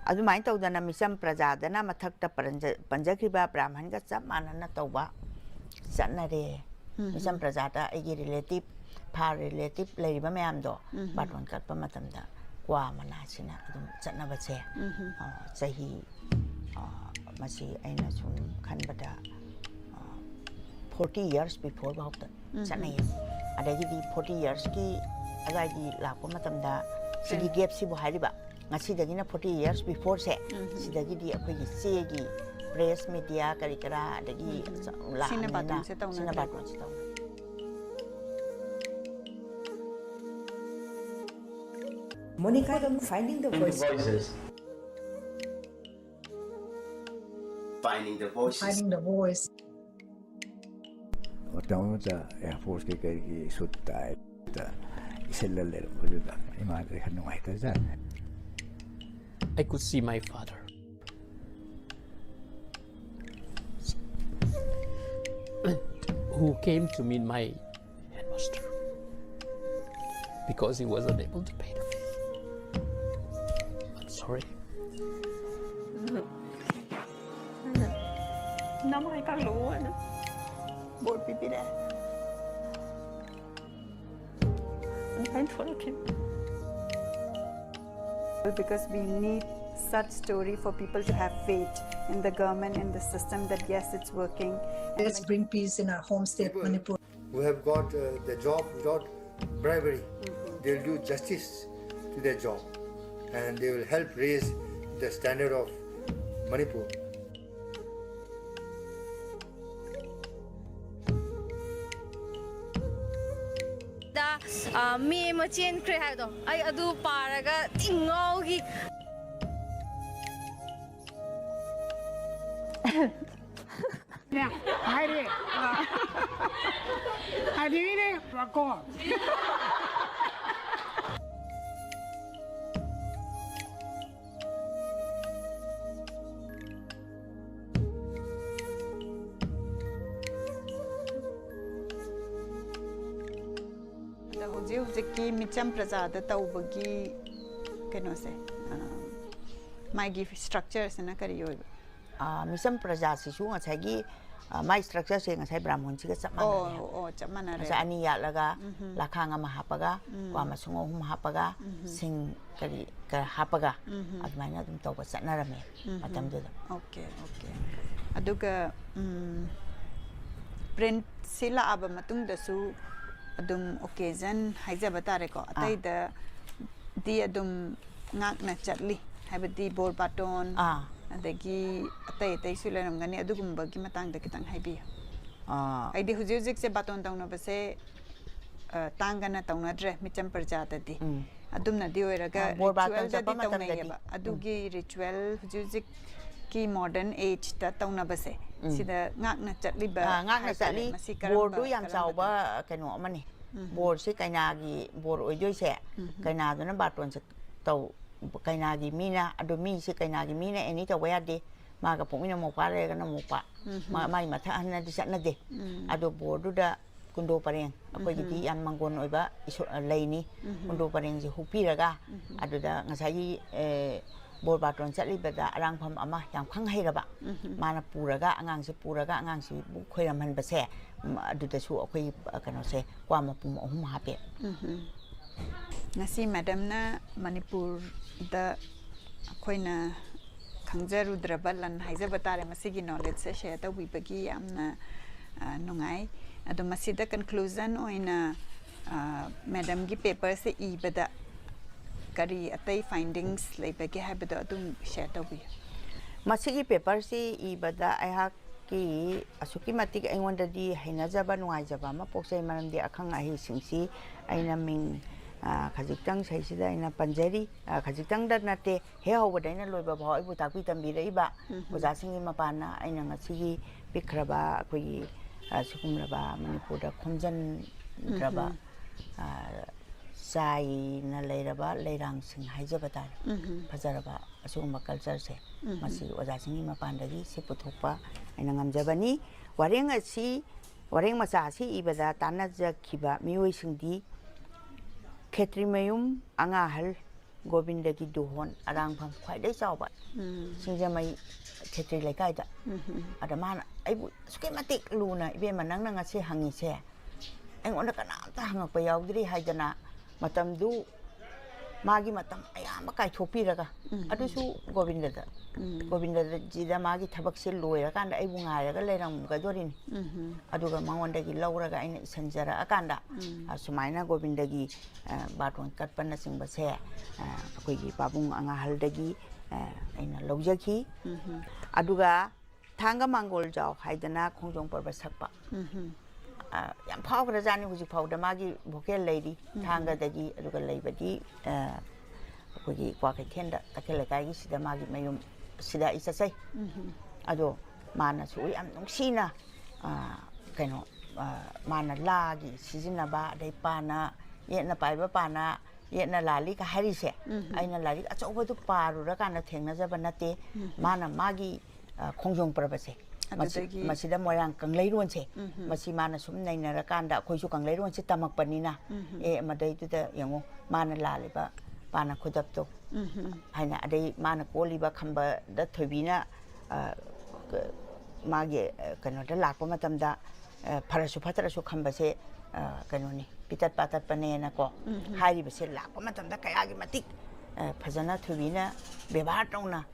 ꯑꯗꯨꯃꯥꯏꯅ ꯇꯧꯗꯅ ꯃꯤꯆꯝ ꯄ꯭ꯔꯖꯥꯗꯅ ꯃꯊꯛꯇ ꯄꯟꯖ-, ꯄꯟꯖꯈ꯭ꯔꯤꯕ ꯕ꯭ꯔꯥꯍꯃꯟꯒ ꯆꯞ ꯃꯥꯟꯅꯅ ꯇꯧꯕ ꯆꯠꯅꯔꯦ꯫ ꯎꯝ꯫ ꯃꯤꯆꯝ ꯄ꯭ꯔꯖꯥꯗ ꯑꯩꯒꯤ ꯔꯤꯂꯦꯇꯤꯚ, ꯐꯥꯔ ꯔꯤꯂꯦꯇꯤꯚ ꯂꯩꯔꯤꯕ ꯃꯌꯥꯝꯗꯣ ꯎꯝ꯫ ꯕꯥꯔꯇꯣꯟ ꯀꯠꯄ ꯃꯇꯝꯗ ꯀ꯭ꯋꯥ ꯃꯅꯥꯁꯤꯅ ꯑꯗꯨꯝ ꯆꯠꯅꯕꯁꯦ, ꯎꯝ꯫ ꯑ, ꯆꯍꯤ, ꯑ, ꯃꯁꯤ ꯑꯩꯅ ꯁꯨꯝ ꯈꯟꯕꯗ, ꯑ, ꯐꯣꯔꯇꯤ ꯌꯔꯁ ꯕꯤꯐꯣꯔ ꯐꯥꯎꯗ ꯎꯝ꯫ ꯆꯠꯅꯩꯌꯦ꯫ ꯑꯗꯒꯤꯗꯤ ꯐꯣꯔꯇꯤ ꯌꯔꯁꯀꯤ ꯑꯗꯨꯋꯥꯏꯒꯤ ꯂꯥꯛꯄ ꯃꯇꯝꯗ ꯁꯤꯒꯤ ꯎꯝ꯫ ꯒꯦꯞꯁꯤꯕꯨ ꯍꯥꯏꯔꯤꯕ, ꯉꯁꯤꯗꯒꯤꯅ ꯐꯣꯔꯇꯤ ꯌꯔꯁ ꯕꯤꯐꯣꯔꯁꯦ, ꯎꯝ꯫ ꯁꯤꯗꯒꯤꯗꯤ ꯑꯩꯈꯣꯏꯒꯤ ꯆꯦꯒꯤ ꯄ꯭ꯔꯦꯁ ꯃꯤꯗꯤꯌꯥ ꯀꯔꯤ ꯀꯔꯥ ꯑꯗꯒꯤ ꯎꯝ꯫ ꯂꯥꯛꯑꯕꯅꯤꯅ ꯁꯤꯅ ꯕꯥꯔꯇꯣꯟꯁꯦ ꯇꯧꯅꯗ꯭ꯔꯦ꯫ ꯁꯤꯅ ꯕꯥꯔꯇꯣꯟꯁꯦ ꯇꯧꯅꯗ꯭ꯔꯦ꯫ Monica, finding the voices. Finding the voices. Finding the voice. ꯃꯇꯝ ꯑꯃꯗ ꯑꯦꯌꯥꯔꯐꯣꯔꯁꯀꯤ ꯀꯩꯒꯤ ꯁꯨꯠ ꯇꯥꯏꯞꯇ ꯏꯁꯤꯜꯂ ꯂꯩꯔꯝꯕꯗꯨꯗ ꯏꯃꯥꯗꯤ ꯈꯔ ꯅꯨꯡꯉꯥꯏꯇꯖꯥꯠꯅꯤ꯫ I could see my father, who came to meet my headmaster because he was unable to pay the fee. I'm sorry. ꯅꯃꯥꯏ ꯀꯥꯡꯂꯨ ꯑꯣꯏꯅ ꯕꯣꯔ ꯄꯤꯕꯤꯔꯦ꯫ I'm fine for him. Because we need such story for people to have faith in the government, in the system, that yes, it's working. Let's bring peace in our home state, Manipur. Who have got uh, the job without bribery, they'll do justice to their job, and they will help raise the standard of Manipur. ꯗ, ꯑ, ꯃꯤ ꯑꯃ ꯆꯦꯟꯈ꯭ꯔꯦ ꯍꯥꯏꯗꯣ, ꯑꯩ ꯑꯗꯨ ꯄꯥꯔꯒ ꯊꯤ ꯉꯥꯎꯈꯤ꯫ ꯍꯥꯏꯔꯦ꯫ ꯑꯗꯨꯒꯤꯅꯦ ꯀꯣ꯫ ꯑꯗ ꯍꯧꯖꯤꯛ ꯍꯧꯖꯤꯛꯀꯤ ꯃꯤꯆꯝ ꯄ꯭ꯔꯖꯥꯗ ꯇꯧꯕꯒꯤ ꯀꯩꯅꯣꯁꯦ, ꯑ, ꯃꯥꯒꯤ ꯁ꯭ꯇ꯭ꯔꯛꯆꯔꯁꯤꯅ ꯀꯔꯤ ꯑꯣꯏꯕ? ꯑ, ꯃꯤꯆꯝ ꯄ꯭ꯔꯖꯥꯁꯤꯁꯨ ꯉꯁꯥꯏꯒꯤ, ꯑ, ꯃꯥꯏ ꯁ꯭ꯇ꯭ꯔꯛꯆꯔꯁꯦ ꯉꯁꯥꯏ ꯕ꯭ꯔꯥꯍꯃꯣꯟꯁꯤꯒ ꯆꯞ ꯃꯥꯟꯅꯔꯦ꯫ ꯑꯣ, ꯑꯣ, ꯆꯞ ꯃꯥꯟꯅꯔꯦ꯫ ꯉꯁꯥꯏ ꯑꯅꯤ ꯌꯥꯠꯂꯒ, ꯎꯝꯍꯨꯝ꯫ ꯂꯈꯥꯡ ꯑꯃ ꯍꯥꯞꯄꯒ, ꯎꯝ꯫ ꯀ꯭ꯋꯥ ꯃꯁꯨꯡ ꯑꯍꯨꯝ ꯍꯥꯞꯄꯒ, ꯎꯝꯍꯨꯝ꯫ ꯁꯤꯡ ꯀꯔꯤ ꯀꯔꯥ ꯍꯥꯞꯄꯒ, ꯎꯝꯍꯨꯝ꯫ ꯑꯗꯨꯃꯥꯏꯅ ꯑꯗꯨꯝ ꯇꯧꯕ ꯆꯠꯅꯔꯝꯃꯦ ꯎꯝꯍꯨꯝ꯫ ꯃꯇꯝꯗꯨꯗ꯫ Okay, okay. ꯑꯗꯨꯒ, ꯎꯝ, ꯄ꯭ꯔꯤꯟꯁꯁꯤ ꯂꯥꯛꯑꯕ ꯃꯇꯨꯡꯗꯁꯨ ꯑꯗꯨꯝ ꯑꯣꯀꯦꯖꯟ ꯍꯥꯏꯖꯕ ꯇꯥꯔꯦꯀꯣ, ꯑꯥ꯫ ꯑꯇꯩꯗꯗꯤ ꯑꯗꯨꯝ ꯉꯥꯛꯅ ꯆꯠꯂꯤ, ꯍꯥꯏꯕꯗꯤ ꯕꯣꯔ ꯕꯥꯇꯣꯟ, ꯑꯥ꯫ ꯑꯗꯒꯤ ꯑꯇꯩ ꯑꯇꯩꯁꯨ ꯂꯩꯔꯝꯒꯅꯤ, ꯑꯗꯨꯒꯨꯝꯕꯒꯤ ꯃꯇꯥꯡꯗ ꯈꯤꯇꯪ ꯍꯥꯏꯕꯤꯌꯨ꯫ ꯑꯥ꯫ ꯍꯥꯏꯗꯤ ꯍꯧꯖꯤꯛ ꯍꯧꯖꯤꯛꯁꯦ ꯕꯥꯇꯣꯟ ꯇꯧꯅꯕꯁꯦ, ꯑ, ꯇꯥꯡꯒꯅ ꯇꯧꯅꯗ꯭ꯔꯦ ꯃꯤꯆꯝ ꯄ꯭ꯔꯖꯥꯗꯗꯤ꯫ ꯎꯝ꯫ ꯑꯗꯨꯝꯅꯗꯤ ꯑꯣꯏꯔꯒ ꯑꯥ, ꯕꯣꯔ ꯕꯥꯇꯣꯟ ꯔꯤꯆꯨꯋꯦꯜꯗꯗꯤ ꯆꯠꯄ ꯃꯇꯝꯗꯗꯤ꯫ ꯇꯧꯅꯩꯌꯦꯕ꯫ ꯎꯝ꯫ ꯑꯗꯨꯒꯤ ꯔꯤꯆꯨꯋꯦꯜ ꯍꯧꯖꯤꯛ ꯍꯧꯖꯤꯛꯀꯤ ꯃꯣꯗꯔꯟ ꯑꯦꯖꯇ ꯇꯧꯅꯕꯁꯦ, ꯎꯝ꯫ ꯁꯤꯗ ꯉꯥꯛꯅ ꯆꯠꯂꯤꯕ ꯑꯥ, ꯉꯥꯛꯅ ꯍꯥꯏꯇꯥꯔꯦ꯫ ꯆꯠꯂꯤ꯫ ꯃꯁꯤ ꯀꯔꯝꯕ, ꯕꯣꯔꯗꯨ ꯌꯥꯝ ꯀꯔꯝꯕ ꯆꯥꯎꯕ ꯇꯧ-, ꯀꯩꯅꯣ ꯑꯃꯅꯤ꯫ ꯎꯝ꯫ ꯕꯣꯔꯁꯤ ꯀꯩꯅꯥꯒꯤ ꯕꯣꯔ ꯑꯣꯏꯗꯣꯏꯁꯦ, ꯎꯝ꯫ ꯀꯩꯅꯥꯗꯨꯅ ꯕꯥꯇꯣꯟꯁꯦ ꯇꯧ-, ꯀꯩꯅꯥꯒꯤ ꯃꯤꯅ, ꯑꯗꯨ ꯃꯤꯁꯦ ꯀꯩꯅꯥꯒꯤ ꯃꯤꯅ ꯑꯦꯅꯤ ꯇꯧꯕ ꯌꯥꯗꯦ꯫ ꯃꯥꯒ ꯄꯣꯛꯃꯤꯟꯅ ꯃꯧꯄ꯭ꯋꯥ ꯂꯩꯔꯒꯅ ꯃꯧꯄ꯭ꯋꯥ꯫ ꯎꯝ꯫ ꯃꯥ-, ꯃꯥꯏ ꯃꯊꯛ ꯍꯟꯅꯗꯤ ꯆꯠꯅꯗꯦ꯫ ꯎꯝ꯫ ꯑꯗꯣ ꯕꯣꯔꯗꯨꯗ ꯀꯨꯟꯗꯣ ꯄꯔꯦꯡ, ꯑꯩꯈꯣꯏꯒꯤꯗꯤ ꯎꯝꯍꯨꯝ꯫ ꯌꯥꯝ ꯃꯪꯒꯣꯟ ꯑꯣꯏꯕ ꯏꯁꯣꯔ, ꯑ, ꯂꯩꯅꯤ꯫ ꯎꯝꯍꯨꯝ꯫ ꯀꯨꯟꯗꯣ ꯄꯔꯦꯡꯁꯦ ꯍꯨꯛꯄꯤꯔꯒ, ꯎꯝꯍꯨꯝ꯫ ꯑꯗꯨꯗ ꯉꯁꯥꯏꯒꯤ, ꯑꯦ, ꯕꯣꯔ ꯕꯥꯇꯣꯟ ꯆꯠꯂꯤꯕꯗ ꯑꯔꯥꯡꯐꯝ ꯑꯃ ꯌꯥꯝ ꯈꯪ ꯍꯩꯔꯕ, ꯃꯥꯅ ꯄꯨꯔꯒ, ꯑꯉꯥꯡꯁꯦ ꯄꯨꯔꯒ ꯑꯉꯥꯡꯁꯤꯕꯨ ꯈꯣꯏꯔꯝꯍꯟꯕꯁꯦ, ꯎꯝ, ꯑꯗꯨꯗꯁꯨ ꯑꯩꯈꯣꯏ, ꯑ, ꯀꯩꯅꯣꯁꯦ, ꯀ꯭ꯋꯥ ꯃꯄꯨꯝ ꯑꯍꯨꯝ ꯍꯥꯞꯄꯦ꯫ ꯎꯝ꯫ ꯉꯁꯤ ꯃꯦꯗꯝꯅ ꯃꯅꯤꯄꯨꯔꯗ ꯑꯩꯈꯣꯏꯅ ꯈꯪꯖꯔꯨꯗ꯭ꯔꯕ ꯂꯟ ꯍꯥꯏꯖꯕ ꯇꯥꯔꯦ, ꯃꯁꯤꯒꯤ ꯅꯣꯂꯦꯖꯁꯦ ꯁꯦꯌꯔ ꯇꯧꯕꯤꯕꯒꯤ ꯌꯥꯝꯅ, ꯑ, ꯅꯨꯡꯉꯥꯏ꯫ ꯑꯗꯣ ꯃꯁꯤꯗ ꯀꯟꯀ꯭ꯂꯨꯖꯟ ꯑꯣꯏꯅ, ꯑ, ꯃꯦꯗꯝꯒꯤ ꯄꯦꯄꯔꯁꯦ ꯏꯕꯗ ꯀꯔꯤ ꯑꯇꯩ ꯐꯥꯏꯟꯗꯤꯡꯁ ꯂꯩꯕꯒꯦ ꯍꯥꯏꯕꯗꯣ ꯑꯗꯨꯝ ꯁꯦꯌꯔ ꯇꯧꯕꯤꯌꯨ꯫ ꯃꯁꯤꯒꯤ ꯄꯦꯄꯔꯁꯤ ꯏꯕꯗ ꯑꯩꯍꯥꯛꯀꯤ ꯑꯁꯨꯛꯀꯤ ꯃꯇꯤꯛ ꯑꯩꯉꯣꯟꯗꯗꯤ ꯍꯩꯅꯖꯕ, ꯅꯨꯡꯉꯥꯏꯖꯕ ꯑꯃ ꯄꯣꯛꯆꯩ꯫ ꯃꯔꯝꯗꯤ ꯑꯈꯪ ꯑꯍꯩꯁꯤꯡꯁꯤ ꯑꯩꯅ ꯃꯤꯡ, ꯑ, ꯈꯖꯤꯛꯇꯪ ꯁꯩꯁꯤꯗ ꯑꯩꯅ ꯄꯟꯖꯔꯤ꯫ ꯑ, ꯈꯖꯤꯛꯇꯪꯗ ꯅꯠꯇꯦ, ꯍꯦꯛ ꯍꯧꯕꯗ ꯑꯩꯅ ꯂꯣꯏꯕ ꯐꯥꯎ ꯑꯩꯕꯨ ꯇꯥꯛꯄꯤ ꯇꯝꯕꯤꯔꯛꯏꯕ ꯑꯣꯖꯥꯁꯤꯡꯒꯤ ꯃꯄꯥꯟꯅ ꯑꯩꯅ ꯉꯁꯤꯒꯤ ꯄꯤꯛꯈ꯭ꯔꯕ ꯑꯩꯈꯣꯏꯒꯤ, ꯑ, ꯁꯤꯒꯨꯝꯂꯕ ꯃꯅꯤꯄꯨꯔꯗ ꯈꯣꯝꯖꯤꯟꯗ꯭ꯔꯕ, ꯑ, ꯆꯥꯏꯅ ꯂꯩꯔꯕ ꯂꯩꯔꯥꯡꯁꯤꯡ ꯍꯥꯏꯖꯕ ꯇꯥꯔꯦ, ꯐꯖꯔꯕ ꯑꯁꯤꯒꯨꯝꯕ ꯀꯜꯆꯔꯁꯦ, ꯃꯁꯤ ꯑꯣꯖꯥꯁꯤꯡꯒꯤ ꯃꯄꯥꯟꯗꯒꯤ ꯁꯤ ꯄꯨꯊꯣꯛꯄ ꯑꯩꯅ ꯉꯝꯖꯕꯅꯤ꯫ ꯋꯥꯔꯦꯡ ꯑꯁꯤ, ꯋꯥꯔꯦꯡ ꯃꯆꯥ ꯑꯁꯤ ꯏꯕꯗ ꯇꯥꯟꯅꯖꯈꯤꯕ ꯃꯤꯑꯣꯏꯁꯤꯡꯗꯤ ꯈꯦꯇ꯭ꯔꯤꯃꯌꯨꯝ ꯑꯉꯥꯍꯜ ꯒꯣꯕꯤꯟꯗꯒꯤ ꯗꯨꯍꯣꯟ, ꯑꯔꯥꯡꯐꯝ ꯈ꯭ꯋꯥꯏꯗꯒꯤ ꯆꯥꯎꯕ ꯁꯤꯡꯖꯃꯩ ꯈꯦꯇ꯭ꯔꯤ ꯂꯩꯀꯥꯏꯗ꯫ ꯑꯗ ꯃꯥꯅ ꯑꯩꯕꯨ ꯑꯁꯨꯛꯀꯤ ꯃꯇꯤꯛ ꯂꯨꯅ, "ꯏꯕꯦꯝꯃ, ꯅꯪꯅ ꯉꯁꯤ ꯍꯪꯉꯤꯁꯦ ꯑꯩꯉꯣꯟꯗ ꯀꯅꯥꯝꯇ ꯍꯪꯉꯛꯄ ꯌꯥꯎꯗ꯭ꯔꯤ" ꯍꯥꯏꯗꯅ ꯃꯇꯝꯗꯨ, ꯃꯥꯒꯤ ꯃꯇꯝ ꯑꯌꯥꯝꯕ ꯀꯥꯏꯊꯣꯛꯄꯤꯔꯒ, ꯑꯗꯨꯁꯨ ꯒꯣꯕꯤꯟꯗꯗ, ꯒꯣꯕꯤꯟꯗꯖꯤꯗ ꯃꯥꯒꯤ ꯊꯕꯛꯁꯦ ꯂꯣꯏꯔꯀꯥꯟꯗ ꯑꯩꯕꯨ ꯉꯥꯏꯔꯒ ꯂꯩꯔꯝꯒꯗꯣꯔꯤꯅꯤ꯫ ꯑꯗꯨꯒ ꯃꯉꯣꯟꯗꯒꯤ ꯂꯧꯔꯒ ꯑꯩꯅ ꯏꯁꯤꯟꯖꯔꯛꯑꯀꯥꯟꯗ, ꯑ, ꯁꯨꯃꯥꯏꯅ ꯒꯣꯕꯤꯟꯗꯒꯤ, ꯑ, ꯕꯥꯔꯇꯣꯟ ꯀꯠꯄꯅꯆꯤꯡꯕꯁꯦ, ꯑ, ꯑꯩꯈꯣꯏꯒꯤ ꯄꯥꯕꯨꯡ ꯑꯉꯥꯍꯜꯗꯒꯤ, ꯑ, ꯑꯩꯅ ꯂꯧꯖꯈꯤ꯫ ꯑꯗꯨꯒ ꯊꯥꯡꯒ ꯃꯥꯡꯒꯣꯜ ꯖꯥꯎ ꯍꯥꯏꯗꯅ ꯈꯣꯡꯖꯣꯝ ꯄꯔꯕ ꯁꯛꯄ, ꯑ, ꯌꯥꯝ ꯐꯥꯎꯈ꯭ꯔꯖꯥꯠꯅꯤ꯫ ꯍꯧꯖꯤꯛ ꯐꯥꯎꯗ ꯃꯥꯒꯤ ꯚꯣꯀꯦꯜ ꯂꯩꯔꯤ ꯊꯥꯡꯒꯗꯒꯤ꯫ ꯑꯗꯨꯒ ꯂꯩꯕꯗꯤ, ꯑ, ꯑꯩꯈꯣꯏꯒꯤ ꯀ꯭ꯋꯥꯀꯩꯊꯦꯜꯗ, ꯀꯩꯊꯦꯜ ꯂꯩꯀꯥꯏꯒꯤꯁꯤꯗ ꯃꯥꯒꯤ ꯃꯌꯨꯝ ꯁꯤꯗ ꯑꯩ ꯆꯠꯆꯩ꯫ ꯑꯗꯣ ꯃꯥꯅꯁꯨ ꯌꯥꯝ ꯅꯨꯡꯁꯤꯅ, ꯑ, ꯀꯩꯅꯣ, ꯑ, ꯃꯥꯅ ꯂꯥꯒꯤ ꯁꯤꯖꯤꯟꯅꯕ, ꯑꯗꯩ ꯄꯥꯅ, ꯌꯦꯠꯅ ꯄꯥꯏꯕ ꯄꯥꯅ, ꯌꯦꯠꯅ ꯂꯥꯜꯂꯤꯒ ꯍꯥꯏꯔꯤꯁꯦ, ꯑꯩꯅ ꯂꯥꯏꯔꯤꯛ ꯑꯆꯧꯕꯗꯨ ꯄꯥꯔꯨꯔꯀꯥꯟꯗ ꯊꯦꯡꯅꯖꯕ ꯅꯠꯇꯦ꯫ ꯃꯥꯅ ꯃꯥꯒꯤ, ꯑ, ꯈꯣꯡꯖꯣꯝ ꯄꯔꯕꯁꯦ, ꯃꯁꯤ-, ꯑꯗꯨꯗꯒꯤ ꯃꯁꯤꯗ ꯃꯣꯏꯔꯥꯡ ꯀꯪꯂꯩꯔꯣꯟꯁꯦ, ꯃꯁꯤ ꯃꯥꯅ ꯁꯨꯝ ꯅꯩꯅꯔꯀꯥꯟꯗ ꯑꯩꯈꯣꯏꯁꯨ ꯀꯪꯂꯩꯔꯣꯟꯁꯦ ꯇꯝꯃꯛꯄꯅꯤꯅ, ꯑꯦ, ꯃꯗꯩꯗꯨꯗ ꯌꯦꯡꯉꯨ, ꯃꯥꯅ ꯂꯥꯜꯂꯤꯕ ꯄꯥꯅ ꯈꯨꯗꯞꯇꯣ, ꯎꯝ꯫ ꯍꯥꯏꯅ, ꯑꯗꯩ ꯃꯥꯅ ꯀꯣꯜꯂꯤꯕ ꯈꯝꯕꯗ ꯊꯣꯏꯕꯤꯅ, ꯑ, ꯀ-, ꯃꯥꯒꯤ, ꯑ, ꯀꯩꯅꯣꯗ ꯂꯥꯛꯄ ꯃꯇꯝꯗ, ꯑ, ꯐꯔꯁꯨ ꯐꯠꯇ꯭ꯔꯁꯨ ꯈꯝꯕꯁꯦ, ꯑ, ꯀꯩꯅꯣꯅꯤ, ꯄꯤꯇꯠ ꯄꯥꯇꯠꯄꯅꯦꯅꯀꯣ ꯎꯝ꯫ ꯍꯥꯏꯔꯤꯕꯁꯦ ꯂꯥꯛꯄ ꯃꯇꯝꯗ ꯀꯌꯥꯒꯤ ꯃꯇꯤꯛ, ꯑ, ꯐꯖꯅ ꯊꯣꯏꯕꯤꯅ ꯕꯦꯕꯥꯔ ꯇꯧꯅ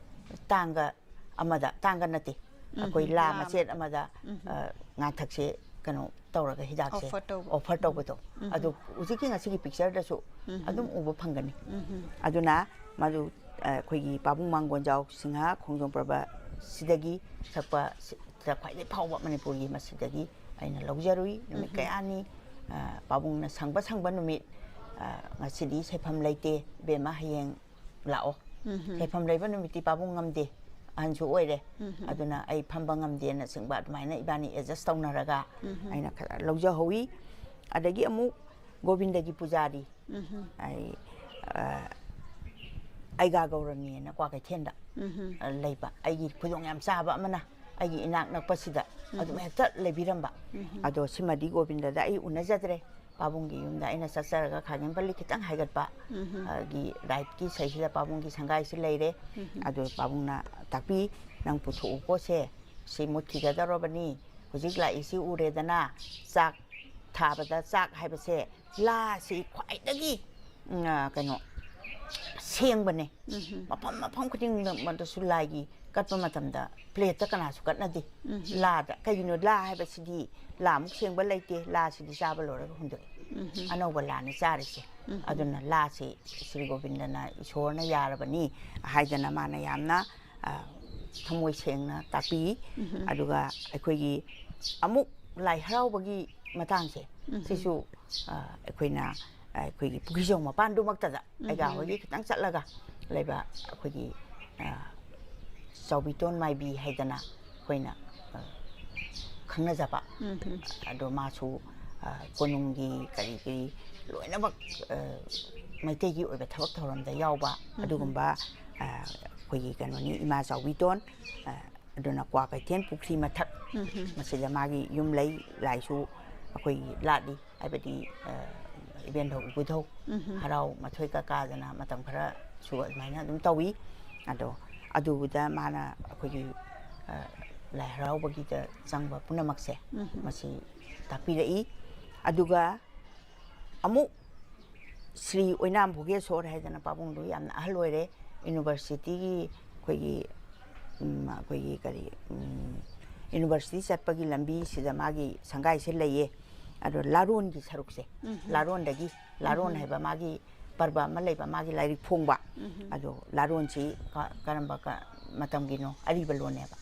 ꯇꯥꯡꯒ ꯑꯃꯗ, ꯇꯥꯡꯒ ꯅꯠꯇꯦ, ꯎꯝ, ꯑꯩꯈꯣꯏ ꯂꯥ ꯂꯥ ꯃꯆꯦꯠ ꯑꯃꯗ, ꯎꯝ꯫ ꯑ, ꯉꯥꯡꯊꯛꯁꯦ ꯀꯩꯅꯣ ꯇꯧꯔꯒ ꯍꯤꯗꯥꯛꯁꯦ offer ꯇꯧꯕ꯫ Offer ꯇꯧꯕꯗꯣ꯫ ꯎꯝ꯫ ꯑꯗꯨ ꯍꯧꯖꯤꯛꯀꯤ ꯉꯁꯤꯒꯤ pictureꯗꯁꯨ ꯎꯝ꯫ ꯑꯗꯨꯝ ꯎꯕ ꯐꯪꯒꯅꯤ꯫ ꯎꯝ꯫ ꯑꯗꯨꯅ ꯃꯗꯨ, ꯑ, ꯑꯩꯈꯣꯏꯒꯤ ꯄꯥꯕꯨꯡ ꯃꯥꯡꯒꯣꯟꯖꯥꯎ ꯁꯤꯡꯍ ꯈꯣꯡꯖꯣꯝ ꯄꯔꯕꯁꯤꯗꯒꯤ ꯁꯛꯄ ꯁꯤ-, ꯁꯤꯗ ꯈ꯭ꯋꯥꯏꯗꯒꯤ ꯐꯥꯎꯕ ꯃꯅꯤꯄꯨꯔꯒꯤ ꯃꯁꯤꯗꯒꯤ ꯑꯩꯅ ꯂꯧꯖꯔꯨꯏ꯫ ꯅꯨꯃꯤꯠ ꯎꯝ꯫ ꯀꯌꯥꯅꯤ, ꯑ, ꯄꯥꯕꯨꯡꯅ ꯁꯪꯕ ꯁꯪꯕ ꯅꯨꯃꯤꯠ, ꯑ, ꯉꯁꯤꯗꯤ ꯁꯦꯐꯝ ꯂꯩꯇꯦ, ꯏꯕꯦꯝꯃ, ꯍꯌꯦꯡ ꯂꯥꯛꯑꯣ꯫ ꯎꯝ꯫ ꯁꯦꯐꯝ ꯂꯩꯕ ꯅꯨꯃꯤꯠꯇꯤ ꯄꯥꯕꯨꯡ ꯉꯝꯗꯦ, ꯑꯍꯟꯁꯨ ꯑꯣꯏꯔꯦ꯫ ꯎꯝ꯫ ꯑꯗꯨꯅ ꯑꯩ ꯐꯝꯕ ꯉꯝꯗꯦꯅꯆꯤꯡꯕ ꯑꯗꯨꯃꯥꯏꯅ ꯏꯕꯥꯅꯤ adjust ꯇꯧꯅꯔꯒ ꯎꯝ꯫ ꯑꯩꯅ ꯈꯔ ꯂꯧꯖꯍꯧꯋꯤ꯫ ꯑꯗꯒꯤ ꯑꯃꯨꯛ ꯒꯣꯕꯤꯟꯗꯒꯤ ꯄꯨꯖꯥꯔꯤ, ꯎꯝ꯫ ꯑꯩ, ꯑ, ꯑꯩꯒꯥ ꯒꯧꯔꯅꯤꯅ ꯀ꯭ꯋꯥꯀꯩꯊꯦꯜꯗ, ꯎꯝ꯫ ꯑ, ꯂꯩꯕ꯫ ꯑꯩꯒꯤ ꯈꯨꯗꯣꯡ ꯌꯥꯝ ꯆꯥꯕ ꯑꯃꯅ ꯑꯩꯒꯤ ꯏꯅꯥꯛ ꯅꯛꯄꯁꯤꯗ ꯎꯝ꯫ ꯑꯗꯨꯝ ꯍꯦꯛꯇ ꯂꯩꯕꯤꯔꯝꯕ꯫ ꯎꯝ꯫ ꯑꯗꯣ ꯁꯤꯃꯗꯤ ꯒꯣꯕꯤꯟꯗꯗ ꯑꯩ ꯎꯅꯖꯗ꯭ꯔꯦ꯫ ꯄꯥꯕꯨꯡꯒꯤ ꯌꯨꯝꯗ ꯑꯩꯅ ꯆꯠꯆꯔꯒ ꯈꯥꯒꯦꯝꯄꯜꯂꯤ ꯈꯤꯇꯪ ꯍꯥꯏꯒꯠꯄ, ꯎꯝ꯫ ꯑ, ꯒꯤ rightꯀꯤ ꯁꯥꯏꯠꯁꯤꯗ ꯄꯥꯕꯨꯡꯒꯤ ꯁꯪꯒꯥꯏꯁꯤ ꯂꯩꯔꯦ꯫ ꯎꯝ꯫ ꯑꯗꯣ ꯄꯥꯕꯨꯡꯅ ꯇꯥꯛꯄꯤ, "ꯅꯪ ꯄꯨꯊꯣꯛꯎꯀꯣ ꯁꯦ, ꯁꯤ ꯃꯨꯠꯈꯤꯒꯗꯧꯔꯕꯅꯤ꯫ ꯍꯧꯖꯤꯛ ꯂꯥꯛꯏꯁꯤ ꯎꯔꯦꯗꯅ, ꯆꯥꯛ ꯊꯥꯕꯗ ꯆꯥꯛ ꯍꯥꯏꯕꯁꯦ ꯂꯥꯁꯤ ꯈ꯭ꯋꯥꯏꯗꯒꯤ, ꯎꯝ, ꯑ, ꯀꯩꯅꯣ, ꯁꯦꯡꯕꯅꯦ꯫ ꯎꯝ꯫ ꯃꯐꯝ, ꯃꯐꯝ ꯈꯨꯗꯤꯡꯃꯛꯇꯁꯨ ꯂꯥꯏꯒꯤ ꯀꯠꯄ ꯃꯇꯝꯗ plateꯇ ꯀꯅꯥꯁꯨ ꯀꯠꯅꯗꯦ꯫ ꯎꯝ꯫ ꯂꯥꯗ꯫ ꯀꯩꯒꯤꯅꯣ? ꯂꯥ ꯍꯥꯏꯕꯁꯤꯗꯤ ꯂꯥꯃꯨꯛ ꯁꯦꯡꯕ ꯂꯩꯇꯦ꯫ ꯂꯥꯁꯤꯗꯤ ꯆꯥꯕ ꯂꯣꯏꯔꯒ ꯍꯨꯟꯗꯣꯛꯑꯦ꯫ ꯎꯝ꯫ ꯑꯅꯧꯕ ꯂꯥꯅꯤ ꯆꯥꯔꯤꯁꯦ꯫ ꯎꯝ꯫ ꯑꯗꯨꯅ ꯂꯥꯁꯤ ꯁ꯭ꯔꯤ ꯒꯣꯕꯤꯟꯗꯅ ꯏꯁꯣꯔꯅ ꯌꯥꯔꯕꯅꯤ ꯍꯥꯏꯗꯅ ꯃꯥꯅ ꯌꯥꯝꯅ, ꯑ, ꯊꯃꯣꯏ ꯁꯦꯡꯅ ꯇꯥꯛꯄꯤ꯫ ꯎꯝ꯫ ꯑꯗꯨꯒ ꯑꯩꯈꯣꯏꯒꯤ ꯑꯃꯨꯛ ꯂꯥꯏ ꯍꯔꯥꯎꯕꯒꯤ ꯃꯇꯥꯡꯁꯦ, ꯎꯝ꯫ ꯁꯤꯁꯨ, ꯑ, ꯑꯩꯈꯣꯏꯅ, ꯑ, ꯑꯩꯈꯣꯏꯒꯤ ꯄꯨꯈ꯭ꯔꯤꯖꯧ ꯃꯄꯥꯟꯗꯨꯃꯛꯇꯗ ꯎꯝ꯫ ꯑꯩꯒꯥ ꯍꯣꯏꯒꯤ ꯈꯤꯇꯪ ꯆꯠꯂꯒ ꯂꯩꯕ ꯑꯩꯈꯣꯏꯒꯤ, ꯑ, ꯆꯥꯎꯕꯤꯇꯣꯟ ꯃꯥꯏꯕꯤ ꯍꯥꯏꯗꯅ ꯑꯩꯈꯣꯏꯅ, ꯑ, ꯈꯪꯅꯖꯕ꯫ ꯎꯝ꯫ ꯑꯗꯣ ꯃꯥꯁꯨ, ꯑ, ꯀꯣꯅꯨꯡꯒꯤ ꯀꯔꯤ ꯀꯔꯤ ꯂꯣꯏꯅꯃꯛ, ꯑ, ꯃꯩꯇꯩꯒꯤ ꯑꯣꯏꯕ ꯊꯕꯛ ꯊꯧꯔꯝꯗ ꯌꯥꯎꯕ ꯎꯝ꯫ ꯑꯗꯨꯒꯨꯝꯕ, ꯑ, ꯑꯩꯈꯣꯏꯒꯤ ꯀꯩꯅꯣꯅꯤ, ꯏꯃꯥ ꯆꯥꯎꯕꯤꯇꯣꯟ꯫ ꯑ, ꯑꯗꯨꯅ ꯀ꯭ꯋꯥꯀꯩꯊꯦꯜ ꯄꯨꯈ꯭ꯔꯤ ꯃꯊꯛ ꯎꯝ꯫ ꯃꯁꯤꯗ ꯃꯥꯒꯤ ꯌꯨꯝ ꯂꯩ, ꯂꯥꯏꯁꯨ ꯑꯩꯈꯣꯏꯒꯤ ꯂꯥꯠꯂꯤ꯫ ꯍꯥꯏꯕꯗꯤ, ꯑ, ꯏꯕꯦꯟꯙꯧ ꯏꯕꯨꯙꯧ ꯎꯝ꯫ ꯍꯔꯥꯎ ꯃꯊꯣꯏ ꯀꯀꯥꯗꯅ ꯃꯇꯝ ꯈꯔ ꯁꯨ ꯑꯗꯨꯃꯥꯏꯅ ꯑꯗꯨꯝ ꯇꯧꯏ꯫ ꯑꯗꯣ ꯑꯗꯨꯗ ꯃꯥꯅ ꯑꯩꯈꯣꯏꯒꯤ, ꯑ, ꯂꯥꯏ ꯍꯔꯥꯎꯕꯒꯤꯗ ꯆꯪꯕ ꯄꯨꯝꯅꯃꯛꯁꯦ ꯃꯁꯤ ꯇꯥꯛꯄꯤꯔꯛꯏ꯫ ꯑꯗꯨꯒ ꯑꯃꯨꯛ ꯁ꯭ꯔꯤ ꯑꯣꯏꯅꯥꯝ ꯚꯣꯒꯦꯁꯣꯔ ꯍꯥꯏꯗꯅ ꯄꯥꯕꯨꯡꯗꯨ ꯌꯥꯝꯅ ꯑꯍꯜ ꯑꯣꯏꯔꯦ, ꯌꯨꯅꯤꯚꯔꯁꯤꯇꯤꯒꯤ ꯑꯩꯈꯣꯏꯒꯤ, ꯎꯝ, ꯑꯩꯈꯣꯏꯒꯤ ꯀꯔꯤ, ꯎꯝ, ꯌꯨꯅꯤꯚꯔꯁꯤꯇꯤ ꯆꯠꯄꯒꯤ ꯂꯝꯕꯤꯁꯤꯗ ꯃꯥꯒꯤ ꯁꯪꯒꯥꯏꯁꯦ ꯂꯩꯌꯦ꯫ ꯑꯗꯣ ꯂꯥꯔꯣꯟꯒꯤ ꯁꯔꯨꯛꯁꯦ, ꯂꯥꯔꯣꯟꯗꯒꯤ, ꯂꯥꯔꯣꯟ ꯍꯥꯏꯕ ꯃꯥꯒꯤ ꯄꯔꯕ ꯑꯃ ꯂꯩꯕ, ꯃꯥꯒꯤ ꯂꯥꯏꯔꯤꯛ ꯐꯣꯡꯕ꯫ ꯑꯗꯣ ꯂꯥꯔꯣꯟꯁꯤ ꯀ-, ꯀꯔꯝꯕ ꯀ-, ꯃꯇꯝꯒꯤꯅꯣ? ꯑꯔꯤꯕ ꯂꯣꯟꯅꯦꯕ꯫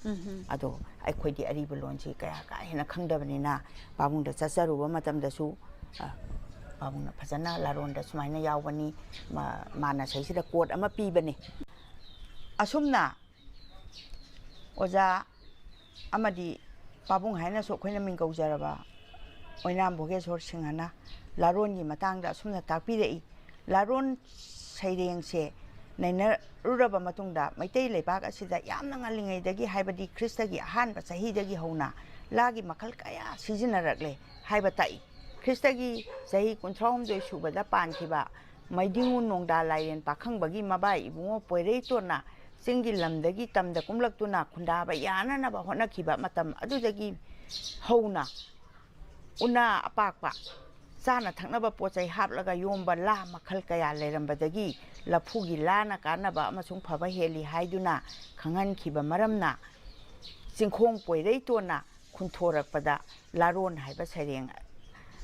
ꯑꯗꯣ ꯑꯩꯈꯣꯏꯗꯤ ꯑꯔꯤꯕ ꯂꯣꯟꯁꯤ ꯀꯌꯥ ꯀꯥ ꯍꯦꯟꯅ ꯈꯪꯗꯕꯅꯤꯅ, ꯄꯥꯕꯨꯡꯗ ꯆꯠꯆꯔꯨꯕ ꯃꯇꯝꯗꯁꯨ, ꯑ, ꯄꯥꯕꯨꯡꯅ ꯐꯖꯅ ꯂꯥꯔꯣꯟꯗ ꯁꯨꯃꯥꯏꯅ ꯌꯥꯎꯕꯅꯤ, ꯃꯥ-, ꯃꯥꯅ ꯁꯩꯁꯤꯗ ꯀꯣꯠ ꯑꯃ ꯄꯤꯕꯅꯤ꯫ ꯑꯁꯨꯝꯅ ꯑꯣꯖꯥ ꯑꯃꯗꯤ ꯄꯥꯕꯨꯡ ꯍꯥꯏꯅꯁꯨ ꯑꯩꯈꯣꯏꯅ ꯃꯤꯡ ꯀꯧꯖꯔꯕ ꯑꯣꯏꯅꯥꯝ ꯚꯣꯒꯦꯁꯣꯔ ꯁꯤꯡꯍꯅ ꯂꯥꯔꯣꯟꯒꯤ ꯃꯇꯥꯡꯗ ꯑꯁꯨꯝꯅ ꯇꯥꯛꯄꯤꯔꯛꯏ꯫ ꯂꯥꯔꯣꯟ ꯁꯩꯔꯦꯡꯁꯦ ꯅꯩꯅꯔꯨꯔꯕ ꯃꯇꯨꯡꯗ, ꯃꯩꯇꯩ ꯂꯩꯕꯥꯛ ꯑꯁꯤꯗ ꯌꯥꯝꯅ ꯉꯜꯂꯤꯉꯩꯗꯒꯤ, ꯍꯥꯏꯕꯗꯤ ꯈ꯭ꯔꯤꯁꯇꯒꯤ ꯑꯍꯥꯟꯕ ꯆꯍꯤꯗꯒꯤ ꯍꯧꯅ ꯂꯥꯒꯤ ꯃꯈꯜ ꯀꯌꯥ ꯁꯤꯖꯤꯟꯅꯔꯛꯂꯦ ꯍꯥꯏꯕ ꯇꯥꯛꯏ꯫ ꯈ꯭ꯔꯤꯁꯇꯒꯤ ꯆꯍꯤ ꯀꯨꯟꯊ꯭ꯔꯥꯍꯨꯝꯗꯣꯏ ꯁꯨꯕꯗ ꯄꯥꯟꯈꯤꯕ ꯃꯩꯗꯤꯡꯉꯨ ꯅꯣꯡꯗꯥ ꯂꯥꯏꯔꯦꯟ ꯄꯥꯈꯪꯕꯒꯤ ꯃꯕꯥꯏ ꯏꯕꯨꯡꯉꯣ ꯄꯣꯏꯔꯩꯇꯣꯟꯅ ꯆꯤꯡꯒꯤ ꯂꯝꯗꯒꯤ ꯇꯝꯗ ꯀꯨꯝꯂꯛꯇꯨꯅ ꯈꯨꯟꯗꯥꯕ ꯌꯥꯅꯅꯕ ꯍꯣꯠꯅꯈꯤꯕ ꯃꯇꯝ ꯑꯗꯨꯗꯒꯤ ꯍꯧꯅ ꯎꯅꯥ ꯑꯄꯥꯛꯄ, ꯆꯥꯅ ꯊꯛꯅꯕ ꯄꯣꯠ ꯆꯩ ꯍꯥꯞꯂꯒ ꯌꯣꯝꯕ ꯂꯥ ꯃꯈꯜ ꯀꯌꯥ ꯂꯩꯔꯝꯕꯗꯒꯤ ꯂꯐꯨꯒꯤ ꯂꯥꯅ ꯀꯥꯟꯅꯕ ꯑꯃꯁꯨꯡ ꯐꯕ ꯍꯦꯜꯂꯤ ꯍꯥꯏꯗꯨꯅ ꯈꯪꯍꯟꯈꯤꯕ ꯃꯔꯝꯅ, ꯆꯤꯡꯈꯣꯡ ꯄꯣꯏꯔꯩꯇꯣꯟꯅ ꯈꯨꯟꯊꯣꯔꯛꯄꯗ ꯂꯥꯔꯣꯟ ꯍꯥꯏꯕ ꯁꯩꯔꯦꯡ,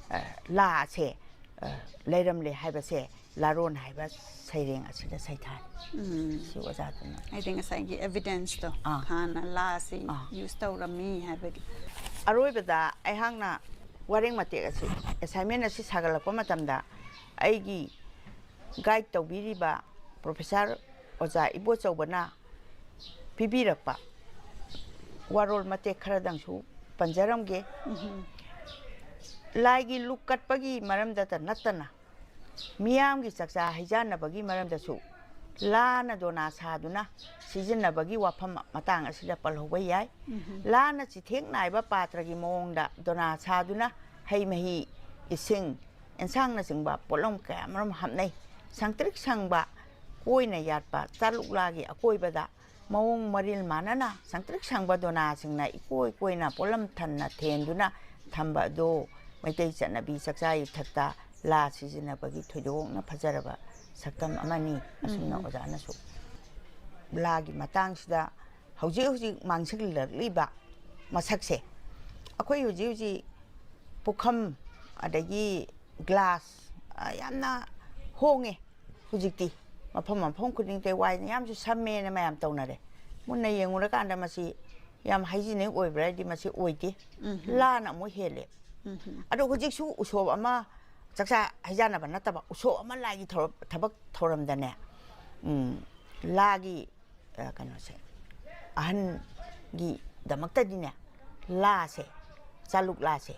ꯑ, ꯂꯥ ꯑꯁꯦ, ꯑ, ꯂꯩꯔꯝꯂꯦ ꯍꯥꯏꯕꯁꯦ ꯂꯥꯔꯣꯟ ꯍꯥꯏꯕ ꯁꯩꯔꯦꯡ ꯑꯁꯤꯗ ꯁꯩꯊꯥꯔꯤ꯫ ꯎꯝ꯫ ꯁꯤ ꯑꯣꯖꯥꯗꯨꯅ꯫ ꯍꯥꯏꯗꯤ ꯉꯁꯥꯏꯒꯤ ꯑꯦꯚꯤꯗꯦꯟꯁꯇꯣ, ꯑꯥ꯫ ꯍꯥꯟꯅ ꯂꯥꯁꯤ ꯑꯥ꯫ ꯌꯨꯁ ꯇꯧꯔꯝꯃꯤ ꯍꯥꯏꯕꯒꯤ꯫ ꯑꯔꯣꯏꯕꯗ ꯑꯩꯍꯥꯛꯅ ꯋꯥꯔꯦꯡ ꯃꯇꯦꯛ ꯑꯁꯤ, ꯑꯦꯁꯥꯏꯟꯃꯦꯟ ꯑꯁꯤ ꯁꯥꯒꯠꯂꯛꯄ ꯃꯇꯝꯗ ꯑꯩꯒꯤ ꯒꯥꯏꯗ ꯇꯧꯕꯤꯔꯤꯕ ꯄ꯭ꯔꯣꯐꯦꯁꯔ ꯑꯣꯖꯥ ꯏꯕꯣꯆꯧꯕꯅ ꯄꯤꯕꯤꯔꯛꯄ ꯋꯥꯔꯣꯜ ꯃꯇꯦꯛ ꯈꯔꯗꯪꯁꯨ ꯄꯟꯖꯔꯝꯒꯦ꯫ ꯎꯝꯍꯨꯝ꯫ ꯂꯥꯏꯒꯤ ꯂꯨꯛ ꯀꯠꯄꯒꯤ ꯃꯔꯝꯗꯇ ꯅꯠꯇꯅ, ꯃꯤꯌꯥꯝꯒꯤ ꯆꯥꯛꯆꯥ ꯍꯩꯖꯥꯟꯅꯕꯒꯤ ꯃꯔꯝꯗꯁꯨ ꯂꯥꯅ ꯗꯣꯅꯥ ꯁꯥꯗꯨꯅ ꯁꯤꯖꯤꯟꯅꯕꯒꯤ ꯋꯥꯐꯝ ꯃꯇꯥꯡ ꯑꯁꯤꯗ ꯄꯜꯍꯧꯕ ꯌꯥꯏ꯫ ꯎꯝꯍꯨꯝ꯫ ꯂꯥꯅ ꯆꯤꯊꯦꯛ ꯅꯥꯏꯕ ꯄꯥꯇ꯭ꯔꯒꯤ ꯃꯑꯣꯡꯗ ꯗꯣꯅꯥ ꯁꯥꯗꯨꯅ ꯍꯩ ꯃꯍꯤ, ꯏꯁꯤꯡ, ꯑꯦꯟꯁꯥꯡꯅꯆꯤꯡꯕ ꯄꯣꯠꯂꯝ ꯀꯌꯥꯃꯔꯨꯝ ꯍꯥꯞꯅꯩ꯫ ꯁꯪꯇ꯭ꯔꯤꯛ ꯁꯪꯕ ꯀꯣꯏꯅ ꯌꯥꯠꯄ ꯆꯥꯂꯨꯛꯂꯥꯒꯤ ꯑꯀꯣꯏꯕꯗ ꯃꯑꯣꯡ ꯃꯔꯤꯜ ꯃꯥꯟꯅꯅ ꯁꯪꯇ꯭ꯔꯤꯛ ꯁꯪꯕ ꯗꯣꯅꯥꯁꯤꯡꯅ ꯏꯀꯣꯏ ꯀꯣꯏꯅ ꯄꯣꯠꯂꯝ ꯊꯟꯅ ꯊꯦꯟꯗꯨꯅ ꯊꯝꯕ ꯑꯗꯨ ꯃꯩꯇꯩ ꯆꯠꯅꯕꯤ ꯆꯥꯛꯆꯥ ꯌꯨꯊꯛꯇ ꯂꯥ ꯁꯤꯖꯤꯟꯅꯕꯒꯤ ꯊꯣꯏꯗꯣꯛꯅ ꯐꯖꯔꯕ ꯁꯛꯇꯝ ꯑꯃꯅꯤ꯫ ꯑꯁꯨꯝꯅ ꯎꯝ꯫ ꯑꯣꯖꯥꯅꯁꯨ ꯂꯥꯒꯤ ꯃꯇꯥꯡꯁꯤꯗ ꯍꯧꯖꯤꯛ ꯍꯧꯖꯤꯛ ꯃꯥꯡꯁꯤꯜꯂꯛꯂꯤꯕ ꯃꯁꯛꯁꯦ, ꯑꯩꯈꯣꯏ ꯍꯧꯖꯤꯛ ꯍꯧꯖꯤꯛ ꯄꯨꯈꯝ, ꯑꯗꯒꯤ ꯒ꯭ꯂꯥꯁ, ꯑ, ꯌꯥꯝꯅ ꯍꯣꯡꯉꯦ ꯍꯧꯖꯤꯛꯇꯤ꯫ ꯃꯐꯝ ꯃꯐꯝ ꯈꯨꯗꯤꯡꯗ ꯋꯥꯏꯅ ꯌꯥꯝꯁꯨ ꯁꯝꯃꯦꯅ ꯃꯌꯥꯝ ꯇꯧꯅꯔꯦ꯫ ꯃꯨꯟꯅ ꯌꯦꯡꯉꯨꯔꯀꯥꯟꯗ ꯃꯁꯤ ꯌꯥꯝ ꯍꯥꯏꯖꯤꯅꯤꯛ ꯑꯣꯏꯕ꯭ꯔꯥ ꯍꯥꯏꯗꯤ ꯃꯁꯤ ꯑꯣꯏꯗꯦ꯫ ꯎꯝ꯫ ꯂꯥꯅ ꯑꯃꯨꯛ ꯍꯦꯜꯂꯦ꯫ ꯎꯝ꯫ ꯑꯗꯣ ꯍꯧꯖꯤꯛꯁꯨ ꯎꯁꯣꯞ ꯑꯃ, ꯆꯥꯛꯆꯥ ꯍꯩꯖꯥꯟꯅꯕ ꯅꯠꯇꯕ, ꯎꯁꯣꯞ ꯑꯃ ꯂꯥꯏꯒꯤ ꯊꯧꯔꯝ, ꯊꯕꯛ ꯊꯧꯔꯝꯗꯅꯦ, ꯎꯝ, ꯂꯥꯒꯤ, ꯑ, ꯀꯩꯅꯣꯁꯦ, ꯑꯍꯟꯒꯤꯗꯃꯛꯇꯗꯤꯅꯦ, ꯂꯥꯁꯦ, ꯆꯥꯂꯨꯛ ꯂꯥꯁꯦ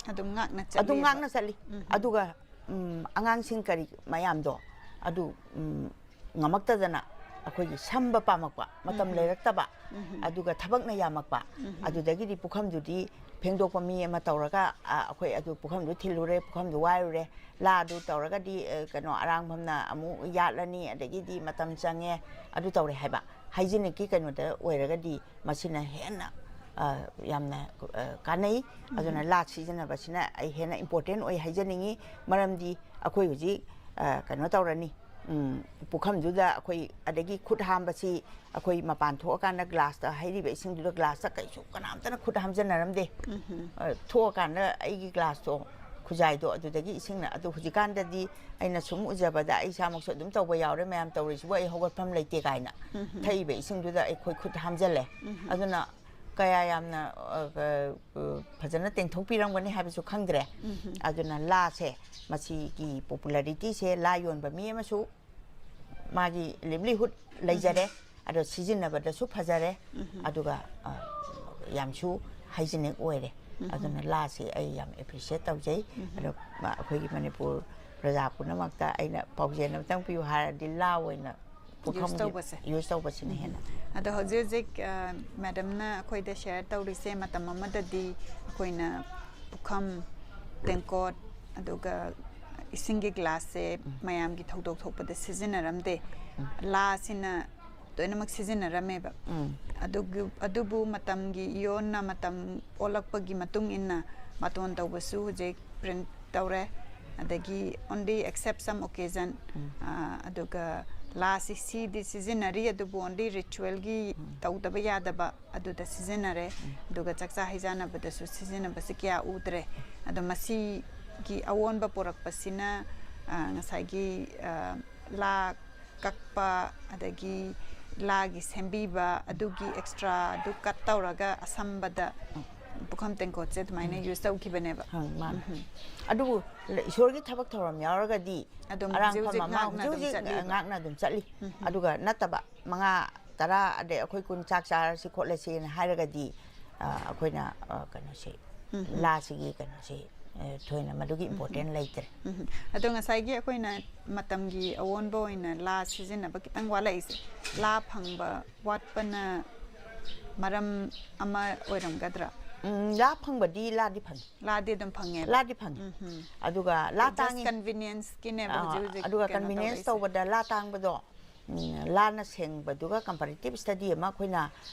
ꯑꯗꯨꯝ ꯉꯥꯛꯅ ꯑꯗꯨꯝ ꯆꯠꯂꯦꯕ꯫ ꯉꯥꯛꯅ ꯆꯠꯂꯤ꯫ ꯎꯝ꯫ ꯑꯗꯨꯒ, ꯎꯝ, ꯑꯉꯥꯡꯁꯤꯡ ꯀꯔꯤ ꯃꯌꯥꯝꯗꯣ ꯑꯗꯨ, ꯎꯝ, ꯉꯝꯃꯛꯇꯗꯅ ꯑꯩꯈꯣꯏꯒꯤ ꯁꯝꯕ ꯄꯥꯝꯃꯛꯄ, ꯃꯇꯝ ꯎꯝ꯫ ꯂꯩꯔꯛꯇꯕ, ꯎꯝ꯫ ꯑꯗꯨꯒ ꯊꯕꯛꯅ ꯌꯥꯝꯃꯛꯄ, ꯎꯝ꯫ ꯑꯗꯨꯗꯒꯤꯗꯤ ꯄꯨꯈꯝꯗꯨꯗꯤ ꯐꯦꯡꯗꯣꯛꯄ ꯃꯤ ꯑꯃ ꯇꯧꯔꯒ, ꯑ, ꯑꯩꯈꯣꯏ ꯑꯗꯨ ꯄꯨꯈꯝꯗꯨ ꯊꯤꯜꯂꯨꯔꯦ, ꯄꯨꯈꯝꯗꯨ ꯋꯥꯏꯔꯨꯔꯦ, ꯂꯥꯗꯨ ꯇꯧꯔꯒꯗꯤ, ꯑ, ꯀꯩꯅꯣ, ꯑꯔꯥꯡꯐꯝꯅ ꯑꯃꯨꯛ ꯌꯥꯠꯂꯅꯤ, ꯑꯗꯒꯤꯗꯤ ꯃꯇꯝ ꯆꯪꯉꯦ, ꯑꯗꯨ ꯇꯧꯔꯦ ꯍꯥꯏꯕ꯫ ꯍꯥꯏꯖꯤꯅꯤꯛꯀꯤ ꯀꯩꯅꯣꯗ ꯑꯣꯏꯔꯒꯗꯤ ꯃꯁꯤꯅ ꯍꯦꯟꯅ, ꯑ, ꯌꯥꯝꯅ, ꯑ, ꯀꯥꯟꯅꯩ꯫ ꯑꯗꯨꯅ ꯎꯝ꯫ ꯂꯥ ꯁꯤꯖꯤꯟꯅꯕꯁꯤꯅ ꯑꯩ ꯍꯦꯟꯅ important ꯑꯣꯏ ꯍꯥꯏꯖꯅꯤꯡꯉꯤ꯫ ꯃꯔꯝꯗꯤ ꯑꯩꯈꯣꯏ ꯍꯧꯖꯤꯛ, ꯑ, ꯀꯩꯅꯣ ꯇꯧꯔꯅꯤ, ꯎꯝ, ꯄꯨꯈꯝꯗꯨꯗ ꯑꯩꯈꯣꯏ, ꯑꯗꯒꯤ ꯈꯨꯠ ꯍꯥꯝꯕꯁꯤ ꯑꯩꯈꯣꯏ ꯃꯄꯥꯟ ꯊꯣꯛꯑꯀꯥꯟꯗ ꯒ꯭ꯂꯥꯁꯇ ꯍꯩꯔꯤꯕ ꯏꯁꯤꯡꯗꯨꯗ ꯒ꯭ꯂꯥꯁꯇ ꯀꯩꯁꯨ ꯀꯅꯥꯝꯇꯅ ꯈꯨꯠ ꯍꯥꯝꯖꯟꯅꯔꯝꯗꯦ꯫ ꯎꯝ꯫ ꯑ, ꯊꯣꯛꯑꯀꯥꯟꯗ ꯑꯩꯒꯤ ꯒ꯭ꯂꯥꯁꯇꯣ ꯈꯨꯖꯥꯏꯗꯣ ꯑꯗꯨꯗꯒꯤ ꯏꯁꯤꯡꯅ, ꯑꯗꯨ ꯍꯧꯖꯤꯛꯀꯥꯟꯗꯗꯤ ꯑꯩꯅ ꯁꯨꯝ ꯎꯖꯕꯗ ꯑꯩ ꯏꯁꯥꯃꯛꯁꯨ ꯑꯗꯨꯝ ꯇꯧꯕ ꯌꯥꯎꯔꯦ, ꯃꯌꯥꯝ ꯇꯧꯔꯤꯁꯤꯕꯨ ꯑꯩ ꯍꯧꯒꯠꯐꯝ ꯂꯩꯇꯦ ꯀꯥꯏꯅ꯫ ꯎꯝ꯫ ꯊꯛꯏꯕ ꯏꯁꯤꯡꯗꯨꯗ ꯑꯩꯈꯣꯏ ꯈꯨꯠ ꯍꯥꯝꯖꯜꯂꯦ꯫ ꯎꯝ꯫ ꯑꯗꯨꯅ ꯀꯌꯥ ꯌꯥꯝꯅ, ꯑ, ꯑ, ꯐꯖꯅ ꯇꯦꯡꯊꯣꯛꯄꯤꯔꯝꯒꯅꯤ ꯍꯥꯏꯕꯁꯨ ꯈꯪꯗ꯭ꯔꯦ꯫ ꯎꯝ꯫ ꯑꯗꯨꯅ ꯂꯥꯁꯦ, ꯃꯁꯤꯒꯤ popularityꯁꯦ, ꯂꯥ ꯌꯣꯟꯕ ꯃꯤ ꯑꯃꯁꯨ ꯃꯥꯒꯤ livelihood ꯂꯩꯖꯔꯦ, ꯎꯝ꯫ ꯑꯗꯣ ꯁꯤꯖꯤꯟꯅꯕꯗꯁꯨ ꯐꯖꯔꯦ, ꯎꯝ꯫ ꯑꯗꯨꯒ, ꯑ, ꯌꯥꯝꯁꯨ hygienic ꯑꯣꯏꯔꯦ꯫ ꯎꯝ꯫ ꯑꯗꯨꯅ ꯂꯥꯁꯤ ꯑꯩ ꯌꯥꯝ appreciate ꯇꯧꯖꯩ꯫ ꯎꯝ꯫ ꯑꯗꯣ ꯃ-, ꯑꯩꯈꯣꯏꯒꯤ ꯃꯅꯤꯄꯨꯔ ꯄ꯭ꯔꯖꯥ ꯄꯨꯝꯅꯃꯛꯇ ꯑꯩꯅ ꯄꯥꯎꯖꯦꯜ ꯑꯃꯇꯪ ꯄꯤꯌꯨ ꯍꯥꯏꯔꯗꯤ ꯂꯥ ꯑꯣꯏꯅ ꯄꯨꯈꯝꯒꯤ use ꯇꯧꯕꯁꯦ꯫ Use ꯇꯧꯕꯁꯤꯅ ꯎꯝ꯫ ꯍꯦꯟꯅ꯫ ꯑꯗꯣ ꯍꯧꯖꯤꯛ ꯍꯧꯖꯤꯛ, ꯑ, madamꯅ ꯑꯩꯈꯣꯏꯗ share ꯇꯧꯔꯤꯁꯦ, ꯃꯇꯝ ꯑꯃꯗꯗꯤ ꯑꯩꯈꯣꯏꯅ ꯄꯨꯈꯝ, ꯇꯦꯡꯀꯣꯠ, ꯑꯗꯨꯒ ꯏꯁꯤꯡꯒꯤ ꯒ꯭ꯂꯥꯁꯁꯦ ꯃꯌꯥꯝꯒꯤ ꯊꯧꯗꯣꯛ ꯊꯣꯛꯄꯗ ꯁꯤꯖꯤꯟꯅꯔꯝꯗꯦ꯫ ꯂꯥꯁꯤꯅ ꯂꯣꯏꯅꯃꯛ ꯁꯤꯖꯤꯟꯅꯔꯝꯃꯦꯕ꯫ ꯎꯝ꯫ ꯑꯗꯨꯒꯤ ꯑꯗꯨꯕꯨ ꯃꯇꯝꯒꯤ ꯏꯌꯣꯟꯅ ꯃꯇꯝ ꯑꯣꯜꯂꯛꯄꯒꯤ ꯃꯇꯨꯡ ꯏꯟꯅ ꯕꯥꯇꯣꯟ ꯇꯧꯕꯁꯨ ꯍꯧꯖꯤꯛ ꯄ꯭ꯔꯤꯟ ꯇꯧꯔꯦ꯫ ꯑꯗꯒꯤ only except some occasion, ꯑꯗꯨꯒ ꯂꯥꯁꯤ ꯁꯤꯗꯤ ꯁꯤꯖꯤꯟꯅꯔꯤ, ꯑꯗꯨꯕꯨ only ꯔꯤꯆꯨꯋꯦꯜꯒꯤ ꯇꯧꯗꯕ ꯌꯥꯗꯕ ꯑꯗꯨꯗ ꯁꯤꯖꯤꯟꯅꯔꯦ꯫ ꯑꯗꯨꯒ ꯆꯥꯛꯆꯥ ꯍꯩꯖꯥꯟꯅꯕꯗꯁꯨ ꯁꯤꯖꯤꯟꯅꯕꯁꯤ ꯀꯌꯥ ꯎꯗ꯭ꯔꯦ꯫ ꯑꯗꯣ ꯃꯁꯤꯒꯤ ꯑꯑꯣꯟꯕ ꯄꯨꯔꯛꯄꯁꯤꯅ, ꯑ, ꯉꯁꯥꯏꯒꯤ, ꯑ, ꯂꯥ ꯀꯛꯄ, ꯑꯗꯒꯤ ꯂꯥꯒꯤ ꯁꯦꯝꯕꯤꯕ, ꯑꯗꯨꯒꯤ ꯑꯦꯛꯁꯇ꯭ꯔꯥ ꯑꯗꯨ ꯀꯠ ꯇꯧꯔꯒ ꯑꯁꯝꯕꯗ ꯄꯨꯈꯝ ꯇꯦꯡꯀꯣꯠꯁꯦ ꯑꯗꯨꯃꯥꯏꯅ ꯌꯨꯁ ꯇꯧꯈꯤꯕꯅꯦꯕ꯫ ꯍꯪ, ꯃꯥꯅꯦ꯫ ꯑꯗꯨꯕꯨ ꯏꯁꯣꯔꯒꯤ ꯊꯕꯛ ꯊꯧꯔꯝ ꯌꯥꯎꯔꯒꯗꯤ ꯑꯗꯨꯝ ꯑꯔꯥꯡ ꯍꯧꯖꯤꯛ ꯐꯝ ꯍꯧꯖꯤꯛ ꯑꯃ ꯉꯥꯛꯅ ꯍꯧꯖꯤꯛ ꯑꯗꯨꯝ ꯍꯧꯖꯤꯛ ꯆꯠꯂꯤꯕ꯫ ꯉꯥꯛꯅ ꯑꯗꯨꯝ ꯆꯠꯂꯤ꯫ ꯑꯗꯨꯒ ꯅꯠꯇꯕ ꯃꯉꯥ, ꯇꯔꯥ, ꯑꯗꯩ ꯑꯩꯈꯣꯏ ꯀꯨꯟ ꯆꯥꯛ ꯆꯥꯔꯁꯤ ꯈꯣꯠꯂꯁꯤꯅ ꯍꯥꯏꯔꯒꯗꯤ, ꯑ, ꯑꯩꯈꯣꯏꯅ, ꯑ, ꯀꯩꯅꯣꯁꯤ, ꯂꯥꯁꯤꯒꯤ ꯀꯩꯅꯣꯁꯤ, ꯑ, ꯊꯣꯏꯅ ꯃꯗꯨꯒꯤ ꯏꯝꯄꯣꯔꯇꯦꯟ ꯂꯩꯇ꯭ꯔꯦ꯫ ꯎꯝ꯫ ꯑꯗꯣ ꯉꯁꯥꯏꯒꯤ ꯑꯩꯈꯣꯏꯅ ꯃꯇꯝꯒꯤ ꯑꯑꯣꯟꯕ ꯑꯣꯏꯅ ꯂꯥ ꯁꯤꯖꯤꯟꯅꯕ ꯈꯤꯇꯪ ꯋꯥꯠꯂꯛꯏꯁꯦ, ꯂꯥ ꯐꯪꯕ ꯋꯥꯠꯄꯅ ꯃꯔꯝ ꯑꯃ ꯑꯣꯏꯔꯝꯒꯗ꯭ꯔꯥ? ꯎꯝ, ꯂꯥ ꯐꯪꯕꯗꯤ ꯂꯥꯗꯤ ꯐꯪꯉꯤ꯫ ꯂꯥꯗꯤ ꯑꯗꯨꯝ ꯐꯪꯉꯦꯕ꯫ ꯂꯥꯗꯤ ꯐꯪꯉꯤ꯫ ꯎꯝ꯫ ꯑꯗꯨꯒ ꯂꯥ ꯇꯥꯡꯉꯤ꯫ ꯀꯟꯚꯤꯅꯤꯌꯟꯁꯀꯤꯅꯦꯕ ꯑꯥ, ꯍꯧꯖꯤꯛ ꯍꯧꯖꯤꯛ ꯑꯗꯨꯒ ꯀꯩꯅꯣ ꯀꯟꯚꯤꯅꯤꯌꯟꯁ ꯇꯧꯔꯛꯏꯁꯦ꯫ ꯇꯧꯕꯗ ꯂꯥ ꯇꯥꯡꯕꯗꯣ, ꯎꯝ, ꯂꯥꯅ ꯁꯦꯡꯕꯗꯨꯒ ꯀꯝꯄꯔꯦꯇꯤꯞ ꯁ꯭ꯇꯗꯤ ꯑꯃ ꯑꯩꯈꯣꯏꯅ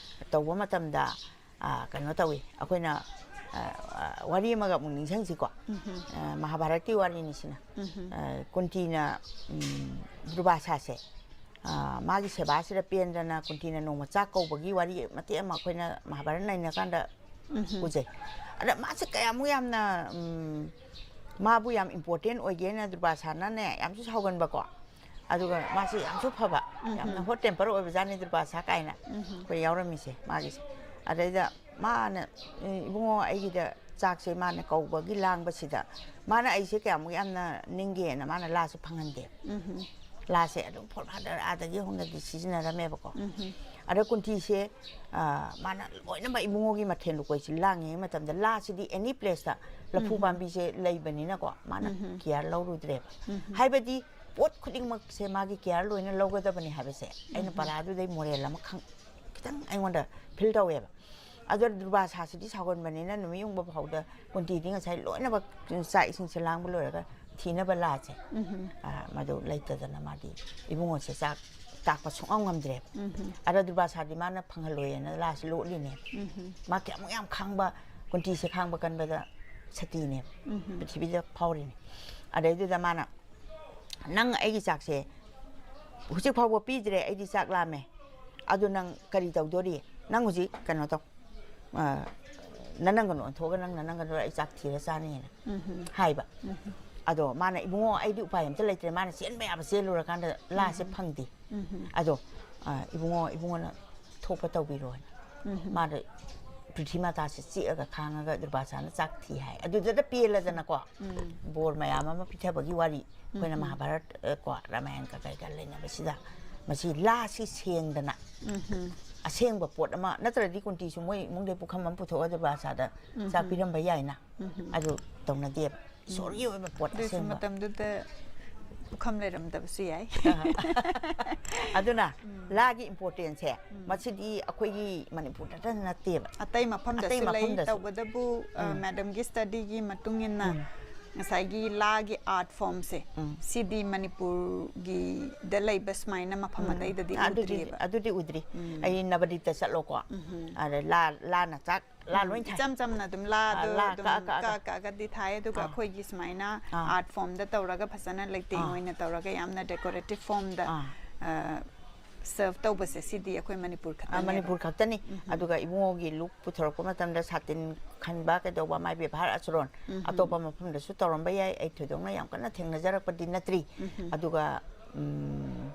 ꯇꯧꯕ ꯃꯇꯝꯗ, ꯑꯥ, ꯀꯩꯅꯣ ꯇꯧꯏ꯫ ꯑꯩꯈꯣꯏꯅ, ꯑꯥ, ꯑꯥ, ꯋꯥꯔꯤ ꯑꯃꯒ ꯑꯃꯨꯛ ꯅꯤꯡꯁꯤꯡꯁꯤꯀꯣ꯫ ꯑꯥ, ꯃꯍꯥꯚꯥꯔꯠꯀꯤ ꯋꯥꯔꯤꯅꯤ ꯁꯤꯅ꯫ ꯑꯥ, ꯀꯨꯟꯇꯤꯅ, ꯎꯝ, ꯗꯨꯔꯕꯥꯁꯥꯁꯦ, ꯑꯥ, ꯃꯥꯒꯤ ꯁꯦꯕꯥꯁꯤꯗ ꯄꯦꯟꯗꯅ ꯀꯨꯟꯇꯤꯅ ꯅꯣꯡꯃ ꯆꯥꯛ ꯀꯧꯕꯒꯤ ꯋꯥꯔꯤ ꯃꯇꯦꯛ ꯑꯃ ꯑꯩꯈꯣꯏꯅ ꯃꯍꯥꯚꯥꯔꯠ ꯅꯩꯅꯀꯥꯟꯗ ꯎꯖꯩ꯫ ꯑꯗ ꯃꯥꯁꯦ ꯀꯌꯥꯃꯨꯛ ꯌꯥꯝꯅ, ꯎꯝ, ꯃꯥꯕꯨ ꯌꯥꯝ ꯏꯝꯄꯣꯔꯇꯦꯟ ꯑꯣꯏꯒꯦꯅ ꯗꯨꯔꯕꯥꯁꯥꯅꯅꯦ ꯌꯥꯝꯁꯨ ꯁꯥꯎꯒꯟꯕꯀꯣ꯫ ꯑꯗꯨꯒ ꯃꯥꯁꯦ ꯌꯥꯝꯁꯨ ꯐꯕ, ꯌꯥꯝꯅ ꯍꯣꯠ ꯇꯦꯝꯄꯔ ꯑꯣꯏꯕꯖꯥꯠꯅꯤ ꯗꯨꯔꯕꯥꯁꯥ ꯀꯥꯏꯅ ꯑꯩꯈꯣꯏ ꯌꯥꯎꯔꯝꯃꯤꯁꯦ ꯃꯥꯒꯤꯁꯦ꯫ ꯑꯗꯩꯗ ꯃꯥꯅ, "ꯏꯕꯨꯡꯉꯣ, ꯑꯩꯒꯤꯗ ꯆꯥꯛꯁꯦ ꯃꯥꯅ ꯀꯧꯕꯒꯤ ꯂꯥꯡꯕꯁꯤꯗ ꯃꯥꯅ ꯑꯩꯁꯦ ꯀꯌꯥꯃꯨꯛ ꯌꯥꯝꯅ ꯅꯤꯡꯒꯦꯅ ꯃꯥꯅ ꯂꯥꯁꯦ ꯐꯪꯍꯟꯗꯦ꯫ ꯂꯥꯁꯦ ꯑꯗꯨꯝ ꯐꯣꯔ ꯐꯥꯗꯔ ꯑꯥꯗꯒꯤ ꯍꯧꯅꯗꯤ ꯁꯤꯖꯤꯟꯅꯔꯝꯃꯦꯕꯀꯣ꯫ ꯑꯗ ꯀꯨꯟꯇꯤꯁꯦ, ꯑ, ꯃꯥꯅ ꯂꯣꯏꯅꯃꯛ ꯏꯕꯨꯡꯉꯣꯒꯤ ꯃꯊꯦꯜ ꯂꯨꯀꯣꯏꯁꯦ ꯂꯥꯡꯉꯤꯉꯩ ꯃꯇꯝꯗ ꯂꯥꯁꯤꯗꯤ ꯑꯦꯅꯤ ꯄ꯭ꯂꯦꯁꯇ ꯂꯐꯨ ꯄꯥꯝꯕꯤꯁꯦ ꯂꯩꯕꯅꯤꯅꯀꯣ, ꯃꯥꯅ ꯀꯤꯌꯥꯔ ꯂꯧꯔꯨꯗ꯭ꯔꯦꯕ꯫ ꯍꯥꯏꯕꯗꯤ ꯄꯣꯠ ꯈꯨꯗꯤꯡꯃꯛꯁꯦ ꯃꯥꯒꯤ ꯀꯤꯌꯥꯔ ꯂꯣꯏꯅ ꯂꯧꯒꯗꯕꯅꯤ ꯍꯥꯏꯕꯁꯦ ꯑꯩꯅ ꯄꯔꯥꯗꯨꯗꯩ ꯃꯣꯔꯦꯜ ꯑꯃ ꯈꯪ-, ꯈꯤꯇꯪ ꯑꯩꯉꯣꯟꯗ ꯐꯤꯜ ꯇꯧꯋꯦꯕ꯫ ꯑꯗꯣ ꯗꯨꯔꯕꯥꯁꯥꯁꯤꯗꯤ ꯁꯥꯎꯒꯟꯕꯅꯤꯅ ꯅꯨꯃꯤꯠ ꯌꯨꯡꯕ ꯐꯥꯎꯗ ꯀꯨꯟꯇꯤꯗꯤ ꯉꯁꯥꯏ ꯂꯣꯏꯅꯃꯛ ꯆꯥꯛ ꯏꯁꯤꯡꯁꯦ ꯂꯥꯡꯕ ꯂꯣꯏꯔꯒ ꯊꯤꯅꯕ ꯂꯥꯁꯦ, ꯎꯝ꯫ ꯑ, ꯃꯗꯨ ꯂꯩꯇꯗꯅ ꯃꯥꯗꯤ ꯏꯕꯨꯡꯉꯣꯁꯦ ꯆꯥꯛ ꯇꯥꯛꯄ ꯁꯨꯡꯉꯝ ꯉꯝꯗ꯭ꯔꯦꯕ꯫ ꯎꯝ꯫ ꯑꯗ ꯗꯨꯔꯕꯥꯁꯥꯗꯤ ꯃꯥꯅ ꯐꯪꯍꯜꯂꯣꯏꯅ ꯂꯥꯁꯦ ꯂꯣꯠꯂꯤꯅꯦꯕ꯫ ꯎꯝ꯫ ꯃꯥ ꯀꯌꯥꯃꯨꯛ ꯌꯥꯝ ꯈꯥꯡꯕ, ꯀꯨꯟꯇꯤꯁꯦ ꯈꯥꯡꯕ ꯀꯟꯕꯗ ꯁꯇꯤꯅꯦꯕ꯫ ꯎꯝ꯫ ꯄ꯭ꯔꯤꯊꯤꯕꯤꯗ ꯐꯥꯎꯔꯤꯅꯦ꯫ ꯑꯗꯩꯗꯨꯗ ꯃꯥꯅ, "ꯅꯪ ꯑꯩꯒꯤ ꯆꯥꯛꯁꯦ ꯍꯧꯖꯤꯛ ꯐꯥꯎꯕ ꯄꯤꯗ꯭ꯔꯦ, ꯑꯩꯗꯤ ꯆꯥꯛ ꯂꯥꯝꯃꯦ꯫ ꯑꯗꯨ ꯅꯪ ꯀꯔꯤ ꯇꯧꯗꯣꯔꯤ? ꯅꯪ ꯍꯧꯖꯤꯛ ꯀꯩꯅꯣ ꯇꯧ, ꯑ, ꯅꯅꯪꯒꯅꯨ ꯑꯣꯟꯊꯣꯛꯑꯒ ꯅꯪ ꯅꯅꯪꯒꯅꯨ, ꯑꯩ ꯆꯥꯛ ꯊꯤꯔ ꯆꯥꯅꯤꯅ" ꯎꯝ꯫ ꯍꯥꯏꯕ꯫ ꯎꯝ꯫ ꯑꯗꯣ ꯃꯥꯅ, "ꯏꯕꯨꯡꯉꯣ, ꯑꯩꯗꯤ ꯎꯄꯥꯏ ꯑꯝꯇ ꯂꯩꯇ꯭ꯔꯦ", ꯃꯥꯅ ꯆꯦꯟꯕ ꯌꯥꯕ ꯆꯦꯜꯂꯨꯔꯀꯥꯟꯗ ꯂꯥꯁꯦ ꯎꯝ꯫ ꯐꯪꯗꯦ꯫ ꯎꯝ꯫ ꯑꯗꯣ, ꯑ, "ꯏꯕꯨꯡꯉꯣ, ꯏꯕꯨꯡꯉꯣꯅ ꯊꯣꯛꯄ ꯇꯧꯕꯤꯔꯣꯅ"꯫ ꯎꯝ꯫ ꯃꯥꯗ ꯄ꯭ꯔꯤꯊꯤ ꯃꯥꯇꯥꯁꯦ ꯆꯤꯛꯑꯒ ꯈꯥꯡꯉꯒ ꯗꯨꯔꯕꯥꯁꯥꯅ ꯆꯥꯛ ꯊꯤ ꯍꯥꯏ꯫ ꯑꯗꯨꯗꯗ ꯄꯦꯜꯂꯗꯅꯀꯣ, ꯎꯝ꯫ ꯕꯣꯔ ꯃꯌꯥꯝ ꯑꯃ ꯄꯤꯊꯕꯒꯤ ꯋꯥꯔꯤ꯫ ꯑꯩꯈꯣꯏꯅ ꯎꯝ꯫ ꯃꯍꯥꯚꯥꯔꯠ, ꯑ, ꯀꯣ, ꯔꯥꯃꯥꯌꯟ ꯀꯩꯀꯩꯒ ꯂꯩꯅꯕꯁꯤꯗ ꯃꯁꯤ ꯂꯥꯁꯤ ꯁꯦꯡꯗꯅ ꯎꯝ꯫ ꯑꯁꯦꯡꯕ ꯄꯣꯠ ꯑꯃ, ꯅꯠꯇ꯭ꯔꯗꯤ ꯀꯨꯟꯇꯤꯁꯨ ꯃꯣꯏ ꯏꯃꯨꯡꯗꯩ ꯄꯨꯈꯝ ꯑꯃ ꯄꯨꯊꯣꯛꯑ ꯗꯨꯔꯕꯥꯁꯥꯗ ꯎꯝ꯫ ꯆꯥꯛ ꯄꯤꯔꯝꯕ ꯌꯥꯏꯅ꯫ ꯎꯝ꯫ ꯑꯗꯨ ꯇꯧꯅꯗꯦꯕ꯫ ꯏꯁꯣꯔꯒꯤ ꯑꯣꯏꯕ ꯄꯣꯠ ꯑꯗꯨꯏꯁꯨ ꯑꯁꯦꯡꯕ꯫ ꯃꯇꯝꯗꯨꯗ ꯄꯨꯈꯝ ꯂꯩꯔꯝꯗꯕꯁꯨ ꯌꯥꯏ꯫ ꯑꯗꯨꯅ ꯎꯝ꯫ ꯂꯥꯒꯤ importance ꯁꯦ ꯎꯝ꯫ ꯃꯁꯤꯗꯤ ꯑꯩꯈꯣꯏꯒꯤ ꯃꯅꯤꯄꯨꯔꯗꯇ ꯅꯠꯇꯦꯕ꯫ ꯑꯇꯩ ꯃꯐꯝꯗꯁꯨ ꯑꯇꯩ ꯂꯩ, ꯃꯐꯝꯗꯁꯨ꯫ ꯇꯧꯕꯇꯕꯨ, ꯑ, ꯎꯝ꯫ Madam ꯒꯤ study ꯒꯤ ꯃꯇꯨꯡ ꯏꯟꯅ ꯎꯝ꯫ ꯉꯁꯥꯏꯒꯤ ꯂꯥꯒꯤ art form ꯁꯦ, ꯎꯝ꯫ ꯁꯤꯗꯤ ꯃꯅꯤꯄꯨꯔꯒꯤꯗ ꯂꯩꯕ ꯁꯨꯃꯥꯏꯅ ꯃꯐꯝ ꯎꯝ꯫ ꯑꯇꯩꯗꯗꯤ ꯑꯗꯨꯗꯤ, ꯎꯗ꯭ꯔꯤꯕ꯫ ꯑꯗꯨꯗꯤ ꯎꯗ꯭ꯔꯤ꯫ ꯎꯝ꯫ ꯑꯩ ꯅꯕꯗꯤꯞꯇ ꯆꯠꯂꯣꯀꯣ꯫ ꯎꯝ꯫ ꯑꯗ ꯂꯥ, ꯂꯥꯅ ꯆꯥꯛ, ꯂꯥ ꯎꯝ, ꯂꯣꯏ ꯊꯥꯏ꯫ ꯏꯆꯝ ꯆꯝꯅ ꯑꯗꯨꯝ ꯂꯥꯗꯣ ꯑꯥ, ꯂꯥ ꯑꯗꯨꯝ ꯀꯛꯑ ꯀꯛꯑꯒ꯫ ꯀꯛꯑ ꯀꯛꯑꯒꯗꯤ ꯊꯥꯏ, ꯑꯗꯨꯒ ꯑꯥ꯫ ꯑꯩꯈꯣꯏꯒꯤ ꯁꯨꯃꯥꯏꯅ ꯑꯥ꯫ Art form ꯗ ꯇꯧꯔꯒ ꯐꯖꯅ ꯂꯩꯇꯦꯡ ꯑꯥ꯫ ꯑꯣꯏꯅ ꯇꯧꯔꯒ ꯌꯥꯝꯅ decorative form ꯗ, ꯑꯥ꯫ ꯑ, serve ꯇꯧꯕꯁꯦ ꯁꯤꯗꯤ ꯑꯩꯈꯣꯏ ꯃꯅꯤꯄꯨꯔ ꯑꯥ, ꯈꯛꯇꯅꯦꯕ꯫ ꯃꯅꯤꯄꯨꯔ ꯈꯛꯇꯅꯤ꯫ ꯎꯝ꯫ ꯑꯗꯨꯒ ꯏꯕꯨꯡꯉꯣꯒꯤ look ꯄꯨꯊꯣꯔꯛꯄ ꯃꯇꯝꯗ ꯁꯥꯇꯤꯟ ꯈꯟꯕ ꯀꯩꯗꯧꯕ, ꯃꯥꯏ ꯕꯦꯕꯥꯔ ꯑꯆꯨꯔꯣꯟ ꯎꯝ꯫ ꯑꯇꯣꯞꯄ ꯃꯐꯝꯗꯁꯨ ꯇꯧꯔꯝꯕ ꯌꯥꯏ, ꯑꯩ ꯊꯣꯏꯗꯣꯛꯅ ꯌꯥꯝ ꯀꯟꯅ ꯊꯦꯡꯅꯖꯔꯛꯄꯗꯤ ꯅꯠꯇ꯭ꯔꯤ꯫ ꯎꯝ꯫ ꯑꯗꯨꯒ, ꯎꯝ,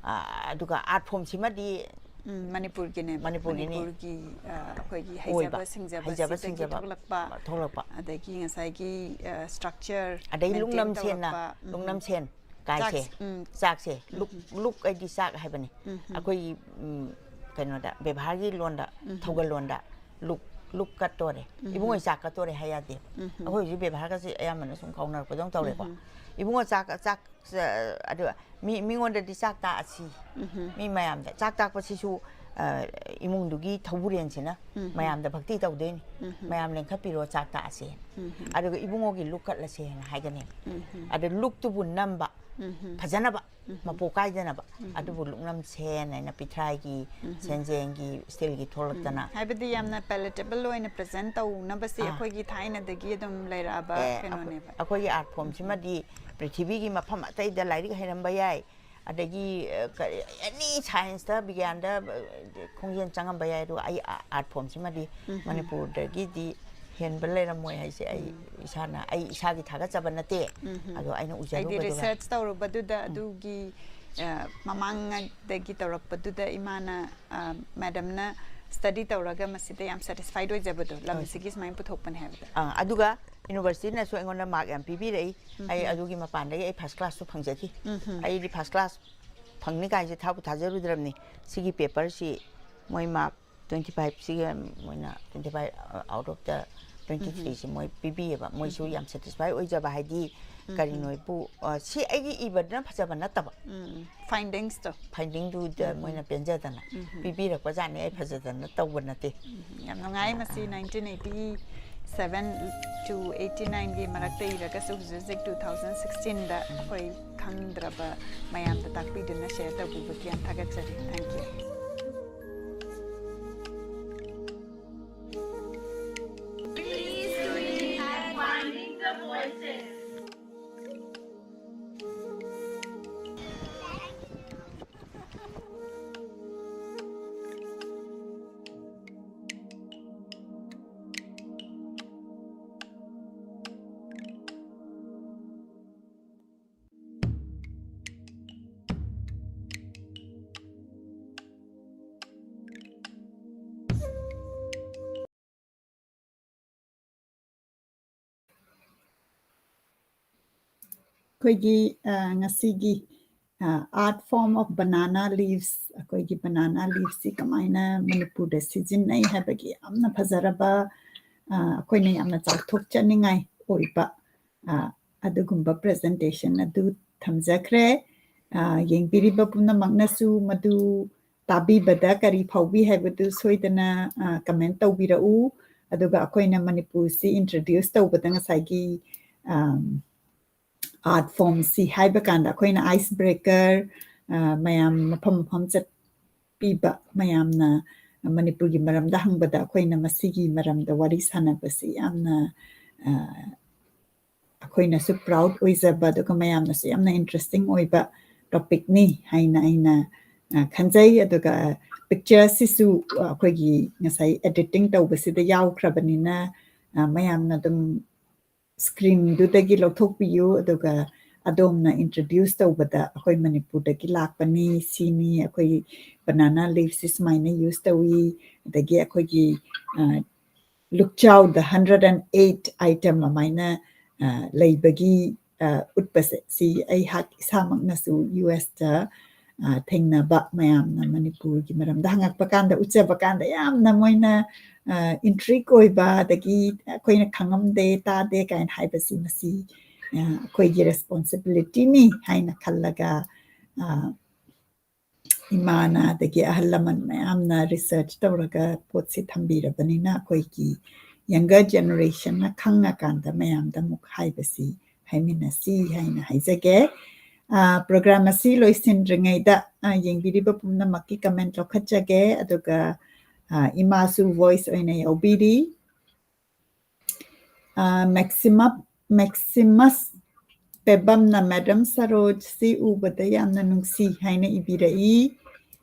ꯑ, ꯑꯗꯨꯒ art form ꯁꯤꯃꯗꯤ ꯎꯝ, ꯃꯅꯤꯄꯨꯔꯒꯤꯅꯦꯕ꯫ ꯃꯅꯤꯄꯨꯔꯒꯤꯅꯤ꯫ ꯃꯅꯤꯄꯨꯔꯒꯤ, ꯑ, ꯑꯩꯈꯣꯏꯒꯤ ꯑꯣꯏꯕ꯫ ꯍꯩꯖꯕ ꯁꯤꯡꯖꯕ ꯍꯩꯖꯕ ꯁꯤꯗꯒꯤ ꯁꯤꯡꯖꯕ ꯊꯣꯛꯂꯛꯄ, ꯊꯣꯛꯂꯛꯄ꯫ ꯑꯗꯒꯤ ꯉꯁꯥꯏꯒꯤ, ꯑ, structure ꯑꯗꯩ maintain ꯂꯨꯛꯅꯝ ꯁꯦꯟꯅ, ꯇꯧꯔꯛꯄ꯫ ꯎꯝ꯫ ꯂꯨꯛꯅꯝ ꯁꯦꯟ ꯀꯥꯏꯁꯦ, ꯆꯥꯛ-, ꯎꯝ꯫ ꯆꯥꯛꯁꯦ, ꯂꯨꯛ, ꯎꯝ꯫ ꯂꯨꯛ ꯍꯥꯏꯗꯤ ꯆꯥꯛ ꯍꯥꯏꯕꯅꯤ꯫ ꯎꯝ꯫ ꯑꯩꯈꯣꯏꯒꯤ, ꯎꯝ, ꯀꯩꯅꯣꯗ, ꯕꯦꯕꯥꯔꯒꯤ ꯂꯣꯟꯗ, ꯎꯝ꯫ ꯊꯧꯒꯜ ꯂꯣꯟꯗ ꯂꯨꯛ ꯂꯨꯛ ꯀꯠꯇꯣꯔꯦ, ꯏꯕꯨꯡꯉꯣ ꯆꯥꯛ ꯀꯠꯇꯣꯔꯦ ꯍꯥꯏ ꯌꯥꯗꯦ꯫ ꯑꯩꯈꯣꯏ ꯍꯧꯖꯤꯛ ꯕꯦꯕꯥꯔꯒꯁꯦ ꯑꯌꯥꯝꯕꯅ ꯁꯨꯝ ꯀꯥꯎꯅꯔꯛꯄꯗꯧꯅ ꯇꯧꯔꯦꯀꯣ꯫ ꯏꯕꯨꯡꯉꯣ ꯆꯥꯛ, ꯆꯥꯛ, ꯑꯗꯨꯒ ꯃꯤ, ꯃꯤꯉꯣꯟꯗꯗꯤ ꯆꯥꯛ ꯇꯥꯛꯑꯁꯤ, ꯃꯤ ꯃꯌꯥꯝꯗ ꯆꯥꯛ ꯇꯥꯛꯄꯁꯤꯁꯨ, ꯑ, ꯏꯃꯨꯡꯗꯨꯒꯤ ꯊꯧꯕꯨꯔꯦꯟꯁꯤꯅ ꯃꯌꯥꯝꯗ ꯚꯛꯇꯤ ꯇꯧꯗꯣꯏꯅꯤ꯫ ꯃꯌꯥꯝ ꯂꯦꯡꯈꯠꯄꯤꯔꯣ, ꯆꯥꯛ ꯇꯥꯛꯑꯁꯦꯅ꯫ ꯑꯗꯨꯒ ꯏꯕꯨꯡꯉꯣꯒꯤ ꯂꯨꯛ ꯀꯠꯂꯁꯦꯅ ꯍꯥꯏꯒꯅꯦꯕ꯫ ꯑꯗ ꯂꯨꯛꯇꯨꯕꯨ ꯅꯝꯕ, ꯐꯖꯅꯕ, ꯃꯄꯣꯛ ꯀꯥꯏꯗꯅꯕ꯫ ꯑꯗꯨꯕꯨ ꯂꯨꯛꯅꯝ ꯁꯦꯟ ꯍꯥꯏꯅ ꯄꯤꯊ꯭ꯔꯥꯏꯒꯤ, ꯁꯦꯟꯖꯦꯡꯒꯤ, ꯁ꯭ꯇꯤꯜꯒꯤ ꯊꯣꯛꯂꯛꯇꯅ꯫ ꯍꯥꯏꯕꯗꯤ ꯌꯥꯝꯅ palatable ꯑꯣꯏꯅ present ꯇꯧꯅꯕꯁꯤ ꯑꯥ꯫ ꯑꯩꯈꯣꯏꯒꯤ ꯊꯥꯏꯅꯗꯒꯤ ꯑꯗꯨꯝ ꯂꯩꯔꯛꯑꯕ ꯑꯦ, ꯀꯩꯅꯣꯅꯦꯕ꯫ ꯑꯩꯈꯣꯏ, ꯑꯩꯈꯣꯏꯒꯤ art formꯁꯤꯃꯗꯤ ꯄ꯭ꯔꯤꯊꯤꯕꯤꯒꯤ ꯃꯐꯝ ꯑꯇꯩꯗ ꯂꯥꯏꯔꯤꯛ ꯍꯩꯔꯝꯕ ꯌꯥꯏ, ꯑꯗꯒꯤ, ꯑ, ꯀꯔꯤ, any scienceꯇ, ꯕꯤꯒ꯭ꯌꯥꯟꯗ, ꯑ, ꯈꯣꯡꯖꯦꯜ ꯆꯪꯉꯝꯕ ꯌꯥꯏ, ꯑꯗꯨꯒ ꯑꯩ ꯑ-, art formꯁꯤꯃꯗꯤ ꯃꯅꯤꯄꯨꯔꯗꯒꯤꯗꯤ ꯍꯦꯟꯕ ꯂꯩꯔꯝꯃꯣꯏ ꯍꯥꯏꯁꯦ ꯑꯩ ꯏꯁꯥꯅ, ꯑꯩ ꯏꯁꯥꯒꯤ ꯊꯥꯒꯠꯆꯕ ꯅꯠꯇꯦ, ꯑꯗꯣ ꯑꯩꯅ ꯍꯥꯏꯗꯤ ꯎꯖꯔꯨꯕꯗꯨꯒ꯫ Research ꯇꯧꯔꯨꯕꯗꯨꯗ ꯑꯗꯨꯒꯤ, ꯑ, ꯃꯃꯥꯡꯗꯒꯤ ꯇꯧꯔꯛꯄꯗꯨꯗ ꯏꯃꯥꯅ, ꯑ, madamꯅ study ꯇꯧꯔꯒ ꯃꯁꯤꯗ ꯌꯥꯝ satisfied ꯑꯣꯏꯖꯕꯗꯣ, ꯂꯝꯁꯤꯒꯤ ꯁꯨꯃꯥꯏꯅ ꯄꯨꯊꯣꯛꯄꯅꯦ ꯍꯥꯏꯕꯗ꯫ ꯑꯥ, ꯑꯗꯨꯒ universityꯅꯁꯨ ꯑꯩꯉꯣꯟꯗ mark ꯌꯥꯝ ꯄꯤꯕꯤꯔꯛꯏ꯫ ꯑꯩ ꯑꯗꯨꯒꯤ ꯃꯄꯥꯟꯗꯒꯤ ꯑꯩ first classꯁꯨ ꯐꯪꯖꯈꯤ꯫ ꯑꯩꯗꯤ first class ꯐꯪꯅꯤ ꯀꯥꯏꯁꯦ ꯊꯥꯕꯨ ꯊꯥꯖꯔꯨꯗ꯭ꯔꯕꯅꯤ꯫ ꯁꯤꯒꯤ paperꯁꯤ ꯃꯣꯏ mark twenty five ꯁꯤꯒ ꯃꯣꯏꯅ twenty five out of the twenty threeꯁꯤ ꯃꯣꯏ ꯄꯤꯕꯤꯌꯦꯕ꯫ ꯃꯣꯏꯁꯨ ꯌꯥꯝ satisfy ꯑꯣꯏꯖꯕ, ꯍꯥꯏꯗꯤ ꯀꯔꯤꯅꯣ ꯍꯥꯏꯕꯨ, ꯑ, ꯁꯤ ꯑꯩꯒꯤ ꯏꯕꯗꯨꯅ ꯐꯖꯕ ꯅꯠꯇꯕ꯫ Findingsꯇꯣ꯫ Findingꯗꯨꯗ ꯃꯣꯏꯅ ꯄꯦꯟꯖꯗꯅ ꯄꯤꯕꯤꯔꯛꯄꯖꯥꯠꯅꯤ, ꯑꯩ ꯐꯖꯗꯅ ꯇꯧꯕ ꯅꯠꯇꯦ꯫ ꯎꯝ, ꯌꯥꯝ ꯅꯨꯡꯉꯥꯏ꯫ ꯃꯁꯤ nineteen eighty seven to eighty nineꯒꯤ ꯃꯔꯛꯇ ꯏꯔꯒꯁꯨ ꯍꯧꯖꯤꯛ ꯍꯧꯖꯤꯛ two thousand sixteenꯗ ꯑꯩꯈꯣꯏ ꯈꯪꯗ꯭ꯔꯕ ꯃꯌꯥꯝꯗ ꯇꯥꯛꯄꯤꯗꯨꯅ share ꯇꯧꯕꯤꯕꯒꯤ ꯌꯥꯝ ꯊꯥꯒꯠꯆꯔꯤ꯫ Thank you. ꯑꯩꯈꯣꯏꯒꯤ, ꯑ, ꯉꯁꯤꯒꯤ Art form of banana leaves, ꯑꯩꯈꯣꯏꯒꯤ banana leaves ꯁꯤ ꯀꯃꯥꯏꯅ ꯃꯅꯤꯄꯨꯔꯗ ꯁꯤꯖꯤꯟꯅꯩ ꯍꯥꯏꯕꯒꯤ ꯌꯥꯝꯅ ꯐꯖꯔꯕ, ꯑꯩꯈꯣꯏꯅ ꯌꯥꯝꯅ ꯆꯥꯎꯊꯣꯛꯆꯅꯤꯡꯉꯥꯏ ꯑꯣꯏꯕ ꯑꯗꯨꯒꯨꯝꯕ presentation ꯑꯗꯨ ꯊꯝꯖꯈ꯭ꯔꯦ꯫ ꯌꯦꯡꯕꯤꯔꯤꯕ ꯄꯨꯝꯅꯃꯛꯅꯁꯨ ꯃꯗꯨ ꯇꯥꯕꯤꯕꯗ ꯀꯔꯤ ꯐꯥꯎꯕꯤ ꯍꯥꯏꯕꯗꯨ ꯁꯣꯏꯗꯅ comment ꯇꯧꯕꯤꯔꯛꯎ꯫ ꯑꯗꯨꯒ ꯑꯩꯈꯣꯏꯅ ꯃꯅꯤꯄꯨꯔꯁꯤ introduce ꯇꯧꯕꯗ ꯉꯁꯥꯏꯒꯤ art form ꯁꯤ ꯍꯥꯏꯕ ꯀꯥꯟꯗ ꯑꯩꯈꯣꯏꯅ ice breaker, ꯃꯌꯥꯝ ꯃꯐꯝ ꯃꯐꯝ ꯆꯠꯄꯤꯕ ꯃꯌꯥꯝꯅ ꯃꯅꯤꯄꯨꯔꯒꯤ ꯃꯔꯝꯗ ꯍꯪꯕꯗ ꯑꯩꯈꯣꯏꯅ ꯃꯁꯤꯒꯤ ꯃꯔꯝꯗ ꯋꯥꯔꯤ ꯁꯥꯟꯅꯕꯁꯤ ꯌꯥꯝꯅ ꯑꯩꯈꯣꯏꯅꯁꯨ proud ꯑꯣꯏꯖꯕ, ꯑꯗꯨꯒ ꯃꯌꯥꯝꯅꯁꯨ ꯌꯥꯝꯅ interesting ꯑꯣꯏꯕ topicꯅꯤ ꯍꯥꯏꯅ ꯑꯩꯅ ꯈꯟꯖꯩ꯫ ꯑꯗꯨꯒ picture ꯁꯤꯁꯨ ꯑꯩꯈꯣꯏꯒꯤ ꯉꯁꯥꯏ editing ꯇꯧꯕꯁꯤꯗ ꯌꯥꯎꯈ꯭ꯔꯕꯅꯤꯅ ꯃꯌꯥꯝꯅ ꯑꯗꯨꯝ screenꯗꯨꯗꯒꯤ ꯂꯧꯊꯣꯛꯄꯤꯌꯨ꯫ ꯑꯗꯨꯒ ꯑꯗꯣꯝꯅ introduce ꯇꯧꯕꯗ ꯑꯩꯈꯣꯏ ꯃꯅꯤꯄꯨꯔꯗꯒꯤ ꯂꯥꯛꯄꯅꯤ, ꯁꯤꯅꯤ, ꯑꯩꯈꯣꯏ banana leafꯁꯤ ꯁꯨꯃꯥꯏꯅ use ꯇꯧꯏ, ꯑꯗꯒꯤ ꯑꯩꯈꯣꯏꯒꯤ ꯂꯨꯛꯆꯥꯎꯗ hundred and eight item ꯑꯃꯥꯏꯅ ꯂꯩꯕꯒꯤ ꯎꯠꯄꯁꯦ, ꯁꯤ ꯑꯩꯍꯥꯛ ꯏꯁꯥꯃꯛꯅꯁꯨ USꯇ ꯊꯦꯡꯅꯕ ꯃꯌꯥꯝꯅ ꯃꯅꯤꯄꯨꯔꯒꯤ ꯃꯔꯝꯗ ꯍꯪꯉꯛꯄ ꯀꯥꯟꯗ, ꯎꯠꯆꯕ ꯀꯥꯟꯗ ꯌꯥꯝꯅ ꯃꯣꯏꯅ intrigue ꯑꯣꯏꯕ, ꯑꯗꯒꯤ ꯑꯩꯈꯣꯏꯅ ꯈꯪꯉꯝꯗꯦ, ꯇꯥꯗꯦ ꯀꯥꯏꯅ ꯍꯥꯏꯕꯁꯤ, ꯃꯁꯤ ꯑꯩꯈꯣꯏꯒꯤ responsibilityꯅꯤ ꯍꯥꯏꯅ ꯈꯜꯂꯒ ꯏꯃꯥꯅ ꯑꯗꯒꯤ ꯑꯍꯜ ꯂꯃꯟ ꯃꯌꯥꯝꯅ research ꯇꯧꯔꯒ ꯄꯣꯠꯁꯤ ꯊꯝꯕꯤꯔꯕꯅꯤꯅ ꯑꯩꯈꯣꯏꯒꯤ younger generationꯅ ꯈꯪꯉꯀꯥꯟꯗ ꯃꯌꯥꯝꯗ ꯑꯃꯨꯛ ꯍꯥꯏꯕꯁꯤ ꯍꯥꯏꯃꯤꯟꯅꯁꯤ ꯍꯥꯏꯅ ꯍꯥꯏꯖꯒꯦ꯫ Program ꯑꯁꯤ ꯂꯣꯏꯁꯤꯟꯗ꯭ꯔꯤꯉꯩꯗ ꯌꯦꯡꯕꯤꯔꯤꯕ ꯄꯨꯝꯅꯃꯛꯀꯤ comment ꯂꯧꯈꯠꯆꯒꯦ꯫ ꯑꯗꯨꯒ ꯏꯃꯥꯁꯨ voice ꯑꯣꯏꯅ ꯌꯥꯎꯕꯤꯔꯤ꯫ Maxima Maximus ꯄꯦꯕꯝꯅ, "Madam ꯁꯔꯣꯖꯁꯤ ꯎꯕꯗ ꯌꯥꯝꯅ ꯅꯨꯡꯁꯤ" ꯍꯥꯏꯅ ꯏꯕꯤꯔꯛꯏ꯫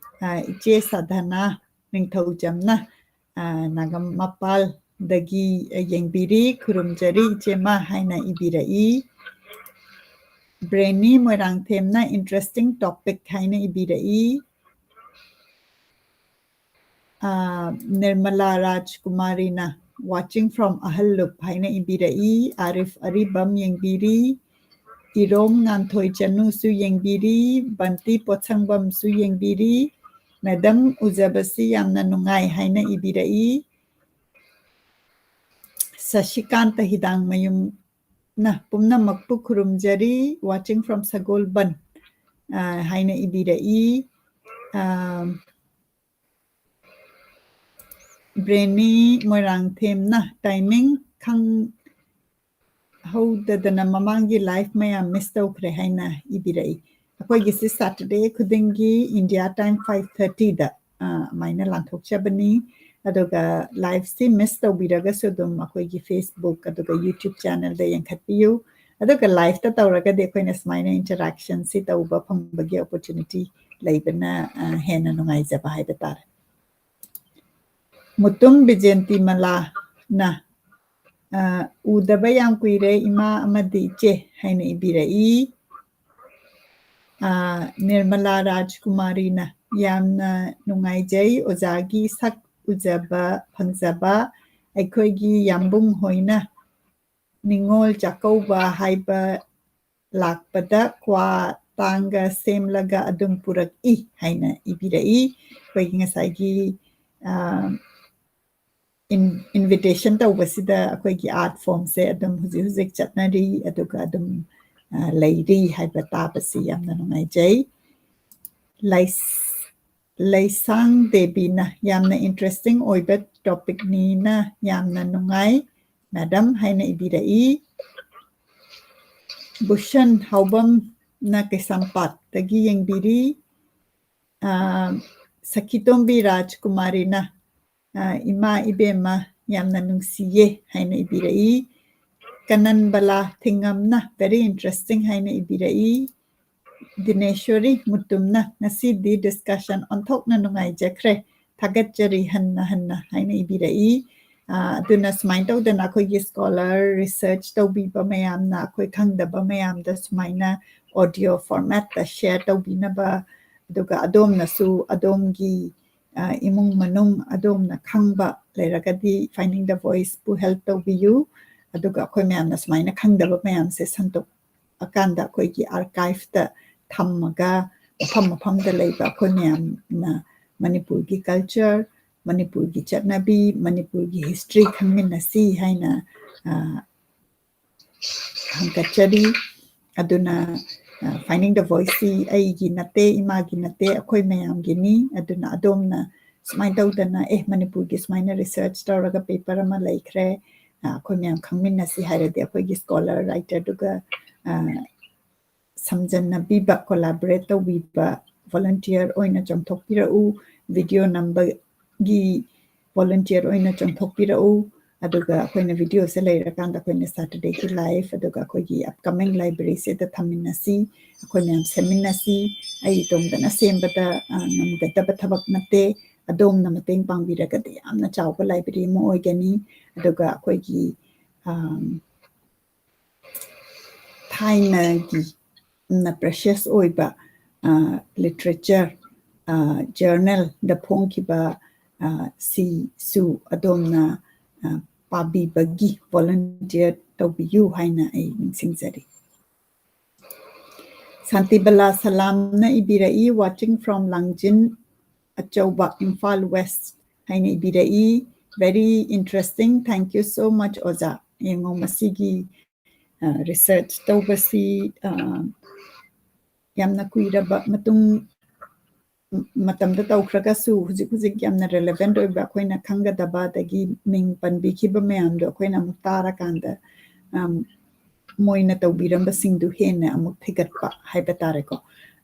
ꯏꯆꯦ ꯁꯥꯙꯅꯥ ꯅꯤꯡꯊꯧꯖꯝꯅ ꯅꯥꯒꯝ ꯃꯄꯥꯜꯗꯒꯤ ꯌꯦꯡꯕꯤꯔꯤ, "ꯈꯨꯔꯨꯝꯖꯔꯤ ꯏꯆꯦꯃ" ꯍꯥꯏꯅ ꯏꯕꯤꯔꯛꯏ꯫ ꯕ꯭ꯔꯦꯅꯤ ꯃꯣꯏꯔꯥꯡꯊꯦꯝꯅ "Interesting topic" ꯍꯥꯏꯅ ꯏꯕꯤꯔꯛꯏ꯫ ꯅꯤꯔꯃꯂꯥ ꯔꯥꯖꯀꯨꯃꯥꯔꯤꯅ "Watching from ꯑꯍꯜꯂꯨꯞ" ꯍꯥꯏꯅ ꯏꯕꯤꯔꯛꯏ꯫ ꯑꯥꯔꯤꯐ ꯑꯔꯤꯕꯝ ꯌꯦꯡꯕꯤꯔꯤ꯫ ꯏꯔꯣꯝ ꯉꯥꯟꯊꯣꯏ ꯆꯅꯨꯁꯨ ꯌꯦꯡꯕꯤꯔꯤ, ꯕꯟꯇꯤ ꯄꯣꯠꯁꯪꯕꯝꯁꯨ ꯌꯦꯡꯕꯤꯔꯤ꯫ ꯃꯦꯗꯝ, ꯎꯖꯕꯁꯤ ꯌꯥꯝꯅ ꯅꯨꯡꯉꯥꯏ ꯍꯥꯏꯅ ꯏꯕꯤꯔꯛꯏ꯫ ꯁꯁꯤꯀꯥꯟꯇ ꯍꯤꯗꯥꯡꯃꯌꯨꯝꯅ ꯄꯨꯝꯅꯃꯛꯄꯨ ꯈꯨꯔꯨꯝꯖꯔꯤ, watching from ꯁꯒꯣꯜꯕꯟ, ꯑ, ꯍꯥꯏꯅ ꯏꯕꯤꯔꯛꯏ꯫ ꯑ, ꯕ꯭ꯔꯦꯅꯤ ꯃꯣꯏꯔꯥꯡꯊꯦꯝꯅ timing ꯈꯪꯍꯧꯗꯗꯅ ꯃꯃꯥꯡꯒꯤ live ꯃꯌꯥꯝ miss ꯇꯧꯈ꯭ꯔꯦ ꯍꯥꯏꯅ ꯏꯕꯤꯔꯛꯏ꯫ ꯑꯩꯈꯣꯏꯒꯤꯁꯤ Saturday ꯈꯨꯗꯤꯡꯒꯤ India time five thirtyꯗ, ꯑ, ꯑꯗꯨꯃꯥꯏꯅ ꯂꯥꯟꯊꯣꯛꯆꯕꯅꯤ꯫ ꯑꯗꯨꯒ liveꯁꯤ miss ꯇꯧꯕꯤꯔꯒꯁꯨ ꯑꯗꯨꯝ ꯑꯩꯈꯣꯏꯒꯤ Facebook ꯑꯗꯨꯒ YouTube channelꯗ ꯌꯦꯡꯈꯠꯄꯤꯌꯨ꯫ ꯑꯗꯨꯒ liveꯇ ꯇꯧꯔꯒꯗꯤ ꯑꯩꯈꯣꯏꯅ ꯁꯨꯃꯥꯏꯅ interactionꯁꯤ ꯇꯧꯕ ꯐꯪꯕꯒꯤ opportunity ꯂꯩꯕꯅ, ꯑ, ꯍꯦꯟꯅ ꯅꯨꯡꯉꯥꯏꯖꯕ ꯍꯥꯏꯕ ꯇꯥꯔꯦ꯫ ꯃꯨꯇꯨꯝ ꯕꯤꯖꯦꯟꯇꯤꯃꯂꯥꯅ, ꯑ, "ꯎꯗꯕ ꯌꯥꯝ ꯀꯨꯏꯔꯦ ꯏꯃꯥ ꯑꯃꯗꯤ ꯏꯆꯦ" ꯍꯥꯏꯅ ꯏꯕꯤꯔꯛꯏ꯫ ꯑ, ꯅꯤꯔꯃꯂꯥ ꯔꯥꯖꯀꯨꯃꯥꯔꯤꯅ, "ꯌꯥꯝꯅ ꯅꯨꯡꯉꯥꯏꯖꯩ ꯑꯣꯖꯥꯒꯤ ꯁꯛ ꯎꯖꯕ ꯐꯪꯖꯕ꯫ ꯑꯩꯈꯣꯏꯒꯤ ꯌꯥꯝꯕꯨꯡ ꯍꯣꯏꯅ ꯅꯤꯉꯣꯜ ꯆꯥꯛꯀꯧꯕ ꯍꯥꯏꯕ ꯂꯥꯛꯄꯗ ꯀ꯭ꯋꯥ ꯇꯥꯡꯒ ꯁꯦꯝꯂꯒ ꯑꯗꯨꯝ ꯄꯨꯔꯛꯏ" ꯍꯥꯏꯅ ꯏꯕꯤꯔꯛꯏ꯫ ꯑꯩꯈꯣꯏꯒꯤ ꯉꯁꯥꯏꯒꯤ, ꯑ, in-, invitation ꯇꯧꯕꯁꯤꯗ ꯑꯩꯈꯣꯏꯒꯤ art formꯁꯦ ꯑꯗꯨꯝ ꯍꯧꯖꯤꯛ ꯍꯧꯖꯤꯛ ꯆꯠꯅꯔꯤ, ꯑꯗꯨꯒ ꯑꯗꯨꯝ, ꯑ, ꯂꯩꯔꯤ ꯍꯥꯏꯕ ꯇꯥꯕꯁꯤ ꯌꯥꯝꯅ ꯅꯨꯡꯉꯥꯏꯖꯩ꯫ ꯂꯩꯁ-, ꯂꯩꯁꯥꯡ ꯗꯦꯕꯤꯅ, "ꯌꯥꯝꯅ interesting ꯑꯣꯏꯕ topicꯅꯤꯅ ꯌꯥꯝꯅ ꯅꯨꯡꯉꯥꯏ ꯃꯦꯗꯝ" ꯍꯥꯏꯅ ꯏꯕꯤꯔꯛꯏ꯫ ꯕꯨꯁꯟ ꯍꯥꯎꯕꯝꯅ ꯀꯩꯁꯥꯝꯄꯥꯠꯇꯒꯤ ꯌꯦꯡꯕꯤꯔꯤ꯫ ꯑ, ꯁꯈꯤꯇꯣꯝꯕꯤ ꯔꯥꯖꯀꯨꯃꯥꯔꯤꯅ, ꯑ, "ꯏꯃꯥ ꯏꯕꯦꯝꯃ ꯌꯥꯝꯅ ꯅꯨꯡꯁꯤꯌꯦ" ꯍꯥꯏꯅ ꯏꯕꯤꯔꯛꯏ꯫ ꯀꯅꯟꯕꯂꯥ ꯊꯤꯡꯉꯝꯅ "very interesting" ꯍꯥꯏꯅ ꯏꯕꯤꯔꯛꯏ꯫ ꯗꯤꯅꯦꯁꯣꯔꯤ ꯃꯨꯇꯨꯝꯅ, "ꯉꯁꯤꯗꯤ discussion ꯑꯣꯟꯊꯣꯛꯅ ꯅꯨꯡꯉꯥꯏꯖꯈ꯭ꯔꯦ, ꯊꯥꯒꯠꯆꯔꯤ ꯍꯟꯅ ꯍꯟꯅ" ꯍꯥꯏꯅ ꯏꯕꯤꯔꯛꯏ꯫ ꯑ, ꯑꯗꯨꯅ ꯁꯨꯃꯥꯏꯅ ꯇꯧꯗꯅ ꯑꯩꯈꯣꯏꯒꯤ scholar research ꯇꯧꯕꯤꯕ ꯃꯌꯥꯝꯅ ꯑꯩꯈꯣꯏ ꯈꯪꯗꯕ ꯃꯌꯥꯝꯗ ꯁꯨꯃꯥꯏꯅ audio formatꯇ share ꯇꯧꯕꯤꯅꯕ, ꯑꯗꯨꯒ ꯑꯗꯣꯝꯅꯁꯨ ꯑꯗꯣꯝꯒꯤ, ꯑ, ꯏꯃꯨꯡ ꯃꯅꯨꯡ ꯑꯗꯣꯝꯅ ꯈꯪꯕ ꯂꯩꯔꯒꯗꯤ Finding the Voiceꯄꯨ help ꯇꯧꯕꯤꯌꯨ꯫ ꯑꯗꯨꯒ ꯑꯩꯈꯣꯏ ꯃꯌꯥꯝꯅ ꯁꯨꯃꯥꯏꯅ ꯈꯪꯗꯕ ꯃꯌꯥꯝꯁꯦ ꯁꯟꯗꯣꯛ-, ꯑꯀꯥꯟꯗ ꯑꯩꯈꯣꯏꯒꯤ archiveꯇ ꯊꯝꯃꯒ ꯃꯐꯝ ꯃꯐꯝꯗ ꯂꯩꯕ ꯑꯩꯈꯣꯏ ꯃꯌꯥꯝꯅ ꯃꯅꯤꯄꯨꯔꯒꯤ culture, ꯃꯅꯤꯄꯨꯔꯒꯤ ꯆꯠꯅꯕꯤ, ꯃꯅꯤꯄꯨꯔꯒꯤ history ꯈꯪꯃꯤꯟꯅꯁꯤ ꯍꯥꯏꯅ, ꯑ, ꯍꯪꯒꯠꯆꯔꯤ꯫ ꯑꯗꯨꯅ, ꯑ, Finding the Voiceꯁꯤ ꯑꯩꯒꯤ ꯅꯠꯇꯦ, ꯏꯃꯥꯒꯤ ꯅꯠꯇꯦ, ꯑꯩꯈꯣꯏ ꯃꯌꯥꯝꯒꯤꯅꯤ꯫ ꯑꯗꯨꯅ ꯑꯗꯣꯝꯅ ꯁꯨꯃꯥꯏꯅ ꯇꯧꯗꯅ, "ꯑꯦ, ꯃꯅꯤꯄꯨꯔꯒꯤ ꯁꯨꯃꯥꯏꯅ research ꯇꯧꯔꯒ paper ꯑꯃ ꯂꯩꯈ꯭ꯔꯦ, ꯑ, ꯑꯩꯈꯣꯏ ꯃꯌꯥꯝ ꯈꯪꯃꯤꯟꯅꯁꯤ" ꯍꯥꯏꯔꯗꯤ ꯑꯩꯈꯣꯏꯒꯤ scholar writerꯗꯨꯒ, ꯑ, ꯁꯝꯖꯟꯅꯕꯤꯕ, collaborate ꯇꯧꯕꯤꯕ volunteer ꯑꯣꯏꯅ ꯆꯣꯡꯊꯣꯛꯄꯤꯔꯛꯎ꯫ Video ꯅꯝꯕꯒꯤ volunteer ꯑꯣꯏꯅ ꯆꯣꯡꯊꯣꯛꯄꯤꯔꯛꯎ꯫ ꯑꯗꯨꯒ ꯑꯩꯈꯣꯏꯅ videoꯁꯦ ꯂꯩꯔꯀꯥꯟꯗ ꯑꯩꯈꯣꯏꯅ Saturdayꯒꯤ live, ꯑꯗꯨꯒ ꯑꯩꯈꯣꯏꯒꯤ upcoming libraryꯁꯤꯗ ꯊꯝꯃꯤꯟꯅꯁꯤ, ꯑꯩꯈꯣꯏ ꯃꯌꯥꯝ ꯁꯦꯝꯃꯤꯟꯅꯁꯤ꯫ ꯑꯩ ꯏꯇꯣꯝꯇꯅ ꯁꯦꯝꯕꯗ, ꯑ, ꯉꯝꯒꯗꯕ ꯊꯕꯛ ꯅꯠꯇꯦ꯫ ꯑꯗꯣꯝꯅ ꯃꯇꯦꯡ ꯄꯥꯡꯕꯤꯔꯒꯗꯤ ꯌꯥꯝꯅ ꯆꯥꯎꯕ library ꯑꯃ ꯑꯣꯏꯒꯅꯤ꯫ ꯑꯗꯨꯒ ꯑꯩꯈꯣꯏꯒꯤ, ꯑꯝ, ꯊꯥꯏꯅꯒꯤ ꯌꯥꯝꯅ precious ꯑꯣꯏꯕ, ꯑ, literature, ꯑ, journalꯗ ꯐꯣꯡꯈꯤꯕ, ꯑ, ꯁꯤꯁꯨ ꯑꯗꯣꯝꯅ, ꯑ, ꯄꯥꯕꯤꯕꯒꯤ volunteer ꯇꯧꯕꯤꯌꯨ ꯍꯥꯏꯅ ꯑꯩ ꯅꯤꯡꯁꯤꯡꯖꯔꯤ꯫ ꯁꯥꯟꯇꯤꯕꯂꯥ ꯁꯂꯥꯝꯅ ꯏꯕꯤꯔꯛꯏ, "Watching from ꯂꯥꯡꯖꯤꯟ ꯑꯆꯧꯕ, ꯏꯝꯐꯥꯜ West" ꯍꯥꯏꯅ ꯏꯕꯤꯔꯛꯏ꯫ Very interesting. Thank you so much, ꯑꯣꯖꯥ꯫ ꯌꯦꯡꯉꯣ, ꯃꯁꯤꯒꯤ, ꯑ, research ꯇꯧꯕꯁꯤ, ꯑ, ꯌꯥꯝꯅ ꯀꯨꯏꯔꯕ ꯃꯇꯨꯡ ꯃꯇꯝꯗ ꯇꯧꯈ꯭ꯔꯒꯁꯨ ꯍꯧꯖꯤꯛ ꯍꯧꯖꯤꯛ ꯌꯥꯝꯅ relevant ꯑꯣꯏꯕ, ꯑꯩꯈꯣꯏꯅ ꯈꯪꯒꯗꯕ, ꯑꯗꯒꯤ ꯃꯤꯡ ꯄꯟꯕꯤꯈꯤꯕ ꯃꯌꯥꯝꯗꯣ ꯑꯩꯈꯣꯏꯅ ꯑꯃꯨꯛ ꯇꯥꯔꯀꯥꯟꯗ, ꯑꯝ, ꯃꯣꯏꯅ ꯇꯧꯕꯤꯔꯝꯕꯁꯤꯡꯗꯨ ꯍꯦꯟꯅ ꯑꯃꯨꯛ ꯊꯤꯒꯠꯄ ꯍꯥꯏꯕ ꯇꯥꯔꯦꯀꯣ꯫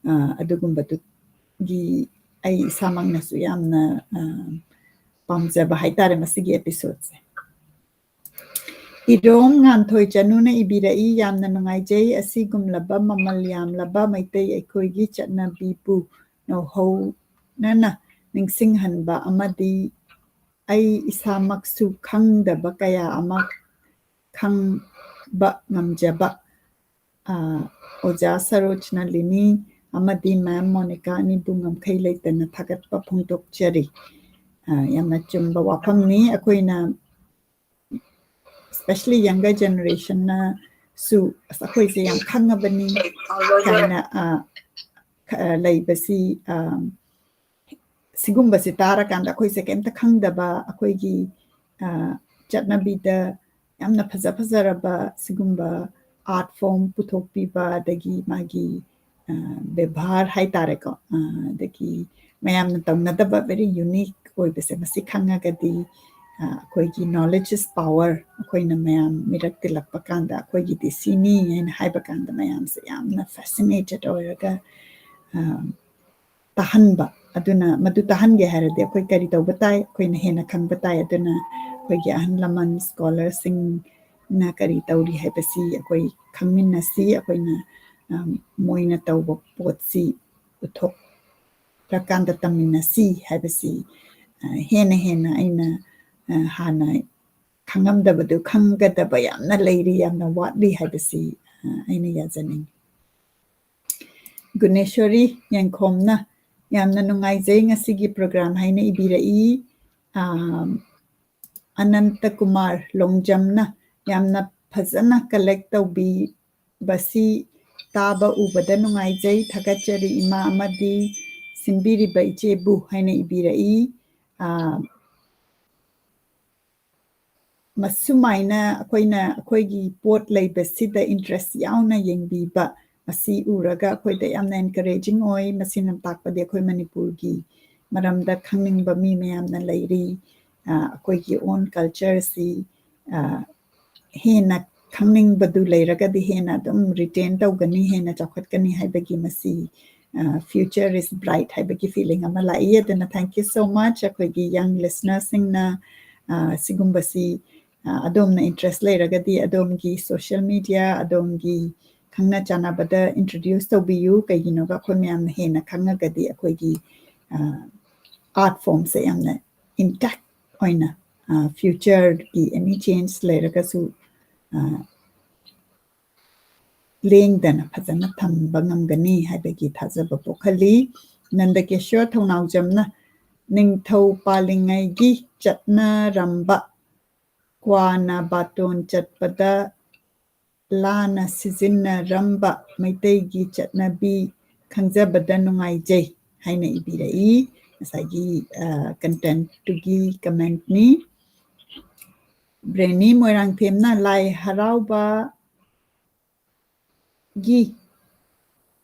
ꯑ, ꯑꯗꯨꯒꯨꯝꯕꯗꯨꯒꯤ ꯑꯩ ꯏꯁꯥꯃꯛꯅꯁꯨ ꯌꯥꯝꯅ, ꯑ, ꯄꯥꯝꯖꯕ ꯍꯥꯏꯇꯥꯔꯦ ꯃꯁꯤꯒꯤ episodeꯁꯦ꯫ ꯏꯔꯣꯝ ꯉꯥꯟꯊꯣꯏ ꯆꯅꯨꯅ ꯏꯕꯤꯔꯛꯏ, "ꯌꯥꯝꯅ ꯅꯨꯡꯉꯥꯏꯖꯩ꯫ ꯑꯁꯤꯒꯨꯝꯂꯕ ꯃꯃꯜ ꯌꯥꯝꯂꯕ ꯃꯩꯇꯩ ꯑꯩꯈꯣꯏꯒꯤ ꯆꯠꯅꯕꯤꯕꯨ ꯅꯧꯍꯧꯅꯅ ꯅꯤꯡꯁꯤꯡꯍꯟꯕ ꯑꯃꯗꯤ ꯑꯩ ꯏꯁꯥꯃꯛꯁꯨ ꯈꯪꯗꯕ ꯀꯌꯥ ꯑꯃ ꯈꯪꯕ ꯉꯝꯖꯕ, ꯑ, ꯑꯣꯖꯥ ꯁꯔꯣꯖ ꯅꯂꯤꯅꯤ ꯑꯃꯗꯤ ꯃꯦꯝ ꯃꯣꯅꯤꯀꯥ ꯑꯅꯤꯕꯨ ꯉꯝꯈꯩ ꯂꯩꯇꯅ ꯊꯥꯒꯠꯄ ꯐꯣꯡꯗꯣꯛꯆꯔꯤ꯫" ꯑ, ꯌꯥꯝꯅ ꯆꯨꯝꯕ ꯋꯥꯐꯝꯅꯤ꯫ ꯑꯩꯈꯣꯏꯅ, especially younger generationꯅ ꯁꯨ ꯑꯁ ꯑꯩꯈꯣꯏꯁꯦ ꯌꯥꯝ ꯈꯪꯉꯕꯅꯤ ꯀꯥꯏꯅ ꯂꯩꯕꯁꯤ, ꯁꯤꯒꯨꯝꯕꯁꯤ ꯇꯥꯔꯀꯥꯟꯗ ꯑꯩꯈꯣꯏꯁꯦ ꯀꯩꯝꯇ ꯈꯪꯗꯕ, ꯑꯩꯈꯣꯏꯒꯤ ꯆꯠꯅꯕꯤꯗ ꯌꯥꯝꯅ ꯐꯖ ꯐꯖꯔꯕ ꯁꯤꯒꯨꯝꯕ art form ꯄꯨꯊꯣꯛꯄꯤꯕ, ꯑꯗꯒꯤ ꯃꯥꯒꯤ ꯕꯦꯕꯥꯔ ꯍꯥꯏꯇꯥꯔꯦꯀꯣ, ꯑꯗꯒꯤ ꯃꯌꯥꯝꯅ ꯇꯧꯅꯗꯕ very unique ꯑꯣꯏꯕꯁꯦ, ꯃꯁꯤ ꯈꯪꯉꯒꯗꯤ ꯑꯩꯈꯣꯏꯒꯤ knowledge is power, ꯑꯩꯈꯣꯏꯅ ꯃꯌꯥꯝ ꯃꯤꯔꯛ ꯇꯤꯜꯂꯛꯄ ꯀꯥꯟꯗ ꯑꯩꯈꯣꯏꯒꯤꯗꯤ ꯁꯤꯅꯤ ꯍꯥꯏꯅ ꯍꯥꯏꯕ ꯀꯥꯟꯗ ꯃꯌꯥꯝꯁꯦ ꯌꯥꯝꯅ fascinated ꯑꯣꯏꯔꯒ ꯇꯥꯍꯟꯕ꯫ ꯑꯗꯨꯅ ꯃꯗꯨ ꯇꯥꯍꯟꯒꯦ ꯍꯥꯏꯔꯗꯤ ꯑꯩꯈꯣꯏ ꯀꯔꯤ ꯇꯧꯕ ꯇꯥꯏ? ꯑꯩꯈꯣꯏꯅ ꯍꯦꯟꯅ ꯈꯪꯕ ꯇꯥꯏ꯫ ꯑꯗꯨꯅ ꯑꯩꯈꯣꯏꯒꯤ ꯑꯍꯜ ꯂꯃꯟ, ꯁ꯭ꯀꯣꯂꯔꯁꯤꯡꯅ ꯀꯔꯤ ꯇꯧꯔꯤ ꯍꯥꯏꯕꯁꯤ ꯑꯩꯈꯣꯏ ꯈꯪꯃꯤꯟꯅꯁꯤ꯫ ꯑꯩꯈꯣꯏꯅ ꯃꯣꯏꯅ ꯇꯧꯕ ꯄꯣꯠꯁꯤ ꯎꯠꯊꯣꯛꯂꯀꯥꯟꯗ ꯇꯝꯃꯤꯟꯅꯁꯤ ꯍꯥꯏꯕꯁꯤ ꯍꯦꯟꯅ ꯍꯦꯟꯅ ꯑꯩꯅ ꯍꯥꯟꯅ ꯈꯪꯉꯝꯗꯕꯗꯨ ꯈꯪꯒꯗꯕ ꯌꯥꯝꯅ ꯂꯩꯔꯤ, ꯌꯥꯝꯅ ꯋꯥꯠꯂꯤ ꯍꯥꯏꯕꯁꯤ ꯑꯩꯅ ꯌꯥꯖꯅꯤꯡꯏ꯫ ꯒꯨꯅꯦꯁꯣꯔꯤ ꯌꯦꯡꯈꯣꯝꯅ ꯌꯥꯝꯅ ꯅꯨꯡꯉꯥꯏꯖꯩ ꯉꯁꯤꯒꯤ program ꯍꯥꯏꯅ ꯏꯕꯤꯔꯛꯏ꯫ ꯑꯅꯟꯇ ꯀꯨꯃꯥꯔ ꯂꯣꯡꯖꯝꯅ ꯌꯥꯝꯅ ꯐꯖꯅ collect ꯇꯧꯕꯤꯕꯁꯤ ꯇꯥꯕ ꯎꯕꯗ ꯅꯨꯡꯉꯥꯏꯖꯩ, ꯊꯥꯒꯠꯆꯔꯤ ꯏꯃꯥ ꯑꯃꯗꯤ ꯁꯤꯟꯕꯤꯔꯤꯕ ꯏꯆꯦꯕꯨ ꯍꯥꯏꯅ ꯏꯕꯤꯔꯛꯏ꯫ ꯃꯁꯨꯃꯥꯏꯅ ꯑꯩꯈꯣꯏꯅ ꯑꯩꯈꯣꯏꯒꯤ ꯄꯣꯠ ꯂꯩꯕꯁꯤꯗ interest ꯌꯥꯎꯅ ꯌꯦꯡꯕꯤꯕ, ꯃꯁꯤ ꯎꯔꯒ ꯑꯩꯈꯣꯏꯗ ꯌꯥꯝꯅ encouraging ꯑꯣꯏ꯫ ꯃꯁꯤꯅ ꯇꯥꯛꯄꯗꯤ ꯑꯩꯈꯣꯏ ꯃꯅꯤꯄꯨꯔꯒꯤ ꯃꯔꯝꯗ ꯈꯪꯅꯤꯡꯕ ꯃꯤ ꯃꯌꯥꯝꯅ ꯂꯩꯔꯤ꯫ ꯑꯩꯈꯣꯏꯒꯤ own culture ꯁꯤ ꯍꯦꯟꯅ ꯈꯪꯅꯤꯡꯕꯗꯨ ꯂꯩꯔꯒꯗꯤ ꯍꯦꯟꯅ ꯑꯗꯨꯝ retain ꯇꯧꯒꯅꯤ, ꯍꯦꯟꯅ ꯆꯥꯎꯈꯠꯀꯅꯤ ꯍꯥꯏꯕꯒꯤ ꯃꯁꯤ future is bright ꯍꯥꯏꯕꯒꯤ feeling ꯑꯃ ꯂꯥꯛꯏ꯫ ꯑꯗꯨꯅ thank you so much ꯑꯩꯈꯣꯏꯒꯤ young listener ꯁꯤꯡꯅ ꯁꯤꯒꯨꯝꯕꯁꯤ ꯑꯗꯣꯝꯅ interest ꯂꯩꯔꯒꯗꯤ ꯑꯗꯣꯝꯒꯤ social media, ꯑꯗꯣꯝꯒꯤ ꯈꯪꯅ ꯆꯥꯟꯅꯕꯗ introduce ꯇꯧꯕꯤꯌꯨ꯫ ꯀꯩꯒꯤꯅꯣꯒ ꯑꯩꯈꯣꯏ ꯃꯌꯥꯝꯅ ꯍꯦꯟꯅ ꯈꯪꯉꯒꯗꯤ ꯑꯩꯈꯣꯏꯒꯤ art form ꯁꯦ ꯌꯥꯝꯅ intact ꯑꯣꯏꯅ future ꯒꯤ any change ꯂꯩꯔꯒꯁꯨ ꯂꯦꯡꯗꯅ ꯐꯖꯅ ꯊꯝꯕ ꯉꯝꯒꯅꯤ ꯍꯥꯏꯕꯒꯤ ꯊꯥꯖꯕ ꯄꯣꯛꯍꯜꯂꯤ꯫ ꯅꯟꯗꯀꯦꯁꯣꯔ ꯊꯧꯅꯥꯎꯖꯝꯅ ꯅꯤꯡꯊꯧ ꯄꯥꯜꯂꯤꯉꯩꯒꯤ ꯆꯠꯅꯔꯝꯕ ꯀ꯭ꯋꯥꯅ ꯕꯥꯇꯣꯟ ꯆꯠꯄꯗ ꯂꯥꯟꯅ ꯁꯤꯖꯤꯟꯅꯔꯝꯕ ꯃꯩꯇꯩꯒꯤ ꯆꯠꯅꯕꯤ ꯈꯪꯖꯕꯗ ꯅꯨꯡꯉꯥꯏꯖꯩ ꯍꯥꯏꯅ ꯏꯕꯤꯔꯛꯏ꯫ ꯉꯁꯥꯏꯒꯤ, ꯑ, content-ꯇꯨꯒꯤ comment-ꯅꯤ꯫ ꯕ꯭ꯔꯦꯅꯤ ꯃꯣꯏꯔꯥꯡꯊꯦꯝꯅ ꯂꯥꯏ ꯍꯔꯥꯎꯕꯒꯤ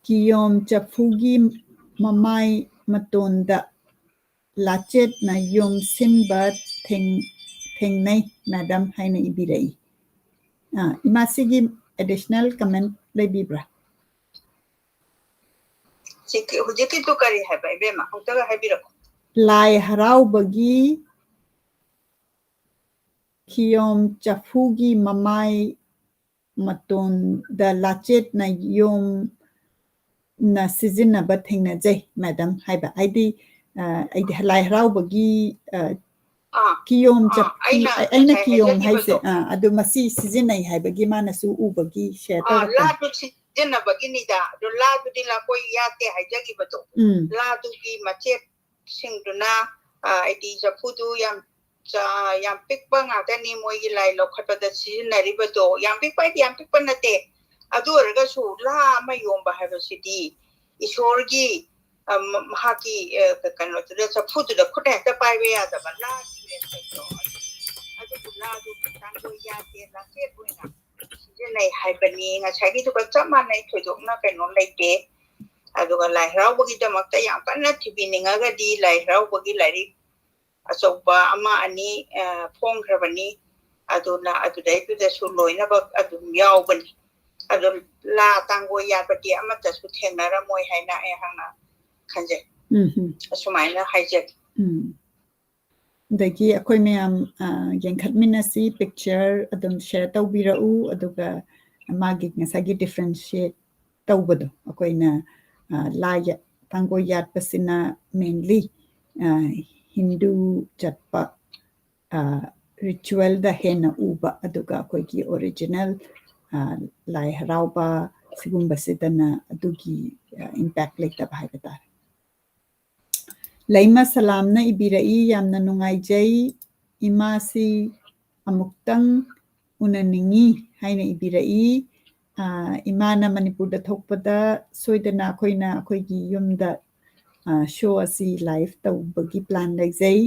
ꯀꯤꯌꯣꯝ ꯆꯐꯨꯒꯤ ꯃꯃꯥꯏ ꯃꯇꯣꯟꯗ ꯂꯥꯆꯦꯠꯅ ꯌꯣꯝꯁꯤꯟꯕ ꯊꯦꯡ-, ꯊꯦꯡꯅꯩ, ꯃꯦꯗꯥꯝ, ꯍꯥꯏꯅ ꯏꯕꯤꯔꯛꯏ꯫ ꯑ, ꯏꯃꯥ, ꯁꯤꯒꯤ additional comment ꯂꯩꯕꯤꯕ꯭ꯔꯥ? ꯍꯧꯖꯤꯛꯀꯤ-, ꯍꯧꯖꯤꯛꯀꯤꯗꯨ ꯀꯔꯤ ꯍꯥꯏꯕ, ꯏꯕꯦꯝꯃ? ꯑꯃꯨꯛꯇꯒ ꯍꯥꯏꯕꯤꯔꯛꯎ꯫ ꯂꯥꯏ ꯍꯔꯥꯎꯕꯒꯤ ꯀꯤꯌꯣꯝ ꯆꯐꯨꯒꯤ ꯃꯃꯥꯏ ꯃꯇꯣꯟꯗ ꯂꯥꯆꯦꯠꯅ ꯌꯣꯝꯅ ꯁꯤꯖꯤꯟꯅꯕ ꯊꯦꯡꯅꯖꯩ, ꯃꯦꯗꯥꯝ, ꯍꯥꯏꯕ꯫ ꯍꯥꯏꯗꯤ, ꯑ, ꯑꯩꯗꯤ ꯂꯥꯏ ꯍꯔꯥꯎꯕꯒꯤ, ꯑ, ꯑꯥ, ꯀꯤꯌꯣꯝ ꯑꯥ, ꯆꯞ-, ꯑꯩꯅ ꯑꯩ-, ꯑꯩꯅ ꯉꯁꯥꯏ ꯀꯤꯌꯣꯝ ꯍꯥꯏꯖꯈꯤꯕꯗꯣ꯫ ꯍꯥꯏꯁꯦ, ꯑ, ꯑꯗꯨ ꯃꯁꯤ ꯁꯤꯖꯤꯟꯅꯩ ꯍꯥꯏꯕꯒꯤ ꯃꯥꯅꯁꯨ ꯎꯕꯒꯤ share ꯑꯥ, ꯇꯧꯔꯛꯄꯅꯤ꯫ ꯂꯥꯗꯨ ꯁꯤꯖꯤꯟꯅꯕꯒꯤꯅꯤꯗ꯫ ꯑꯗꯨ ꯂꯥꯗꯨꯗꯤ ꯂꯥꯀꯣꯏ ꯌꯥꯠꯇꯦ ꯍꯥꯏꯖꯈꯤꯕꯗꯣ꯫ ꯎꯝ꯫ ꯂꯥꯗꯨꯒꯤ ꯃꯆꯦꯠꯁꯤꯡꯗꯨꯅ, ꯑ, ꯍꯥꯏꯗꯤ ꯆꯐꯨꯗꯨ ꯌꯥꯝ ꯆ-, ꯌꯥꯝ ꯄꯤꯛꯄ ꯉꯥꯛꯇꯅꯤ ꯃꯣꯏꯒꯤ ꯂꯥꯏ ꯂꯧꯈꯠꯄꯗ ꯁꯤꯖꯤꯟꯅꯔꯤꯕꯗꯣ꯫ ꯌꯥꯝ ꯄꯤꯛꯄ ꯍꯥꯏꯗꯤ ꯌꯥꯝ ꯄꯤꯛꯄ ꯅꯠꯇꯦ꯫ ꯑꯗꯨ ꯑꯣꯏꯔꯒꯁꯨ ꯂꯥ ꯑꯃ ꯌꯣꯝꯕ ꯍꯥꯏꯕꯁꯤꯗꯤ ꯏꯁꯣꯔꯒꯤ, ꯑ, ꯃ-, ꯃꯍꯥꯛꯀꯤ, ꯑ, ꯀ-, ꯀꯩꯅꯣꯗꯨꯗ, ꯆꯐꯨꯗꯨꯗ ꯈꯨꯠꯅ ꯍꯦꯛꯇ ꯄꯥꯏꯕ ꯌꯥꯗꯕ ꯂꯥꯒꯤ respect-ꯇꯣ꯫ ꯑꯗꯨꯕꯨ ꯂꯥꯗꯨ ꯈꯤꯇꯪ ꯂꯣꯏ ꯌꯥꯗꯦ, ꯂꯥꯆꯦꯠ ꯑꯣꯏꯅ ꯁꯤꯖꯤꯟꯅꯩ ꯍꯥꯏꯕꯅꯤ꯫ ꯉꯁꯥꯏꯒꯤꯗꯨꯒ ꯆꯞ ꯃꯥꯟꯅꯩ, ꯊꯣꯏꯗꯣꯛꯅ ꯀꯩꯅꯣ ꯂꯩꯇꯦ꯫ ꯑꯗꯨꯒ ꯂꯥꯏ ꯍꯔꯥꯎꯕꯒꯤꯗꯃꯛꯇ ꯌꯥꯝ ꯀꯟꯅ ꯊꯤꯕꯤꯅꯤꯡꯉꯒꯗꯤ ꯂꯥꯏ ꯍꯔꯥꯎꯕꯒꯤ ꯂꯥꯏꯔꯤꯛ ꯑꯆꯧꯕ ꯑꯃ ꯑꯅꯤ, ꯑ, ꯐꯣꯡꯈ꯭ꯔꯕꯅꯤ꯫ ꯑꯗꯨꯅ ꯑꯗꯨꯗꯩꯗꯨꯗꯁꯨ ꯂꯣꯏꯅꯃꯛ ꯑꯗꯨꯝ ꯌꯥꯎꯕꯅꯤ꯫ ꯑꯗꯨ ꯂꯥ ꯇꯥꯡꯒꯣꯏ ꯌꯥꯠꯄꯗꯤ ꯑꯃꯠꯇꯁꯨ ꯊꯦꯡꯅꯔꯝꯃꯣꯏ ꯍꯥꯏꯅ ꯑꯩꯍꯥꯛꯅ ꯈꯟꯖꯩ꯫ ꯎꯝ ꯍꯝ꯫ ꯑꯁꯨꯃꯥꯏꯅ ꯍꯥꯏꯖꯒꯦ꯫ ꯎꯝ꯫ ꯑꯗꯒꯤ ꯑꯩꯈꯣꯏ ꯃꯌꯥꯝ, ꯑ, ꯌꯦꯡꯈꯠꯃꯤꯟꯅꯁꯤ, picture ꯑꯗꯨꯝ share ꯇꯧꯕꯤꯔꯛꯎ, ꯑꯗꯨꯒ ꯃꯥꯒꯤ ꯉꯁꯥꯏꯒꯤ differentiate ꯇꯧꯕꯗꯣ ꯑꯩꯈꯣꯏꯅ, ꯑ, ꯂꯥ ꯌ-, ꯇꯥꯡꯒꯣꯏ ꯌꯥꯠꯄꯁꯤꯅ mainly, ꯑ, ꯍꯤꯟꯗꯨ ꯆꯠꯄ, ꯑ, ritual-ꯗ ꯍꯦꯟꯅ ꯎꯕ, ꯑꯗꯨꯒ ꯑꯩꯈꯣꯏꯒꯤ original, ꯑ, ꯂꯥꯏ ꯍꯔꯥꯎꯕ ꯁꯤꯒꯨꯝꯕꯁꯤꯗꯅ ꯑꯗꯨꯒꯤ, ꯑ, impact ꯂꯩꯇꯕ ꯍꯥꯏꯕ ꯇꯥꯔꯦ꯫ ꯂꯩꯃ ꯁꯂꯥꯝꯅ ꯏꯕꯤꯔꯛꯏ, "ꯌꯥꯝꯅ ꯅꯨꯡꯉꯥꯏꯖꯩ, ꯏꯃꯥꯁꯤ ꯑꯃꯨꯛꯇꯪ ꯎꯅꯅꯤꯡꯉꯤ" ꯍꯥꯏꯅ ꯏꯕꯤꯔꯛꯏ꯫ ꯑ, ꯏꯃꯥꯅ ꯃꯅꯤꯄꯨꯔꯗ ꯊꯣꯛꯄꯗ ꯁꯣꯏꯗꯅ ꯑꯩꯈꯣꯏꯅ ꯑꯩꯈꯣꯏꯒꯤ ꯌꯨꯝꯗ, ꯑ, show ꯑꯁꯤ live ꯇꯧꯕꯒꯤ plan ꯂꯩꯖꯩ꯫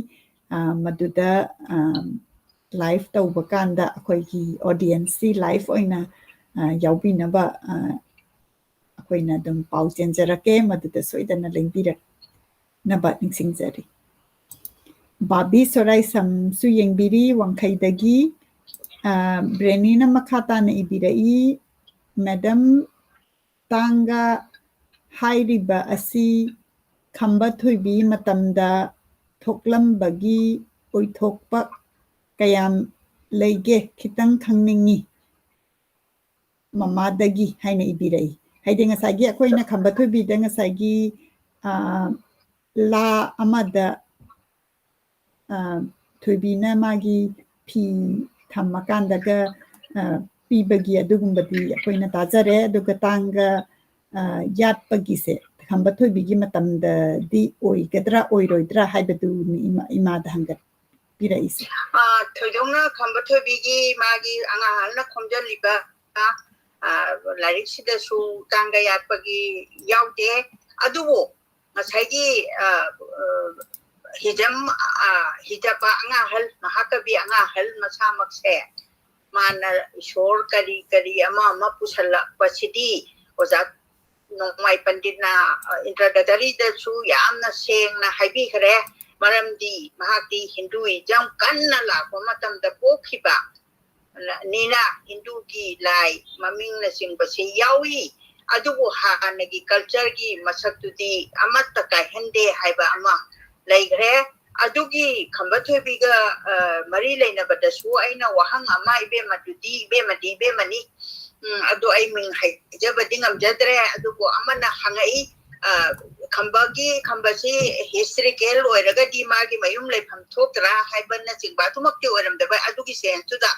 ꯑ, ꯃꯗꯨꯗ, ꯑ, live ꯇꯧꯕ ꯀꯥꯟꯗ ꯑꯩꯈꯣꯏꯒꯤ audienceꯁꯤ live ꯑꯣꯏꯅ, ꯑ, ꯌꯥꯎꯕꯤꯅꯕ, ꯑ, ꯑꯩꯈꯣꯏꯅ ꯑꯗꯨꯝ ꯄꯥꯎ ꯆꯦꯟꯖꯔꯛꯀꯦ, ꯃꯗꯨꯗ ꯁꯣꯏꯗꯅ ꯂꯦꯡꯕꯤꯔꯛꯅꯕ ꯅꯤꯡꯁꯤꯡꯖꯔꯤ꯫ ꯕꯥꯕꯤ ꯁꯣꯔꯥꯏꯁꯝꯁꯨ ꯌꯦꯡꯕꯤꯔꯤ ꯋꯥꯡꯈꯩꯗꯒꯤ꯫ ꯑ, ꯕ꯭ꯔꯦꯅꯤꯅ ꯃꯈꯥ ꯇꯥꯅ ꯏꯕꯤꯔꯛꯏ, "Madam, ꯇꯥꯡꯒ ꯍꯥꯏꯔꯤꯕ ꯑꯁꯤ ꯈꯝꯕ ꯊꯣꯏꯕꯤ ꯃꯇꯝꯗ ꯊꯣꯛꯂꯝꯕꯒꯤ ꯑꯣꯏꯊꯣꯛꯄ ꯀꯌꯥꯝ ꯂꯩꯒꯦ? ꯈꯤꯇꯪ ꯈꯪꯅꯤꯡꯉꯤ ꯃꯃꯥꯗꯒꯤ" ꯍꯥꯏꯅ ꯏꯕꯤꯔꯛꯏ꯫ ꯍꯥꯏꯗꯤ ꯉꯁꯥꯏꯒꯤ ꯑꯩꯈꯣꯏꯅ ꯈꯝꯕ ꯊꯣꯏꯕꯤꯗ ꯉꯁꯥꯏꯒꯤ, ꯑ, ꯂꯥ ꯑꯃꯗ, ꯑ, ꯊꯣꯏꯕꯤꯅ ꯃꯥꯒꯤ ꯐꯤ ꯊꯝꯃꯀꯥꯟꯗꯒ, ꯑ, ꯄꯤꯕꯒꯤ ꯑꯗꯨꯒꯨꯝꯕꯗꯤ ꯑꯩꯈꯣꯏꯅ ꯇꯥꯖꯔꯦ꯫ ꯑꯗꯨꯒ ꯇꯥꯡꯒ, ꯑ, ꯌꯥꯠꯄꯒꯤꯁꯦ ꯈꯝꯕ ꯊꯣꯏꯕꯤꯒꯤ ꯃꯇꯝꯗꯗꯤ ꯑꯣꯏꯒꯗ꯭ꯔꯥ ꯑꯣꯏꯔꯣꯏꯗ꯭ꯔꯥ ꯍꯥꯏꯕꯗꯨ ꯏꯃꯥ-, ꯏꯃꯥꯗ ꯍꯪꯒꯠꯄꯤꯔꯛꯏꯁꯦ꯫ ꯑ, ꯊꯣꯏꯗꯣꯛꯅ ꯈꯝꯕ ꯊꯣꯏꯕꯤꯒꯤ ꯃꯥꯒꯤ ꯑꯉꯥꯡ ꯑꯍꯜꯅ ꯈꯣꯝꯖꯜꯂꯤꯕ, ꯑ, ꯂꯥꯏꯔꯤꯛꯁꯤꯗꯁꯨ ꯇꯥꯡꯒ ꯌꯥꯠꯄꯒꯤ ꯌꯥꯎꯗꯦ꯫ ꯑꯗꯨꯕꯨ ꯉꯁꯥꯏꯒꯤ, ꯑ, ꯑ, ꯍꯤꯖꯝ, ꯑ, ꯍꯤꯖꯕ ꯑꯉꯥꯡ ꯑꯍꯜ, ꯃꯍꯥꯀꯕꯤ ꯑꯉꯥꯡ ꯑꯍꯜ ꯃꯁꯥꯃꯛꯁꯦ ꯃꯥꯅ ꯏꯁꯣꯔ ꯀꯔꯤ ꯀꯔꯤ ꯑꯃ ꯑꯃ ꯄꯨꯁꯜꯂꯛꯄꯁꯤꯗꯤ ꯑꯣꯖꯥ ꯅꯣꯡꯃꯥꯏ ꯄꯟꯗꯤꯠꯅ, ꯑ, introductoryꯗꯁꯨ ꯌꯥꯝꯅ ꯁꯦꯡꯅ ꯍꯥꯏꯕꯤꯈ꯭ꯔꯦ꯫ ꯃꯔꯝꯗꯤ ꯃꯍꯥꯛꯇꯤ Hinduism ꯀꯟꯅ ꯂꯥꯛꯄ ꯃꯇꯝꯗ ꯄꯣꯛꯈꯤꯕ ꯅꯤꯅ ꯍꯤꯟꯗꯨꯒꯤ ꯂꯥꯏ ꯃꯃꯤꯡꯅꯆꯤꯡꯕꯁꯤ ꯌꯥꯎꯏ꯫ ꯑꯗꯨꯕꯨ ꯍꯥꯟꯅꯒꯤ cultureꯒꯤ ꯃꯁꯛꯇꯨꯗꯤ ꯑꯃꯠꯇ ꯀꯥꯏꯍꯟꯗꯦ ꯍꯥꯏꯕ ꯑꯃ ꯂꯩꯈ꯭ꯔꯦ꯫ ꯑꯗꯨꯒꯤ ꯈꯝꯕ ꯊꯣꯏꯕꯤꯒ, ꯑ, ꯃꯔꯤ ꯂꯩꯅꯕꯗꯁꯨ ꯑꯩꯅ ꯋꯥꯍꯪ ꯑꯃ, ꯏꯕꯦꯝꯃꯗꯨꯗꯤ, ꯏꯕꯦꯝꯃꯗꯤ ꯏꯕꯦꯝꯃꯅꯤ, ꯎꯝ, ꯑꯗꯨ ꯑꯩ ꯃꯤꯡ ꯍꯥꯏꯖꯕꯗꯤ ꯉꯝꯖꯗ꯭ꯔꯦ꯫ ꯑꯗꯨꯕꯨ ꯑꯃꯅ ꯍꯪꯉꯛꯏ, ꯑ, ꯈꯝꯕꯒꯤ, ꯈꯝꯕꯁꯤ historical ꯑꯣꯏꯔꯒꯗꯤ ꯃꯥꯒꯤ ꯃꯌꯨꯝ ꯂꯩꯐꯝ ꯊꯣꯛꯇ꯭ꯔꯥ ꯍꯥꯏꯕꯅꯆꯤꯡꯕ ꯑꯗꯨꯃꯛꯇꯤ ꯑꯣꯏꯔꯝꯗꯕ꯫ ꯑꯗꯨꯒꯤ senseꯇꯨꯗ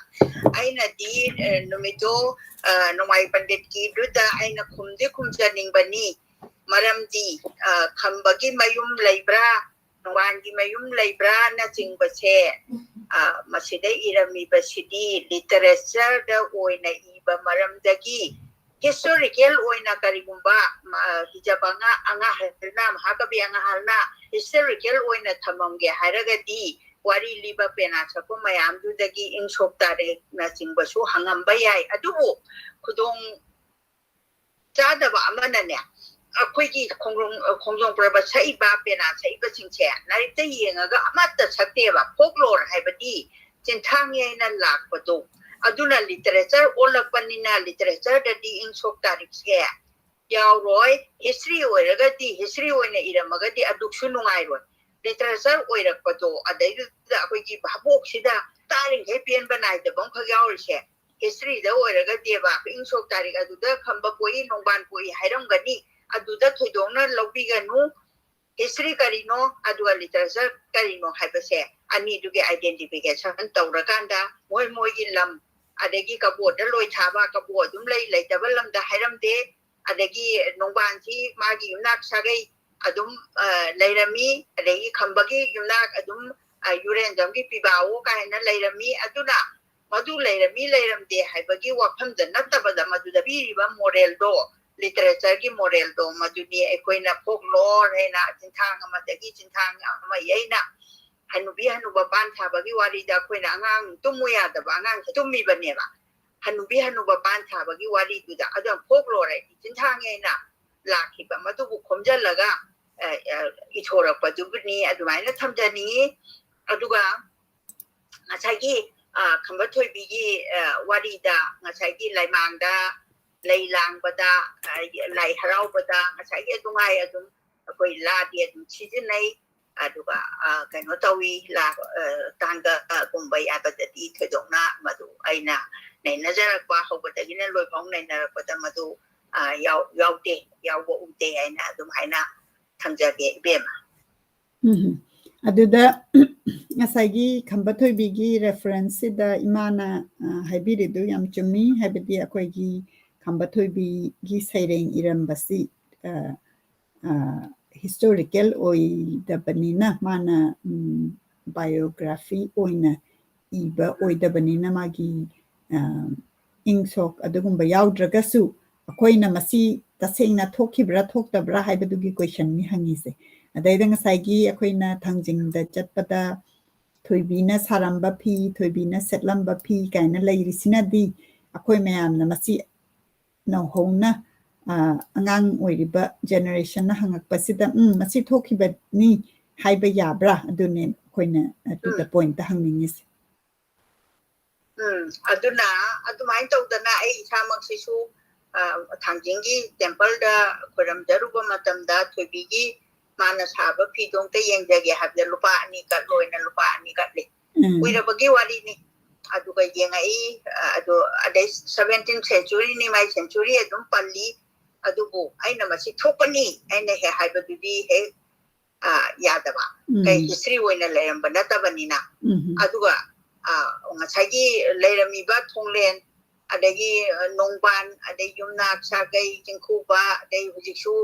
ꯑꯩꯅꯗꯤ, ꯑ, ꯅꯨꯃꯤꯠꯇꯣ, ꯑ, ꯅꯣꯡꯃꯥꯏ ꯄꯟꯗꯤꯠꯀꯤꯗꯨꯗ ꯑꯩꯅ ꯈꯨꯝꯗꯤ ꯈꯨꯝꯖꯅꯤꯡꯕꯅꯤ꯫ ꯃꯔꯝꯗꯤ, ꯑ, ꯈꯝꯕꯒꯤ ꯃꯌꯨꯝ ꯂꯩꯕ꯭ꯔꯥ? ꯅꯣꯡꯕꯥꯟꯒꯤ ꯃꯌꯨꯝ ꯂꯩꯕ꯭ꯔꯥꯅꯆꯤꯡꯕꯁꯦ, ꯑ, ꯃꯁꯤꯗ ꯏꯔꯝꯃꯤꯕꯁꯤꯗꯤ literature ꯗ ꯑꯣꯏꯅ ꯏꯕ ꯃꯔꯝꯗꯒꯤ historical ꯑꯣꯏꯅ ꯀꯔꯤꯒꯨꯝꯕ, ꯃ-, ꯍꯤꯖꯕ ꯑꯉꯥ-, ꯑꯉꯥꯡꯍꯜꯅ, ꯃꯍꯥꯀꯕꯤ ꯑꯉꯥꯡꯍꯜꯅ historical ꯑꯣꯏꯅ ꯊꯝꯃꯝꯒꯦ ꯍꯥꯏꯔꯒꯗꯤ ꯋꯥꯔꯤ ꯂꯤꯕ ꯄꯦꯅꯥ ꯁꯛꯄ ꯃꯌꯥꯝꯗꯨꯗꯒꯤ ꯏꯪ ꯁꯣꯛ ꯇꯥꯔꯤꯛꯅꯆꯤꯡꯕꯁꯨ ꯍꯪꯉꯝꯕ ꯌꯥꯏ꯫ ꯑꯗꯨꯕꯨ ꯈꯨꯗꯣꯡ ꯆꯥꯗꯕ ꯑꯃꯅꯅꯦ, ꯑꯩꯈꯣꯏꯒꯤ ꯈꯣꯡꯖꯣꯝ, ꯈꯣꯡꯖꯣꯝ ꯄꯔꯕ ꯁꯛꯏꯕ, ꯄꯦꯅꯥ ꯁꯛꯏꯕꯁꯤꯡꯁꯦ ꯂꯥꯏꯔꯤꯛꯇ ꯌꯦꯡꯉꯒ ꯑꯃꯠꯇ ꯁꯛꯇꯦꯕ꯫ Folklore ꯍꯥꯏꯕꯗꯤ ꯆꯤꯟꯊꯥꯡ ꯌꯩꯅ ꯂꯥꯛꯄꯗꯣ, ꯑꯗꯨꯅ literature ꯑꯣꯜꯂꯛꯄꯅꯤꯅ literature ꯗꯗꯤ ꯏꯪ ꯁꯣꯛ ꯇꯥꯔꯤꯛꯁꯦ ꯌꯥꯎꯔꯣꯏ꯫ History ꯑꯣꯏꯔꯒꯗꯤ, history ꯑꯣꯏꯅ ꯏꯔꯝꯃꯒꯗꯤ ꯑꯗꯨꯛꯁꯨ ꯅꯨꯡꯉꯥꯏꯔꯣꯏ꯫ Literature ꯑꯣꯏꯔꯛꯄꯗꯣ, ꯑꯗꯩꯗꯨꯗ ꯑꯩꯈꯣꯏꯒꯤ ꯚꯥꯕꯣꯛꯁꯤꯗ ꯇꯥꯔꯤꯈꯩ ꯄꯦꯟꯕ ꯅꯥꯏꯗꯕ ꯑꯃꯈꯛ ꯌꯥꯎꯔꯤꯁꯦ, history ꯗ ꯑꯣꯏꯔꯒꯗꯤꯕ, ꯏꯪ ꯁꯣꯛ ꯇꯥꯔꯤꯛ ꯑꯗꯨꯗ ꯈꯝꯕ ꯄꯣꯛꯏ, ꯅꯣꯡꯕꯥꯟ ꯄꯣꯛꯏ ꯍꯥꯏꯔꯝꯒꯅꯤ, ꯑꯗꯨꯗ ꯊꯣꯏꯗꯣꯛꯅ ꯂꯧꯕꯤꯒꯅꯨ꯫ History ꯀꯔꯤꯅꯣ, ꯑꯗꯨꯒ literature ꯀꯔꯤꯅꯣ ꯍꯥꯏꯕꯁꯦ ꯑꯅꯤꯗꯨꯒꯤ identification ꯇꯧꯔꯀꯥꯟꯗ ꯃꯣꯏ ꯃꯣꯏꯒꯤ ꯂꯝ, ꯑꯗꯒꯤ ꯀꯕꯣꯗ ꯂꯣꯏ ꯊꯥꯕ, ꯀꯕꯣ ꯑꯗꯨꯝ ꯂꯩ, ꯂꯩꯇꯕ ꯂꯝꯗ ꯍꯥꯏꯔꯝꯗꯦ, ꯑꯗꯒꯤ ꯅꯣꯡꯕꯥꯟꯁꯤ ꯃꯥꯒꯤ ꯌꯨꯝꯅꯥꯛ ꯁꯥꯒꯩ ꯑꯗꯨꯝ, ꯑ, ꯂꯩꯔꯝꯃꯤ, ꯑꯗꯒꯤ ꯈꯝꯕꯒꯤ ꯌꯨꯝꯅꯥꯛ ꯑꯗꯨꯝ, ꯑ, ꯌꯨꯔꯦꯟꯖꯝꯒꯤ ꯄꯤꯕꯥꯋꯣ ꯀꯥꯏꯅ ꯂꯩꯔꯝꯃꯤ꯫ ꯑꯗꯨꯅ ꯃꯗꯨ ꯂꯩꯔꯝꯃꯤ ꯂꯩꯔꯝꯗꯦ ꯍꯥꯏꯕꯒꯤ ꯋꯥꯐꯝꯗ ꯅꯠꯇꯕꯗ, ꯃꯗꯨꯗ ꯄꯤꯔꯤꯕ moral ꯗꯣ, literature ꯒꯤ moral ꯗꯣ, ꯃꯗꯨꯅꯤ ꯑꯩꯈꯣꯏꯅ folklore ꯍꯥꯏꯅ ꯆꯤꯟꯊꯥꯡ ꯑꯃꯗꯒꯤ ꯆꯤꯟꯊꯥꯡ ꯑꯃ ꯌꯩꯅ, ꯍꯅꯨꯕꯤ ꯍꯅꯨꯕ ꯄꯥꯟ ꯊꯥꯕꯒꯤ ꯋꯥꯔꯤꯗ ꯑꯩꯈꯣꯏꯅ ꯑꯉꯥꯡ ꯇꯨꯝꯃꯨ ꯌꯥꯗꯕ ꯑꯉꯥꯡꯁꯦ ꯇꯨꯝꯃꯤꯕꯅꯦꯕ, ꯍꯅꯨꯕꯤ ꯍꯅꯨꯕ ꯄꯥꯟ ꯊꯥꯕꯒꯤ ꯋꯥꯔꯤꯗꯨꯗ꯫ ꯑꯗꯨꯅ folklore ꯍꯥꯏꯗꯤ ꯆꯤꯟꯊꯥꯡ ꯌꯩꯅ ꯂꯥꯛꯈꯤꯕ ꯃꯗꯨꯕꯨ ꯈꯣꯝꯖꯤꯜꯂꯒ, ꯑ, ꯑ, ꯏꯊꯣꯔꯛꯄꯗꯨꯕꯨꯅꯤ꯫ ꯑꯗꯨꯃꯥꯏꯅ ꯊꯝꯖꯅꯤꯡꯉꯤ꯫ ꯑꯗꯨꯒ ꯉꯁꯥꯏꯒꯤ, ꯑ, ꯈꯝꯕ ꯊꯣꯏꯕꯤꯒꯤ, ꯑ, ꯋꯥꯔꯤꯗ ꯉꯁꯥꯏꯒꯤ ꯂꯥꯏꯃꯥꯡꯗ ꯂꯩ ꯂꯥꯡꯕꯗ, ꯑ, ꯂꯥꯏ ꯍꯔꯥꯎꯕꯗ ꯉꯁꯥꯏꯒꯤ ꯑꯗꯨꯉꯥꯏ ꯑꯗꯨꯝ ꯑꯩꯈꯣꯏ ꯂꯥꯗꯤ ꯑꯗꯨꯝ ꯁꯤꯖꯤꯟꯅꯩ꯫ ꯑꯗꯨꯒ, ꯑ, ꯀꯩꯅꯣ ꯇꯧꯏ, ꯂꯥ, ꯑ, ꯇꯥꯡꯒ, ꯑ, ꯒꯨꯝꯕ ꯌꯥꯕꯗꯗꯤ ꯊꯣꯏꯗꯣꯛꯅ ꯃꯗꯨ ꯑꯩꯅ ꯅꯩꯅꯖꯔꯛꯄ, ꯍꯧꯕꯗꯒꯤꯅ ꯂꯣꯏꯐꯥꯎ ꯅꯩꯅꯔꯛꯄꯗ ꯃꯗꯨ, ꯑ, ꯌꯥꯎ-, ꯌꯥꯎꯗꯦ, ꯌꯥꯎꯕ ꯎꯗꯦ ꯍꯥꯏꯅ ꯑꯗꯨꯝ ꯍꯥꯏꯅ ꯊꯝꯖꯒꯦ, ꯏꯕꯦꯝꯃ꯫ ꯎꯝ꯫ ꯑꯗꯨꯗ ꯉꯁꯥꯏꯒꯤ ꯈꯝꯕ ꯊꯣꯏꯕꯤꯒꯤ reference ꯁꯤꯗ ꯏꯃꯥꯅ, ꯑ, ꯍꯥꯏꯕꯤꯔꯤꯗꯨ ꯌꯥꯝ ꯆꯨꯝꯃꯤ꯫ ꯍꯥꯏꯕꯗꯤ ꯑꯩꯈꯣꯏꯒꯤ ꯈꯝꯕ ꯊꯣꯏꯕꯤꯒꯤ ꯁꯩꯔꯦꯡ ꯏꯔꯝꯕꯁꯤ, ꯑ, ꯑ, ꯍꯤꯁꯇꯣꯔꯤꯀꯦꯜ ꯑꯣꯏꯗꯕꯅꯤꯅ, ꯃꯥꯅ ꯕꯥꯏꯑꯣꯒ꯭ꯔꯥꯐꯤ ꯑꯣꯏꯅ ꯏꯕ ꯑꯣꯏꯗꯕꯅꯤꯅ, ꯃꯥꯒꯤ ꯏꯪ ꯁꯣꯛ ꯑꯗꯨꯒꯨꯝꯕ ꯌꯥꯎꯗ꯭ꯔꯒꯁꯨ, ꯑꯩꯈꯣꯏꯅ ꯃꯁꯤ ꯇꯁꯦꯡꯅ ꯊꯣꯛꯈꯤꯕ꯭ꯔꯥ ꯊꯣꯛꯇꯕ꯭ꯔꯥ ꯍꯥꯏꯕꯗꯨꯒꯤ ꯀꯣꯏꯁꯟꯅꯤ ꯍꯪꯉꯤꯁꯦ꯫ ꯑꯗꯩꯗ ꯉꯁꯥꯏꯒꯤ ꯑꯩꯈꯣꯏꯅ ꯊꯥꯡꯖꯤꯡꯗ ꯆꯠꯄꯗ ꯊꯣꯏꯕꯤꯅ ꯁꯥꯔꯝꯕ ꯐꯤ, ꯊꯣꯏꯕꯤꯅ ꯁꯦꯠꯂꯝꯕ ꯐꯤ ꯀꯥꯏꯅ ꯂꯩꯔꯤꯁꯤꯅꯗꯤ, ꯑꯩꯈꯣꯏ ꯃꯌꯥꯝꯅ ꯃꯁꯤ ꯅꯧꯍꯧꯅ, ꯑ, ꯑꯉꯥꯡ ꯑꯣꯏꯔꯤꯕ ꯖꯦꯅꯦꯔꯦꯁꯟꯅ ꯍꯪꯉꯛꯄꯁꯤꯗ, "ꯎꯝ, ꯃꯁꯤ ꯊꯣꯛꯈꯤꯕꯅꯤ" ꯍꯥꯏꯕ ꯌꯥꯕ꯭ꯔꯥ? ꯑꯗꯨꯅꯦ ꯑꯩꯈꯣꯏꯅ, ꯑ, to the ꯎꯝ꯫ Point ꯍꯪꯅꯤꯡꯉꯤꯁꯦ꯫ ꯎꯝ, ꯑꯗꯨꯅ ꯑꯗꯨꯃꯥꯏꯅ ꯇꯧꯗꯅ ꯑꯩ ꯏꯁꯥꯃꯛꯁꯤꯁꯨ, ꯑ, ꯊꯥꯡꯖꯤꯡꯒꯤ ꯇꯦꯝꯄꯜꯗ ꯈꯣꯏꯔꯝꯖꯔꯨꯕ ꯃꯇꯝꯗ ꯊꯣꯏꯕꯤꯒꯤ ꯃꯥꯅ ꯁꯥꯕ ꯐꯤꯗꯣ ꯑꯝꯇ ꯌꯦꯡꯖꯒꯦ ꯍꯥꯏꯕꯗ ꯂꯨꯄꯥ ꯑꯅꯤ ꯀꯠꯂꯣꯅ ꯂꯨꯄꯥ ꯑꯅꯤ ꯀꯠꯂꯤ꯫ ꯎꯝ꯫ ꯀꯨꯏꯔꯕꯒꯤ ꯋꯥꯔꯤꯅꯤ꯫ ꯑꯗꯨꯒ ꯌꯦꯡꯉꯛꯏ, ꯑ, ꯑꯗꯣ ꯑꯗꯩ seventeen centuryꯅꯤ, ꯃꯥꯏ century ꯑꯗꯨꯝ ꯄꯜꯂꯤ꯫ ꯑꯗꯨꯕꯨ ꯑꯩꯅ ꯃꯁꯤ ꯊꯣꯛꯀꯅꯤ ꯑꯩꯅ ꯍꯦꯛ ꯍꯥꯏꯕꯗꯨꯗꯤ ꯍꯦꯛ, ꯑ, ꯌꯥꯗꯕ꯫ ꯎꯝ꯫ ꯀꯩ history ꯑꯣꯏꯅ ꯂꯩꯔꯝꯕ ꯅꯠꯇꯕꯅꯤꯅ꯫ ꯎꯝ꯫ ꯑꯗꯨꯒ, ꯑ, ꯉꯁꯥꯏꯒꯤ ꯂꯩꯔꯝꯃꯤꯕ ꯊꯣꯡꯂꯦꯟ, ꯑꯗꯒꯤ, ꯑ, ꯅꯣꯡꯕꯥꯟ, ꯑꯗꯩ ꯌꯨꯝꯅꯥꯛ, ꯁꯥꯒꯩ, ꯆꯤꯡꯈꯨꯕ, ꯑꯗꯩ ꯍꯧꯖꯤꯛꯁꯨ,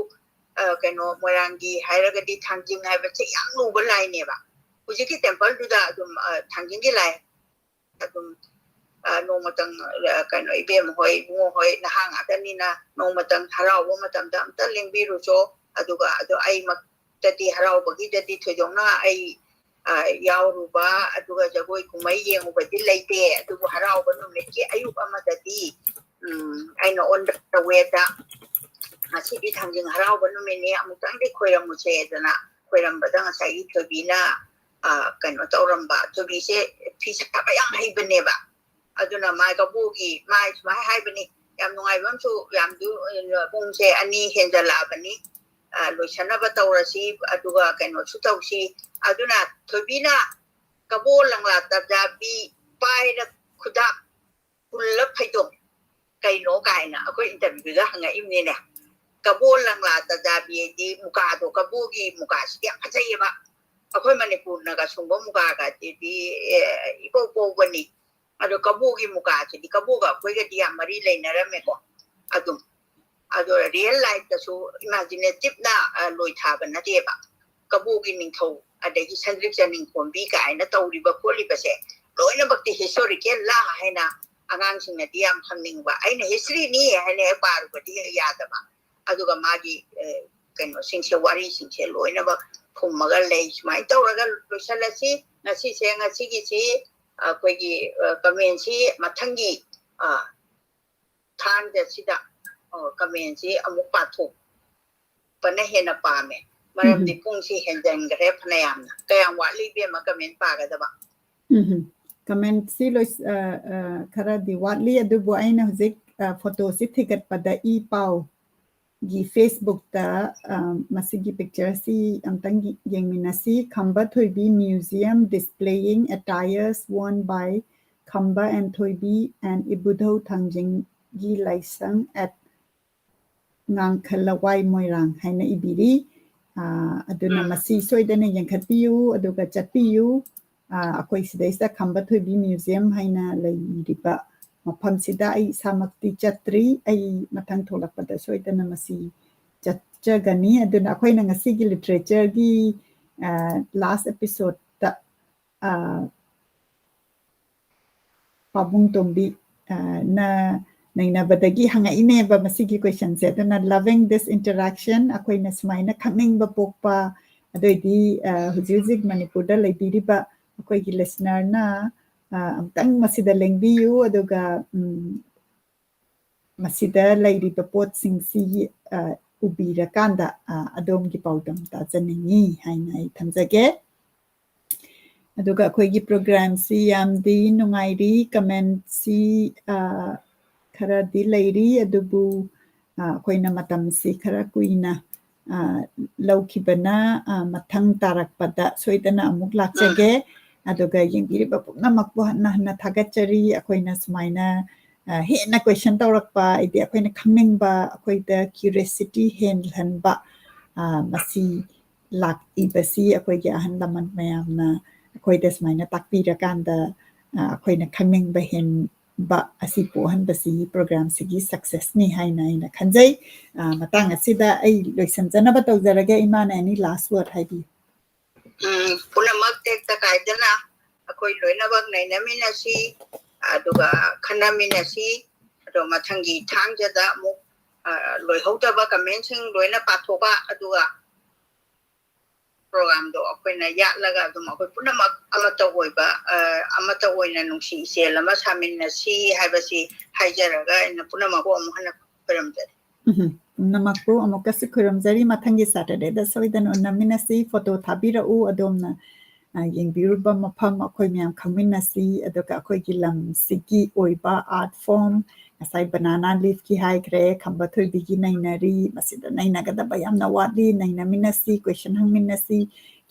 ꯑ, ꯀꯩꯅꯣ, ꯃꯣꯏꯔꯥꯡꯒꯤ ꯍꯥꯏꯔꯒꯗꯤ ꯊꯥꯡꯖꯤꯡ ꯍꯥꯏꯕꯁꯦ ꯌꯥꯝ ꯂꯨꯕ ꯂꯥꯏꯅꯦꯕ꯫ ꯍꯧꯖꯤꯛꯀꯤ templeꯗꯨꯗ ꯑꯗꯨꯝ, ꯑ, ꯊꯥꯡꯖꯤꯡꯒꯤ ꯂꯥꯏ ꯑꯗꯨꯝ, ꯑ, ꯅꯣꯡꯃꯇꯪ, ꯑ, ꯀꯩꯅꯣ, ꯏꯕꯦꯝ ꯍꯣꯏ, ꯏꯕꯨꯡꯉꯣ ꯍꯣꯏ, ꯅꯍꯥ ꯉꯥꯛꯇꯅꯤꯅ ꯅꯣꯡꯃꯇꯪ ꯍꯔꯥꯎꯕ ꯃꯇꯝꯗ ꯑꯝꯇ ꯂꯦꯡꯕꯤꯔꯨꯆꯣ꯫ ꯑꯗꯨꯒ ꯑꯗꯣ ꯑꯩꯃꯛꯇꯗꯤ ꯍꯔꯥꯎꯕꯒꯤꯗꯗꯤ ꯊꯣꯏꯗꯣꯛꯅ ꯑꯩ, ꯑ, ꯌꯥꯎꯔꯨꯕ ꯑꯗꯨꯒ ꯖꯒꯣꯏ ꯀꯨꯝꯍꯩ ꯌꯦꯡꯉꯨꯕꯗꯤ ꯂꯩꯇꯦ꯫ ꯑꯗꯨꯕꯨ ꯍꯔꯥꯎꯕ ꯅꯨꯃꯤꯠꯀꯤ ꯑꯌꯨꯛ ꯑꯃꯗꯗꯤ, ꯎꯝ, ꯑꯩꯅ on the wayꯗ ꯉꯁꯤꯗꯤ ꯊꯥꯡꯖꯤꯡ ꯍꯔꯥꯎꯕ ꯅꯨꯃꯤꯠꯅꯤ, ꯑꯃꯨꯛꯇꯪꯗꯤ ꯈꯣꯏꯔꯝꯃꯨꯁꯦꯗꯅ ꯈꯣꯏꯔꯝꯕꯗ ꯉꯁꯥꯏꯒꯤ ꯊꯣꯏꯕꯤꯅ, ꯑ, ꯀꯩꯅꯣ ꯇꯧꯔꯝꯕ, ꯊꯣꯏꯕꯤꯁꯦ ꯐꯤ ꯁꯥꯕ ꯌꯥꯝ ꯍꯩꯕꯅꯦꯕ꯫ ꯑꯗꯨꯅ ꯃꯥ ꯀꯕꯣꯒꯤ, ꯃꯥ ꯁꯨꯃꯥꯏꯅ ꯍꯥꯏꯕꯅꯤ, "ꯌꯥꯝ ꯅꯨꯡꯉꯥꯏꯕ ꯑꯃꯁꯨ, ꯌꯥꯝ ꯗꯨ-, ꯄꯨꯡꯁꯦ ꯑꯅꯤ ꯍꯦꯟꯖꯜꯂꯛꯑꯕꯅꯤ, ꯑ, ꯂꯣꯏꯁꯟꯅꯕ ꯇꯧꯔꯁꯤ, ꯑꯗꯨꯒ ꯀꯩꯅꯣꯁꯨ ꯇꯧꯁꯤ"꯫ ꯑꯗꯨꯅ ꯊꯣꯏꯕꯤꯅ ꯀꯕꯣ ꯂꯪꯂꯥ ꯇꯟꯖꯥꯕꯤ ꯄꯥꯏꯔ ꯈꯨꯗꯥꯞ ꯄꯨꯜꯂ ꯐꯩꯗꯣꯝ ꯀꯩꯅꯣ ꯀꯥꯏꯅ ꯑꯩꯈꯣꯏ interviewꯗ ꯍꯪꯉꯛꯏꯕꯅꯤꯅꯦ꯫ ꯀꯕꯣ ꯂꯪꯂꯥ ꯇꯟꯖꯥꯕꯤ ꯍꯥꯏꯗꯤ ꯃꯨꯀꯥꯗꯣ, ꯀꯕꯣꯒꯤ ꯃꯨꯀꯥꯁꯤꯗꯤ ꯌꯥꯝ ꯐꯖꯩꯌꯦꯕ꯫ ꯑꯩꯈꯣꯏ ꯃꯅꯤꯄꯨꯔꯅꯒ ꯁꯨꯡꯕ ꯃꯨꯀꯥꯒꯗꯨꯗꯤ, ꯑꯦ, ꯏꯄꯧ ꯄꯧꯕꯅꯤ꯫ ꯑꯗꯣ ꯀꯕꯣꯒꯤ ꯃꯨꯀꯥꯁꯤꯗꯤ, ꯀꯕꯣꯒ ꯑꯩꯈꯣꯏꯒꯗꯤ ꯌꯥꯝ ꯃꯔꯤ ꯂꯩꯅꯔꯝꯃꯦꯀꯣ꯫ ꯑꯗꯨꯝ ꯑꯗꯣ real lifeꯇꯁꯨ imaginative ꯅ, ꯑ, ꯂꯣꯏ ꯊꯥꯕ ꯅꯠꯇꯦꯕ꯫ ꯀꯕꯣꯛꯀꯤ ꯅꯤꯡꯊꯧ, ꯑꯗꯒꯤ ꯁꯟꯗ꯭ꯔꯤꯛ ꯆꯅꯤꯡꯈꯣꯝꯕꯤ ꯀꯥꯏꯅ ꯇꯧꯔꯤꯕ ꯈꯣꯠꯂꯤꯕꯁꯦ ꯂꯣꯏꯅꯃꯛꯇꯤ historical ꯂꯥ ꯍꯥꯏꯅ ꯑꯉꯥꯡꯁꯤꯡꯅꯗꯤ ꯌꯥꯝ ꯍꯪꯅꯤꯡꯕ꯫ ꯑꯩꯅ historyꯅꯤ ꯍꯥꯏꯅ ꯍꯦꯛ ꯄꯥꯔꯨꯕꯗꯤ ꯍꯦꯛ ꯌꯥꯗꯕ꯫ ꯑꯗꯨꯒ ꯃꯥꯒꯤ, ꯑ, ꯀꯩꯅꯣꯁꯤꯡꯁꯦ, ꯋꯥꯔꯤꯁꯤꯡꯁꯦ ꯂꯣꯏꯅꯃꯛ ꯐꯨꯝꯃꯒ ꯂꯩ꯫ ꯁꯨꯃꯥꯏꯅ ꯇꯧꯔꯒ ꯂꯣꯏꯁꯤꯜꯂꯁꯤ꯫ ꯉꯁꯤꯁꯦ, ꯉꯁꯤꯒꯤꯁꯤ ꯑꯩꯈꯣꯏꯒꯤ, ꯑ, commentꯁꯤ ꯃꯊꯪꯒꯤ, ꯑ, ꯊꯥꯡꯖꯁꯤꯗ, ꯑ, commentꯁꯤ ꯑꯃꯨꯛ ꯄꯥꯊꯣꯛꯄꯅ ꯍꯦꯟꯅ ꯄꯥꯝꯃꯦ꯫ ꯃꯔꯝꯗꯤ ꯎꯝ꯫ ꯄꯨꯡꯁꯤ ꯍꯦꯟꯖꯟꯈ꯭ꯔꯦ ꯐꯅꯌꯥꯝꯅ꯫ ꯀꯌꯥꯝ ꯋꯥꯠꯂꯤ ꯏꯕꯦꯝꯃ comment ꯄꯥꯒꯗꯕ? ꯎꯝ꯫ Commentꯁꯤ ꯂꯣꯏ-, ꯑ, ꯑ, ꯈꯔꯗꯤ ꯋꯥꯠꯂꯤ, ꯑꯗꯨꯕꯨ ꯑꯩꯅ ꯍꯧꯖꯤꯛ, ꯑ, photoꯁꯤ ꯊꯤꯒꯠꯄꯗ ꯏ ꯄꯥꯎꯒꯤ Facebookꯇ, ꯑ, ꯃꯁꯤꯒꯤ pictureꯁꯤ ꯑꯝꯇꯪ ꯌꯦꯡꯃꯤꯟꯅꯁꯤ꯫ ꯈꯝꯕ ꯊꯣꯏꯕꯤ museum displaying attires worn by Khamba and ꯊꯣꯏꯕꯤ and ꯏꯕꯨꯙꯧ ꯊꯥꯡꯖꯤꯡꯒꯤ ꯂꯥꯏꯁꯪ at ꯉꯥꯡꯈ ꯂꯋꯥꯏ ꯃꯣꯏꯔꯥꯡ ꯍꯥꯏꯅ ꯏꯕꯤꯔꯤ꯫ ꯑ, ꯑꯗꯨꯅ ꯎꯝ꯫ ꯃꯁꯤ ꯁꯣꯏꯗꯅ ꯌꯦꯡꯈꯠꯄꯤꯌꯨ, ꯑꯗꯨꯒ ꯆꯠꯄꯤꯌꯨ꯫ ꯑ, ꯑꯩꯈꯣꯏ ꯁꯤꯗꯩꯁꯤꯗ ꯈꯝꯕ ꯊꯣꯏꯕꯤ museum ꯍꯥꯏꯅ ꯂꯩꯔꯤꯕ ꯃꯐꯝꯁꯤꯗ ꯑꯩ ꯏꯁꯥꯃꯛꯇꯤ ꯆꯠꯇ꯭ꯔꯤ꯫ ꯑꯩ ꯃꯊꯪ ꯊꯣꯛꯂꯛꯄꯗ ꯁꯣꯏꯗꯅ ꯃꯁꯤ ꯆꯠꯆꯒꯅꯤ꯫ ꯑꯗꯨꯅ ꯑꯩꯈꯣꯏꯅ ꯉꯁꯤꯒꯤ literatureꯒꯤ, ꯑ, last episodeꯇ, ꯑ, ꯄꯥꯕꯨꯡ ꯇꯣꯝꯕꯤ, ꯑ, ꯅ ꯅꯩꯅꯕꯗꯒꯤ ꯍꯪꯉꯛꯏꯅꯦꯕ ꯃꯁꯤꯒꯤ questionꯁꯦ꯫ ꯑꯗꯨꯅ loving this interaction, ꯑꯩꯈꯣꯏꯅ ꯁꯨꯃꯥꯏꯅ ꯈꯪꯅꯤꯡꯕ ꯄꯣꯛꯄ, ꯑꯗꯨꯑꯣꯏꯗꯤ, ꯑ, ꯍꯧꯖꯤꯛ ꯍꯧꯖꯤꯛ ꯃꯅꯤꯄꯨꯔꯗ ꯂꯩꯕꯤꯔꯤꯕ ꯑꯩꯈꯣꯏꯒꯤ listenerꯅ, ꯑ, ꯑꯃꯨꯛꯇꯪ ꯃꯁꯤꯗ ꯂꯦꯡꯕꯤꯌꯨ, ꯑꯗꯨꯒ, ꯎꯝ, ꯃꯁꯤꯗ ꯂꯩꯔꯤꯕ ꯄꯣꯠꯁꯤꯡꯁꯤ, ꯑ, ꯎꯕꯤꯔꯀꯥꯟꯗ, ꯑ, ꯑꯗꯣꯝꯒꯤ ꯄꯥꯎꯗꯝ ꯇꯥꯖꯅꯤꯡꯉꯤ ꯍꯥꯏꯅ ꯑꯩ ꯊꯝꯖꯒꯦ꯫ ꯑꯗꯨꯒ ꯑꯩꯈꯣꯏꯒꯤ programꯁꯤ ꯌꯥꯝꯗꯤ ꯅꯨꯡꯉꯥꯏꯔꯤ, commentꯁꯤ, ꯑ, ꯈꯔꯗꯤ ꯂꯩꯔꯤ, ꯑꯗꯨꯕꯨ, ꯑ, ꯑꯩꯈꯣꯏꯅ ꯃꯇꯝꯁꯤ ꯈꯔ ꯀꯨꯏꯅ, ꯑ, ꯂꯧꯈꯤꯕꯅ, ꯑ, ꯃꯊꯪ ꯇꯥꯔꯛꯄꯗ ꯁꯣꯏꯗꯅ ꯑꯃꯨꯛ ꯂꯥꯛꯆꯒꯦ꯫ ꯑꯗꯨꯒ ꯌꯦꯡꯕꯤꯔꯤꯕ ꯄꯨꯝꯅꯃꯛꯄꯨ ꯍꯟꯅ ꯍꯟꯅ ꯊꯥꯒꯠꯆꯔꯤ꯫ ꯑꯩꯈꯣꯏꯅ ꯁꯨꯃꯥꯏꯅ, ꯑ, ꯍꯦꯟꯅ question ꯇꯧꯔꯛꯄ, ꯍꯥꯏꯗꯤ ꯑꯩꯈꯣꯏꯅ ꯈꯪꯅꯤꯡꯕ, ꯑꯩꯈꯣꯏꯗ curiosity ꯍꯦꯜꯍꯟꯕ, ꯑ, ꯃꯁꯤ ꯂꯥꯛꯏꯕꯁꯤ ꯑꯩꯈꯣꯏꯒꯤ ꯑꯍꯜ ꯂꯃꯟ ꯃꯌꯥꯝꯅ ꯑꯩꯈꯣꯏꯗ ꯁꯨꯃꯥꯏꯅ ꯇꯥꯛꯄꯤꯔꯀꯥꯟꯗ, ꯑ, ꯑꯩꯈꯣꯏꯅ ꯈꯪꯅꯤꯡꯕ ꯍꯦꯟ-, ꯕ ꯑꯁꯤ ꯄꯣꯛꯍꯟꯕꯁꯤ ꯄ꯭ꯔꯣꯒ꯭ꯔꯥꯝꯁꯤꯒꯤ ꯁꯛꯁꯦꯁꯅꯤ ꯍꯥꯏꯅ ꯑꯩꯅ ꯈꯟꯖꯩ꯫ ꯑ, ꯃꯇꯥꯡ ꯑꯁꯤꯗ ꯑꯩ ꯂꯣꯏꯁꯤꯟꯖꯅꯕ ꯇꯧꯖꯔꯒꯦ꯫ ꯏꯃꯥꯅ any last word ꯍꯥꯏꯕꯤꯌꯨ꯫ ꯎꯝ, ꯄꯨꯝꯅꯃꯛ ꯇꯦꯛꯇ ꯀꯥꯏꯗꯅ ꯑꯩꯈꯣꯏ ꯂꯣꯏꯅꯃꯛ ꯅꯩꯅꯃꯤꯟꯅꯁꯤ, ꯑꯗꯨꯒ ꯈꯟꯅꯃꯤꯟꯅꯁꯤ꯫ ꯑꯗꯣ ꯃꯊꯪꯒꯤ ꯊꯥꯡꯖꯗ ꯑꯃꯨꯛ, ꯑ, ꯂꯣꯏꯍꯧꯗꯕ ꯀꯃꯦꯟꯁꯤꯡ ꯂꯣꯏꯅ ꯄꯥꯊꯣꯛꯄ, ꯑꯗꯨꯒ ꯄ꯭ꯔꯣꯒ꯭ꯔꯥꯝꯗꯣ ꯑꯩꯈꯣꯏꯅ ꯌꯥꯠꯂꯒ ꯑꯗꯨꯝ ꯑꯩꯈꯣꯏ ꯄꯨꯝꯅꯃꯛ ꯑꯃꯠꯇ ꯑꯣꯏꯕ, ꯑ, ꯑꯃꯠꯇ ꯑꯣꯏꯅ ꯅꯨꯡꯁꯤ ꯏꯆꯦꯜ ꯑꯃ ꯁꯥꯃꯤꯟꯅꯁꯤ ꯍꯥꯏꯕꯁꯤ ꯍꯥꯏꯖꯔꯒ ꯑꯩꯅ ꯄꯨꯝꯅꯃꯛꯄꯨ ꯑꯃꯨꯛ ꯍꯟꯅ ꯈꯨꯔꯨꯝꯖꯔꯤ꯫ ꯎꯝ, ꯄꯨꯝꯅꯃꯛꯄꯨ ꯑꯃꯨꯛꯀꯁꯨ ꯈꯨꯔꯨꯝꯖꯔꯤ꯫ ꯃꯊꯪꯒꯤ ꯁꯦꯇꯔꯗꯦꯗ ꯁꯣꯏꯗꯅ ꯎꯅꯃꯤꯟꯅꯁꯤ꯫ ꯐꯣꯇꯣ ꯊꯥꯕꯤꯔꯛꯎ ꯑꯗꯣꯝꯅ, ꯑ, ꯌꯦꯡꯕꯤꯔꯨꯕ ꯃꯐꯝ ꯑꯩꯈꯣꯏ ꯃꯌꯥꯝ ꯈꯪꯃꯤꯟꯅꯁꯤ꯫ ꯑꯗꯨꯒ ꯑꯩꯈꯣꯏꯒꯤ ꯂꯝꯁꯤꯒꯤ ꯑꯣꯏꯕ art form, ꯉꯁꯥꯏ banana leafꯀꯤ ꯍꯥꯏꯈ꯭ꯔꯦ, ꯈꯝꯕ ꯊꯣꯏꯕꯤꯒꯤ ꯅꯩꯅꯔꯤ, ꯃꯁꯤꯗ ꯅꯩꯅꯒꯗꯕ ꯌꯥꯝꯅ ꯋꯥꯠꯂꯤ꯫ ꯅꯩꯅꯃꯤꯟꯅꯁꯤ, question ꯍꯪꯃꯤꯟꯅꯁꯤ,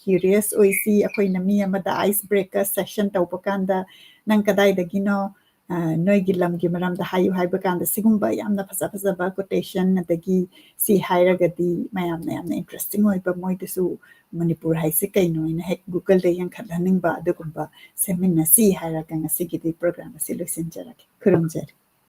curious ꯑꯣꯏꯁꯤ꯫ ꯑꯩꯈꯣꯏꯅ ꯃꯤ ꯑꯃꯗ ice breaker session ꯇꯧꯕ ꯀꯥꯟꯗ, "ꯅꯪ ꯀꯗꯥꯏꯗꯒꯤꯅꯣ? ꯑ, ꯅꯣꯏꯒꯤ ꯂꯝꯒꯤ ꯃꯔꯝꯗ ꯍꯥꯏꯌꯨ" ꯍꯥꯏꯕ ꯀꯥꯟꯗ, ꯁꯤꯒꯨꯝꯕ ꯌꯥꯝꯅ ꯐꯖ ꯐꯖꯕ quotation, ꯑꯗꯒꯤ ꯁꯤ ꯍꯥꯏꯔꯒꯗꯤ ꯃꯌꯥꯝꯅ ꯌꯥꯝꯅ interesting ꯑꯣꯏꯕ, ꯃꯣꯏꯗꯁꯨ ꯃꯅꯤꯄꯨꯔ ꯍꯥꯏꯁꯦ ꯀꯩꯅꯣ ꯍꯥꯏꯅ ꯍꯦꯛ Googleꯗ ꯌꯦꯡꯈꯠꯍꯟꯅꯤꯡꯕ, ꯑꯗꯨꯒꯨꯝꯕ ꯁꯦꯝꯃꯤꯟꯅꯁꯤ ꯍꯥꯏꯔꯒ ꯉꯁꯤꯒꯤꯗꯤ ꯄ꯭ꯔꯣꯒ꯭ꯔꯥꯝ ꯑꯁꯤ ꯂꯣꯏꯁꯤꯟꯖꯔꯒꯦ꯫ ꯈꯨꯔꯨꯝꯖꯔꯤ꯫